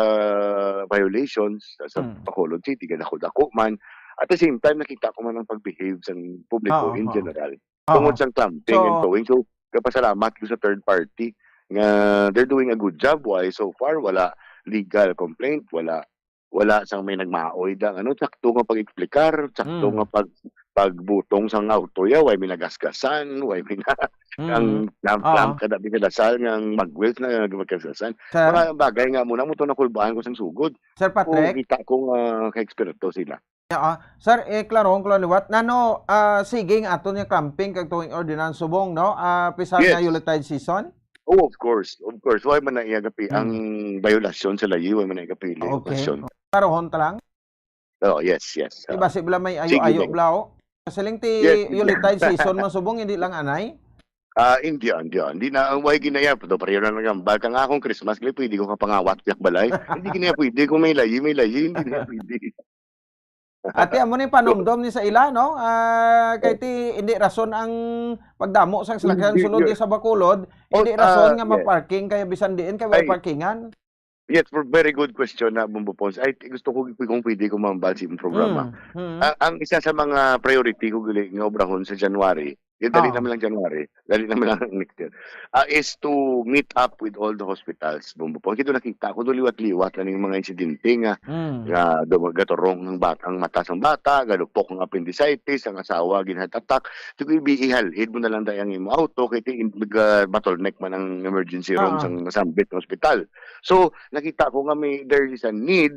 violations sa, sa Hmm. Bacolod City, kay dako-dako man, at the same time, nakita ko man ang pag-behave sang publiko Oo, in oo. general. Oo. Tungod sang clumping and So towing. So, kapasalamat ko sa third party nga they're doing a good job. Why, so far, wala legal complaint, wala, wala sang may nagmaoy da, ano, sakto nga pag-explicar, sakto Mm. nga pag-, pagbutong sang auto ya, way may nagasgasan, way may na-, Mm. ang lamp, Oo. lamp kada may kadasal nga ang magwis na nagmagasgasan. Sir? Mga bagay nga muna mo to nakulbaan ko sang sugod. Sir Patrick? Kung kita ko nga ka-eksperto sila. Oo. Sir, eh, klarong ko lang liwat. Nano, ah, sige nga aton nga camping kag towing ordinance subong, no? Ah, bisan nga Yes. Yuletide season? Oh, of course. Of course. Why man na iya gapi Hmm. ang biolasyon sa layi? Why man na iya gapi ang Okay. Biolasyon? Klarohon ta lang? Oh, yes, yes. Di Ah, ba, si bala may sige, ayo-ayo, Deng. Bla, oh? Siling ti Yes, sige. Yuletide season man subong, hindi lang anay? Ah, hindi, hindi, hindi na. Ang way ginaya, pero pareho na lang ang bag. Ang akong Christmas, kaya pwede ko kapangawat, yak balay. Hindi ginaya pwede. Kung may layi, may layi. Hindi na pwede. Ate, amo ni panumdom ni sa ila, no? Ah, kay ti, hindi rason ang pagdamo sang salakyan Hindi, sulod yeah. di sa Bacolod, Oh, hindi rason ah, nga yes. ma-parking kaya bisan diin kay may Ay. parkingan. Yes, for very good question na, Bombo Pons. Ay, gusto ko, kung pwede ko mambal sa imong programa. Mm, mm. Ah, ang isa sa mga priority ko gali nga obrahon sa January, yung dali Ah. naman lang January, dali naman lang next year, ah, is to meet up with all the hospitals, Bombo Pons. Kito nakita ko, do liwat-liwat na yung mga insidente nga, Mm. nga do-, gaturong ang bat-, ang mata sang bata, galupok ang appendicitis, ang asawa, gin-heart attack. Siguro, ibi-, ihalid mo na lang dahil ang imo auto, kay ti-, in-, mag-, ah, bottleneck man ang emergency room Ah. sang nasambit nga hospital. So, nakita ko nga may, there is a need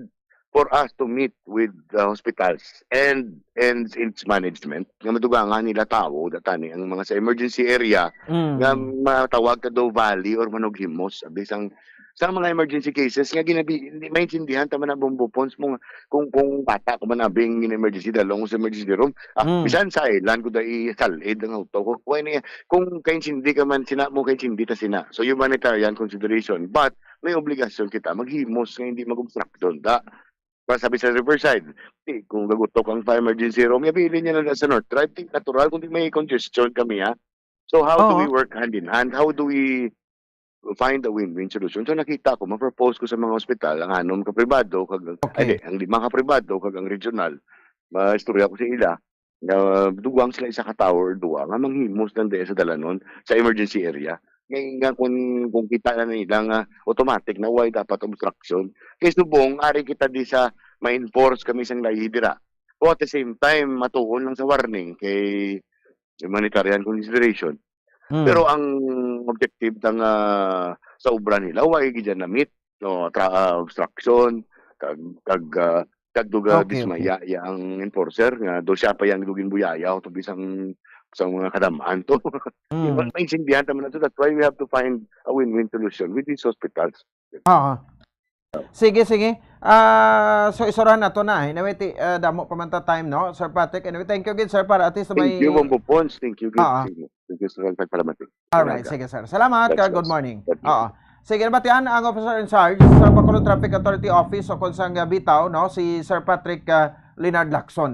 for us to meet with the hospitals and, and its management nga madugangan nila tawo datani ang mga sa emergency area Mm. nga matawag ka daw valley or manughimos abi sang, sa mga emergency cases nga ginabi, hindi maintindihan ta man ang Bombo Pons mo nga kung, kung bata ko man abing in emergency dalong sa emergency room, ah, Mm. bisan sa island ko dai salid ang auto ko. Why na, kung kaintindi ka man sina mo, kaintindi ta sina. So, humanitarian consideration. But may obligasyon kita maghimos nga hindi mag-obstruction da. Para sabi sa Riverside, eh, kung gagutok ang fire emergency room, yabilin niya na sa North Drive, di natural, kundi may congestion kami, ha? So, how do Oo. we work hand in hand? How do we, find a win-win solution. So, nakita ko, ma-propose ko sa mga ospital, ang anom ka pribado, kag, Okay. ay, di, ang lima ka pribado, kag ang regional, maistorya ko sa ila, nga dugang sila isa ka tower or duwa nga manghimos lang diya sa dalanon, sa emergency area. Kay nga kung, kung kita na nila nga automatic na, why dapat obstruction? Kay subong, ari kita di sa ma-enforce kami sang layi dira. O at the same time, matuon lang sa warning kay humanitarian consideration. Mm. Pero ang objective ta nga sa obra nila, wa gyud dyan na-meet, no, tra-, ah, obstruction, kag, kag, ah, kag duga Okay, okay. dismaya ya ang enforcer nga do siya pa yang dugin buyaya o to bisang sa mga kadamaan to. Mm. Maintindihan ta man nato, that's why we have to find a win-win solution with these hospitals. Oo. Sige, sige. Ah, so isurahan nato na. Anyway, ti, ah, damo pa man ta time, no? Sir Patrick, anyway, thank you gid, sir, para at least Thank may you, Bombo Pons. Thank you, Ah, ah. Thank you, Sir Patrick. Salamat. Alright, sige, sir. Salamat, God ka. Good bless. Morning. God bless. Oo. Sige, nabatian ang Officer in Charge sa Bacolod Traffic Authority Office o kung saan nga bitaw, no, si Sir Patrick, ah, Leonard Lacson.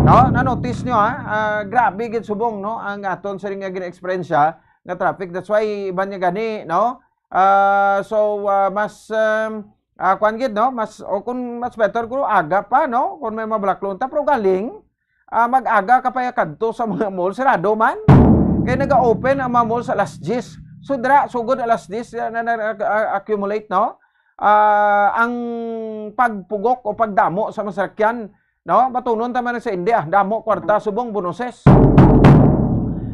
No, na-notice nyo, ha? Ah, grabe gid subong, no, ang aton siring nga gina-eksperyensya nga traffic. That's why iban niya gani, no? Ah, so, ah, mas, um, ah, kuwan gid, no? Mas, o kung mas better, kung aga pa, no? Kung may mabalaklon ta, pero galing, ah, mag-aga ka pa ya kadto sa mga mall, sarado man. Kay naga-open ang mga mall sa alas diyes. So, dira, sugod alas diyes, ah, na, na, na, ah, accumulate, no? Ah, ang pagpugok o pagdamo sa masakyan, no? Batunon ta man sa hindi, ah, damo kwarta, subong bonuses.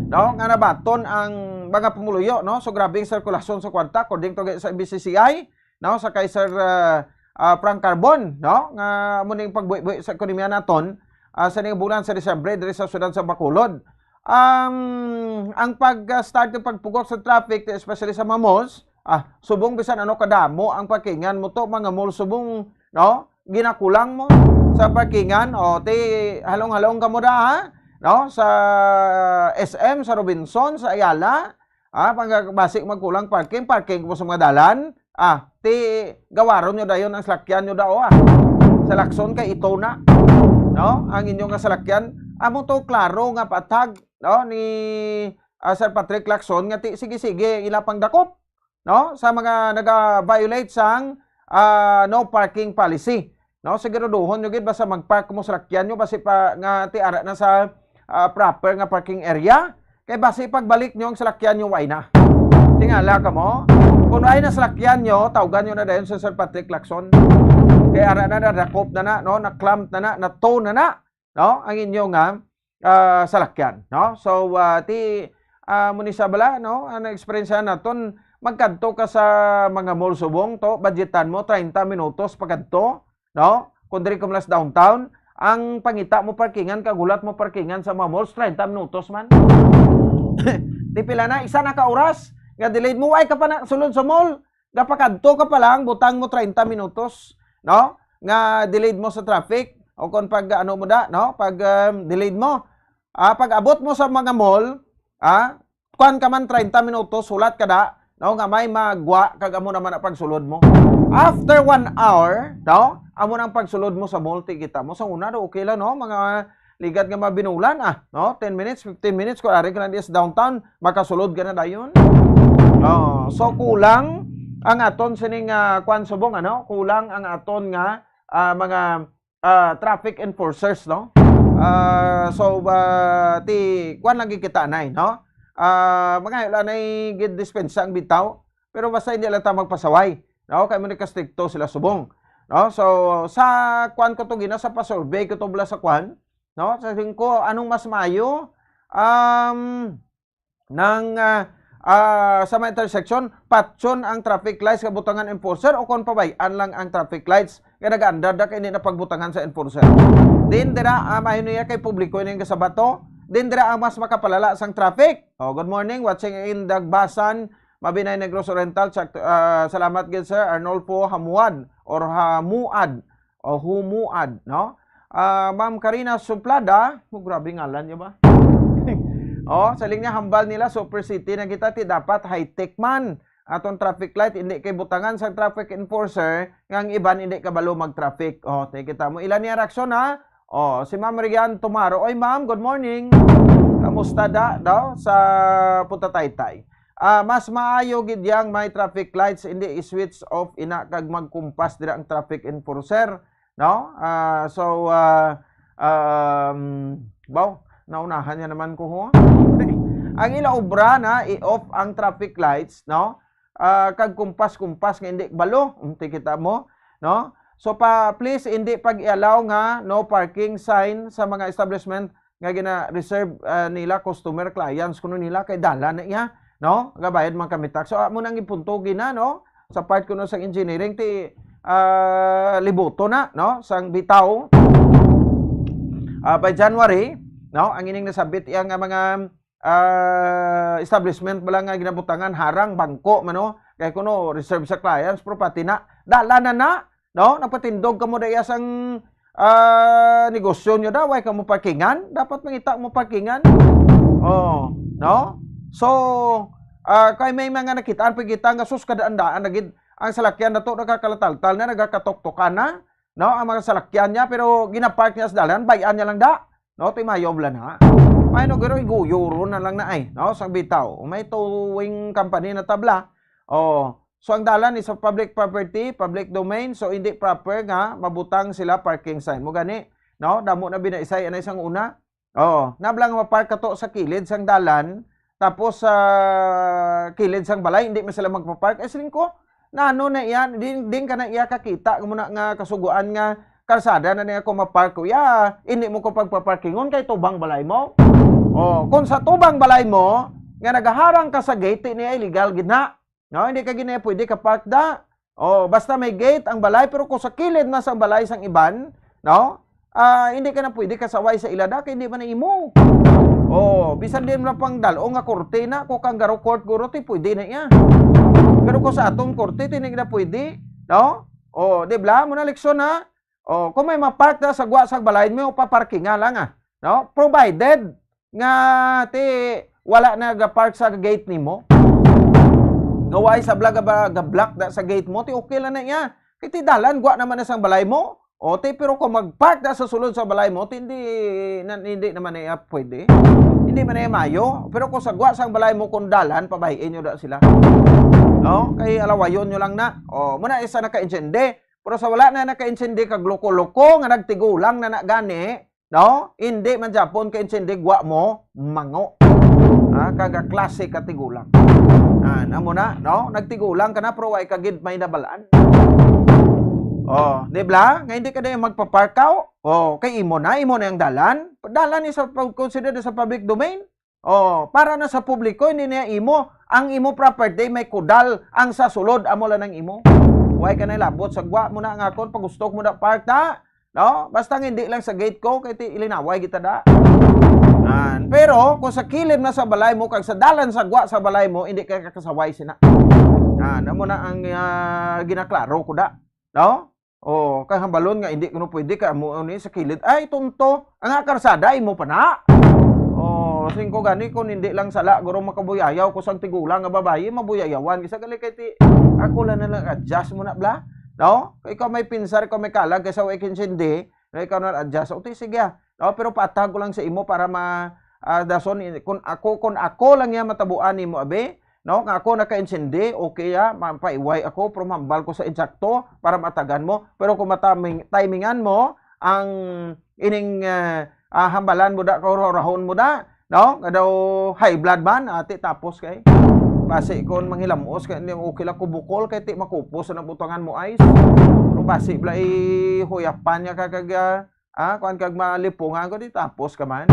No? Nga nabaton ang mga pumuluyo, no? So, grabe ang sirkulasyon sa kwarta, according to sa B C C I, no? Sa kay Sir, ah, ah, Frank Carbon, no? Nga amo ning pagbuhi-buhi sa ekonomiya naton, ah, sa ning bulan sa Disyembre diri sa siyudad sa Bacolod. Um, ang pag-start ng pagpugok sa traffic, especially sa mga malls, ah, subong bisan ano kadamo ang parkingan mo to, mga mall subong, no? Ginakulang mo sa parkingan, o ti halong-halong ka mo da, ha? No? Sa S M, sa Robinson, sa Ayala, ah, pag basi magkulang parking, parking mo sa mga dalan, ah, ti gawaron nyo dayon ang salakyan nyo dao, ah. Sa Lacson kay ito na, no? Ang inyo nga salakyan, amo to klaro nga patag, no, ni, ah, Sir Patrick Lacson nga ti sige-sige ila pang dakop, no, sa mga naga-violate sang, ah, no parking policy, no? Siguraduhon nyo gid basta mag-park mo salakyan nyo basi pa nga ti ara na sa, ah, proper nga parking area. Kay basi pagbalik nyo ang salakyan nyo, way na. Tingala ka mo? Kung way na salakyan nyo, tawgan nyo na dayon sa Sir Patrick Lacson. Kay ara na, nadakop na na, no? Na-clamp na na, na-tow na na, no? Ang inyo nga, ah, salakyan, no? So, ah, ti, ah, mo ni sa bala, no? Ang eksperyensya naton, magkadto ka sa mga mall subong to, budgetan mo treinta minutos pagkadto, no? Kung diri ka mula sa downtown, ang pangita mo parkingan, kag hulat mo parkingan sa mga malls, treinta minutos man. Ti pila na, isa na ka oras nga delayed mo, ay ka pa na sulod sa mall, gapakadto ka pa lang, butang mo treinta minutos, no? Nga delayed mo sa traffic, o kung pag ano mo da, no? Pag, um, delayed mo. Ah, pag abot mo sa mga mall, ah, kuan ka man treinta minutos, hulat ka da, no, nga may magwa kag amo naman ang pagsulod mo. After one hour, no, amo nang pagsulod mo sa mall, ti kita mo. Sa una do, okay lang, no, mga ligad nga mabinulan, ah, no, ten minutes, fifteen minutes, kung ari ka na di sa downtown, makasulod ka na dayon. Oh, so kulang ang aton sining, ah, kuan subong, ano, kulang ang aton nga, ah, mga ah, traffic enforcers, no? Ah, so, ah, ti, kuwan lang gid kita anay, no? Ah, mga wala na gid dispensa ang bitaw, pero basta hindi lang ta magpasaway, no? Kay mo ni kastrikto sila subong, no? So, sa kuwan ko to gina, sa pa-survey ko to bala sa kuwan, no? Sa tingin ko, anong mas maayo? Um, nang, ah, ah, sa mga intersection, patyon ang traffic lights nga butangan enforcer o kon pabay-an lang ang traffic lights nga nagaandar da kay hindi na pagbutangan sa enforcer. Din dira, ah, mahino iya kay publiko ini nga sabato. Din dira ang mas makapalala sang traffic. Oh, good morning, watching in Dagbasan, Mabinay, Negros Oriental. Sa, ah, salamat gid, Sir Arnolfo Hamuad or Hamuad. O Humuad, no? Ah, Ma'am Karina Suplada, oh, grabe ngalan niya ba? Oh, sa linya hambal nila, Super City na kita, ti dapat high-tech man. Atong traffic light, hindi kay butangan sa traffic enforcer, nga ang iban hindi kabalo mag-traffic. Oh, ti kita mo. Ila niya reaksyon, ha? Oh, si Ma'am Rian Tumaro. Oy, ma'am, good morning. Kamusta da, daw, sa Putataytay? ah, mas maayo gid yang may traffic lights, hindi i-switch off ina kag magkumpas dira ang traffic enforcer, no? Ah, so, ah, um, baw, naunahan niya naman ko, ho. Ang ila obra na i-off ang traffic lights, no? Ah, kag kumpas-kumpas nga hindi balo, unti kita mo, no? So pa, please, hindi pag-i-allow nga no parking sign sa mga establishment nga gina-reserve, ah, nila customer, clients kuno nila, kay dalan na iya, no? Gabayad man kami tax. So amo nang ipunto gina, no? Sa part kuno sang engineering ti, ah, libuto na, no? Sang bitaw, ah, by January, no? Ang ining nasabit iya nga mga, ah, establishment bala nga ginabutangan harang bangko man, no? Kay kuno reserve sa clients, pero pati na dalan na na, no? Nagpatindog kamo daya sang, ah, negosyo nyo da, way kamo parkingan, dapat mangita mo parkingan. Oh, no? So, ah, kay may mga nakitaan pa kita nga sus, kadaan-daan na gid ang salakyan nato, nagakalataltal na, nagakatoktokan na, no? Ang mga salakyan niya, pero ginapark niya sa dalan, bayan niya lang da, no? Timayob lang na. May no, giro, iguyo ro na lang na ay, no? Sang bitaw, may towing company na tabla. Oh, so ang dalan is a public property, public domain, so hindi proper nga mabutang sila parking sign. Mo gani, no? Damo na binaisay anay sang una. Oh, nabla nga mapark ka to sa kilid sang dalan, tapos sa kilid sang balay, hindi man sila magpapark. Ay, siling ko, nano na iya, din, din ka na iya kakita mo na nga kasuguan nga kalsada na niya ko mapark ko. Ya, hindi mo ko pagpaparkingon kay tubang balay mo. Oh, kung sa tubang balay mo, nga nagaharang ka sa gate, ni illegal gid na. No, hindi ka gid na pwede ka park da. Oh, basta may gate ang balay, pero kung sa kilid na sa balay sang iban, no? Ah, hindi ka na pwede kasaway sa ila da, kay hindi man na imo. Oh, bisan din na pang dal-o nga korte na, kung kangaroo court guro, ti pwede na iya. Pero kung sa atong korte, ti hindi na pwede, no? Oh, di bla? Mo na leksyon, ha? Oh, kung may mapark na sa gwa sa balay mo, paparkingan lang, ah. No? Provided nga ti wala na ga-park sa gate nimo. Gaway sa bla-, ga-, ga-block da sa gate mo, ti okay lang na iya. Kay ti dalan, gwa naman na sang balay mo. O, ti, pero kung mag-park na sa sulod sa balay mo, ti hindi, na, hindi naman na iya pwede. Hindi man na iya mayo. Pero kung sa gwa sang balay mo, kung dalan, pabahiin nyo da sila. No? Kay alawayon nyo lang na. O, muna isa naka-insindi. Pero sa wala na naka-insindi, kag loko-loko nga nagtigulang na na gani, no? Hindi man gyapon ka-insindi, gwa mo mango. Ah, kaga klase ka tigulang. Ah, namo na, no? Nagtigulang ka na, pero way ka gid may nabalaan. Oh, di bla? Nga hindi ka na magpaparkaw? Oh, kay imo na, imo na yung dalan. Dalan ni sa pag-consider sa public domain. Oh, para na sa publiko, hindi na imo. Ang imo property may kudal, ang sa sulod amo lang ang imo. Way ka na labot sa gwa mo na nga kon pagustok mo na park ta. No? Basta nga hindi lang sa gate ko, kay ti ilinaway kita da. An, pero kung sa kilid na sa balay mo kag sa dalan sa gwa sa balay mo, hindi ka kakasaway sina. An, amo na ang, ah, ginaklaro ko da. No? Oh, kay hambalon nga hindi kuno pwede ka mo ni sa kilid. Ay, tunto, ang karsada imo pa na. Oh, singko gani kung hindi lang sala guro makabuyayaw ko sang tigulang nga babayi, mabuyayawan. Kisa gali kay ti, ako lang na lang adjust mo na, bla. No? Kay ikaw may pinsar, ikaw may kalag, kay sa way kinsindi, na ikaw na adjust. O, ti, sige, ah. No? Pero patag ko lang sa imo para ma, ah, dason, kung ako, kung ako lang yan matabuan nimo, abi, no? Nga ako naka-insindi, okay, ah, mapaiway ako, pero mambal ko sa insakto para matagan mo. Pero kung mataming, timingan mo, ang ining, ah, ah, hambalan mo da, kaurahon mo da, no? Nga daw high blood man, ati tapos kay. Basi kon manghilamos kay, hindi, okay lang ko bukol kay ti makupos na butangan mo ice. Pero basi bala, eh, huyapan niya ka kag, ah, ah, kuan kag malipungan ko, di tapos ka man.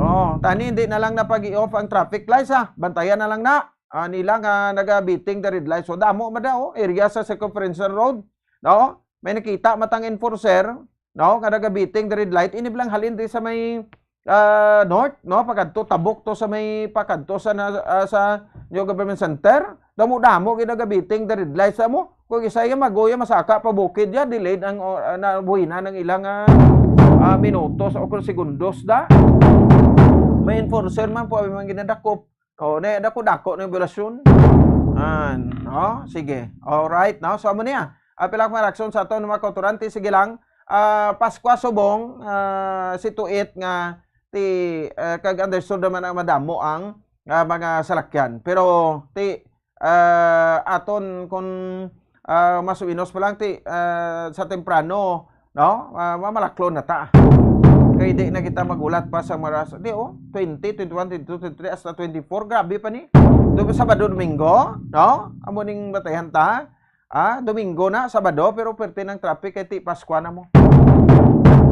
Oh, tani, hindi na lang na pag-i-off ang traffic lights, ah. Bantayan na lang na. Ah, nila nga nagabiting the red lights. So, damo man daw, area sa Circumferential Road. No? May nakita matang enforcer, no? Nga nagabiting the red light. Ini bala ang halin di sa may, ah, north, no? Pakadto, tabok to sa may, pakadto sa na, ah, sa New Government Center. Damo-damo gid nagabiting the red light sa mo. Kung isa yung maguya, masaka pa bukid ya, delayed ang, ah, na, buhina ng ilang, ah, ah, minutos o kung segundos da. May enforcer man po, may mga ginadakop. O, na, dako-dako na yung violasyon. An, no? Sige. Alright, no? So, amo niya. Apil ako mga reaksyon sa aton, mga kautoran. Ti, sige lang. Ah, Pascua subong, ah, si Tuit nga ti, ah, kag understood naman ang madamo ang, nga mga salakyan. Pero ti, ah, aton kun, ah, mas uinos pa lang ti, ah, sa temprano, no? Ah, mamalaklon na ta. Kay di na kita magulat pa sa mga ras-, di, oh, twenty, twenty-one, twenty-two, twenty-three, hasta twenty-four. Grabe pa ni. Do-, Sabado, Domingo, no? Amo ning batayan ta. Ah, Domingo na, Sabado, pero perte ng traffic kay ti Paskwa na mo.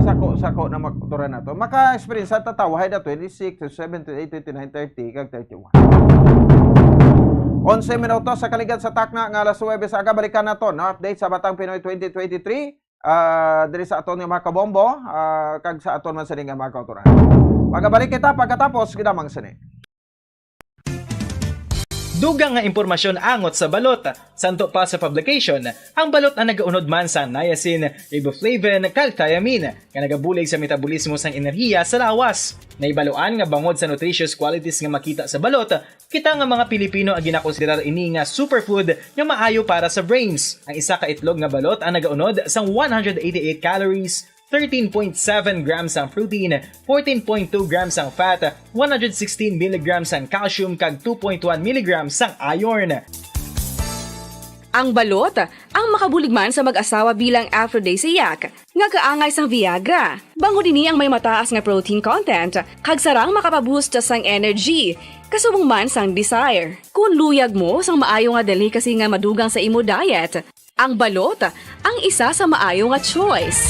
Sako-sako na magturan nato. Maka-experience ta tawahay na twenty-six, twenty-seven, twenty-eight, twenty-nine, thirty, kag thirty-one. Onse minutos sa kaligad sa takna nga alas nuwebe sa aga, balikan nato, no? Update sa Batang Pinoy twenty twenty-three. Ah, diri sa aton nga mga kabombo, ah, kag sa aton man sini nga mga kautoran. Magabalik kita pagkatapos gid lamang sini. Dugang nga impormasyon angot sa balot. Santo pa sa publication, ang balot ang nagaunod man sa niacin, riboflavin, kag thiamine, nga nagabulig sa metabolismo sang enerhiya sa lawas. Nahibaluan nga bangod sa nutritious qualities nga makita sa balot, kita nga mga Pilipino ang ginakonsiderar ini nga superfood nga maayo para sa brains. Ang isa ka itlog nga balot ang nagaunod sang one hundred eighty-eight calories, thirteen point seven grams ang protein, fourteen point two grams ang fat, one hundred sixteen milligrams ang calcium, kag two point one milligrams ang iron. Ang balot, ang makabulig man sa mag-asawa bilang aphrodisiac, nga kaangay sang Viagra. Bangod ini ang may mataas nga protein content, kag sarang makapaboost sang energy, kasubong man sang desire. Kung luyag mo sang maayo nga delicacy nga madugang sa imo diet, ang balot ang isa sa maayo nga choice.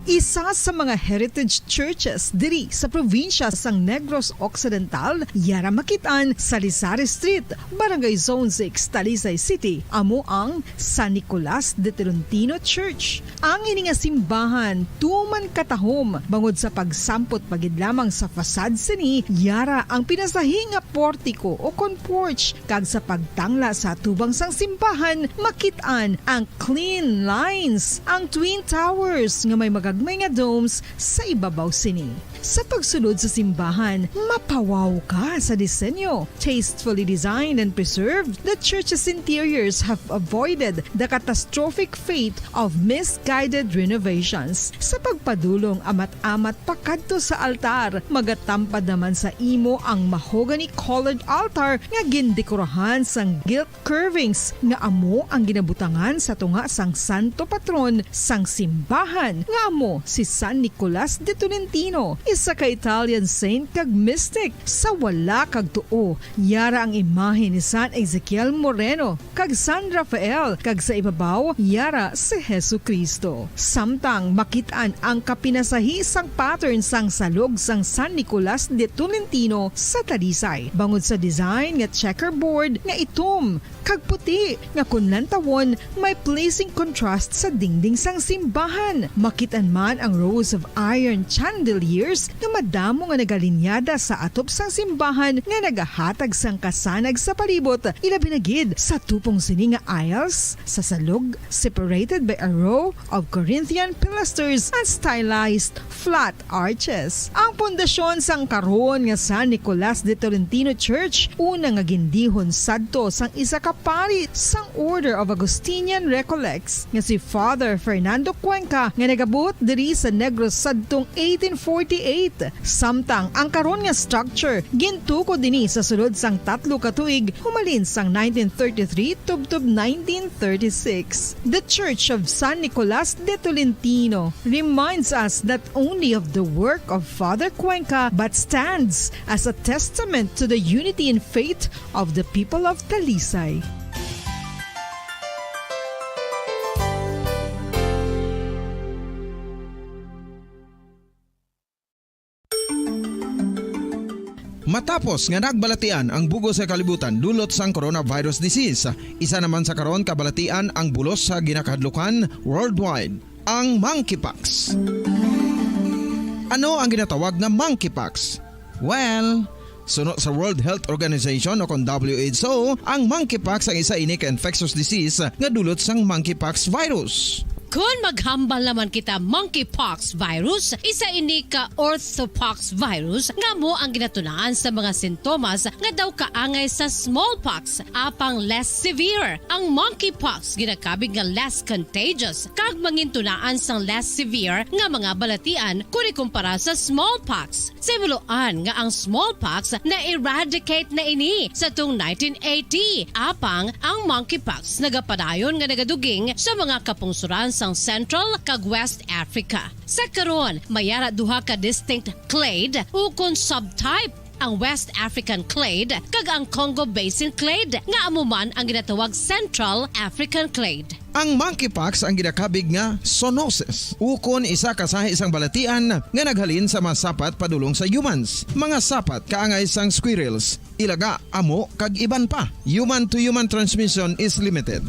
Isa sa mga heritage churches diri sa probinsya sang Negros Occidental, yara makit-an sa Lisari Street, Barangay Zone six, Talisay City, amo ang San Nicolas de Tolentino Church. Ang ini nga simbahan tuman katahom bangod sa pagsampot pa gid lamang sa facade sini, yara ang pinasahi nga portiko o kon porch, kag sa pagtangla sa atubang sang simbahan, makit-an ang clean lines, ang twin towers nga may magagmay nga domes sa ibabaw sini. Sa pagsulod sa simbahan, mapawaw ka sa disenyo. Tastefully designed and preserved, the church's interiors have avoided the catastrophic fate of misguided renovations. Sa pagpadulong amat-amat pakadto sa altar, magatampad naman sa imo ang mahogany-colored altar nga gindekorahan sang gilt curvings nga amo ang ginabutangan sa tunga sang santo patron sang simbahan, nga amo si San Nicolas de Tolentino, isa ka Italian saint kag mystic. Sa wala kag tuo, yara ang imahe ni San Ezekiel Moreno kag San Rafael, kag sa ibabaw, yara si Jesu-Cristo. Samtang makit-an ang kapinasahi sang pattern sang salog sang San Nicolas de Tolentino sa Talisay, bangod sa design nga checkerboard nga itom kag puti nga kon lantawon may pleasing contrast sa dingding sang simbahan. Makit-an man ang rows of iron chandeliers nga madamo nga nagalinyada sa atop sang simbahan nga nagahatag sang kasanag sa palibot, ilabi na gid sa tupong sini nga aisles sa salog, separated by a row of Corinthian pilasters and stylized flat arches. Ang pundasyon sang karon nga San Nicolas de Tolentino Church, una nga gindihon sadto sang isa ka pari sang Order of Augustinian Recollects, nga si Father Fernando Cuenca, nga nagabuot diri sa Negros sadtong eighteen forty-eight. Samtang ang karon nga structure gintukod ini sa sulod sang tatlo ka tuig, humalin sang nineteen thirty-three tubtob nineteen thirty-six. The Church of San Nicolas de Tolentino reminds us not only of the work of Father Cuenca but stands as a testament to the unity in faith of the people of Talisay. Matapos nga nagbalatian ang bug-os nga kalibutan dulot sang coronavirus disease, isa naman sa karon kabalatian ang bulos sa ginakahadlukan worldwide, ang monkeypox. Ano ang ginatawag nga monkeypox? Well, suno sa World Health Organization o kon W H O, ang monkeypox ang isa ini ka infectious disease nga dulot sang monkeypox virus. Kon maghambal naman kita monkeypox virus, isa ini ka orthopox virus nga amo ang ginatunaan sa mga sintomas nga daw kaangay sa smallpox, apang less severe. Ang monkeypox ginakabig nga less contagious kag mangintunaan sang less severe nga mga balatian kon ikumpara sa smallpox. Simuloan nga ang smallpox na-eradicate na ini sa tung nineteen eighty, apang ang monkeypox nagapadayon nga nagaduging sa mga kapungsuran sang Central kag West Africa. Sa karon, may ara duha ka distinct clade ukon subtype, ang West African clade kag ang Congo Basin clade, nga amo man ang ginatawag Central African clade. Ang monkeypox ang ginakabig nga zoonosis, ukon isa ka sahi sang balatian nga naghalin sa mga sapat padulong sa humans, mga sapat kaangay sang squirrels, ilaga, amo, kag iban pa. Human-to-human transmission is limited.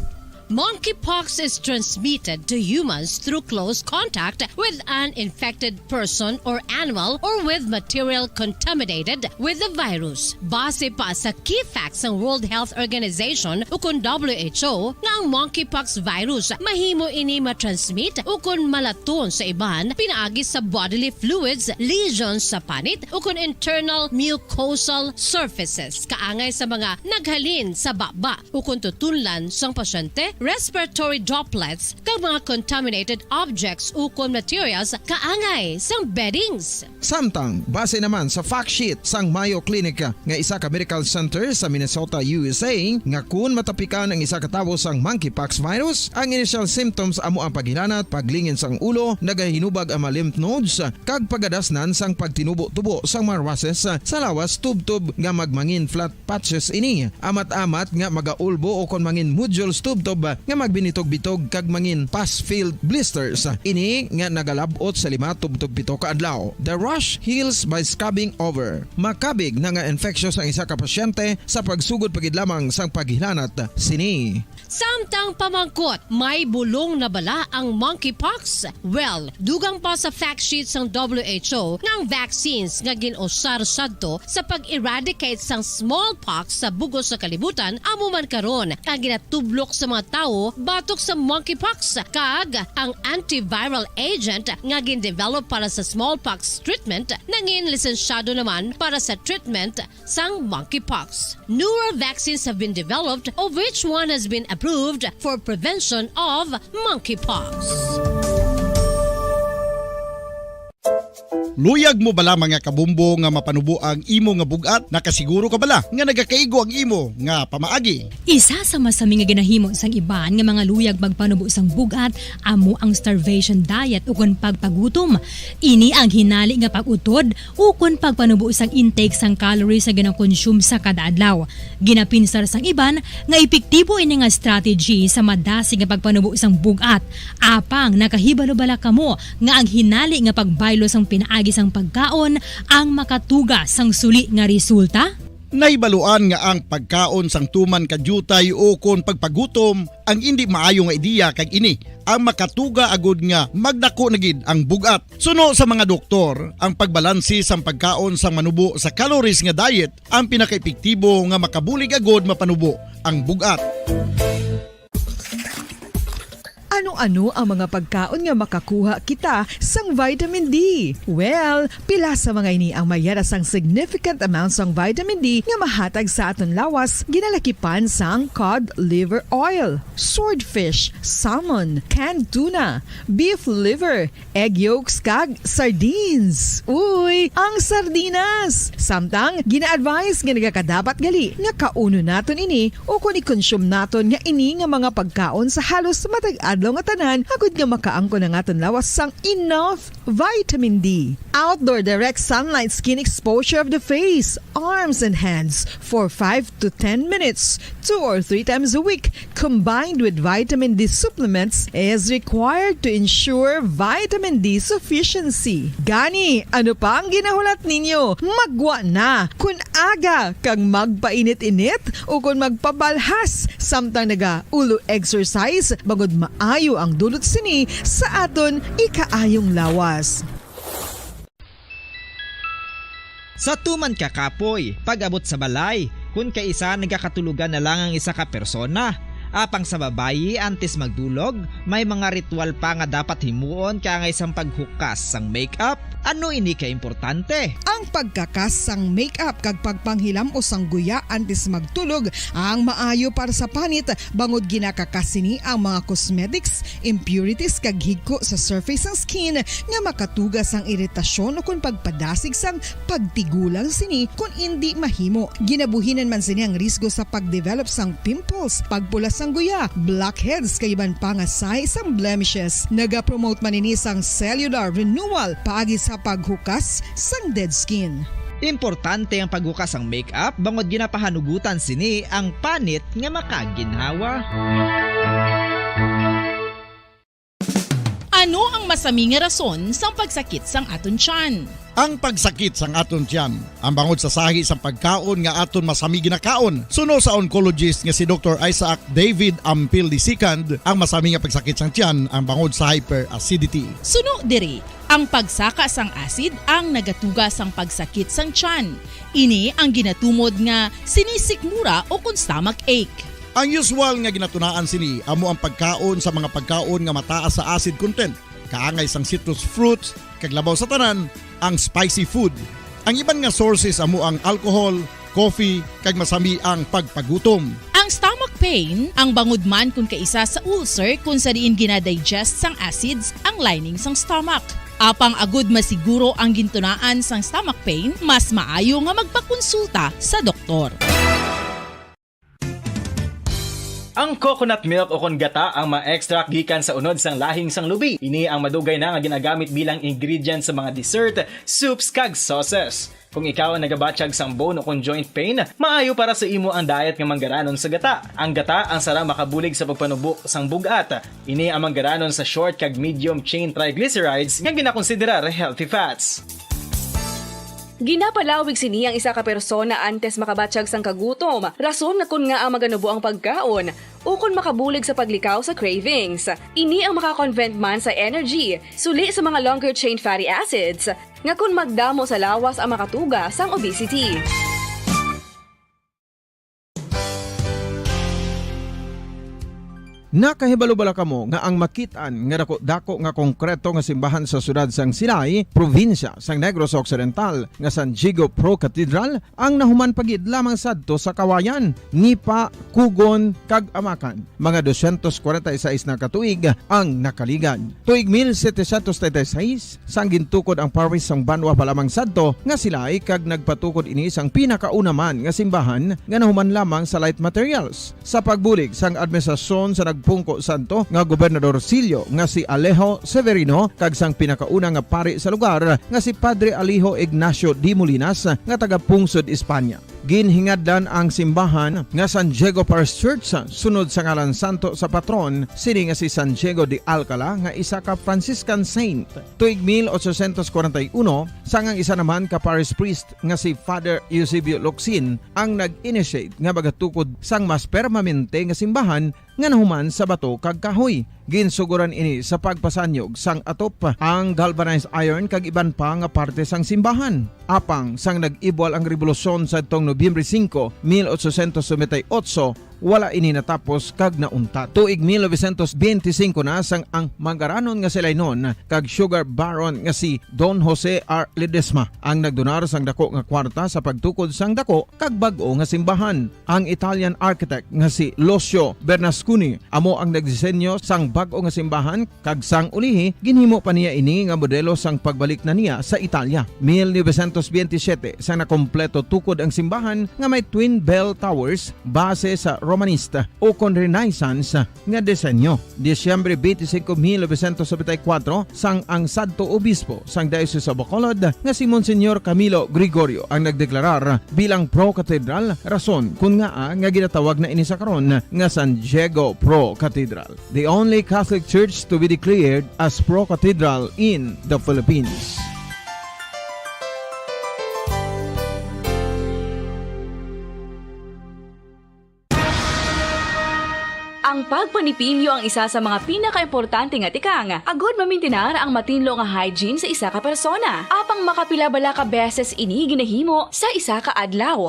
Monkeypox is transmitted to humans through close contact with an infected person or animal or with material contaminated with the virus. Base pa sa key facts sang World Health Organization ukon W H O, nga ang monkeypox virus mahimo ini matransmit ukon malaton sa iban pinaagi sa bodily fluids, lesions sa panit, ukon internal mucosal surfaces, kaangay sa mga naghalin sa baba ukon tutunlan sang pasyente, respiratory droplets, kag mga contaminated objects ukon materials kaangay sang beddings. Samtang, base naman sa fact sheet sang Mayo Clinic, nga isa ka medical center sa Minnesota, U S A, nga kun matapikan ang isa ka tawo sang monkeypox virus, ang initial symptoms amo ang paghilanat, paglingin sang ulo, nagahinubag ang mga lymph nodes, kag pagadasnan sang pagtinubo-tubo sang mga rushes sa lawas, tubtob nga magmangin flat patches ini, amat-amat nga magaulbo ukon mangin nodules tubtob nga magbinitog-bitog kag mangin pus-filled blisters. Ini nga nagalab-ot sa lima tubtob pito ka adlaw. The rash heals by scabbing over. Makabig na nga infectious ang isa ka pasyente sa pagsugod pa gid lamang sang paghilanat sini. Samtang pamangkot, may bulong na bala ang monkeypox? Well, dugang pa sa fact sheet sang W H O nga ang vaccines nga gin-usar sadto sa pag-eradicate sang smallpox sa bug-os nga kalibutan amo man karon ang ginatublok sa mga tawo batok sa monkeypox, kag ang antiviral agent nga gin-develop para sa smallpox treatment nangin lisensyado naman para sa treatment sang monkeypox. Newer vaccines have been developed, of which one has been approved for prevention of monkeypox. Luyag mo bala, mga kabumbo, nga mapanubo ang imo nga bug-at? Nakasiguro ka bala nga nagakaigo ang imo nga pamaagi? Isa sa masami nga ginahimo sang iban nga mga luyag magpanubo sang bug-at amo ang starvation diet ukon pagpagutom. Ini ang hinali nga pag-utod ukon pagpanubo sang intake sang calories nga ginakonsume sa kada adlaw. Ginapinsar sang iban nga epektibo ini nga strategy sa madasig nga pagpanubo sang bug-at. Apang nakahibalo bala kamo nga ang hinali nga pagbaylo sang pinaagi sang pagkaon ang makatuga sang suli nga resulta? Nahibaluan nga ang pagkaon sang tuman ka diutay ukon pagpagutom ang indi maayo nga ideya, kag ini ang makatuga agud nga magdako na gid ang bug-at. Suno sa mga doktor, ang pagbalanse sang pagkaon sang manubo sa calories nga diet ang pinakaepektibo nga makabulig agud mapanubo ang bug-at. Ano-ano ang mga pagkaon nga makakuha kita sang vitamin D? Well, pila sa mga ini ang may yara sang significant amount sang vitamin D nga mahatag sa aton lawas, ginalakipan sang cod liver oil, swordfish, salmon, canned tuna, beef liver, egg yolks, kag sardines. Uy, ang sardinas! Samtang, gina-advise nga nagakadapat gali nga kaunon naton ini ukon i-consume naton nga ini nga mga pagkaon sa halos matag adlaw nga tanan, agud nga makaangkon ang aton lawas sang enough vitamin D. Outdoor direct sunlight skin exposure of the face, arms, and hands for five to ten minutes, two or three times a week, combined with vitamin D supplements, is required to ensure vitamin D sufficiency. Gani, ano pa ang ginahulat ninyo? Maggwa na! Kon aga kag magpainit-init ukon magpabalhas samtang naga-ulo exercise, bangod maayo ang dulot sini sa aton ikaayong lawas. Sa tuman ka kapoy, pag-abot sa balay, kon kaisa nagakatulogan na lang ang isa ka persona, Apang sa babayi, antes magdulog, may mga ritual pa nga dapat himuon kaangay sang paghukas sang makeup. Ano ini ka importante? Ang pagkakas sang makeup kag pagpanghilam-os sang guya antes magtulog ang maayo para sa panit, bangod ginakakas sini ang mga cosmetics, impurities, kag higko sa surface sang skin nga makatuga sang iritasyon ukon pagpadasig sang pagtigulang sini kon indi mahimo. Ginabuhinan man sini ang risgo sa pagdevelop sang pimples, pagpula sang guya, blackheads, kag iban pa nga sahi sang blemishes. Nagapromote man ini sang cellular renewal paagi sa paghukas sang dead skin. Importante ang paghukas sang makeup bangod ginapahanugutan sini ang panit nga makaginhawa. Ano ang masami nga rason sang pagsakit sang aton tiyan? Ang pagsakit sang aton tiyan, ang bangod sa sahi sang pagkaon nga aton masami ginakaon, suno sa oncologist nga si Doktor Isaac David Ampil the second, ang masami nga pagsakit sang tiyan ang bangod sa hyperacidity. Suno diri, ang pagsaka sang acid ang nagatuga sang pagsakit sang tiyan. Ini ang ginatumod nga sinisikmura o kon stomach ache. Ang usual nga ginatunaan sini amo ang pagkaon sa mga pagkaon nga mataas sa acid content, kaangay sang citrus fruits, kag labaw sa tanan, ang spicy food. Ang iban nga sources amo ang alcohol, coffee, kag masami ang pagpagutom. Ang stomach pain, ang bangod man kon kaisa sa ulcer kon sa diin ginadigest sang acids ang lining sang stomach. Apang agud masiguro ang gintunaan sang stomach pain, mas maayo nga magpakonsulta sa doktor. Ang coconut milk o kon gata ang ma-extract gikan sa unod sang lahing sang lubi. Ini ang madugay na nga ginagamit bilang ingredient sa mga dessert, soups, kag sauces. Kung ikaw ang nagabatyag sang bone o kon joint pain, maayo para sa imo ang diet nga manggaranon sa gata. Ang gata ang sara makabulig sa pagpanubo sang bug-at. Ini ang manggaranon sa short kag medium chain triglycerides nga ginakonsiderar healthy fats. Ginapalawig sini ang isa ka persona antes makabatyag sang kagutom, rason nga kon ngaa maganubo ang pagkaon, ukon makabulig sa paglikaw sa cravings. Ini ang makakonvert man sa energy, suli sa mga longer chain fatty acids, nga kon magdamo sa lawas ang makatuga sang obesity. Nakahibalo bala kamo nga ang makit-an nga daku-daku nga konkreto nga simbahan sa siyudad sang Silay, probinsya sang Negros Occidental, nga San Diego Pro Cathedral ang nahuman pa gid lamang sadto sa Kawayan, Nipa, Cogon, kag Amacan? Mga dosyentos kwarenta y seis na ka tuig ang nakaligad. Tuig mil setecientos treinta y seis, sang gintukod ang parish sang banwa pa lamang sadto nga Silay, kag nagpatukod ini sang pinakauna man nga simbahan nga nahuman lamang sa light materials. Sa pagbulig sang administrasyon sa nagpungko sadto nga Gobernador Sillo nga si Alejo Severino kag sang pinakauna nga pari sa lugar nga si Padre Alejo Ignacio de Molinas nga taga-pungsod España. Ginhingadlan ang simbahan nga San Diego Parish Church sunod sa ngalan santo sa patron sini nga si San Diego de Alcala nga isa ka Franciscan saint. Tuig mil ochocientos kwarenta y uno, sang ang isa naman ka parish priest nga si Father Eusebio Locsin ang nag-initiate nga magatukod sang mas permanente nga simbahan nga nahuman sa bato kag kahoy. Ginsugoran ini sa pagpasanyog sang atop, ang galvanized iron kag iban pa nga parte sang simbahan. Apang sang nag-ibwal ang rebolusyon sadtong Nobyembre singko, mil ochocientos noventa y ocho, wala ini natapos kag nauntat. Tuig mil novecientos benti singko na sang ang manggaranon nga si Lainon kag sugar baron nga si Don Jose R. Ledesma ang nagdonar sang dako nga kwarta sa pagtukod sang dako kag bag-o nga simbahan. Ang Italian architect nga si Lucio Bernasconi amo ang nagdisenyo sang bag-o nga simbahan, kag sang ulihi, ginhimo pa niya ini nga modelo sang pagbalik na niya sa Italia. Mil novecientos benti siyete, sang nakompleto tukod ang simbahan nga may twin bell towers base sa Romanista o kon Renaissance nga disenyo. Disyembre twenty-five, mil novecientos noventa y cuatro, sang ang sadto obispo sang Diocese of Bacolod nga si Monsignor Camilo Gregorio ang nagdeklarar bilang pro-cathedral, rason kun ngaa nga ginatawag na ini sa karon nga San Diego Pro Cathedral, the only Catholic church to be declared as pro-cathedral in the Philippines. Ang pagpanipilyo ang isa sa mga pinakaimportante nga tikang agud mamintinar ang matinlo nga hygiene sa isa ka persona. Apang makapila bala ka beses ini ginahimo sa isa ka adlaw?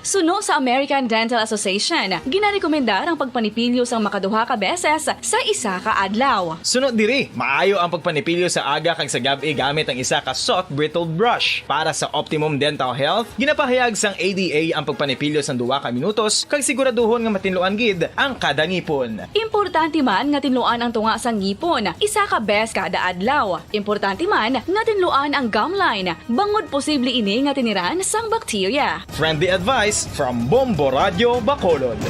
Suno sa American Dental Association, ginarekomendar ang pagpanipilyo sang makaduha ka beses sa isa ka adlaw. Suno diri, maayo ang pagpanipilyo sa aga kag sa gab-i gamit ang isa ka soft bristled brush. Para sa optimum dental health, ginapahayag sang A D A ang pagpanipilyo sang duha ka minutos kag siguraduhon nga matinluan gid ang kada ngipon. Importante man nga tinluan ang tunga sang ngipon isa ka bes kada adlaw. Importante man nga tinluan ang gum line, bangod posible ini nga tiniran sang bakterya. Friendly advice from Bombo Radio Bacolod.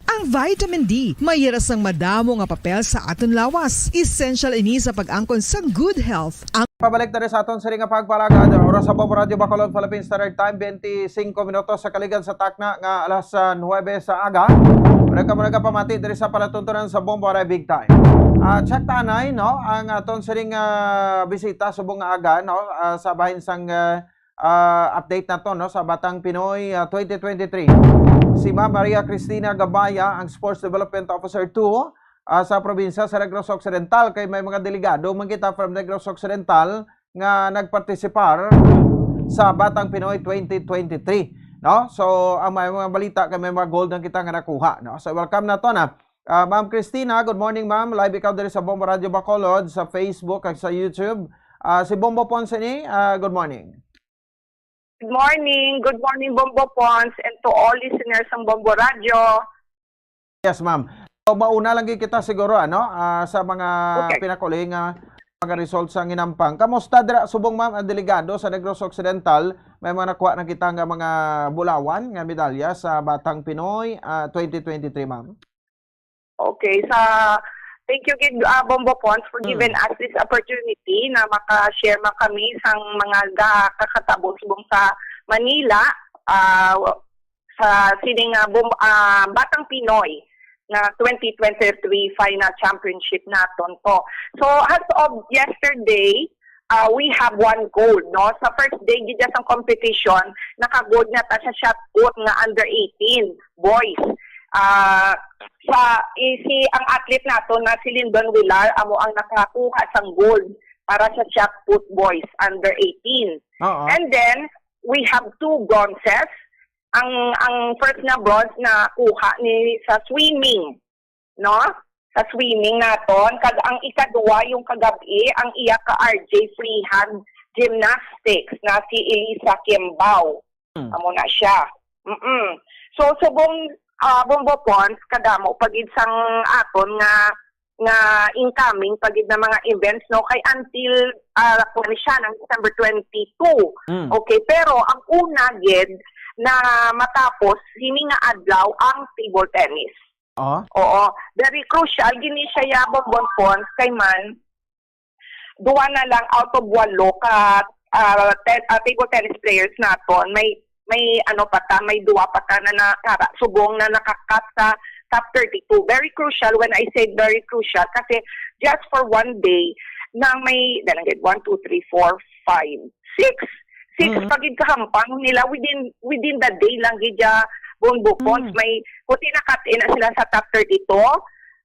Ang vitamin D may hira sang madamo nga papel sa aton lawas. Essential ini sa pag-angkon sang good health. Ang Pabalik na rin sa aton sini nga pagpalagad. Oras sa Bombo Radio Bacolod, Philippine Standard Time, twenty-five minutos sa kaligad sa takna nga alas, ah, nuwebe sa aga. Muna ka, muna ka pamati diri sa palatuntunan sa Bombo Aray Big Time. Ah, check tanay, no, ang aton sining, ah, bisita subong nga aga, no, ah, sa bahin sang, ah, ah, update naton, no, sa Batang Pinoy, ah, twenty twenty-three. Si Ma'am Maria Cristina Gabaya, ang Sports Development Officer two, ah, sa probinsya sa Negros Occidental, kay may mga delegado man kita from Negros Occidental nga nagpartisipar sa Batang Pinoy twenty twenty-three, no? So, ang may mga balita kay may mga gold na kita nga nakuha, no? So, welcome naton, ah. Ah, Ma'am Cristina, good morning, ma'am. Live ikaw diri sa Bombo Radio Bacolod, sa Facebook, kag sa YouTube. Ah, si Bombo Ponce ni, ah, good morning. Good morning. Good morning, Bombo Ponce, and to all listeners ng Bombo Radio. Yes, ma'am. So, mauna lang gid kita siguro, ano, ah, sa mga Okay. pinakuli nga mga results sa ginampang. Kamusta dira subong, ma'am, ang delegado sa Negros Occidental? May mga nakuha na kita nga mga bulawan nga medalya sa Batang Pinoy, ah, twenty twenty-three, ma'am? Okay, sa, thank you gid, ah, Bombo Ponce, for Mm. giving us this opportunity na maka-share man kami sang mga ga-, kakatabo subong sa Manila, ah, sa sining, ah, Bom-, ah, Batang Pinoy nga twenty twenty-three final championship naton to. So, as of yesterday, ah, we have one gold, no? Sa first day gid sang competition, naka-gold na ta sa shot put nga under eighteen boys. Ah, sa, i-, si, ang athlete nato na si Lindon Villar amo ang nakakuha sang gold para sa shot put boys under eighteen. Oo. And then, we have two bronzes. Ang, ang first na bronze na kuha ni sa swimming, no? Sa swimming naton. Kag ang ikadua, yung kagabi, ang iya ka R J freehand gymnastics na si Elisa Kimbao. Hmm. Amo na siya. Mm-mm. So, subong, ah, Bombo Ponce, kadamo pa gid sang aton nga, nga incoming pa gid na mga events, no? Kay until, ah, kuwan siya, ng December twenty-two. Mm. Okay, pero ang una gid na matapos sini nga adlaw ang table tennis. Oh. Oo, very crucial gini siya, ya, Bombo Ponce, kay man, duwa na lang out of walo ka, ah, te-, ah, table tennis players naton. May, may ano pa ta, may duwa pa ta na nakara-, subong na nakakat sa top thirty-two. Very crucial. When I say very crucial, kasi just for one day, na may, dalang gid, one, two, three, four, five, six. Six Mm. pa gid kahampang nila within, within the day lang gid, ya, Bombo Ponce. Mm. May, kung tinakat na sila sa top thirty-two,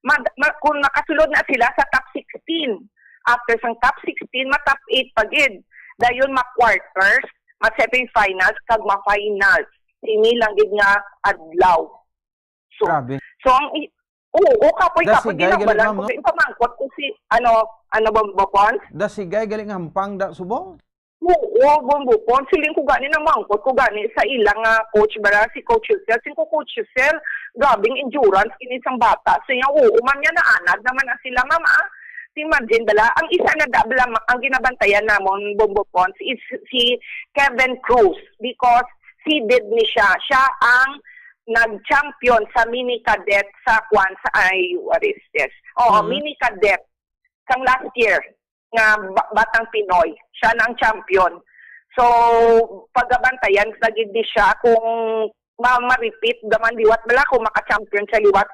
mag-, ma-, kung makasulod na sila sa top sixteen, after sang top sixteen, ma-top eight pa gid. Dayon ma-quarters, ma-semifinals, kag ma-finals. Sini lang gid nga adlaw. So, Grabe. so ang i-, oo, kapoy, Dasigay kapoy, gali, ginagbalan ma'am, ko. no? Kay pamangkot ko si, ano, ano ba, Bombo Ponce? Dasigay gali nga hampang da subong? Oo, Bombo Ponce. Siling ko gani, namangkot ko gani sa ilang, ah, coach, bara si Coach Yusel. Siling ko, "Coach Yusel, grabing endurance kini sang bata." Siya, "Oo, ma'am, yan, naanad naman na sila, ma'am, ah." Imagine, bala, ang isa na da-, bala, ma-, ang ginabantayan namon, Bombo Ponce, is si Kevin Cruz, because seeded ni siya. Siya ang nag-champion sa mini cadet sa kwan sa, ay, what is this? Oo, Mhm. mini cadet sang last year nga ba-, Batang Pinoy. Siya na ang champion. So, pagabantayan sa gid ni siya kung ma-, ma-repeat naman liwat, bala, kung maka-champion siya liwat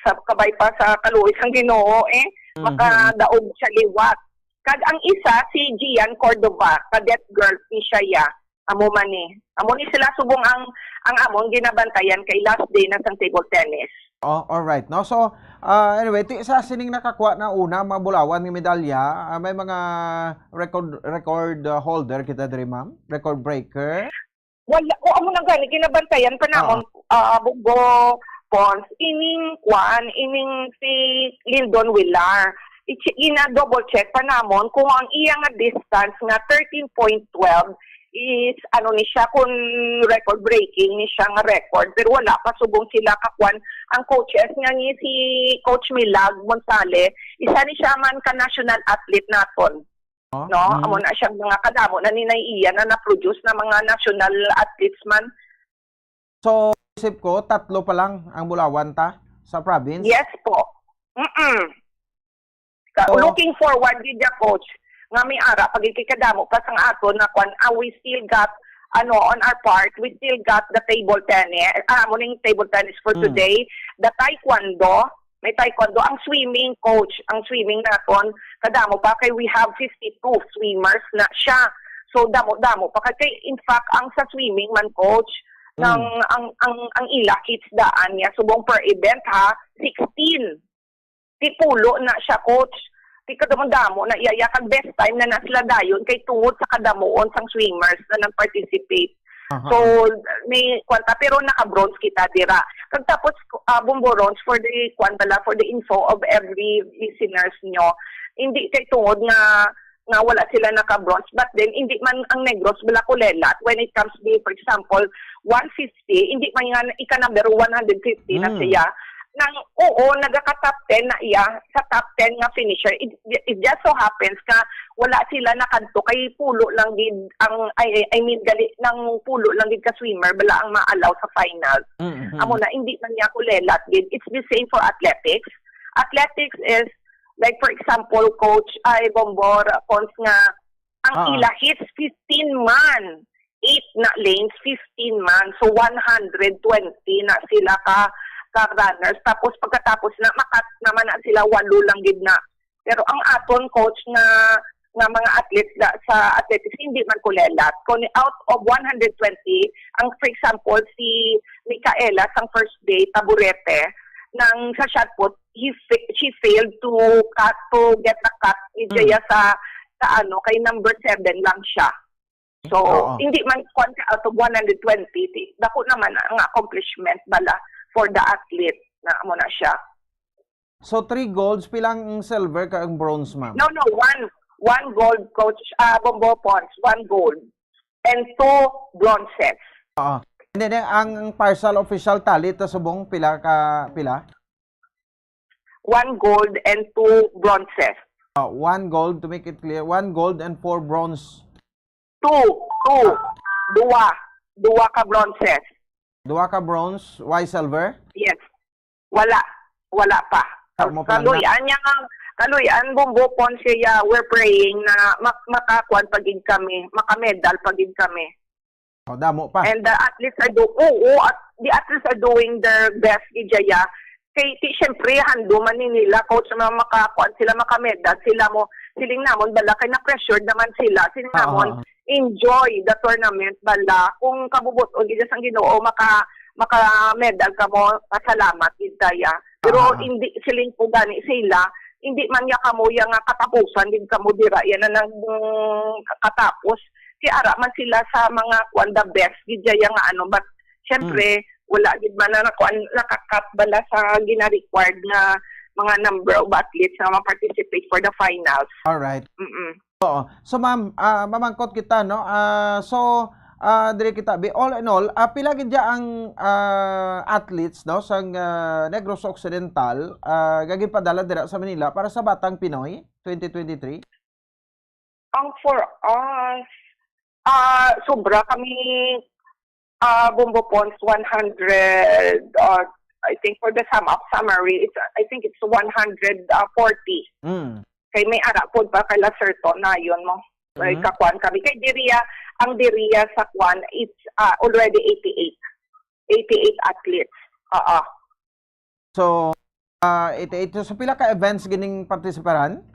sa, kabay pa sa kaluoy sang Ginoo, eh, Mhm. makadaog siya liwat. Kag ang isa, si Gian Cordova, cadet girl ni siya, ya. Amo man ni. Amo ni sila subong ang, ang amon ginabantayan kay last day na sang table tennis. Oh, all right, no? So, ah, anyway, ti sa sining nakakuha na una mga bulawan nga medalya, ah, may mga record record, ah, holder kita diri, ma'am? Record breaker? Wala, o, amo na gani, ginabantayan pa namon, Oo. ah, Bugbo Pons, ining kwan, ining si Lindon Villar. Ichi-, ina-double check pa namon kung ang iya nga distance nga thirteen point twelve is, ano ni siya, kung record breaking ni siya nga record. Pero wala pa subong sila kakwan ang coaches nga ni si Coach Milag Monsale, isa ni siya man ka national athlete naton. Oh, No, mm. amo na siya mga kadamo na ni iya na na-produce na mga national athletes man. So, isip ko, tatlo pa lang ang bulawan ta sa province? Yes po. Mm-mm. Ka- So, Looking forward gid ya, coach, nga may ara pag ikikadamo pa sang aton na kwan, ah, we still got, ano, on our part, we still got the table tennis. Ah, amo ning table tennis for Mm. today. The taekwondo, may taekwondo. Ang swimming, coach, ang swimming naton, kadamo pa kay we have fifty-two swimmers na siya. So, damo-damo pa kay, kay in fact, ang sa swimming man, coach, Mm. nang, ang, ang, ang ila kids daan niya, subong per event, ha, sixteen. Ti pulo na siya, coach. Ti kadamo-damo na iya, iya kag best time na na sila dayon kay tungod sa kadamuon sang swimmers na nag-participate. Aha. So, may kwanta, pero naka-bronze kita dira. Kag tapos, ah, Bumburons, for the, kwanta la, for the info of every listeners nyo, hindi kay tungod nga, nga wala sila naka-bronze, but then, hindi man ang Negros bala kulelat when it comes to, for example, one fifty, hindi man nga ika-number one hundred fifty na Mm. siya. Nang, oo, nagaka-top ten na iya sa top ten nga finisher. It, it just so happens nga wala sila nakadto kay pulo lang gid ang, I, I mean, gali, nang pulo lang gid ka swimmer bala ang maalaw sa final. Mm, mm. Amo na, hindi man niya kulelat gid. It's the same for athletics. Athletics is, like, for example, coach, ay, Bombor, Pons nga, ang Ah. ila hits fifteen man. Eight na lanes, fifteen man. So, one hundred twenty na sila ka, ka runners. Tapos, pagkatapos na, makat naman na sila, walo lang gid na. Pero ang aton, coach, nga, nga mga athletes da, sa athletics, hindi man kulelat. Kung out of one hundred twenty, ang, for example, si Micaela sang first day, Taburete, nang sa shot put, he fa-, she failed to cut, to get the cut ni Mm. Jaya sa, sa ano, kay number seven lang siya. So, Oo. hindi man kwan ka out of one hundred twenty, ti-, dako naman ang accomplishment bala for the athlete na amo na siya. So, three golds, pila ang silver kag ang bronze, ma'am? No, no, one, one gold, coach, ah, Bombo Pons, one gold, and two bronzes. Oo. And then, ang, ang partial official tally ta subong pila ka, pila? One gold and two bronzes. Ah, one gold, to make it clear, one gold and four bronze. Two, two. Ah. Duwa. Duwa ka bronzes. Duwa ka bronze, why silver? Yes. Wala. Wala pa. Ah, mo pa lang na. Kaluy-an niya nga, kaluy-an, Bombo Pons, kaya we're praying na mak-, makakuan pa gid kami, makamedal pa gid kami. Oh, damo pa. And the athletes are do-, oo, at the athletes are doing their best, Ijaya. Kay, ti, syempre, hando man ni nila, coach, na makakuan sila, makamedal sila mo. Siling namon, bala, kay na-pressured naman sila. Siling Ah, namon, ah, ah. enjoy the tournament, bala. Kung kabubot-on, gid sang Ginoo, maka-, makamedal ka mo, pasalamat, gid kaya. Pero Ah, ah, ah. hindi, siling ko gani sila, hindi man niya kamo ya nga katapusan, gid kamo dira, yan na nang, mm, katapos. Si ara man sila sa mga kuan, the best, gid siya nga ano, but syempre, Mm. wala gid man na nakuan, nakakat bala sa gina-required nga mga number of athletes nga ma-participate for the finals. Alright. Mm-mm. Oo. So, ma'am, ah, mamangkot kita, no? Ah, so, ah, diri kita, bi-, all in all, ah, pila gid ya ang, ah, athletes, no, sang, ah, Negros Occidental, ah, nga ginpadala dira sa Manila para sa Batang Pinoy twenty twenty-three? Ang for us, ah, sobra kami, ah, Bombo Pons, one hundred, ah, I think for the sum up summary, it's, I think it's one hundred forty. Mm. Kay may ara pod pa kay la Sir Ton, nayon mo. May Mhm. kakuan kami. Kay diriya, ang diriya sa kuan, it's, ah, already eighty-eight. Eighty-eight athletes. Oo. So, ah, eighty-eight. So, pila ka events gining partisiparan?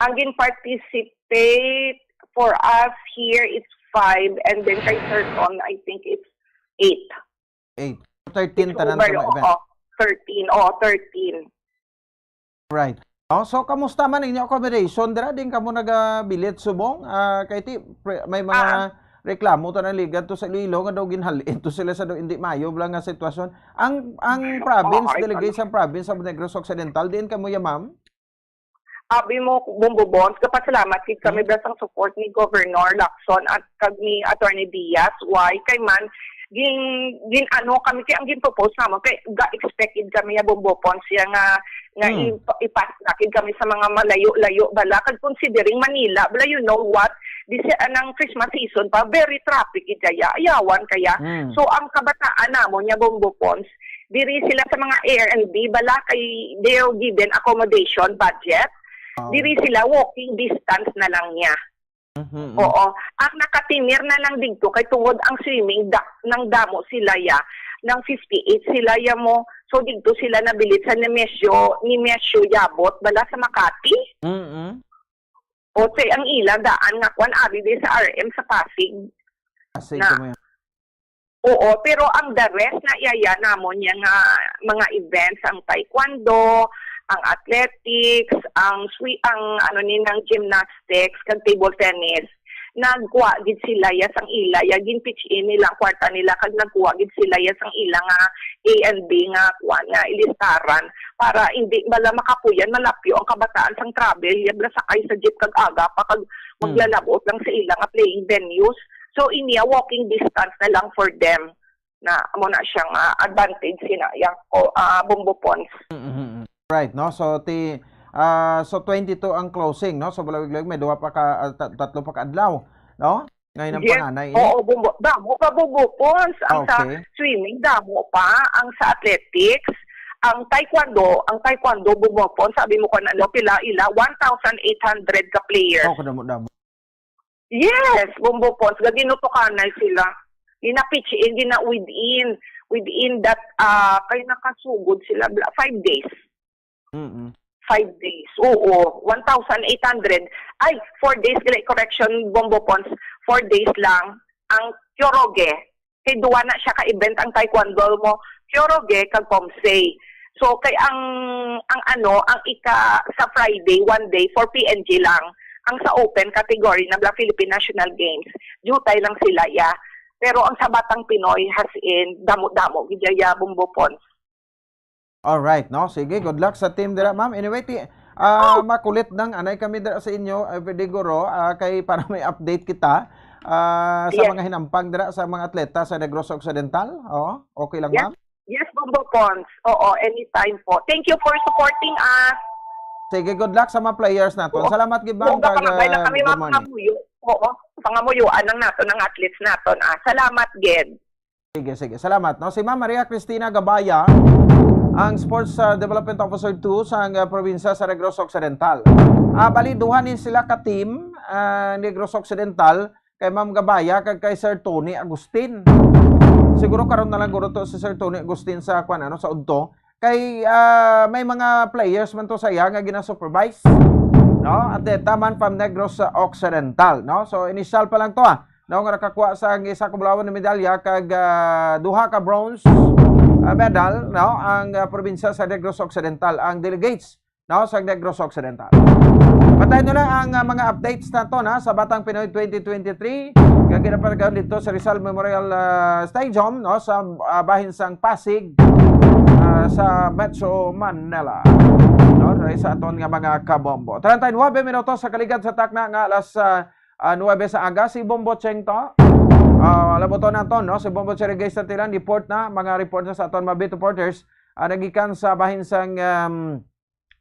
Ang gin-participate for us here, it's five, and then kay Sir Ton, I think it's eight. Eight. Thirteen It's tanan over, ka mga event. Oo. Thirteen, oh, thirteen. Right. Oh, so kamusta man inyo accommodation dira? Din kamo nagabilit subong? Ah, kay ti pre-, may mga Ah. reklamo to ng liga to sa Iloilo nga daw ginhalin to sila sa daw hindi mayo bala nga sitwasyon. Ang ang province, Oo, ay, delegate sa province of Negros Occidental, diin kamo ya, ma'am? Abi mo, Bombo Bons, kapasalamat gid kami Hmm. bala sang support ni Governor Lacson at kag ni Attorney Diaz. Why? Kay man, gin, gin ano kami, kay ang gin-propose namon, kay ga-expected kami ya Bombo Bons, ya nga, nga Hmm. i-, ipas na gid kami sa mga malayo-layo bala. Kag considering Manila, bala, you know what? This, anang Christmas season pa, very traffic gid kaya. Ayawan kaya. Hmm. So, ang kabataan namon ya Bombo Bons, diri sila sa mga Airbnb, bala kay they are given accommodation budget. Oh. Diri sila walking distance na lang niya. Mhm, mhm. Oo. Ang nakatimir na lang dito kay tungod ang swimming da-, nang damo sila ya, nang fifty-eight sila ya mo. So dito sila nabilit sa Nemesio, Nemesio Yabot, bala sa Makati. Mm-mm. O, say, ang ila daan nga kwan, abi di sa R M sa Pasig. Pasig Na. Kamo yan. Oo, pero ang the rest na iyaya namon niya nga mga events, ang taekwondo, ang athletics, ang swi-, ang ano ni, ng gymnastics, kag table tennis, nagkuha gid sila ya sang ila ya, gin-pitch in nila ang kwarta nila, kag nagkuha gid sila ya sang ila nga A and B nga kuan nga ilistaran para hindi bala makapuyan, malapyo ang kabataan sang travel, ya bala sakay sa jeep kag aga pa, kag Hmm. maglalabot lang sa ila nga playing venues. So, ini a walking distance na lang for them. Na, amo na siya nga advantage sina yang ko, ah, Bombo Pons. Mm-hmm. Right, no? So, ti, ah, so twenty-two ang closing, no? So, balawig-lawig, may duha pa ka, ah, ta-, tatlo pa ka adlaw, no? Ngayon ang Yes. panganay, eh. Oo, Bombo, damo pa Bombo Pons. Ang sa Okay. swimming, damo pa. Ang sa athletics, ang taekwondo, ang taekwondo, Bombo Pons, sabi mo kung ano, pila ila, one thousand eight hundred ka players. Oh, kadamo-damo. Yes, Bombo Pons, gaginutukanay sila. Gina-pitch in, gina within, within that, ah, kay nakasugod sila, bla-, five days. Mm-mm. Five days, oo, one thousand eight hundred. Ay, four days, gali, correction, Bombo Pons, four days lang ang Kyoruge. Kay duwa na siya ka event ang taekwondo mo, Kyoruge kag Pomsei. So, kay ang, ang ano, ang ika sa Friday, one day for P N G lang. Ang sa open category na bala Philippine National Games, jutay lang sila, ya. Pero ang sa Batang Pinoy, has in, damo-damo, gid ya, Bombo Pons. Alright, no? Sige, good luck sa team dira, ma'am. Anyway, ti, ah, Oh. makulit nang anay kami dira sa inyo, eh, pwede guro, ah, kay para may update kita, ah, sa Yes. mga hinampang dira sa mga atleta sa Negros Occidental. Oo, okay lang, Yes. ma'am? Yes, Bombo Pons. Oo, anytime po. Thank you for supporting us. Sige, good luck sa mga players naton. Oo. Salamat gid, ma'am, Oo, kag, kapangabayan lang ah, kami, good mga morning. pangamuyo. Oo, pangamuyuan lang naton ang athletes naton, ah. Salamat gid. Sige, sige. Salamat, no? Si Ma'am Maria Cristina Gabaya, ang Sports, ah, Development Officer two sa, ah, probinsya sa Negros Occidental. Ah, bali, duha ni sila ka team, ah, Negros Occidental, kay Ma'am Gabaya kag kay Sir Tony Agustin. Siguro karon na lang guro to si Sir Tony Agustin sa, kwan, ano, sa udto. Kay, ah, may mga players man to sa iya nga gina-supervise, no? Atleta man from Negros Occidental, no? So, initial pa lang to, ah. No, nga nakakuha sa ang isa ka bulawan na medalya kag, ah, duha ka bronze, ah, medal, no, ang, ah, probinsya sa Negros Occidental, ang delegates, no, sa Negros Occidental. Patay na lang ang, ah, mga updates naton, ha, sa Batang Pinoy twenty twenty-three nga ginapanagan dito sa Rizal Memorial, ah, Stadium, no, sa, ah, bahin sang Pasig, ah, sa Metro Manila, no, diri sa aton nga mga kabombo. Treinta y nueve minutos sa kaligad sa takna nga alas, ah, ah, nuwebe sa aga, si Bombo Cheng to. Ah, labuton naton, no? Si Bombo Cheng Reyes Santilan, report na, mga report na sa aton mga beat reporters, ah, nagikan sa bahin sang, um,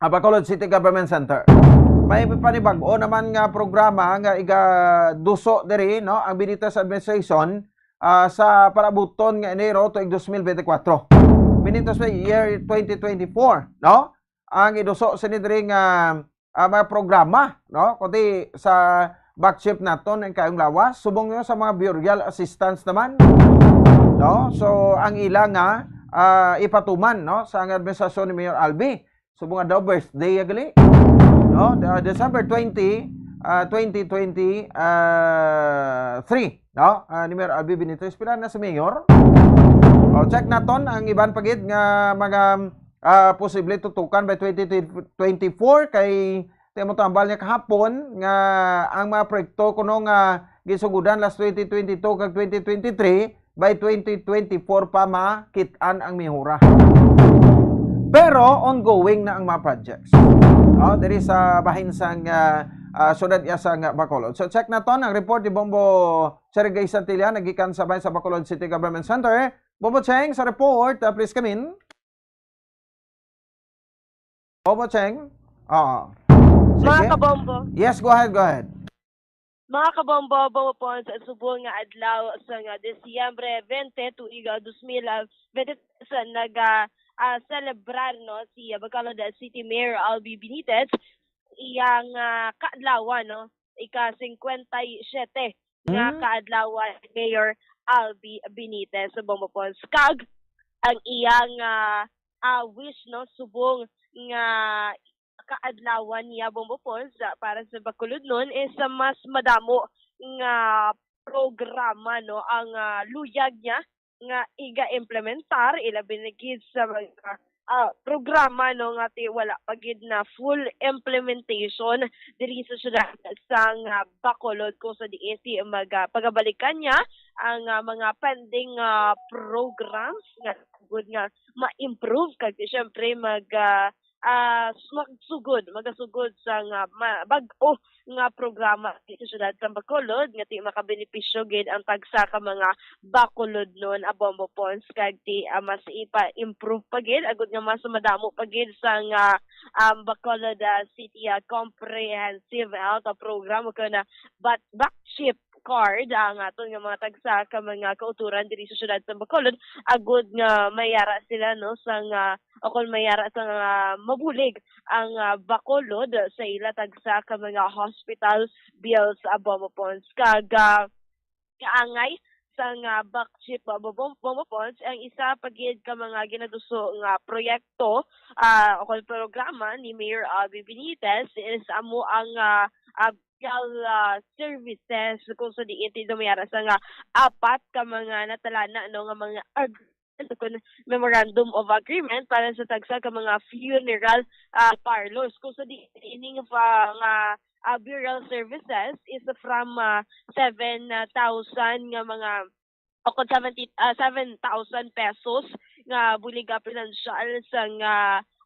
ah, Bacolod City Government Center. May panibag-o naman nga programa nga igaduso diri, no? Ang Benitez administration, ah, sa parabuton nga Enero tuig dos mil bente kwatro. Benitez year twenty twenty-four, no? Ang iduso sini diri nga ah, mga programa, no? Kundi sa back shift naton ang kayong lawas, subong nyo sa mga burial assistance naman, no? So, ang ila nga, ah, ipatuman, no, sa ang administrasyon ni Mayor Albi, subong nga daw birthday ya gali, no? De-, December twenty, ah, twenty twenty-three, no? Ah, ni Mayor Albi Benitez, pila na si Mayor? O, check naton ang iban pa gid nga mga, ah, posible tutukan by twenty twenty-four, kay ti mo tambal niya kahapon nga ang mga proyekto kuno nga gisugudan last twenty twenty-two kag twenty twenty-three, by twenty twenty-four pa makit-an ang mihura. Pero ongoing na ang mga projects. Oh, diri sa bahin sang, ah, ah, siyudad iya sang Bacolod. So, check naton ang report ni Bombo Sergey Santilla, nagikan sa bahin sa Bacolod City Government Center. Bombo Cheng, sa report, ah, please come in. Bombo Cheng? Oo. Mga Sige. Kabombo. Yes, go ahead, go ahead. Mga kabombo, Bombo Pons, sa subong nga adlaw sa nga Disyembre twenty, tuig, ah, dos mil, ah, twenty-six, naga, ah, celebrar, no, si, ah, Bacolod City Mayor Albi Benitez iyang, ah, kaadlawan, no, ika-singkwenta y siyete nga Hmm. kaadlawan ni Mayor Albi Benitez sa Bombo Pons. Kag ang iyang, ah, ah, wish, no, subong nga kaadlawan niya, Bombo Pons, ah, para sa Bacolodnon is, ah, mas madamo nga programa, no, ang, ah, luyag niya nga iga-implementar, ilabi na gid sa mga, ah, programa, no, nga ti wala pa gid na full implementation diri sa siyudad sang, ah, Bacolod, kung sa diin ti mag, ah, pagabalikan niya ang, ah, mga pending, ah, programs nga gud nga ma-improve kag siyempre mag, ah, ah, magsugod, magasugod sa nga ma-, bag-o nga programa dito sa siyudad sa Bacolod nga ti makabenepisyo gid ang tagsa ka mga Bacolodnon, a Bombo Pons, kag ti, ah, mas ipa-improve pa gid agud nga mas madamo pa gid sa nga, um, Bacolod, ah, City, ah, Comprehensive Health, ah, Program o kana bat-, back chip card ang aton nga mga tagsa ka mga kauturan diri sa siyudad sa Bacolod, agud nga mayara sila, no, sa nga, o kung mayara sa nga mabulig ang, ah, Bacolod sa ila tagsa ka mga hospital bills, a Bombo Pons. Kag, ah, kaangay sa nga back chip, ah, Bombo, Bombo Pons, ang isa pa gid ka mga ginaduso nga proyekto, ah, o kung programa ni Mayor Albi Benitez is amo ang, ah, ah, legal, ah, services kung sa diin ti mayara sa nga apat ka mga natalana, no, nga mga ag-, kun memorandum of agreement para sa tagsa ka mga funeral, ah, parlors. Kung sa diin ining pa nga, ah, burial services is from, ah, seven thousand nga mga o kon seventy, ah, seven thousand pesos nga bulig, ah, pinansyal sa nga,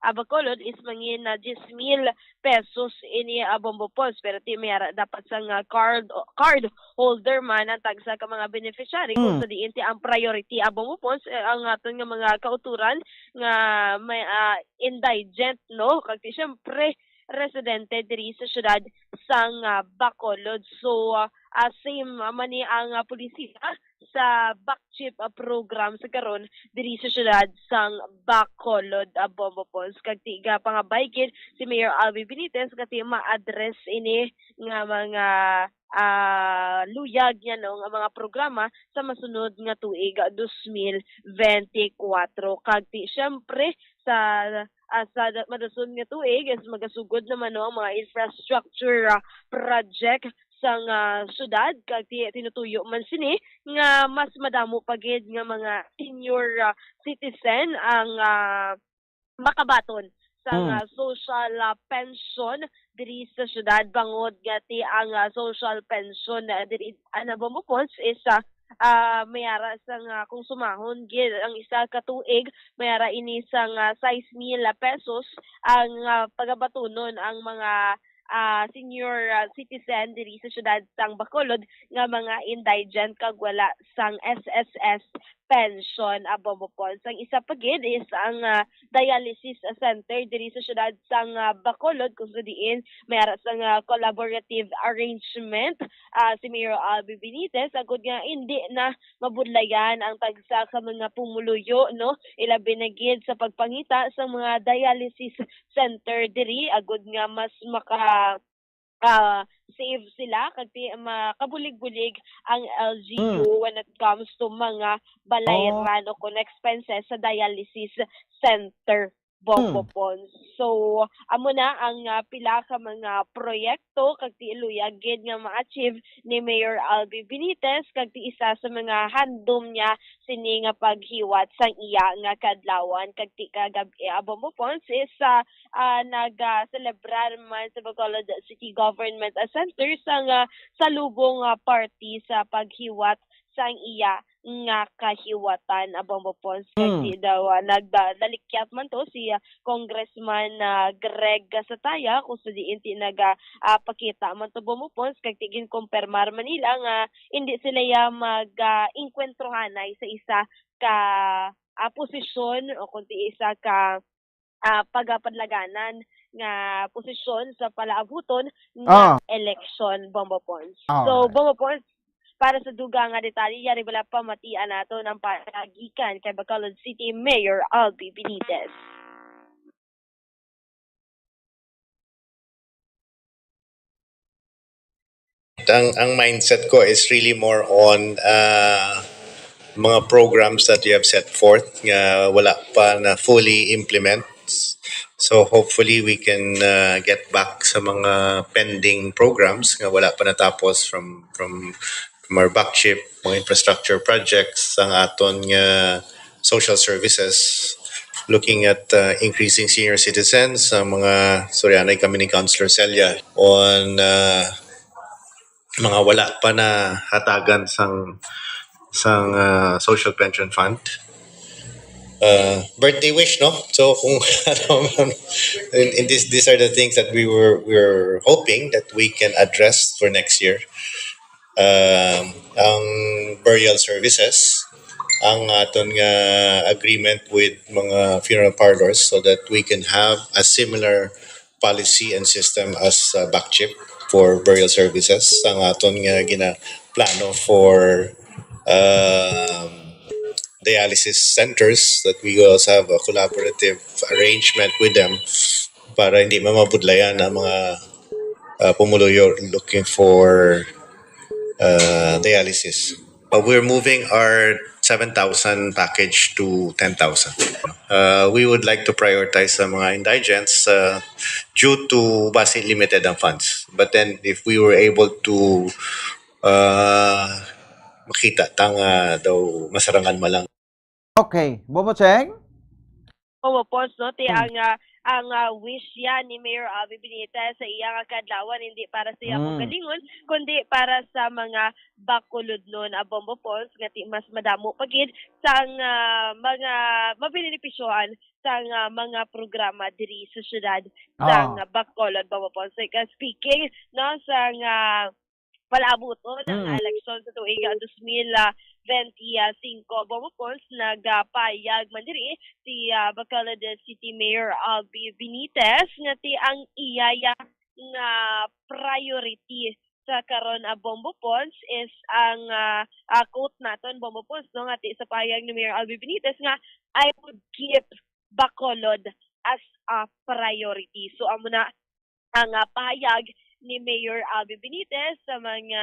ah, Bacolod is mangin na diyes mil pesos ini, ah, Bombo Pons. Pero ti mayara dapat sa nga card, card holder man ang tagsa ka mga beneficiary kung Mm. sa diin ti ang priority, ah, Bombo Pons, eh, ang aton nga mga kauturan nga may, ah, indigent, no? Kag ti siyempre residente diri sa siyudad sang, ah, Bacolod. So, ah, ah, same, ah, man ni ang, ah, polisiya sa back chip, ah, program sa karon diri sa siyudad sang Bacolod, ah, Bombo Pons. Kag ti gapangabay gid si Mayor Albi Benitez nga ti ma-address ini nga mga, ah, luyag niya, no, nga mga programa sa masunod nga tuig, ah, dos mil benti kwatro. Kag ti, siyempre, sa, ah, sa da-, madason nga tuig is magasugod naman, no, ang mga infrastructure, ah, project sang, ah, syudad, kag ti-, tinutuyo man sini nga mas madamo pa gid nga mga senior, ah, citizen ang, ah, makabaton sang, Mm. ah, social, ah, pension diri sa syudad, bangod nga ti ang, ah, social pension, ah, diri, ah, na Bombo Pons is, ah, ah, mayara sa nga kung sumahon gid ang isa ka tuig, mayara ini sa nga sais mil pesos ang, ah, pagabatunon ang mga, ah, senior, ah, citizen diri sa syudad sang Bacolod nga mga indigent kag wala sang S S S pension, a Bombo Pons. Ang isa pa gid is ang, ah, dialysis center diri sa syudad sang, ah, Bacolod, kung sa diin mayara sang, ah, collaborative arrangement, ah, si Mayor Albi Benitez, agud nga indi na mabudlayan ang tagsa ka mga pumuluyo, no? Ilabi na gid sa pagpangita sa mga dialysis center diri, agud nga mas maka, ah, save sila, kag ti-, makabulig-bulig ang L G U Mm. when it comes to mga balayran Oh. o kon expenses sa dialysis center. Bombo Pons. So, amo na ang, ah, pila ka mga proyekto kag ti luya gid nga ma-achieve ni Mayor Albi Benitez, kag ti isa sa mga handom niya sini nga paghiwat sang iya nga kaadlawan kag ti kagab-i, ah, Bombo Pons is, ah, ah, nag, ah, selebrar man sa Bacolod City Government, ah, Center sang, ah, salubong, ah, party sa paghiwat sang iya nga kahiwatan, ah, Bombo Pons. Kag Mm. di daw, ah, nagda-, nalikyat man to si, ah, Congressman, ah, Greg Sataya, kung sa diin ti naga, ah, pakita man to, Bombo Pons, kag ti ginkumpirmar man nila nga hindi sila ya mag, ah, engkwentrohanay sa isa ka, ah, posisyon o kung ti isa ka, ah, pagapadlaganan nga posisyon sa palaabuton nga Ah. eleksyon, Bombo Pons. So, Alright. Bombo Pons, para sa dugang nga detalye, yari bala pamatian nato ang panagikan kay Bacolod City Mayor Albi Benitez. Ang, ang mindset ko is really more on, ah, mga programs that you have set forth nga wala pa na fully implement. So hopefully we can, ah, get back sa mga pending programs nga wala pa natapos from, from, from our BACCHIP, mga infrastructure projects, ang aton nga social services, looking at, uh, increasing senior citizens, ang mga, sorry, anay kami ni Councilor Celia, on, uh, mga wala pa nahatagan sang, sang, uh, social pension fund. Uh, birthday wish, no? So, kung, ano, in, in this, these are the things that we were, we were hoping that we can address for next year. Um, ang burial services, ang aton nga agreement with mga funeral parlors so that we can have a similar policy and system as, uh, BACCHIP for burial services. Ang aton nga ginaplano for, um, dialysis centers, that we also have a collaborative arrangement with them para hindi mamabudlayan ang mga, uh, pumuluyo looking for, uh, dialysis. Uh, we're moving our seven thousand package to ten thousand. Uh, we would like to prioritize sa mga indigents, uh, due to basi limited ang funds. But then, if we were able to, uh, makita ta nga daw masarangan man lang. Okay. Bobocheng? Opo, Pons, no? Ti Hmm. ang, ah, ang, ah, wish yan ni Mayor Albi Benitez sa iya nga kadlawan, hindi para sa iya Hmm. kaugalingon, kundi para sa mga Bacolodnon, ah, Bombo Pons, nga ti mas madamo pa gid sang, ah, mga mabenepisyohan sang, ah, mga programa diri sa syudad Ah. sang Bacolod, Bombo Pons. Like, ah, speaking, no, sang, ah, palaabuton ang Mm. eleksyon sa tuig, ah, dos mil benti singko, Bombo Pons, nagapayag man diri si, ah, Bacolod City Mayor Albi Benitez nga ti ang iya ya nga priority sa karon, ah, Bombo Pons, is ang, ah, ah, quote naton, Bombo Pons, no, nga ti sa payag ni Mayor Albi Benitez nga, "I would keep Bacolod as a priority." So, amo na ang, ah, pahayag ni Mayor Albi Benitez sa mga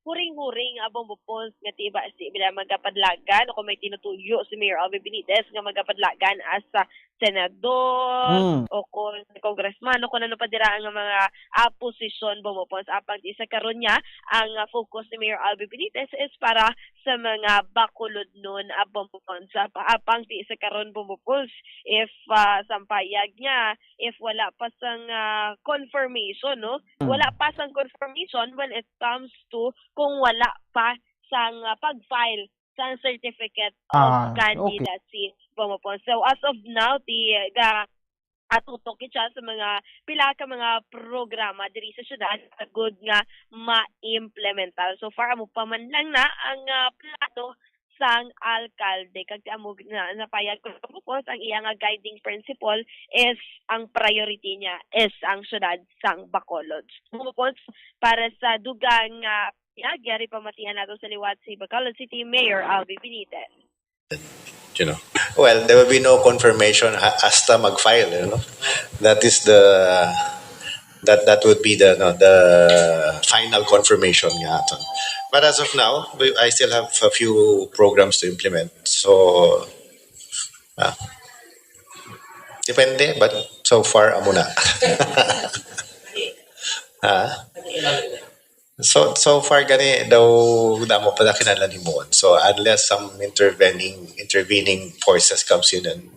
huring-huring, ah, Bombo Pons nga ti ba, si, bila magapadlagan o kung may tinutuyo si Mayor Albi Benitez nga magapadlagan as, ah, senador Mm. o kung congressman o kung ano pa dira ang mga, ah, posisyon, Bombo Pons. Apang ti sa karon niya, ang, ah, focus ni Mayor Albi Benitez is para sa mga Bacolodnon, ah, Bombo Pons. Sa pa-, apang ti sa karon, Bombo Pons, if, ah, sang payag niya, if wala pa sang, ah, confirmation, no? Hmm. Wala pa sang confirmation when it comes to kung wala pa sang, ah, pag-file sang certificate of Ah, okay. candidacy, Bombo Pons. So, as of now, ti, ga-, atutok gid siya sa mga pila ka mga programa diri sa syudad, agud nga maimplementar. So far, amo pa man lang na ang, ah, plano sang alkalde. Kag ti amo na, napayag ko, Bombo Pons, ang iya nga guiding principle is ang priority niya is ang syudad sang Bacolod. Bombo Pons, para sa dugang nga pahayag, yari pamatian nato sa liwat si Bacolod City Mayor Albi Benitez. You know, well, there will be no confirmation ha-, hasta mag-file, you know. That is the, that, that would be the, no, the final confirmation nga aton. But as of now, we, I still have a few programs to implement. So, ah, Depende, but so far, amo na. Ha? So, so far gani daw, damo pa na kinahanglan himuon. So, unless some intervening, intervening forces comes in and,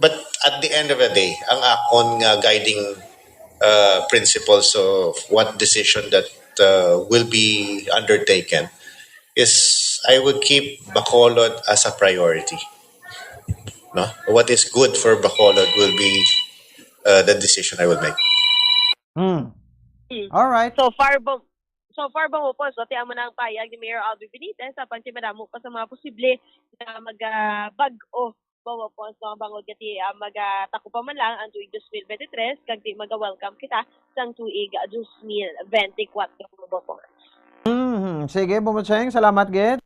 but at the end of the day, ang akon nga guiding, uh, principles of what decision that, uh, will be undertaken is I will keep Bacolod as a priority. No? What is good for Bacolod will be, uh, the decision I will make. Hmm. Hmm. All right. So far, Bom, so far, Bombo Pons, no, ti amo na ang payag ni Mayor Alvin Benitez, apan ti madamo pa sa mga posible na magabag-o, Bombo Pons, no, bangod nga ti, ah, magatako pa man lang ang tuig twenty twenty-three, kag ti maga-welcome kita sang tuig, ah, twenty twenty-four, Bombo Pons. Mhm. Sige, Bombo Cheng, salamat gid.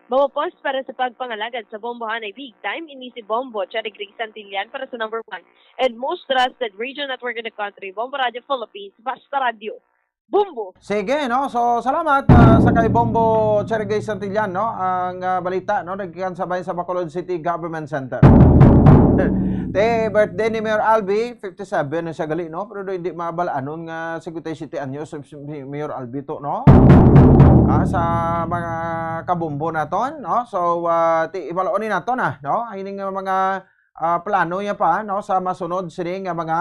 Bombo Pons, para sa pagpangalagad sa Bombohanay Big Time, ini si Bombo Cherry Grace Santillan para sa number one and most trusted radio network in the country, Bombo Radio Philippines, Basta Radio. Bombo! Sige, no? So, salamat, ah, sa kay Bombo Cherry Grace Santillan, no? Ang, ah, balita, no? Nagkan sa bayan sa Bacolod City Government Center. Te, birthday ni Mayor Albi, fifty-seven na siya gali, no? Pero do, hindi mabalanon nga fifty-seven anyos si Mayor Albi to, no? Ah, sa mga kabombo naton, no? So, ah, ti, ibalaon ni nato na, no? Ang ining mga, ah, plano niya pa, no? Sa masunod sini nga mga,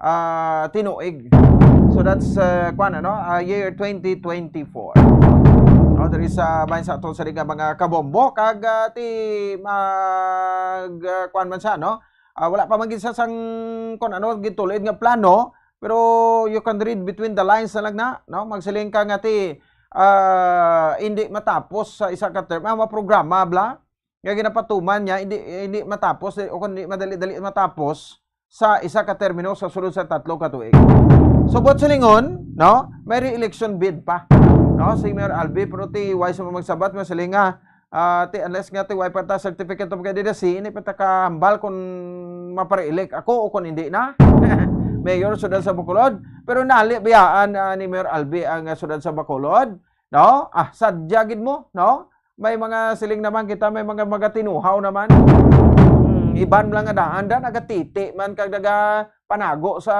ah, tinuig. So that's, uh, kwan, ano, ah, year twenty twenty-four. No, there is, uh, bayan sa aton sa nga mga kabombo kag, ah, ti mag, ah, kwan man siya, no? Ah, wala pa man gid sa sang, kwan, ano, gitulid nga plano, pero you can read between the lines na lang na, no? Magsiling ka nga ti, ah, hindi matapos sa isa ka term, ah, maprograma bla nga ginapatuman niya, hindi, hindi matapos, eh, o kung hindi madali-dali matapos sa isa ka termino sa sulod sa tatlo ka tuig. So, buot silingon, no? May re-election bid pa, no? Si Mayor Albi, pero ti wise mo magsabat, masiling nga, ah, ti, unless nga ti way pa ta certificate of candidacy, hindi pa ta kahambal kung mapare-elect ako o kung hindi na. Mayor, sudad sa Bacolod. Pero nali biyaan, ah, ni Mayor Albi ang, ah, sudad sa Bacolod, no? Ah, sadya gid mo, no? May mga siling naman kita, may mga magatinuhaw naman. Hmm, iban lang nga daan, da, nagatiti man kag naga panago sa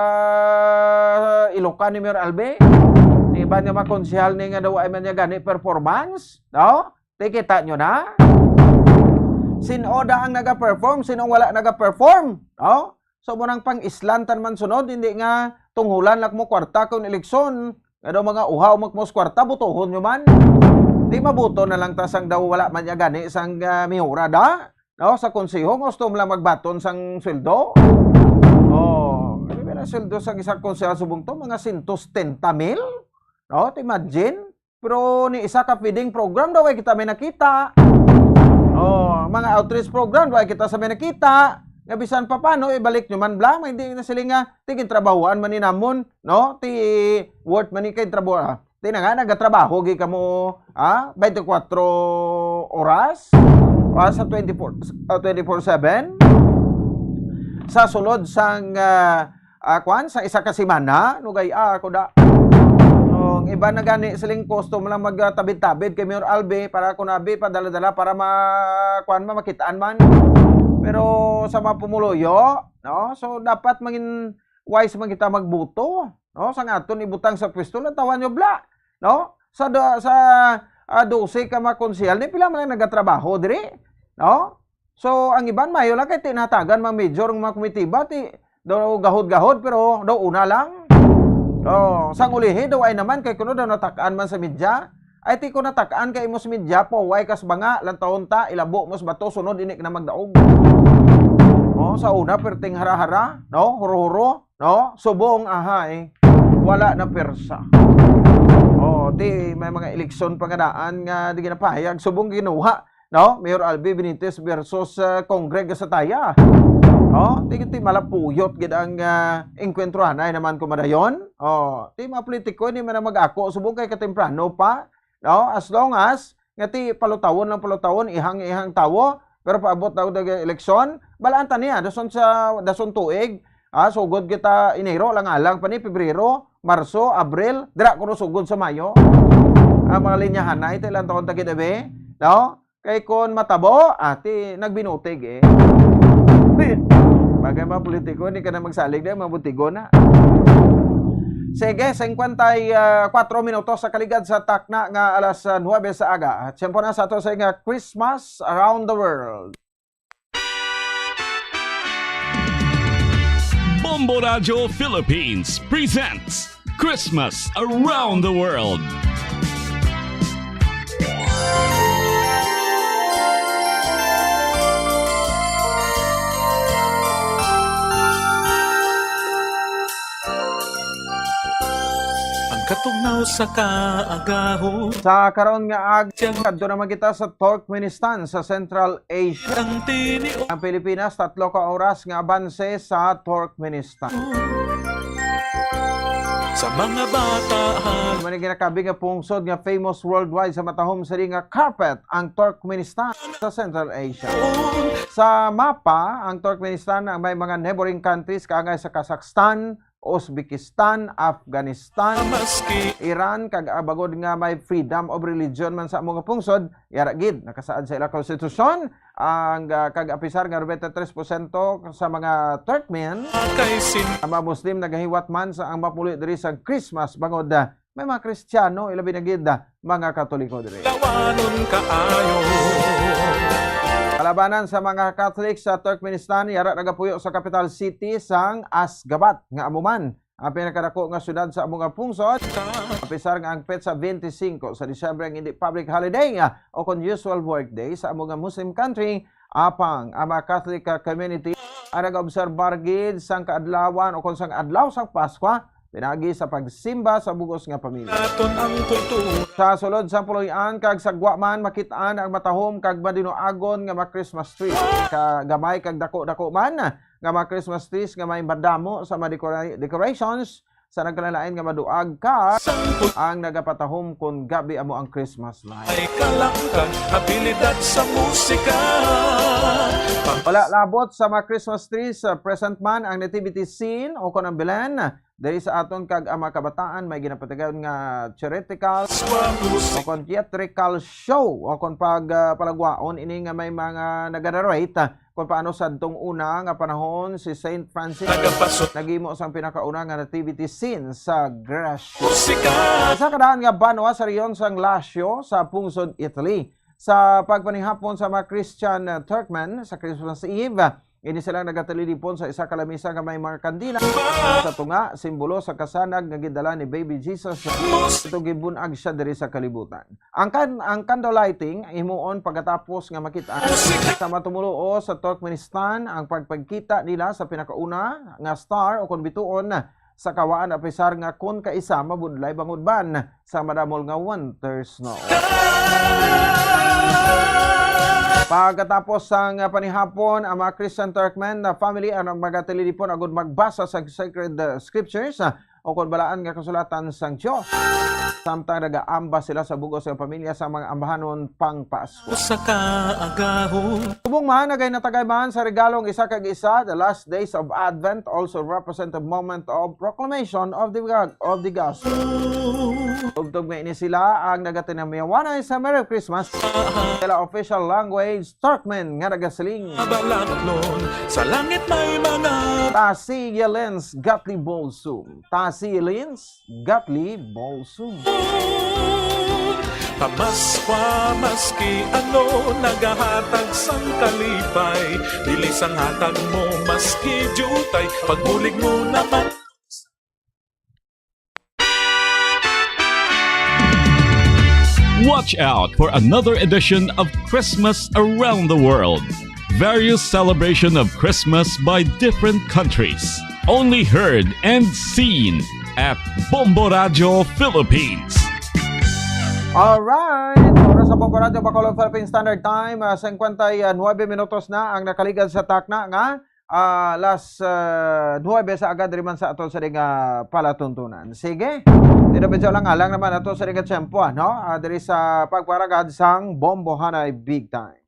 ilokan ni Mayor Albi. Iban nga mga konsehal ni nga daw ay man niya gani performance, no? Ti kita nyo na. Sino da ang naga-perform, sino ang wala naga-perform, no? So, mo nang pang-islantan man sunod, hindi nga tunghulan lang mo kwarta kung eleksyon, nga daw mga uhaw magmos kwarta, butuhon nyo man. Di mabuto na lang ta sang daw wala man niya gani sang, ah, mihura da, no? Sa konseho, gusto mo lang magbaton sang sweldo. Oh, ano ba na sweldo sang isang konsehal subong to? Mga sento setenta mil? No? Imagine. Pero ni isa ka feeding program daw ay kita may nakita. Oh, mga outreach program daw ay kita sa may nakita. Nga bisan pa paano, ibalik nyo man bla, may hindi na sila nga, ti gintrabahuan man ni namon, no? Ti worth man ni kay trabaho. Ti na nga, nagatrabaho gi kamo, ah, twenty-four oras? Ah, sa twenty-four, ah, twenty-four seven? Sa sulod sang, ah, ah, kwan, sa isa ka semana, nugay, ah, ako da. Ang iba na gani siling custom lang magtabid-tabid kay Mayor Albi para kung abi padala-dala para ma, kwan, ma, makitaan man. Pero sa mga pumuluyo, no? So, dapat mangin wise man kita magboto, no? Sang aton ibutang sa pwesto, lantawan nyo bla, no? Sa do, sa, ah, dose ka mga konsehal, ni pila man lang nagatrabaho diri, no? So, ang iban mayo lang kay tinatagan mga major nga mga komitiba, ti daw gahod-gahod, pero daw una lang. Oh, sang ulihi daw ay naman kay kuno daw natakaan man sa media. Ay ti ko natakaan kay imos media, poway kas banga, lantawon ta, ilabo mos bato, sunod ini ka na magdaog. Oh, sa una perting hara-hara, no? Huro-huro, no? Subong ahay, wala na persa. Oh, ti may mga eleksyon pa nga daan nga di ginapahayag, subong ginuha, no? Mayor Albi Benitez versus, uh, Congreg Gasataya. Oh, ti, ti malapuyot gid ang, uh, engkwentro anay naman kumadayon. Oh, ti mga politiko ni man ang mag-ako subong kay katemprano pa, no? As long as nga ti palutawon lang palutawon, ihang-ihang tawo, pero paabot daw dag eleksyon, balaan ta niya dason sa dason tuig, ah, sugod kita Enero lang alang pa ni Pebrero, Marso, Abril, dira kuno sugod sa Mayo. Ang mga linyahanay, ti ilang taon ta gid abi, no? Kay kon matabo, ah, ti nagbinutig eh. Bagay mga politiko, hindi ka na magsalig na, mga butigo na. Sige, singkwenta y kuwatro minutos sa kaligad sa takna nga alas, ah, nuwebe sa aga. Tiyempo na sa ato sa nga Christmas Around the World. Bombo Radyo Philippines presents Christmas Around the World. Ang katugnaw sa kaagahon. Sa karon nga ag-, kadto naman kita sa Turkmenistan, sa Central Asia. Ang tini- Ang Pilipinas, tatlo ka oras nga abanse sa Turkmenistan. Sa mga bata, ha? Mao ni ginakabig nga pungsod nga famous worldwide sa matahom sini nga carpet ang Turkmenistan sa Central Asia. Sa mapa, ang Turkmenistan ang may mga neighboring countries kaangay sa Kazakhstan, Uzbekistan, Afghanistan, Maski Iran, kag, ah, bangod nga may freedom of religion man sa amo nga pungsod, yara gid nakasaad sa ilang konstitusyon ang, ah, kag apisar nga nobenta y tres porsyento sa mga Turkmen, kay sin- ang mga Muslim nagahiwat man sa ang mapuloy diri sa Christmas, bangod, ah, may mga Kristiyano, ilabi na gid, ah, mga Katoliko diri. Lawanon kaayo. Kalabanan sa mga Catholic sa Turkmenistan, yara nagapuyo sa capital city sang Ashgabat, nga amo man ang pinakadako nga syudad sa amo nga pungsod. Apisar nga ang petsa twenty-cinco sa Disyembre ang hindi public holiday, ah, o kon usual work day sa amo nga Muslim country, apang ang mga Catholic, ah, community ang nagaobserbar gid sang kaadlawan o kon sang adlaw sang Paskwa, pinagi sa pagsimba sa bug-os nga pamilya. Aton ang kultura. Sa sulod sa puloy-an kag sa gwa man, makit-an ang matahom kag madinuagon nga mga Christmas tree. Ka gamay kag dako-dako man nga mga Christmas trees nga may madamo sa mga decora-, decorations sa nagkalain-lain nga maduag ka ang nagapatahom kon gabi amo ang Christmas light. Ay kalangkang abilidad sa musika. Wala labot sa mga Christmas trees, uh, present man ang nativity scene o kon ang Belen. Diri sa aton kag ang mga kabataan may ginapatigayon nga theoretical o kon theatrical show o kon pag, ah, palagwaon ini nga may mga nag-narrate, ah, kung paano sadtong una nga panahon si Saint Francis Nagapasok. Naghimo sang pinakauna nga nativity scene sa Gracia. Musika. Sa kadaan nga banwa sa rehiyon sang Lazio sa pungsod Italy. Sa pagpanihapon sa mga Christian, ah, Turkmen sa Christmas Eve, ah, ini sila nagatilidipon sa isa ka lamisa nga may mga kandila sa tunga, simbolo sa kasanag nga gindala ni Baby Jesus. Ito gibun-ag siya diri sa kalibutan. Ang kan-, ang candle lighting himuon pagkatapos nga makita sa matumulo sa Turkmenistan ang pagpagkita nila sa pinakauna nga star o kon bituon sa kawaan, apisar nga kon kaisa mabudlay bangod ban sa madamol nga winter snow. Pagkatapos sang panihapon, ang mga Christian Turkmen na family ang magatilidipon agud magbasa sa sacred, uh, scriptures, uh, o kon balaan nga kasulatan sang Dios. Samtang nagaamba sila sa bug-os nga pamilya sa mga ambahanon pang Pasko. Sa kaagahon. Subong man, nagay natagay man sa regalo ang isa kag isa, the last days of Advent also represent a moment of proclamation of the, of the gospel. Tubtob nga ini sila ang nagatinamiyawanay sa Merry Christmas. Sila official language, Turkmen, nga nagasiling. Balaklon, sa langit may mga Tasi Yelens Gatli Bolsum. Tasi Yelens Gatli Bolsum. Pamaskwa, maski ano, nagahatag sang kalipay. Dili sang hatag mo, maski diutay. Pagbulig mo naman. Watch out for another edition of Christmas Around the World. Various celebration of Christmas by different countries. Only heard and seen at Bombo Radyo Philippines. Alright, oras sa Bombo Radyo Bacolod Philippine Standard Time, ah, singkwenta y nuwebe minutos na ang nakaligad sa takna nga, ah, alas, ah, nuwebe sa aga diri man sa ato sa ding, ah, palatuntunan. Sige, dito medyo lang alang naman ato sa ding tiyempo, ano? Ah, diri sa pagparagad sang Bombohanay Big Time.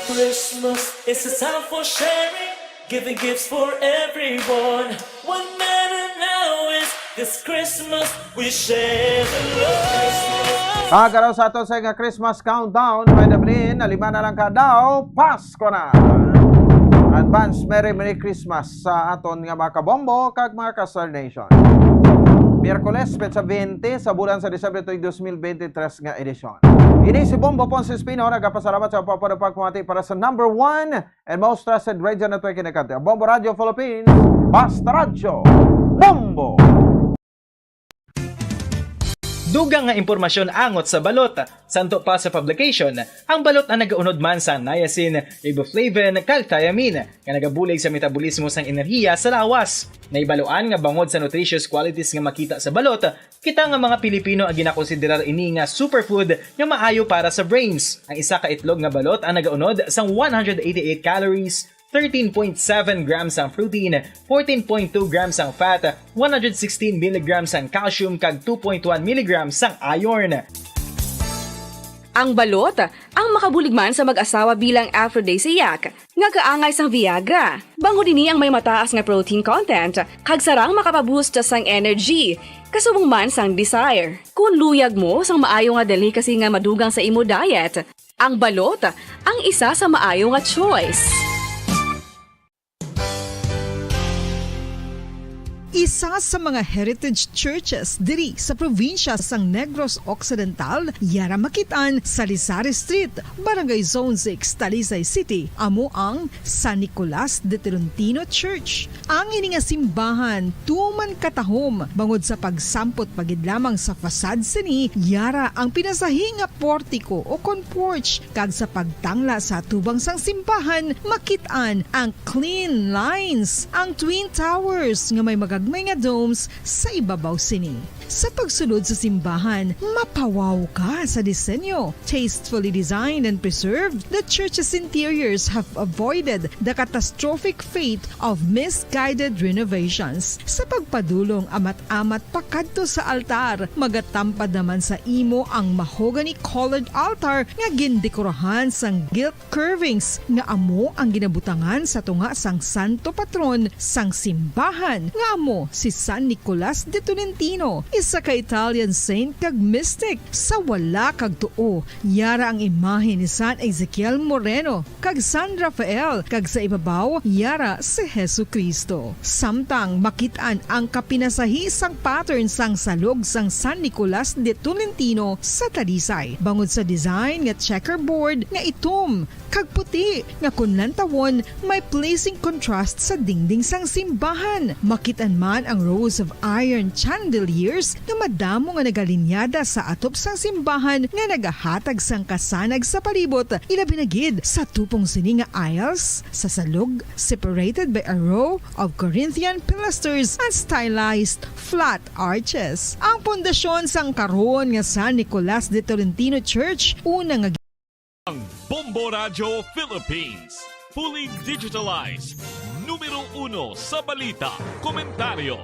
Christmas is a time for sharing, giving gifts for everyone. What matter now is this Christmas we share the love. Pagkaraw sa ato sa nga Christmas countdown, may nabilin na lima na lang ka daw, Pasko na. Advance Merry Merry Christmas sa aton nga mga kabombo kag mga ka-Star Nation. Miyerkules, petsa twenty sa bulan sa Disyembre tuig dos mil bente tres nga edisyon. Ini si Bombo Ponce Espino, nagapasalamat sa pagpapamati para sa number one and most trusted radio network in the country, ang Bombo Radio Philippines, Basta Radyo Bombo. Dugang nga impormasyon angot sa balot. Santo pa sa publication, ang balot ang nagaunod man sang niacin, riboflavin, kag thiamine, nga nagabulig sa metabolismo sang enerhiya sa lawas. Naibaluan nga bangod sa nutritious qualities nga makita sa balot, kita nga mga Pilipino ang ginakonsiderar ini nga superfood nga maayo para sa brains. Ang isa ka itlog nga balot ang nagaunod sang one hundred eighty-eight calories, thirteen point seven grams ang protein, fourteen point two grams ang fat, one hundred sixteen milligrams ang calcium, kag two point one milligrams ang iron. Ang balot ang makabulig man sa mag-asawa bilang aphrodisiac nga kaangay sang Viagra. Bangod ini ang may mataas nga protein content kag sarang makapaboost sang energy, kasubong man sang desire. Kung luyag mo sang maayo nga delicacy nga madugang sa imo diet, ang balot ang isa sa maayo nga choice. Isa sa mga heritage churches diri sa probinsya sang Negros Occidental, yara makit-an sa Lizares Street, Barangay Zone six, Talisay City, amo ang San Nicolas de Tolentino Church. Ang ini nga simbahan tuman katahom bangod sa pagsampot pa gid lamang sa facade sini, yara ang pinasahi nga portiko o kon porch, kag sa pagtangla sa atubang sang simbahan makit-an ang clean lines, ang twin towers nga may magagmay nga domes sa ibabaw sini. Sa pagsulod sa simbahan, mapawaw ka sa disenyo. Tastefully designed and preserved, the church's interiors have avoided the catastrophic fate of misguided renovations. Sa pagpadulong amat-amat pakadto sa altar, magatampad naman sa imo ang mahogany colored altar nga gindekorahan sang gilt curvings nga amo ang ginabutangan sa tunga sang santo patron sang simbahan, nga amo si San Nicolas de Tolentino, isa ka Italian saint kag mystic. Sa wala kag tuo, yara ang imahe ni San Ezekiel Moreno kag San Rafael, kag sa ibabaw yara si Jesu-Cristo. Samtang makit-an ang kapinasahi sang pattern sang salog sang San Nicolas de Tolentino sa Talisay, bangod sa design nga checkerboard nga itom kag puti nga kon lantawon may pleasing contrast sa dingding sang simbahan. Makit-an man ang rows of iron chandeliers nga madamo nga nagalinyada sa atop sang simbahan nga nagahatag sang kasanag sa palibot, ilabi na gid sa tupong sini nga aisles, sa salog, separated by a row of Corinthian pilasters and stylized flat arches. Ang pundasyon sang karon nga San Nicolas de Tolentino Church, una nga Ang Bombo Radyo Philippines, fully digitalized, numero uno sa balita, komentaryo,